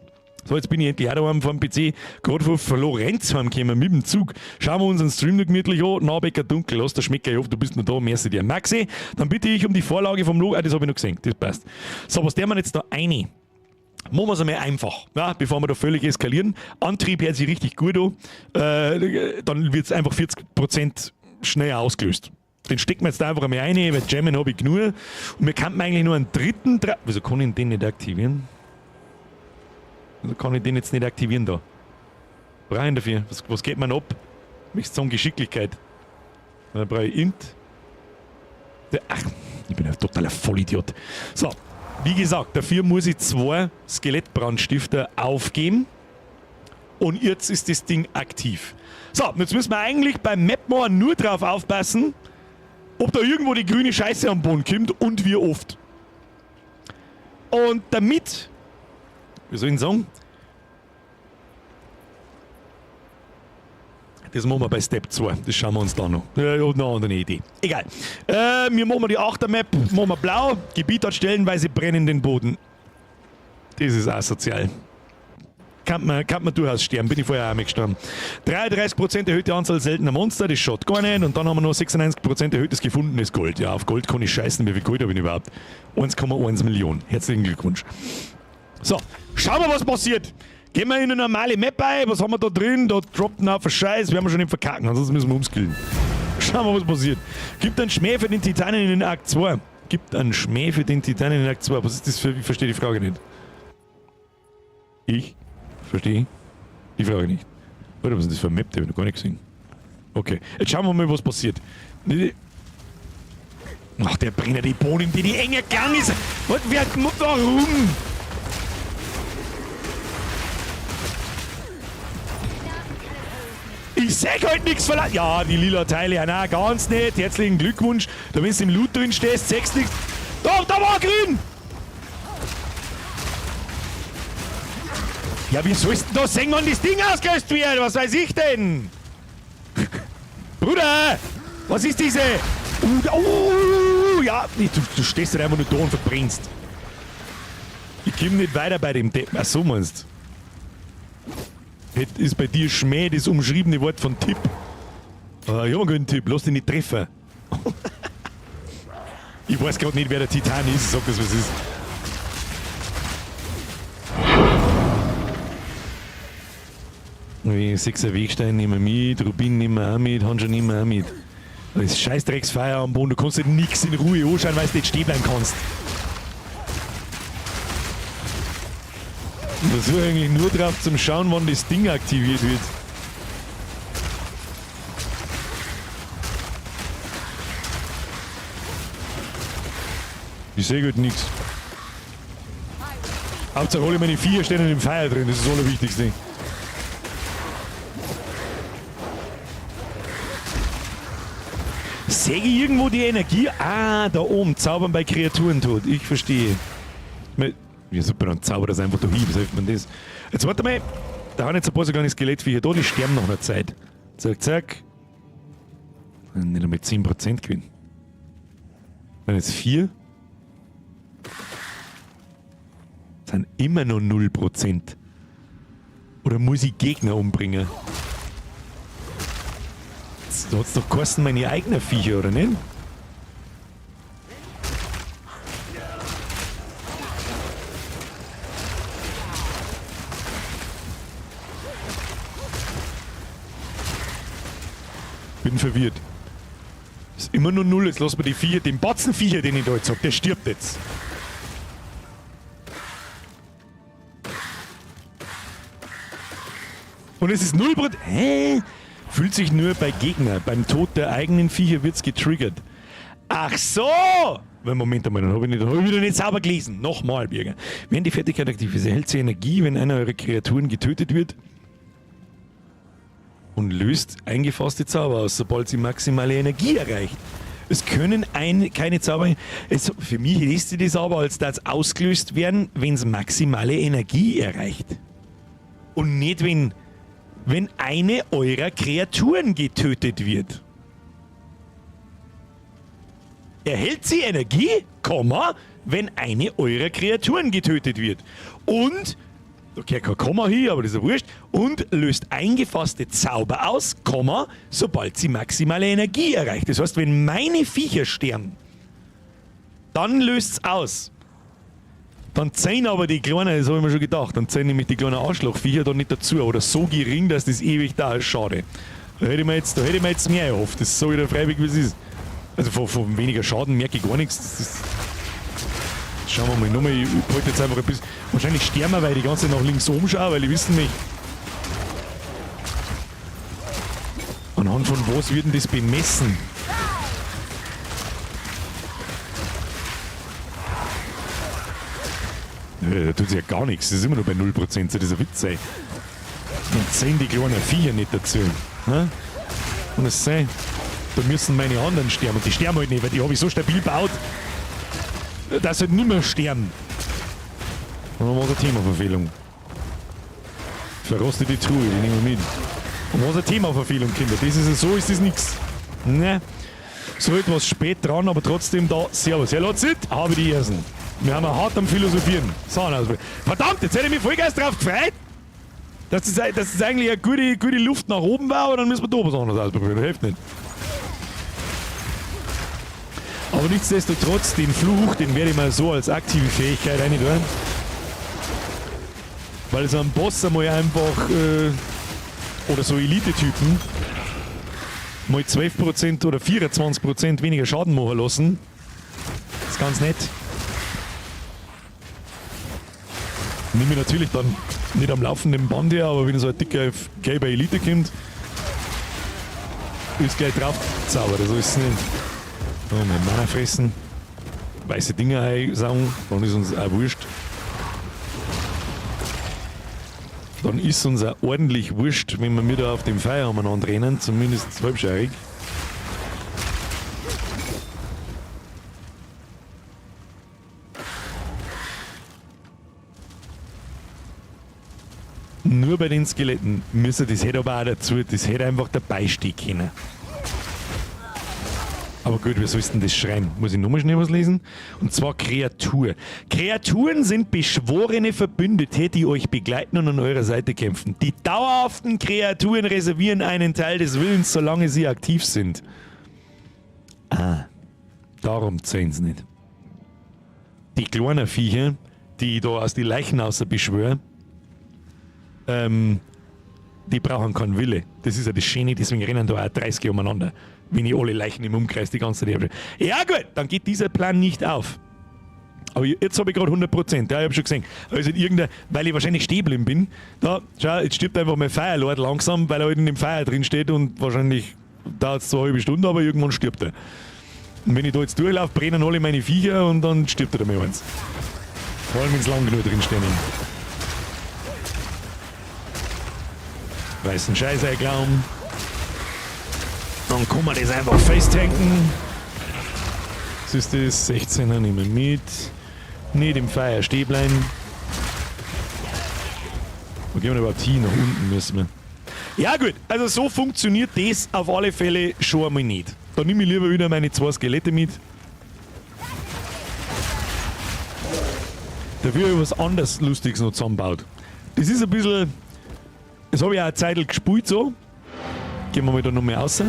So, jetzt bin ich endlich auch daheim vom PC. Gerade von Florenz heimgekommen mit dem Zug. Schauen wir unseren Stream noch gemütlich an. Nabecker dunkel, lass der Schmecker. Ich hoffe, du bist noch da. Merci dir. Maxi, dann bitte ich um die Vorlage vom Logo. Ah, das habe ich noch gesehen. Das passt. So, was der man jetzt da rein? Machen wir es einmal einfach, ja, bevor wir da völlig eskalieren. Antrieb hört sich richtig gut an. Dann wird es einfach 40% schneller ausgelöst. Den stecken wir jetzt da einfach einmal rein, weil Gemmen habe ich genug. Und wir könnten eigentlich nur einen dritten. Wieso kann ich den nicht aktivieren? Wieso kann ich den jetzt nicht aktivieren da? Brauche ich dafür? Was geht man ab? Möchtest du sagen Geschicklichkeit? Dann brauche ich Int. Ach, ich bin ein totaler Vollidiot. So, wie gesagt, dafür muss ich 2 Skelettbrandstifter aufgeben. Und jetzt ist das Ding aktiv. So, jetzt müssen wir eigentlich beim Mapmore nur drauf aufpassen, ob da irgendwo die grüne Scheiße am Boden kommt und wie oft. Und damit, wie soll ich denn sagen? Das machen wir bei Step 2. Das schauen wir uns da noch. Ja, ich hab noch eine andere Idee. Egal. Wir machen die 8er Map, machen wir blau. Gebiet hat stellenweise brennenden Boden. Das ist asozial. Kann man durchaus sterben, bin ich vorher auch mal gestorben. 33% erhöhte Anzahl seltener Monster, das schaut gar nicht. Und dann haben wir noch 96% erhöhtes gefundenes Gold. Ja, auf Gold kann ich scheißen, wie viel Gold habe ich überhaupt? 1,1 Millionen. Herzlichen Glückwunsch. So, schauen wir, was passiert. Gehen wir in eine normale Map ein. Was haben wir da drin? Da droppt ein Haufen Scheiß. Werden wir schon nicht verkacken, ansonsten müssen wir umskillen. Schauen wir, was passiert. Gibt einen Schmäh für den Titanen in den Akt 2. Gibt einen Schmäh für den Titanen in Akt 2. Was ist das für... Ich verstehe die Frage nicht. Ich verstehe die Frage nicht. Warte, was ist das für eine Map? Die habe ich noch gar nicht gesehen. Okay, jetzt schauen wir mal, was passiert. Ach, der brennt die Bohnen, die die enge Gang ist. Was, wer, warum? Ich sag halt nichts verlassen. Ja, die lila Teile, ja, nein, ganz nicht. Herzlichen Glückwunsch. Da, wenn du im Loot drin stehst, sagst nichts. Da, da war grün! Ja, wie sollst du denn da sehen, wann das Ding ausgelöst wird? Was weiß ich denn? Bruder! Was ist diese? Ja, du stehst halt einfach nur da und verbrennst. Ich komm nicht weiter bei dem Depp. Ach so, meinst du? Ist bei dir Schmäh das umschriebene Wort von Tipp? Ah, ich hab einen guten Tipp, lass dich nicht treffen. Ich weiß grad nicht, wer der Titan ist, ich sag das, was es ist. 6er Wegstein nehmen wir mit, Rubin nehmen wir auch mit, Handschuh nehmen wir auch mit. Das ist Scheißdrecksfeuer am Boden, du kannst dir nix in Ruhe anschauen, weil du nicht stehen bleiben kannst. Ich versuche eigentlich nur drauf zum Schauen, wann das Ding aktiviert wird. Ich sehe gut nichts. Hauptsache hole ich meine 4 Sterne im Feuer drin, das ist das Allerwichtigste. Sehe ich irgendwo die Energie? Ah, da oben. Zaubern bei Kreaturen tot. Ich verstehe. Ja, super, dann zaubert das einfach durch. Was hilft mir das? Jetzt warte mal. Da haben jetzt ein paar so kleine Skelettviecher da, die sterben nach einer Zeit. Zack, zack. Nicht einmal 10% gewinnen. Dann jetzt 4. Das sind immer noch 0%. Oder muss ich Gegner umbringen? Da hat's doch kosten meine eigenen Viecher, oder nicht? Bin verwirrt. Ist immer nur null. Jetzt lassen wir die Viecher, den Batzenviecher, den ich da jetzt hab, der stirbt jetzt. Und es ist 0%. Hä? Fühlt sich nur bei Gegner. Beim Tod der eigenen Viecher wird's getriggert. Ach so! Moment einmal, dann habe ich, hab ich wieder nicht sauber gelesen. Nochmal, Birger. Wenn die Fertigkeit aktiv ist, erhält sie Energie, wenn einer eurer Kreaturen getötet wird und löst eingefasste Zauber aus, sobald sie maximale Energie erreicht. Es können keine Zauber. Es, für mich liest sie das aber, als dass ausgelöst werden, wenn es maximale Energie erreicht. Und nicht, wenn eine eurer Kreaturen getötet wird. Erhält sie Energie, Komma, wenn eine eurer Kreaturen getötet wird. Und, okay, kein Komma hier, aber das ist ja wurscht, und löst eingefasste Zauber aus, Komma, sobald sie maximale Energie erreicht. Das heißt, wenn meine Viecher sterben, dann löst's aus. Dann zählen aber die kleinen, das habe ich mir schon gedacht, dann zählen nämlich die kleinen Arschlochviecher da nicht dazu. Oder so gering, dass das ewig da ist. Schade. Da hätte ich mir jetzt, da hätte ich mir jetzt mehr erhofft. Das ist so wieder freiwillig, wie es ist. Also von weniger Schaden merke ich gar nichts. Das ist schauen wir mal nochmal. Ich wollte jetzt einfach ein bisschen. Wahrscheinlich sterben wir, weil ich die ganze Zeit nach links oben schaue, weil ich wissen möchte. Anhand von was wird denn das bemessen? Nö, da tut sich ja gar nichts. Das ist immer nur bei 0%. Das ist ein Witz, ey. Dann zählen die kleinen Viecher nicht dazu. Ne? Und das sein. Da müssen meine anderen sterben. Und die sterben halt nicht, weil die habe ich so stabil gebaut, dass sie halt nicht mehr sterben. Und dann war eine Themaverfehlung. Verrostete Truhe, die nehmen wir mit. Und was eine Themaverfehlung, Kinder. Das ist so, ist das nix. Ne? So etwas spät dran, aber trotzdem da. Servus. Herr Lotzit, habe die Ersten. Wir haben hart am Philosophieren. So, verdammt, jetzt hätte ich mich vollgeist drauf gefreut, dass das eigentlich eine gute Luft nach oben war, aber dann müssen wir da was anderes ausprobieren. Das hilft nicht. Aber nichtsdestotrotz, den Fluch, den werde ich mal so als aktive Fähigkeit reintun. Weil so ein Boss einmal einfach, oder so Elite-Typen, mal 12% oder 24% weniger Schaden machen lassen. Das ist ganz nett. Nehme ich natürlich dann nicht am laufenden Band her, aber wenn so ein dicker gelber Elite kommt, ist gleich drauf gezaubert, so ist es nicht. Oh, mein Mana fressen. Weiße Dinger einsaugen, dann ist uns auch wurscht. Dann ist uns auch ordentlich wurscht, wenn wir wieder auf dem Feuer umeinander rennen, zumindest halbscheirig. Nur bei den Skeletten müssen das hätte aber auch dazu, das hätte einfach dabei stehen können. Aber gut, wie sollst du denn das schreiben? Muss ich nochmal schnell was lesen? Und zwar Kreatur. Kreaturen sind beschworene Verbündete, die euch begleiten und an eurer Seite kämpfen. Die dauerhaften Kreaturen reservieren einen Teil des Willens, solange sie aktiv sind. Ah, darum zählen's nicht. Die kleinen Viecher, die ich da aus den Leichen außer beschwöre, die brauchen keinen Wille. Das ist ja das Schöne, deswegen rennen da auch 30 umeinander. Wenn ich alle Leichen im Umkreis die ganze Zeit habe. Ja gut, dann geht dieser Plan nicht auf. Aber jetzt habe ich gerade 100%. Ja, ich habe schon gesehen. Also irgendein, weil ich wahrscheinlich stehen geblieben bin. Da, schau, jetzt stirbt einfach mein Firelord langsam, weil er halt in dem Feuer drin steht und wahrscheinlich dauert es 2 halbe Stunden, aber irgendwann stirbt er. Und wenn ich da jetzt durchlaufe, brennen alle meine Viecher und dann stirbt er mal eins. Vor allem, wenn es lang genug drin stehen. Weißen Scheiß einklauen. Dann kann man das einfach festtanken. Das ist das 16er, nehmen wir mit. Nicht im Feuer stehen bleiben. Wo gehen wir überhaupt hin? Nach unten müssen wir. Ja gut, also so funktioniert das auf alle Fälle schon einmal nicht. Da nehme ich lieber wieder meine 2 Skelette mit. Dafür habe ich was anderes Lustiges noch zusammengebaut. Das ist ein bisschen... Das habe ich auch eine Zeit gespielt so. Gehen wir mal da nochmal raus.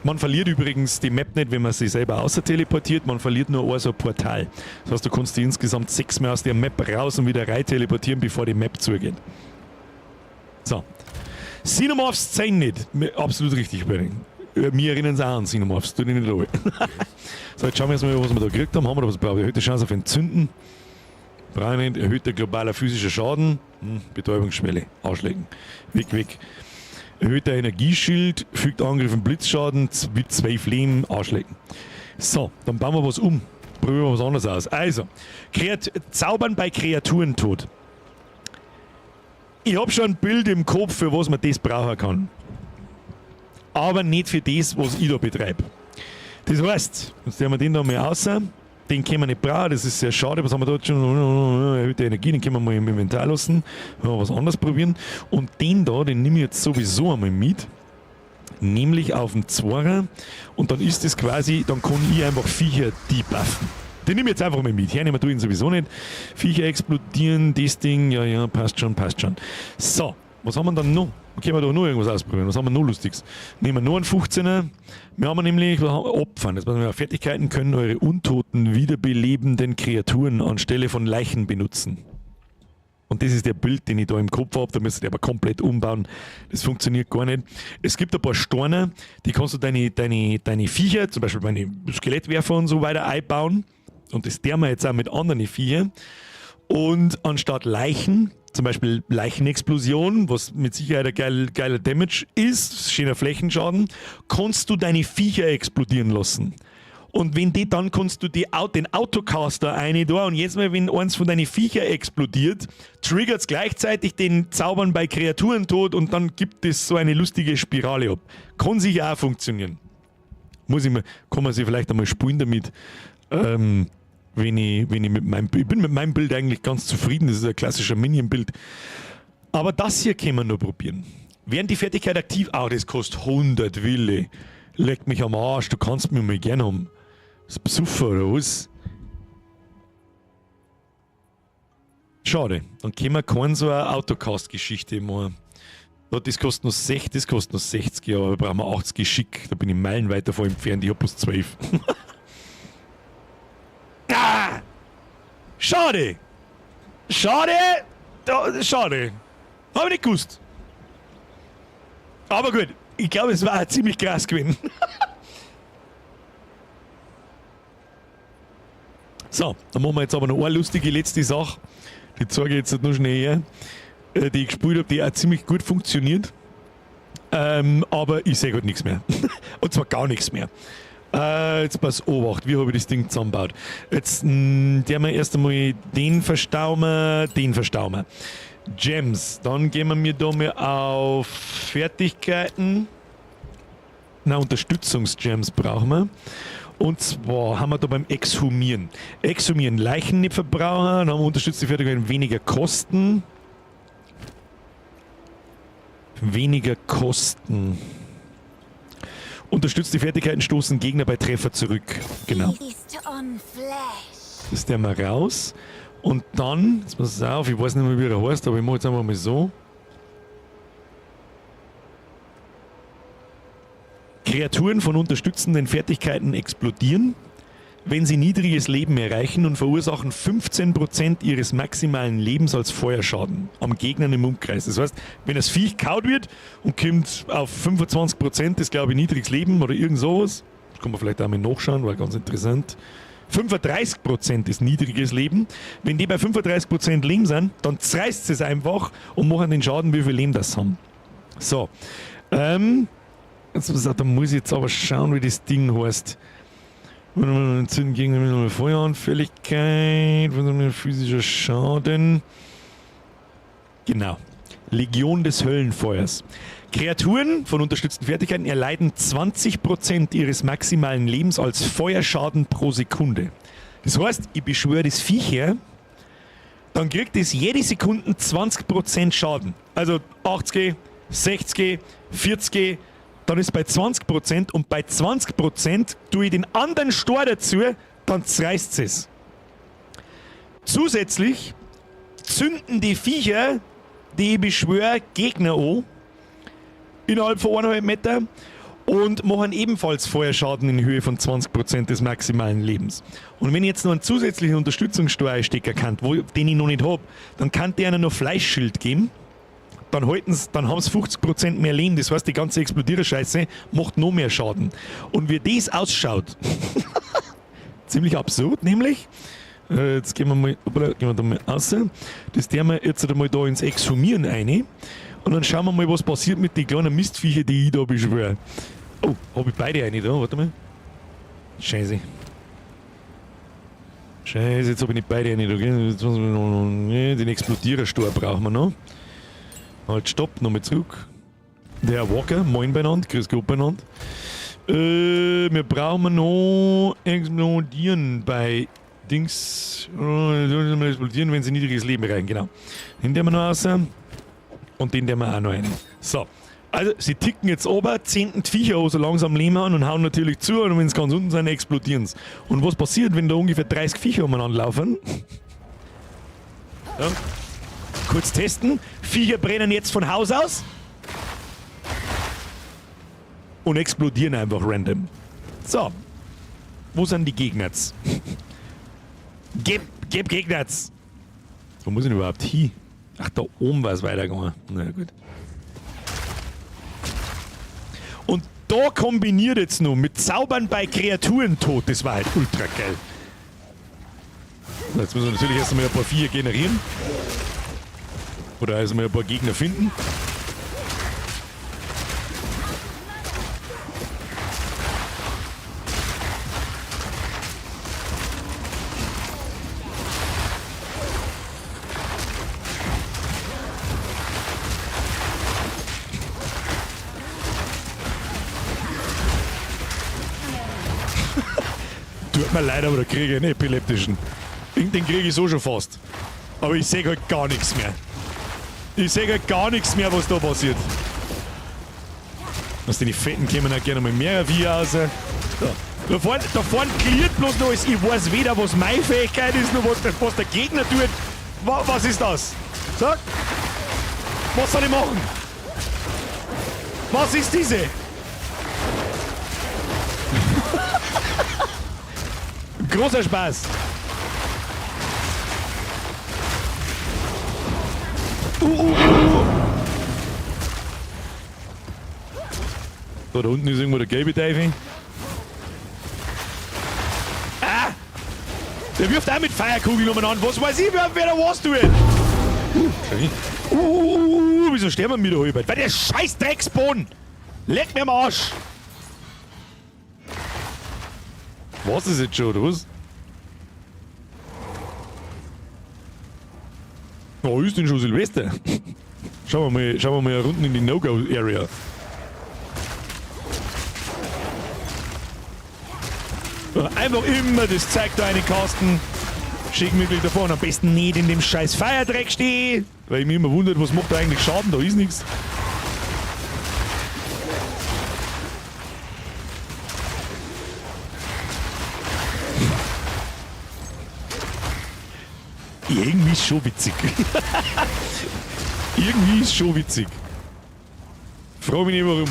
Man verliert übrigens die Map nicht, wenn man sich selber außer teleportiert, man verliert nur ein so ein Portal. Das heißt, du kannst die insgesamt 6 Mal aus der Map raus und wieder rein teleportieren, bevor die Map zugeht. So. Xenomorphs zählen nicht. Absolut richtig, Bernie. Mir erinnern sie auch an Xenomorphs, tu dich nicht an. So, jetzt schauen wir erstmal, was wir da gekriegt haben. Haben wir da was brauchen? Erhöhte Chance auf Entzünden. Brauche ich nicht. Erhöhter globaler physischer Schaden. Betäubungsschwelle. Ausschlägen. Weg, weg. Erhöhter Energieschild. Fügt Angriffen Blitzschaden. Mit 2 Leben. Ausschlägen. So, dann bauen wir was um. Probieren wir was anderes aus. Also, Zaubern bei Kreaturentod. Ich hab schon ein Bild im Kopf, für was man das brauchen kann. Aber nicht für das, was ich da betreibe. Das heißt, jetzt nehmen wir den da mal raus. Den können wir nicht brauchen, das ist sehr schade. Was haben wir da jetzt schon? Erhöhte Energie, den können wir mal im Inventar lassen. Wenn wir was anderes probieren. Und den da, den nehme ich jetzt sowieso einmal mit. Nämlich auf den Zwarer. Und dann ist das quasi, dann kann ich einfach Viecher debuffen. Den nehme ich jetzt einfach mal mit. Hernehmen tue ich ihn sowieso nicht. Viecher explodieren, das Ding, ja, ja, passt schon, passt schon. So, was haben wir dann noch? Können wir da noch irgendwas ausprobieren? Was haben wir noch Lustiges? Nehmen wir nur einen 15er. Wir haben nämlich, was haben wir? Opfern. Das heißt, Fertigkeiten können eure untoten, wiederbelebenden Kreaturen anstelle von Leichen benutzen. Und das ist der Bild, den ich da im Kopf hab. Da müsst ihr aber komplett umbauen. Das funktioniert gar nicht. Es gibt ein paar Steine, die kannst du deine Viecher, zum Beispiel meine Skelettwerfer und so weiter, einbauen. Und das der wir jetzt auch mit anderen Viechern. Und anstatt Leichen, zum Beispiel Leichenexplosion, was mit Sicherheit ein geiler Damage ist, schöner Flächenschaden, kannst du deine Viecher explodieren lassen. Und wenn die, dann kannst du den Autocaster eine da und jedes Mal, wenn eins von deinen Viecher explodiert, triggert's gleichzeitig den Zaubern bei Kreaturentod und dann gibt es so eine lustige Spirale ab. Kann sicher auch funktionieren. Muss ich mal, kann man sich vielleicht einmal spielen damit. Wenn ich, wenn ich mit meinem, ich bin mit meinem Bild eigentlich ganz zufrieden, das ist ein klassischer Minion-Bild. Aber das hier können wir nur probieren. Während die Fertigkeit aktiv, das kostet 100 Wille. Leck mich am Arsch, du kannst mich mal gern haben. Das ist Besufer oder was? Schade, dann können wir keine so eine Autocast-Geschichte machen. Ja, das kostet noch 60, das kostet noch 60, aber wir brauchen 80 Geschick, da bin ich meilenweit davon entfernt, ich hab bloß 12. Ah! Schade! Schade! Da, schade! Hab ich nicht gewusst. Aber gut, ich glaube, es war ziemlich krass gewesen. So, dann machen wir jetzt aber noch eine lustige letzte Sache. Die zeige ich jetzt nur schnell her. Die ich gespielt hab, die auch ziemlich gut funktioniert. Aber ich sehe halt nichts mehr. Und zwar gar nichts mehr. Jetzt pass Obacht, wie habe ich das Ding zusammengebaut? Jetzt der wir erst einmal den verstauen, den verstauen. Gems, dann gehen wir da mal auf Fertigkeiten. Na, Unterstützungsgems brauchen wir. Und zwar haben wir da beim Exhumieren. Exhumieren, Leichen nicht verbrauchen, dann haben wir unterstützte Fertigkeiten weniger Kosten. Weniger Kosten. Unterstützt die Fertigkeiten, stoßen Gegner bei Treffer zurück. Genau. Das ist der mal raus. Und dann, jetzt pass auf, ich weiß nicht mehr, wie er heißt, aber ich mach jetzt einfach mal so. Kreaturen von unterstützenden Fertigkeiten explodieren, wenn sie niedriges Leben erreichen und verursachen 15% ihres maximalen Lebens als Feuerschaden am Gegner im Umkreis. Das heißt, wenn das Viech kaut wird und kommt auf 25%, das glaube ich niedriges Leben oder irgend sowas, das kann man vielleicht auch mal nachschauen, war ganz interessant. 35% ist niedriges Leben. Wenn die bei 35% Leben sind, dann zerreißt es einfach und machen den Schaden, wie viel Leben das haben. So, jetzt, da muss ich jetzt aber schauen, wie das Ding heißt. Gegen Feueranfälligkeit, physischer Schaden. Genau. Legion des Höllenfeuers. Kreaturen von unterstützten Fertigkeiten erleiden 20% ihres maximalen Lebens als Feuerschaden pro Sekunde. Das heißt, ich beschwöre das Viech her, dann kriegt es jede Sekunde 20% Schaden. Also 80, 60, 40, dann ist bei 20% und bei 20% tue ich den anderen Stor dazu, dann zerreißt es. Zusätzlich zünden die Viecher, die ich beschwöre, Gegner an, innerhalb von 1,5 Meter und machen ebenfalls Feuerschaden in Höhe von 20% des maximalen Lebens. Und wenn ich jetzt noch einen zusätzlichen Unterstützungsstor einstecken kann, den ich noch nicht hab, dann kann der einer noch Fleischschild geben. dann halten's, dann haben sie 50% mehr Leben. Das heißt, die ganze Explodiererscheiße macht noch mehr Schaden. Und wie das ausschaut, ziemlich absurd nämlich. Jetzt gehen wir mal, hoppala, gehen wir da mal raus. Das tun wir jetzt einmal da ins Exhumieren rein. Und dann schauen wir mal, was passiert mit den kleinen Mistviecher, die ich da beschwöre. Oh, hab ich beide eine da? Warte mal. Scheiße. Scheiße, jetzt hab ich nicht beide eine da. Gell? Jetzt muss ich noch, den Explodiererstor brauchen wir noch. Halt, stopp, nochmal zurück. Der Herr Walker, moin beieinander, grüß Gott beieinander. Wir brauchen noch explodieren bei Dings. Explodieren, wenn sie niedriges Leben rein, genau. Den nehmen wir noch raus. Und den nehmen wir auch noch rein. So. Also, sie ticken jetzt ober, zehnten die Viecher so langsam Leben an und hauen natürlich zu und wenn sie ganz unten sind, explodieren sie. Und was passiert, wenn da ungefähr 30 Viecher umeinander laufen? Ja. Kurz testen. Viecher brennen jetzt von Haus aus. Und explodieren einfach random. So. Wo sind die Gegner? Gib Gegner! Wo muss ich denn überhaupt hin? Ach, da oben war es weitergegangen. Na gut. Und da kombiniert jetzt noch mit Zaubern bei Kreaturentod. Das war halt ultra geil. So, jetzt müssen wir natürlich erst einmal ein paar Viecher generieren. Oder erst einmal ein paar Gegner finden. Tut mir leid, aber da kriege ich einen epileptischen. Den kriege ich so schon fast. Aber ich sehe halt gar nichts mehr. Ich sehe halt gar nichts mehr, was da passiert. Was denn die Fetten kämen auch gerne mal mehr Viecher raus. So. Da vorne cleart bloß noch alles. Ich weiß weder, was meine Fähigkeit ist, noch was der Gegner tut. Was ist das? Sag! Was soll ich machen? Was ist diese? Großer Spaß. So, da unten ist irgendwo der gelbe Teufel. Ah! Der wirft auch mit Feierkugeln umeinander. Was weiß ich, wer da was tut? Schön. Wieso sterben wir da halb? Weil der scheiß Drecksboden! Leck mir am Arsch! Was ist jetzt schon, oder was? Wo ist denn schon Silvester? Schauen wir mal unten in die No-Go-Area. Einfach immer das Zeug da rein casten. Schick möglich davon. Am besten nicht in dem scheiß Feuerdreck stehen. Weil ich mich immer wundert, was macht da eigentlich Schaden? Da ist nichts. Irgendwie ist schon witzig. Irgendwie ist schon witzig. Frag mich nicht warum.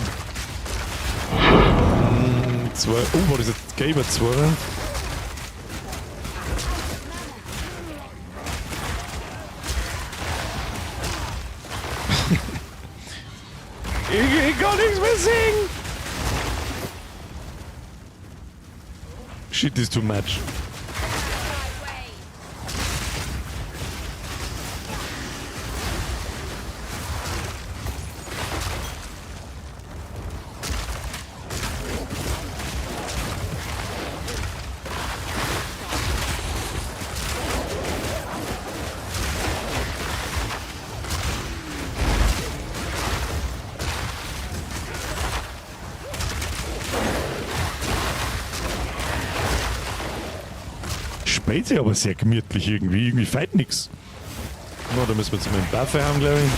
Zwei. Oh, war das jetzt gelber zwei? Ich kann nichts mehr sehen. Shit is too much. Spielt sich aber sehr gemütlich irgendwie. Irgendwie feit nix. Na, da müssen wir jetzt mal einen Buffer haben, glaube ich.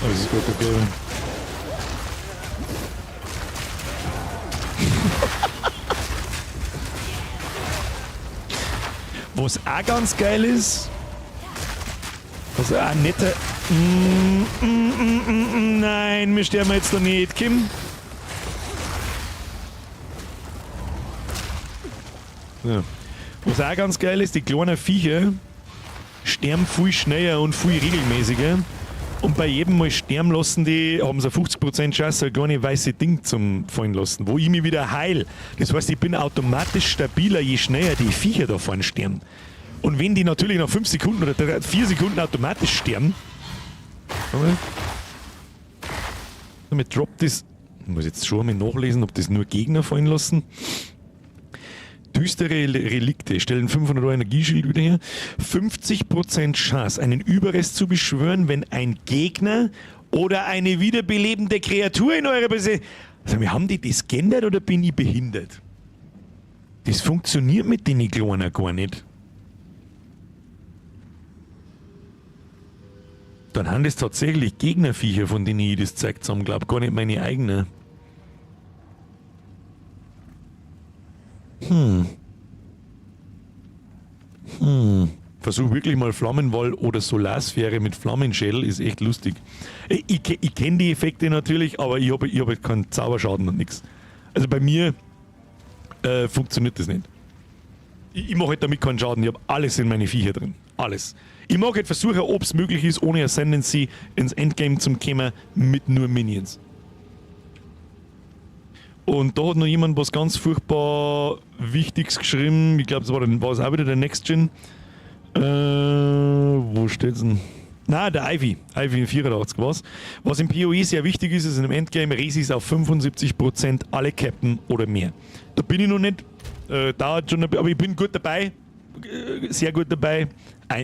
Aber das ist gut, okay. Was auch ganz geil ist, was auch ein netter... Nein, wir sterben jetzt da nicht, Kim. Ja. Was auch ganz geil ist, die kleinen Viecher sterben viel schneller und viel regelmäßiger. Und bei jedem Mal sterben lassen die, haben sie 50% Chance, ein kleine weiße Ding zum fallen lassen, wo ich mich wieder heil. Das heißt, ich bin automatisch stabiler, je schneller die Viecher da vorne sterben. Und wenn die natürlich nach 5 Sekunden oder 3, 4 Sekunden automatisch sterben, damit droppt das. Ich muss jetzt schon einmal nachlesen, ob das nur Gegner fallen lassen. Düstere Relikte stellen 500 Euro Energieschild wieder her. 50% Chance, einen Überrest zu beschwören, wenn ein Gegner oder eine wiederbelebende Kreatur in eurer Besitz. Also, haben die das geändert oder bin ich behindert? Das funktioniert mit den Kleinen gar nicht. Dann haben das tatsächlich Gegnerviecher, von denen ich das Zeug zusammen glaube, gar nicht meine eigenen. Versuch wirklich mal Flammenwall oder Solarsphäre mit Flammenschädel, ist echt lustig. Ich kenne die Effekte natürlich, aber ich habe ich hab keinen Zauberschaden und nichts. Also bei mir funktioniert das nicht. Ich mache halt damit keinen Schaden, ich habe alles in meine Viecher drin. Alles. Ich mag halt versuchen, ob es möglich ist, ohne Ascendancy ins Endgame zu kommen mit nur Minions. Und da hat noch jemand was ganz furchtbar Wichtiges geschrieben. Ich glaube, es war, war es auch wieder der Next Gen. Wo steht's denn? Na, der Ivy. Ivy 84 war's. Was im PoE sehr wichtig ist, ist in dem Endgame Resis auf 75% alle Cappen oder mehr. Da bin ich noch nicht. Dauert schon, aber ich bin gut dabei. Sehr gut dabei.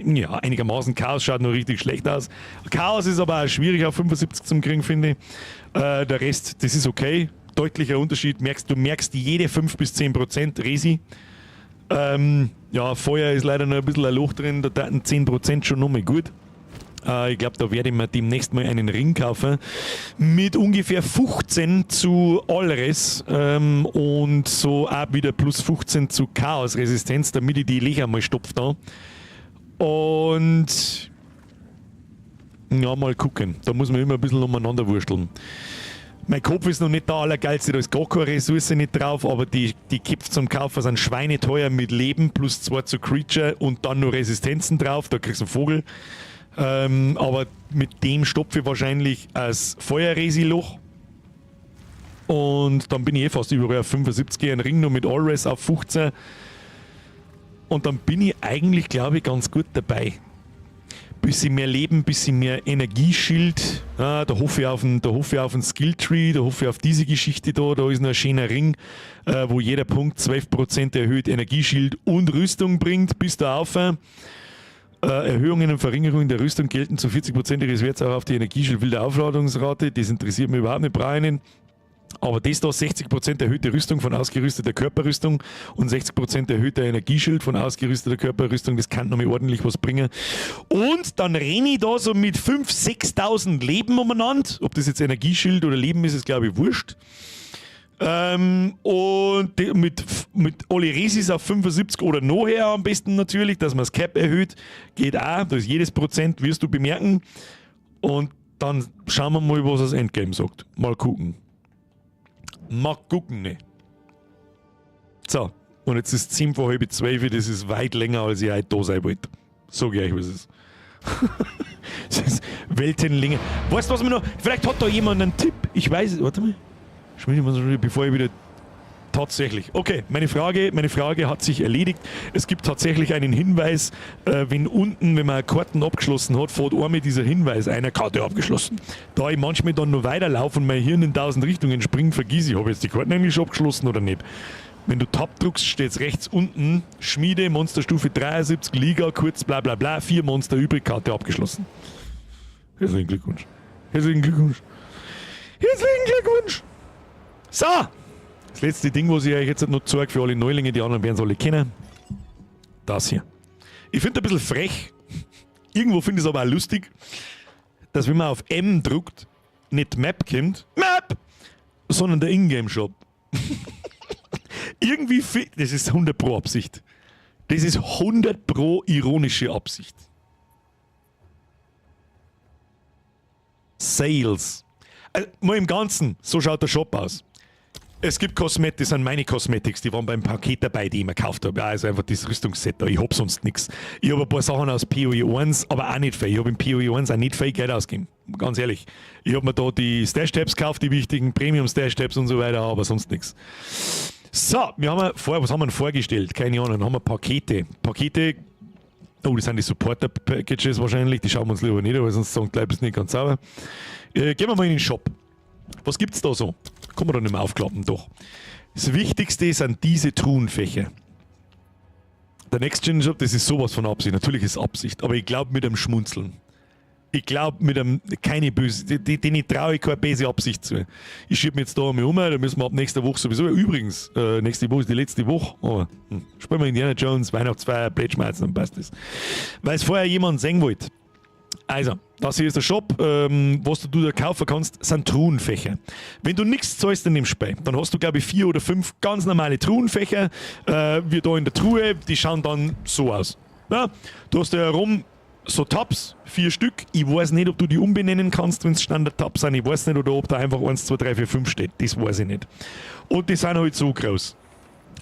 Ja, einigermaßen. Chaos schaut noch richtig schlecht aus. Chaos ist aber auch schwierig auf 75 zu kriegen, finde ich. Der Rest, das ist okay. Deutlicher Unterschied. Du merkst jede 5 bis 10% Resi. Ja, Feuer ist leider noch ein bisschen ein Loch drin, da taten 10% schon nochmal gut. Ich glaube, da werde ich mir demnächst mal einen Ring kaufen. Mit ungefähr 15 zu Allres und so auch wieder plus 15 zu Chaos-Resistenz, damit ich die Löcher mal stopfe da. Und ja, mal gucken. Da muss man immer ein bisschen umeinander wursteln. Mein Kopf ist noch nicht der allergeilste, da ist gar keine Ressource nicht drauf, aber die Köpfe zum Kaufen sind schweineteuer mit Leben plus 2 zu Creature und dann noch Resistenzen drauf, da kriegst du einen Vogel. Aber mit dem stopfe ich wahrscheinlich als Feuerresi-Loch. Und dann bin ich eh fast überall auf 75, ein Ring noch mit Allres auf 15. Und dann bin ich eigentlich, glaube ich, ganz gut dabei. Bisschen mehr Leben, bisschen mehr Energieschild. Ah, da hoffe ich auf einen Skilltree, da hoffe ich auf diese Geschichte da. Da ist noch ein schöner Ring, wo jeder Punkt 12% erhöht Energieschild und Rüstung bringt, bis da auf. Erhöhungen und Verringerungen der Rüstung gelten zu 40% ihres Werts auch auf die Energieschild wilde Aufladungsrate. Das interessiert mich überhaupt nicht, brauche ich nicht. Aber das da, 60% erhöhte Rüstung von ausgerüsteter Körperrüstung und 60% erhöhter Energieschild von ausgerüsteter Körperrüstung, das kann nochmal ordentlich was bringen. Und dann renne ich da so mit 5.000, 6.000 Leben umeinander. Ob das jetzt Energieschild oder Leben ist, ist glaube ich wurscht. Und mit alle Resis auf 75 oder noch her am besten natürlich, dass man das Cap erhöht, geht auch. Da ist jedes Prozent, wirst du bemerken. Und dann schauen wir mal, was das Endgame sagt. Mal gucken. Mal gucken, ne. So, und jetzt ist 11:20, das ist weit länger, als ich heute da sein wollte. Sag ich euch, was es ist. Das ist Welten länger. Weißt du, was mir noch. Vielleicht hat da jemand einen Tipp. Ich weiß es. Warte mal. Bevor ich wieder. Tatsächlich. Okay, meine Frage hat sich erledigt. Es gibt tatsächlich einen Hinweis, wenn unten, wenn man Karten abgeschlossen hat, fährt einmal dieser Hinweis, einer Karte abgeschlossen. Da ich manchmal dann noch weiterlaufe und mein Hirn in 1000 Richtungen springt, vergiss ich, habe ich jetzt die Karten eigentlich schon abgeschlossen oder nicht. Wenn du Tab drückst, steht es rechts unten, Schmiede, Monsterstufe 73, Liga, kurz, bla bla bla, 4 Monster übrig, Karte abgeschlossen. Herzlichen Glückwunsch. Herzlichen Glückwunsch. Herzlichen Glückwunsch! So! Das letzte Ding, was ich euch jetzt noch zeige für alle Neulinge, die anderen werden es alle kennen. Das hier. Ich finde ein bisschen frech. Irgendwo finde ich es aber auch lustig, dass wenn man auf M drückt, nicht Map kommt, Map, sondern der Ingame-Shop. Irgendwie, das ist 100 Pro Absicht. Das ist 100 Pro ironische Absicht. Sales. Also, mal im Ganzen, so schaut der Shop aus. Es gibt Cosmetics, das sind meine Cosmetics, die waren beim Paket dabei, die ich mir gekauft habe. Ja, also einfach das Rüstungsset da. Ich hab sonst nichts. Ich habe ein paar Sachen aus PoE 1, aber auch nicht viel. Ich habe in PoE 1 auch nicht viel Geld ausgegeben. Ganz ehrlich. Ich habe mir da die Stash Tabs gekauft, die wichtigen Premium Stash Tabs und so weiter, aber sonst nichts. So, wir haben vor, was haben wir denn vorgestellt? Keine Ahnung, dann haben wir Pakete. Pakete, oh, das sind die Supporter Packages wahrscheinlich, die schauen wir uns lieber nicht an, weil sonst sagen gleich ist nicht ganz sauber. Gehen wir mal in den Shop. Was gibt's da so? Kann man da nicht mehr aufklappen, doch. Das Wichtigste sind diese Truhenfächer. Der Next Gen Shop, das ist sowas von Absicht. Natürlich ist Absicht, aber ich glaube mit einem Schmunzeln. Ich glaube mit einem, keine böse, denen traue ich keine böse Absicht zu. Ich schiebe mich jetzt da einmal um, da müssen wir ab nächster Woche sowieso, übrigens, nächste Woche ist die letzte Woche, aber spielen wir Indiana Jones, Weihnachtsfeier, Plätschmerzen, dann passt das. Weil es vorher jemand sehen wollte. Also, das hier ist der Shop, was du da kaufen kannst, sind Truhenfächer. Wenn du nichts zahlst in dem Spiel, dann hast du, glaube ich, 4 oder 5 ganz normale Truhenfächer, wie da in der Truhe, die schauen dann so aus. Ja, du hast da herum so Tabs, 4 Stück. Ich weiß nicht, ob du die umbenennen kannst, wenn's Standard-Tabs sind. Ich weiß nicht, oder ob da einfach 1, 2, 3, 4, 5 steht. Das weiß ich nicht. Und die sind halt so groß.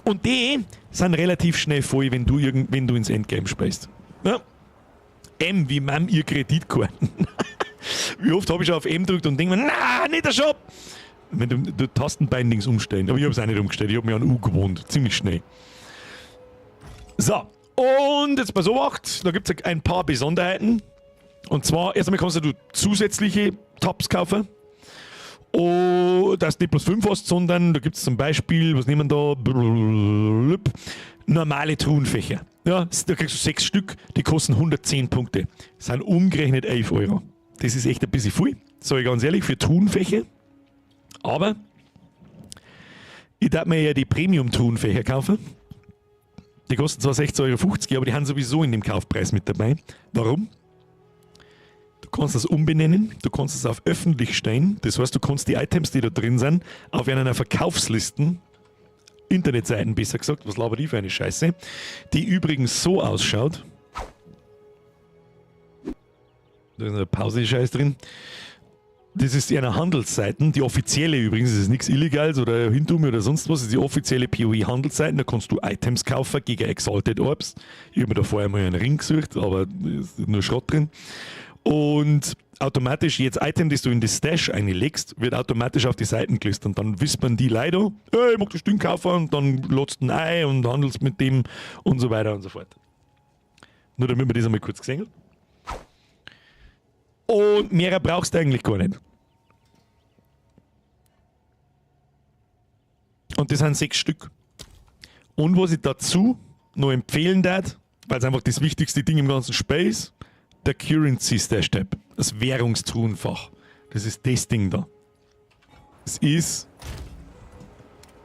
Und die sind relativ schnell voll, wenn du ins Endgame spielst. Ja? M wie Mam ihr Kreditkarten. Wie oft hab ich schon auf M gedrückt und denk mir, na, nicht der Shop! Wenn du Tastenbindings umstellen. Aber ich hab's auch nicht umgestellt, ich hab mich an U gewohnt. Ziemlich schnell. So, und jetzt pass auf, da gibt's ein paar Besonderheiten. Und zwar, erst einmal kannst du zusätzliche Tabs kaufen. Und dass du nicht bloß 5 hast, sondern da gibt's zum Beispiel, was nehmen wir da? Normale Truhenfächer. Ja, da kriegst du 6 Stück, die kosten 110 Punkte. Das sind umgerechnet 11 Euro. Das ist echt ein bisschen viel, sag ich ganz ehrlich, für Truhenfächer. Aber ich darf mir ja die Premium-Truhenfächer kaufen. Die kosten zwar 16,50 Euro, aber die haben sowieso in dem Kaufpreis mit dabei. Warum? Du kannst das umbenennen, du kannst es auf öffentlich stellen. Das heißt, du kannst die Items, die da drin sind, auf einer Verkaufslisten, Internetseiten besser gesagt, was labert ich für eine Scheiße, die übrigens so ausschaut. Da ist eine Pause-Scheiß drin. Das ist eine Handelsseite, die offizielle übrigens, das ist nichts Illegales oder Hindume oder sonst was, das ist die offizielle PoE Handelsseite, da kannst du Items kaufen gegen Exalted Orbs. Ich hab mir da vorher mal einen Ring gesucht, aber ist nur Schrott drin. Und automatisch, jedes Item, das du in die Stash einlegst, wird automatisch auf die Seiten gelistet. Und dann wisst man die Leute, hey, ich mag das Ding kaufen, und dann lädst du ihn ein und handelst mit dem und so weiter und so fort. Nur damit man das einmal kurz gesehen hat. Und mehrer brauchst du eigentlich gar nicht. Und das sind 6 Stück. Und was ich dazu noch empfehlen darf, weil es einfach das wichtigste Ding im ganzen Spiel ist, der Currency Stash Tab, das Währungstruhenfach. Das ist das Ding da. Das ist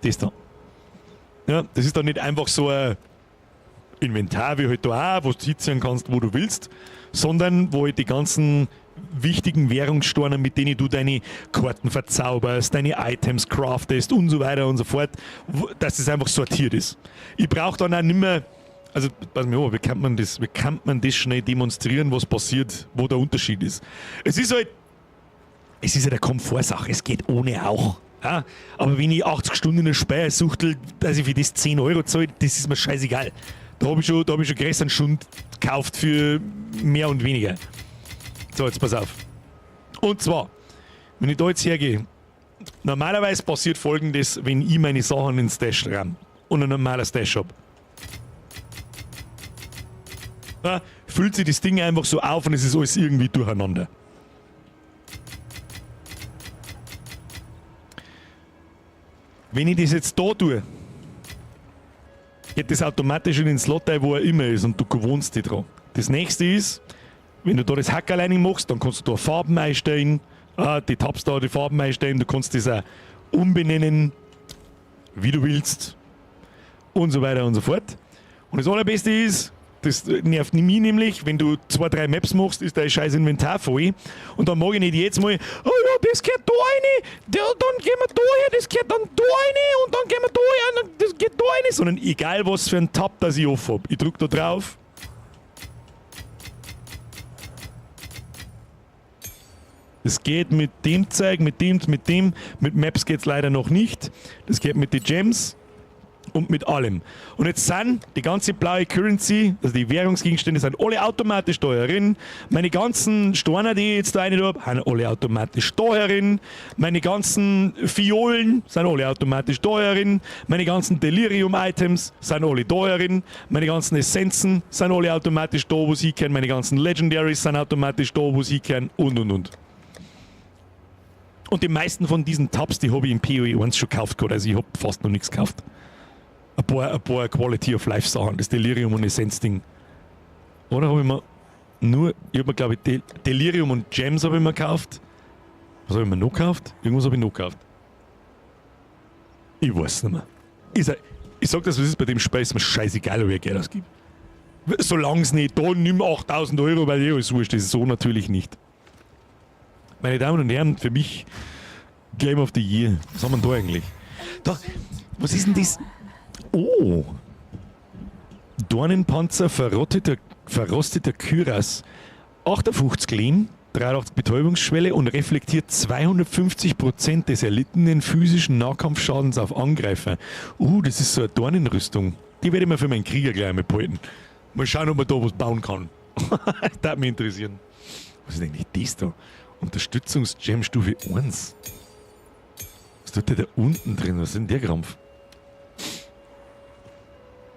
das da. Ja, das ist dann nicht einfach so ein Inventar wie halt da auch, wo du hinziehen kannst, wo du willst, sondern wo halt die ganzen wichtigen Währungssteine, mit denen du deine Karten verzauberst, deine Items craftest und so weiter und so fort, dass das einfach sortiert ist. Ich brauch dann auch nimmer, also pass mal auf, wie kann man das schnell demonstrieren, was passiert, wo der Unterschied ist. Es ist halt, es ist halt eine Komfortsache, es geht ohne auch. Ja? Aber wenn ich 80 Stunden in der Speyer suchtel, dass ich für das 10 Euro zahle, das ist mir scheißegal. Da hab ich schon, da hab ich schon größeren Schund gekauft für mehr und weniger. So, jetzt pass auf. Und zwar, wenn ich da jetzt hergehe, normalerweise passiert Folgendes, wenn ich meine Sachen in den Stash ramm und ein normaler Stash hab. Ja, füllt sich das Ding einfach so auf und es ist alles irgendwie durcheinander. Wenn ich das jetzt da tue, geht das automatisch in den Slot rein, wo er immer ist und du gewohnst dich dran. Das nächste ist, wenn du da das Hackerlining machst, dann kannst du da Farben einstellen, die Tabs da, die Farben einstellen, du kannst das auch umbenennen, wie du willst und so weiter und so fort. Und das Allerbeste ist, das nervt mich nämlich, wenn du 2, 3 Maps machst, ist dein scheiß Inventar voll. Und dann mag ich nicht jedes Mal, oh ja, das gehört da rein, dann gehen wir da her, das gehört dann da rein und dann gehen wir da her und dann, das geht da rein. Sondern egal was für ein Tab, das ich offen hab, ich drück da drauf. Das geht mit dem Zeug, mit dem, mit dem. Mit Maps geht's leider noch nicht. Das geht mit den Gems und mit allem. Und jetzt sind die ganze blaue Currency, also die Währungsgegenstände, sind alle automatisch da herin. Meine ganzen Steine, die ich jetzt da rein habe, sind alle automatisch da herin. Meine ganzen Fiolen sind alle automatisch da herin. Meine ganzen Delirium-Items sind alle da herin. Meine ganzen Essenzen sind alle automatisch da, wo sie können. Meine ganzen Legendaries sind automatisch da, wo sie können. Und, und. Und die meisten von diesen Tabs, die habe ich im PoE 1 schon gekauft gehabt. Also ich habe fast noch nichts gekauft. Ein paar Quality of Life Sachen, das Delirium und Essenz-Ding. Oder habe ich mir nur, ich habe mir, glaube ich, Delirium und Gems habe ich mir gekauft. Was habe ich mir noch gekauft? Irgendwas habe ich noch gekauft. Ich weiß nicht mehr. Ich sag das, was ist bei dem Spiel, ist mir scheißegal, ob ich Geld ausgebe. Solange es nicht da nimm 8000 Euro, weil eh alles wurscht ist. So natürlich nicht. Meine Damen und Herren, für mich Game of the Year. Was haben wir denn da eigentlich? Da, was ist denn das? Oh! Dornenpanzer, verrosteter Kürass. 58 Leben, 83 Betäubungsschwelle und reflektiert 250% des erlittenen physischen Nahkampfschadens auf Angreifer. Das ist so eine Dornenrüstung. Die werde ich mir für meinen Krieger gleich einmal behalten. Mal schauen, ob man da was bauen kann. Das würde mich interessieren. Was ist eigentlich das da? Unterstützungsgem Stufe 1. Was tut der da unten drin? Was ist denn der Krampf?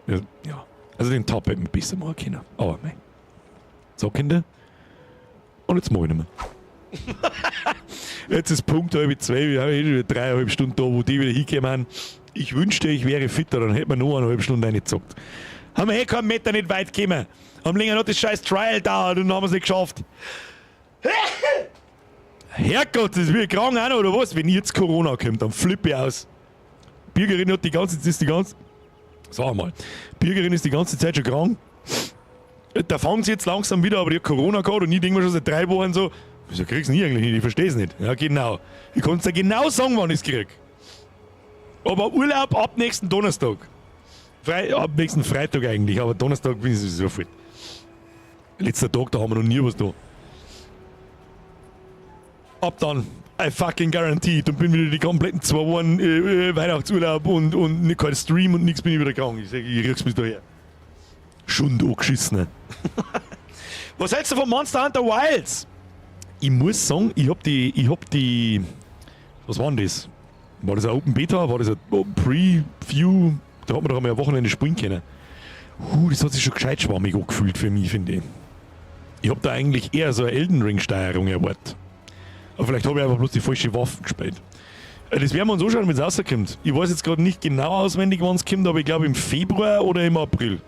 Ja. Also den Tab hätte man besser machen können. Aber mei. So, Kinder. Und jetzt mach ich nicht mehr. Jetzt ist Punkt 1:30, wir haben eh schon wieder 3,5 Stunden da, wo die wieder hinkommen. Ich wünschte, ich wäre fitter, dann hätten wir noch 1,5 Stunden reingezockt. Haben wir eh keinen Meter nicht weit gekommen. Haben länger noch das scheiß Trial dauert und haben wir es nicht geschafft. Herrgott, das wird krank auch noch, oder was? Wenn jetzt Corona kommt, dann flippe ich aus. Birgerin hat die ganze, ist die ganze, sag mal, Birgerin ist die ganze Zeit schon krank. Da fangen sie jetzt langsam wieder, aber die hat Corona gehabt und ich denke mir schon seit 3 Wochen so, wieso kriegst du nie eigentlich nicht? Ich verstehe es nicht. Ja, genau. Ich kann dir genau sagen, wann ich es krieg. Aber Urlaub ab nächsten Donnerstag. Ab nächsten Freitag eigentlich, aber Donnerstag bin ich sowieso voll. Letzter Tag, da haben wir noch nie was da. Ab dann, I fucking guarantee, dann bin wieder die kompletten 2 Wochen Weihnachtsurlaub und kein Stream und nichts, bin ich wieder krank. Ich sag, ich krieg's bis daher. Schon angeschissen. Was hältst du von Monster Hunter Wilds? Ich muss sagen, ich hab die, was war denn das? War das ein Open Beta? War das ein Preview? Da hat man doch einmal ein Wochenende spielen können. Huh, das hat sich schon gescheit schwammig angefühlt für mich, finde ich. Ich hab da eigentlich eher so eine Elden Ring-Steuerung erwartet. Aber vielleicht habe ich einfach bloß die falsche Waffe gespielt. Das werden wir uns anschauen, wenn es rauskommt. Ich weiß jetzt gerade nicht genau auswendig, wann es kommt, aber ich glaube im Februar oder im April.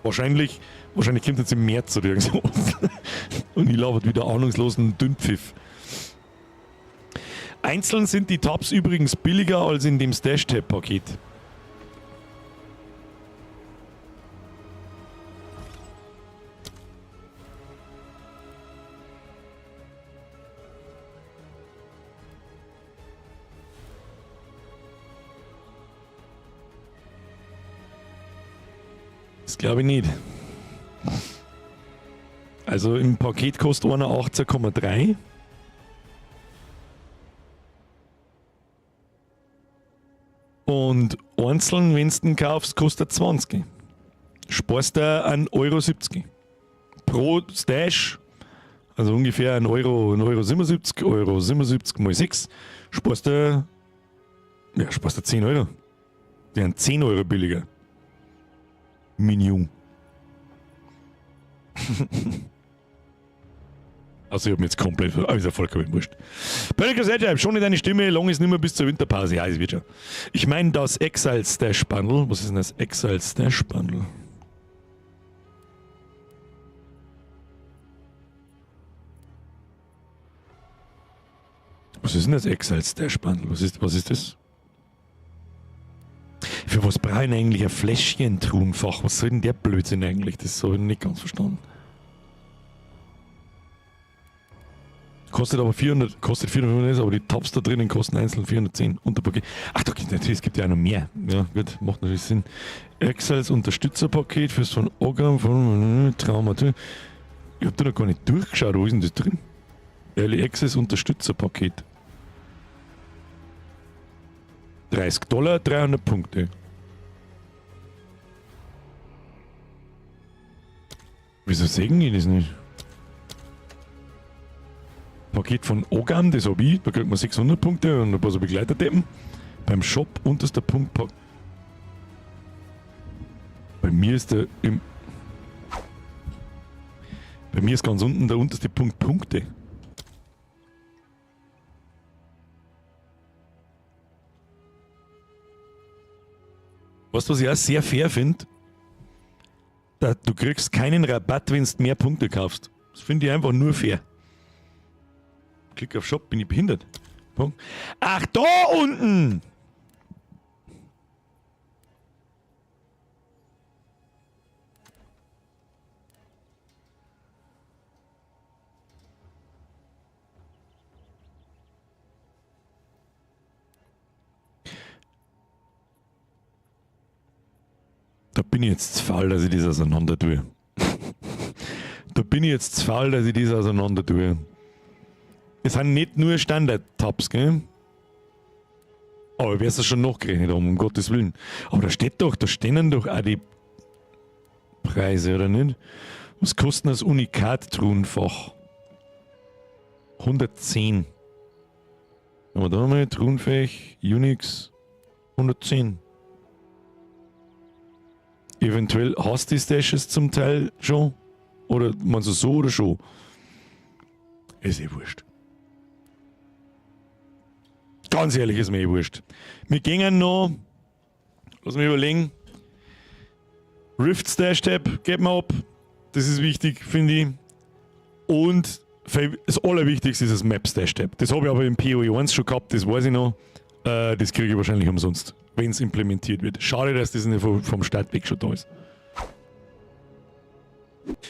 Wahrscheinlich kommt es jetzt im März oder irgend so. Und ich labert wieder ahnungslosen Dünnpfiff. Einzeln sind die Tabs übrigens billiger als in dem Stash-Tab-Paket. Das glaube ich nicht. Also im Paket kostet einer 18,3. Und einzeln, wenn du den kaufst, kostet 20. Sparst du 1,70 Euro. Pro Stash, also ungefähr 1 Euro, 1,77 Euro, Euro 77 mal 6, sparst du, ja, sparst du 10 Euro. Die sind 10 Euro billiger. Mignon. Also ich hab mich jetzt komplett, aber ist ja vollkommen wurscht. Panic Edge, schon in deine Stimme, lang ist nicht mehr bis zur Winterpause. Ja, es wird schon. Ich meine das Exile Stash Bundle. Was ist denn das Exile Stash Bundle? Was ist denn das Exile Stash Bundle? Was ist das? Für was brauche ich eigentlich ein Fläschchen-Truhenfach? Was soll denn der Blödsinn eigentlich? Das habe ich nicht ganz verstanden. Kostet aber 400, kostet 495, aber die Tabs da drinnen kosten einzeln 410 Unterpaket. Ach, da gibt natürlich, es gibt ja auch noch mehr. Ja, gut, macht natürlich Sinn. Exiles Unterstützerpaket fürs von Ogham, von Trauma. Ich hab da noch gar nicht durchgeschaut. Wo ist denn das drin? Early Access Unterstützerpaket. 30 Dollar, 300 Punkte. Wieso sehen die das nicht? Paket von Ogam, das hab ich, da kriegt man 600 Punkte und ein paar so Begleiterdeppen. Beim Shop unterster Punkt. Bei mir ist der im. Bei mir ist ganz unten der unterste Punkt Punkte. Weißt du, was ich auch sehr fair finde? Du kriegst keinen Rabatt, wenn du mehr Punkte kaufst. Das finde ich einfach nur fair. Klick auf Shop, bin ich behindert. Punkt. Ach, da unten! Da bin ich jetzt zu faul, dass ich das auseinander tue. Da bin ich jetzt zu faul, dass ich das auseinander tue. Es sind nicht nur Standard-Tabs, gell? Aber ich werde es schon nachgerechnet haben, um Gottes Willen. Aber da steht doch, da stehen doch auch die Preise, oder nicht? Was kostet das Unikat-Truhenfach? 110. Aber da mal Truhenfach, Unix, 110. Eventuell hast du die Stashes zum Teil schon. Oder meinst du so oder schon? Ist eh wurscht. Ganz ehrlich, ist mir eh wurscht. Wir gingen noch. Lass mich überlegen. Rift Stash Tab, geht mir ab. Das ist wichtig, finde ich. Und das Allerwichtigste ist das Map Stash Tab. Das habe ich aber im PoE 1 schon gehabt, das weiß ich noch. Das kriege ich wahrscheinlich umsonst, wenn es implementiert wird. Schade, dass das nicht vom Start weg schon da ist.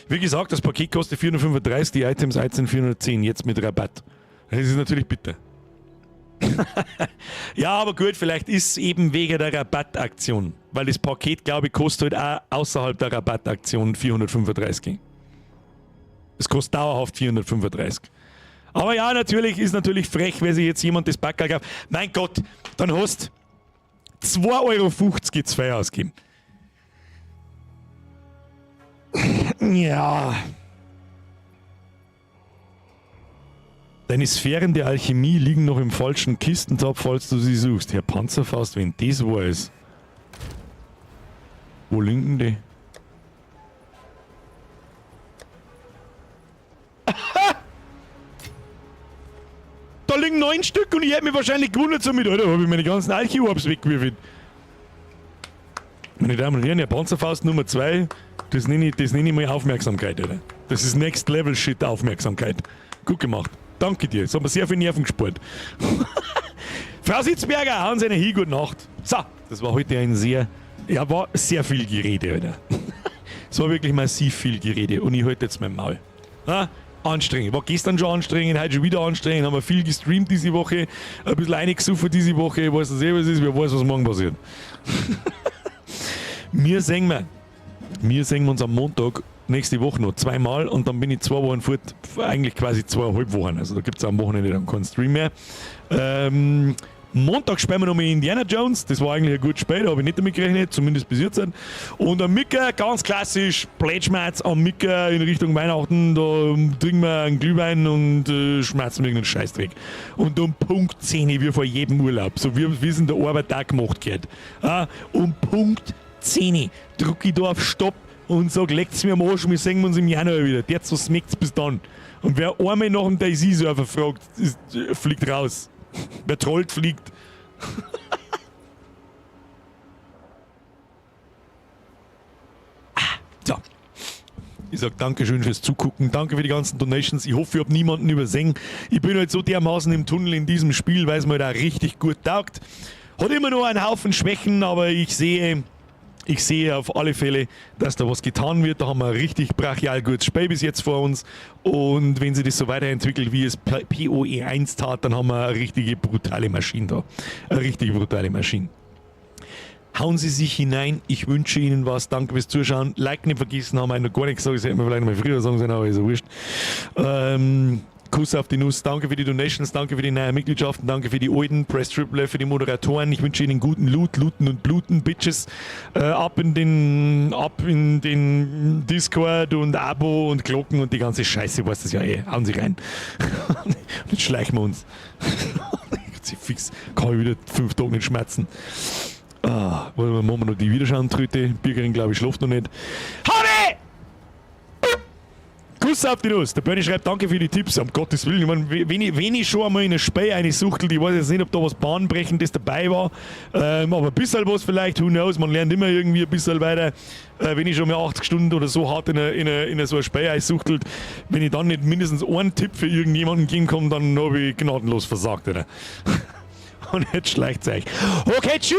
Wie gesagt, das Paket kostet 435, die Items 13410, jetzt mit Rabatt. Das ist natürlich bitter. Ja, aber gut, vielleicht ist es eben wegen der Rabattaktion. Weil das Paket, glaube ich, kostet halt auch außerhalb der Rabattaktion 435. Es kostet dauerhaft 435. Aber ja, natürlich ist natürlich frech, wenn sich jetzt jemand das Packerl kauft. Mein Gott, dann hast du 2,50 Euro zwei ausgeben. Ja. Deine Sphären der Alchemie liegen noch im falschen Kistentab, falls du sie suchst. Herr Panzerfaust, wenn das wahr ist. Wo liegen die? Da liegen 9 Stück und ich hätte mich wahrscheinlich gewundert so mit, Alter, hab ich meine ganzen Alchi-Orbs weggewürfelt. Meine Damen und Herren, Herr Panzerfaust Nummer 2, das nenne ich mal Aufmerksamkeit, Alter. Das ist Next Level Shit Aufmerksamkeit. Gut gemacht. Danke dir. Das hat mir sehr viel Nerven gespart. Frau Sitzberger, hauen Sie eine hin, gute Nacht. So, das war heute ein sehr, ja, war sehr viel Gerede, Alter. Es war wirklich massiv viel Gerede und ich halte jetzt mein Maul. Na, anstrengend. War gestern schon anstrengend, heute schon wieder anstrengend, haben wir viel gestreamt diese Woche, ein bisschen reingesoffen diese Woche, ich weiß nicht, was ist, wer weiß, was morgen passiert. Wir sehen wir. Wir sehen uns am Montag nächste Woche noch zweimal und dann bin ich 2 Wochen fort, eigentlich quasi 2,5 Wochen. Also da gibt's am Wochenende dann keinen Stream mehr. Montag spielen wir nochmal Indiana Jones. Das war eigentlich ein gutes Spiel, da habe ich nicht damit gerechnet, zumindest bis jetzt. Und am Micker, ganz klassisch, Plätschmerz am Micker in Richtung Weihnachten. Da trinken wir einen Glühwein und schmerzen irgendeinen Scheißdreck. Und um Punkt 10, wie vor jedem Urlaub, so wie es in der Arbeit auch gemacht wird. Ah, um Punkt 10 drück ich da auf Stopp und sag, leckt's mir am Arsch, wir sehen uns im Januar wieder. Der, was schmeckt's bis dann. Und wer einmal nach dem DayZ-Server fragt, fliegt raus. Wer trollt, fliegt. So. Ich sag Dankeschön fürs Zugucken, danke für die ganzen Donations. Ich hoffe, ich hab niemanden übersehen. Ich bin halt so dermaßen im Tunnel in diesem Spiel, weil's mir da richtig gut taugt. Hat immer noch einen Haufen Schwächen, aber ich sehe auf alle Fälle, dass da was getan wird. Da haben wir ein richtig brachial gutes Spiel bis jetzt vor uns. Und wenn sich das so weiterentwickelt, wie es PoE 1 tat, dann haben wir eine richtige brutale Maschine da. Eine richtig brutale Maschine. Hauen Sie sich hinein. Ich wünsche Ihnen was. Danke fürs Zuschauen. Like nicht vergessen, haben wir noch gar nicht gesagt. Das hätten wir vielleicht noch mal früher sagen sollen, aber ist ja wurscht. Kuss auf die Nuss. Danke für die Donations, danke für die neuen Mitgliedschaften, danke für die alten. Press Triple F für die Moderatoren. Ich wünsche Ihnen guten Loot, Looten und Bluten, Bitches. Ab in den Discord und Abo und Glocken und die ganze Scheiße, weißt das ja eh. Hauen Sie rein. Und jetzt schleichen wir uns. Jetzt fix, kann ich wieder 5 Tage nicht schmerzen. Ah, machen wir noch die Wiederschauen-Tröte. Birgerin, glaube ich, schläft noch nicht. Habe! Kuss auf die Nuss. Der Bernie schreibt: „Danke für die Tipps.“ Um Gottes Willen. Ich mein, wenn ich schon einmal in ein Spiel eine suchtel, ich weiß jetzt nicht, ob da was Bahnbrechendes dabei war, aber ein bisschen was vielleicht, who knows, man lernt immer irgendwie ein bisschen weiter. Wenn ich schon mal 80 Stunden oder so hart in eine so ein Spiel suchtelt, wenn ich dann nicht mindestens einen Tipp für irgendjemanden geben kann, dann habe ich gnadenlos versagt, oder? Und jetzt schleicht's euch. Okay, tschüss!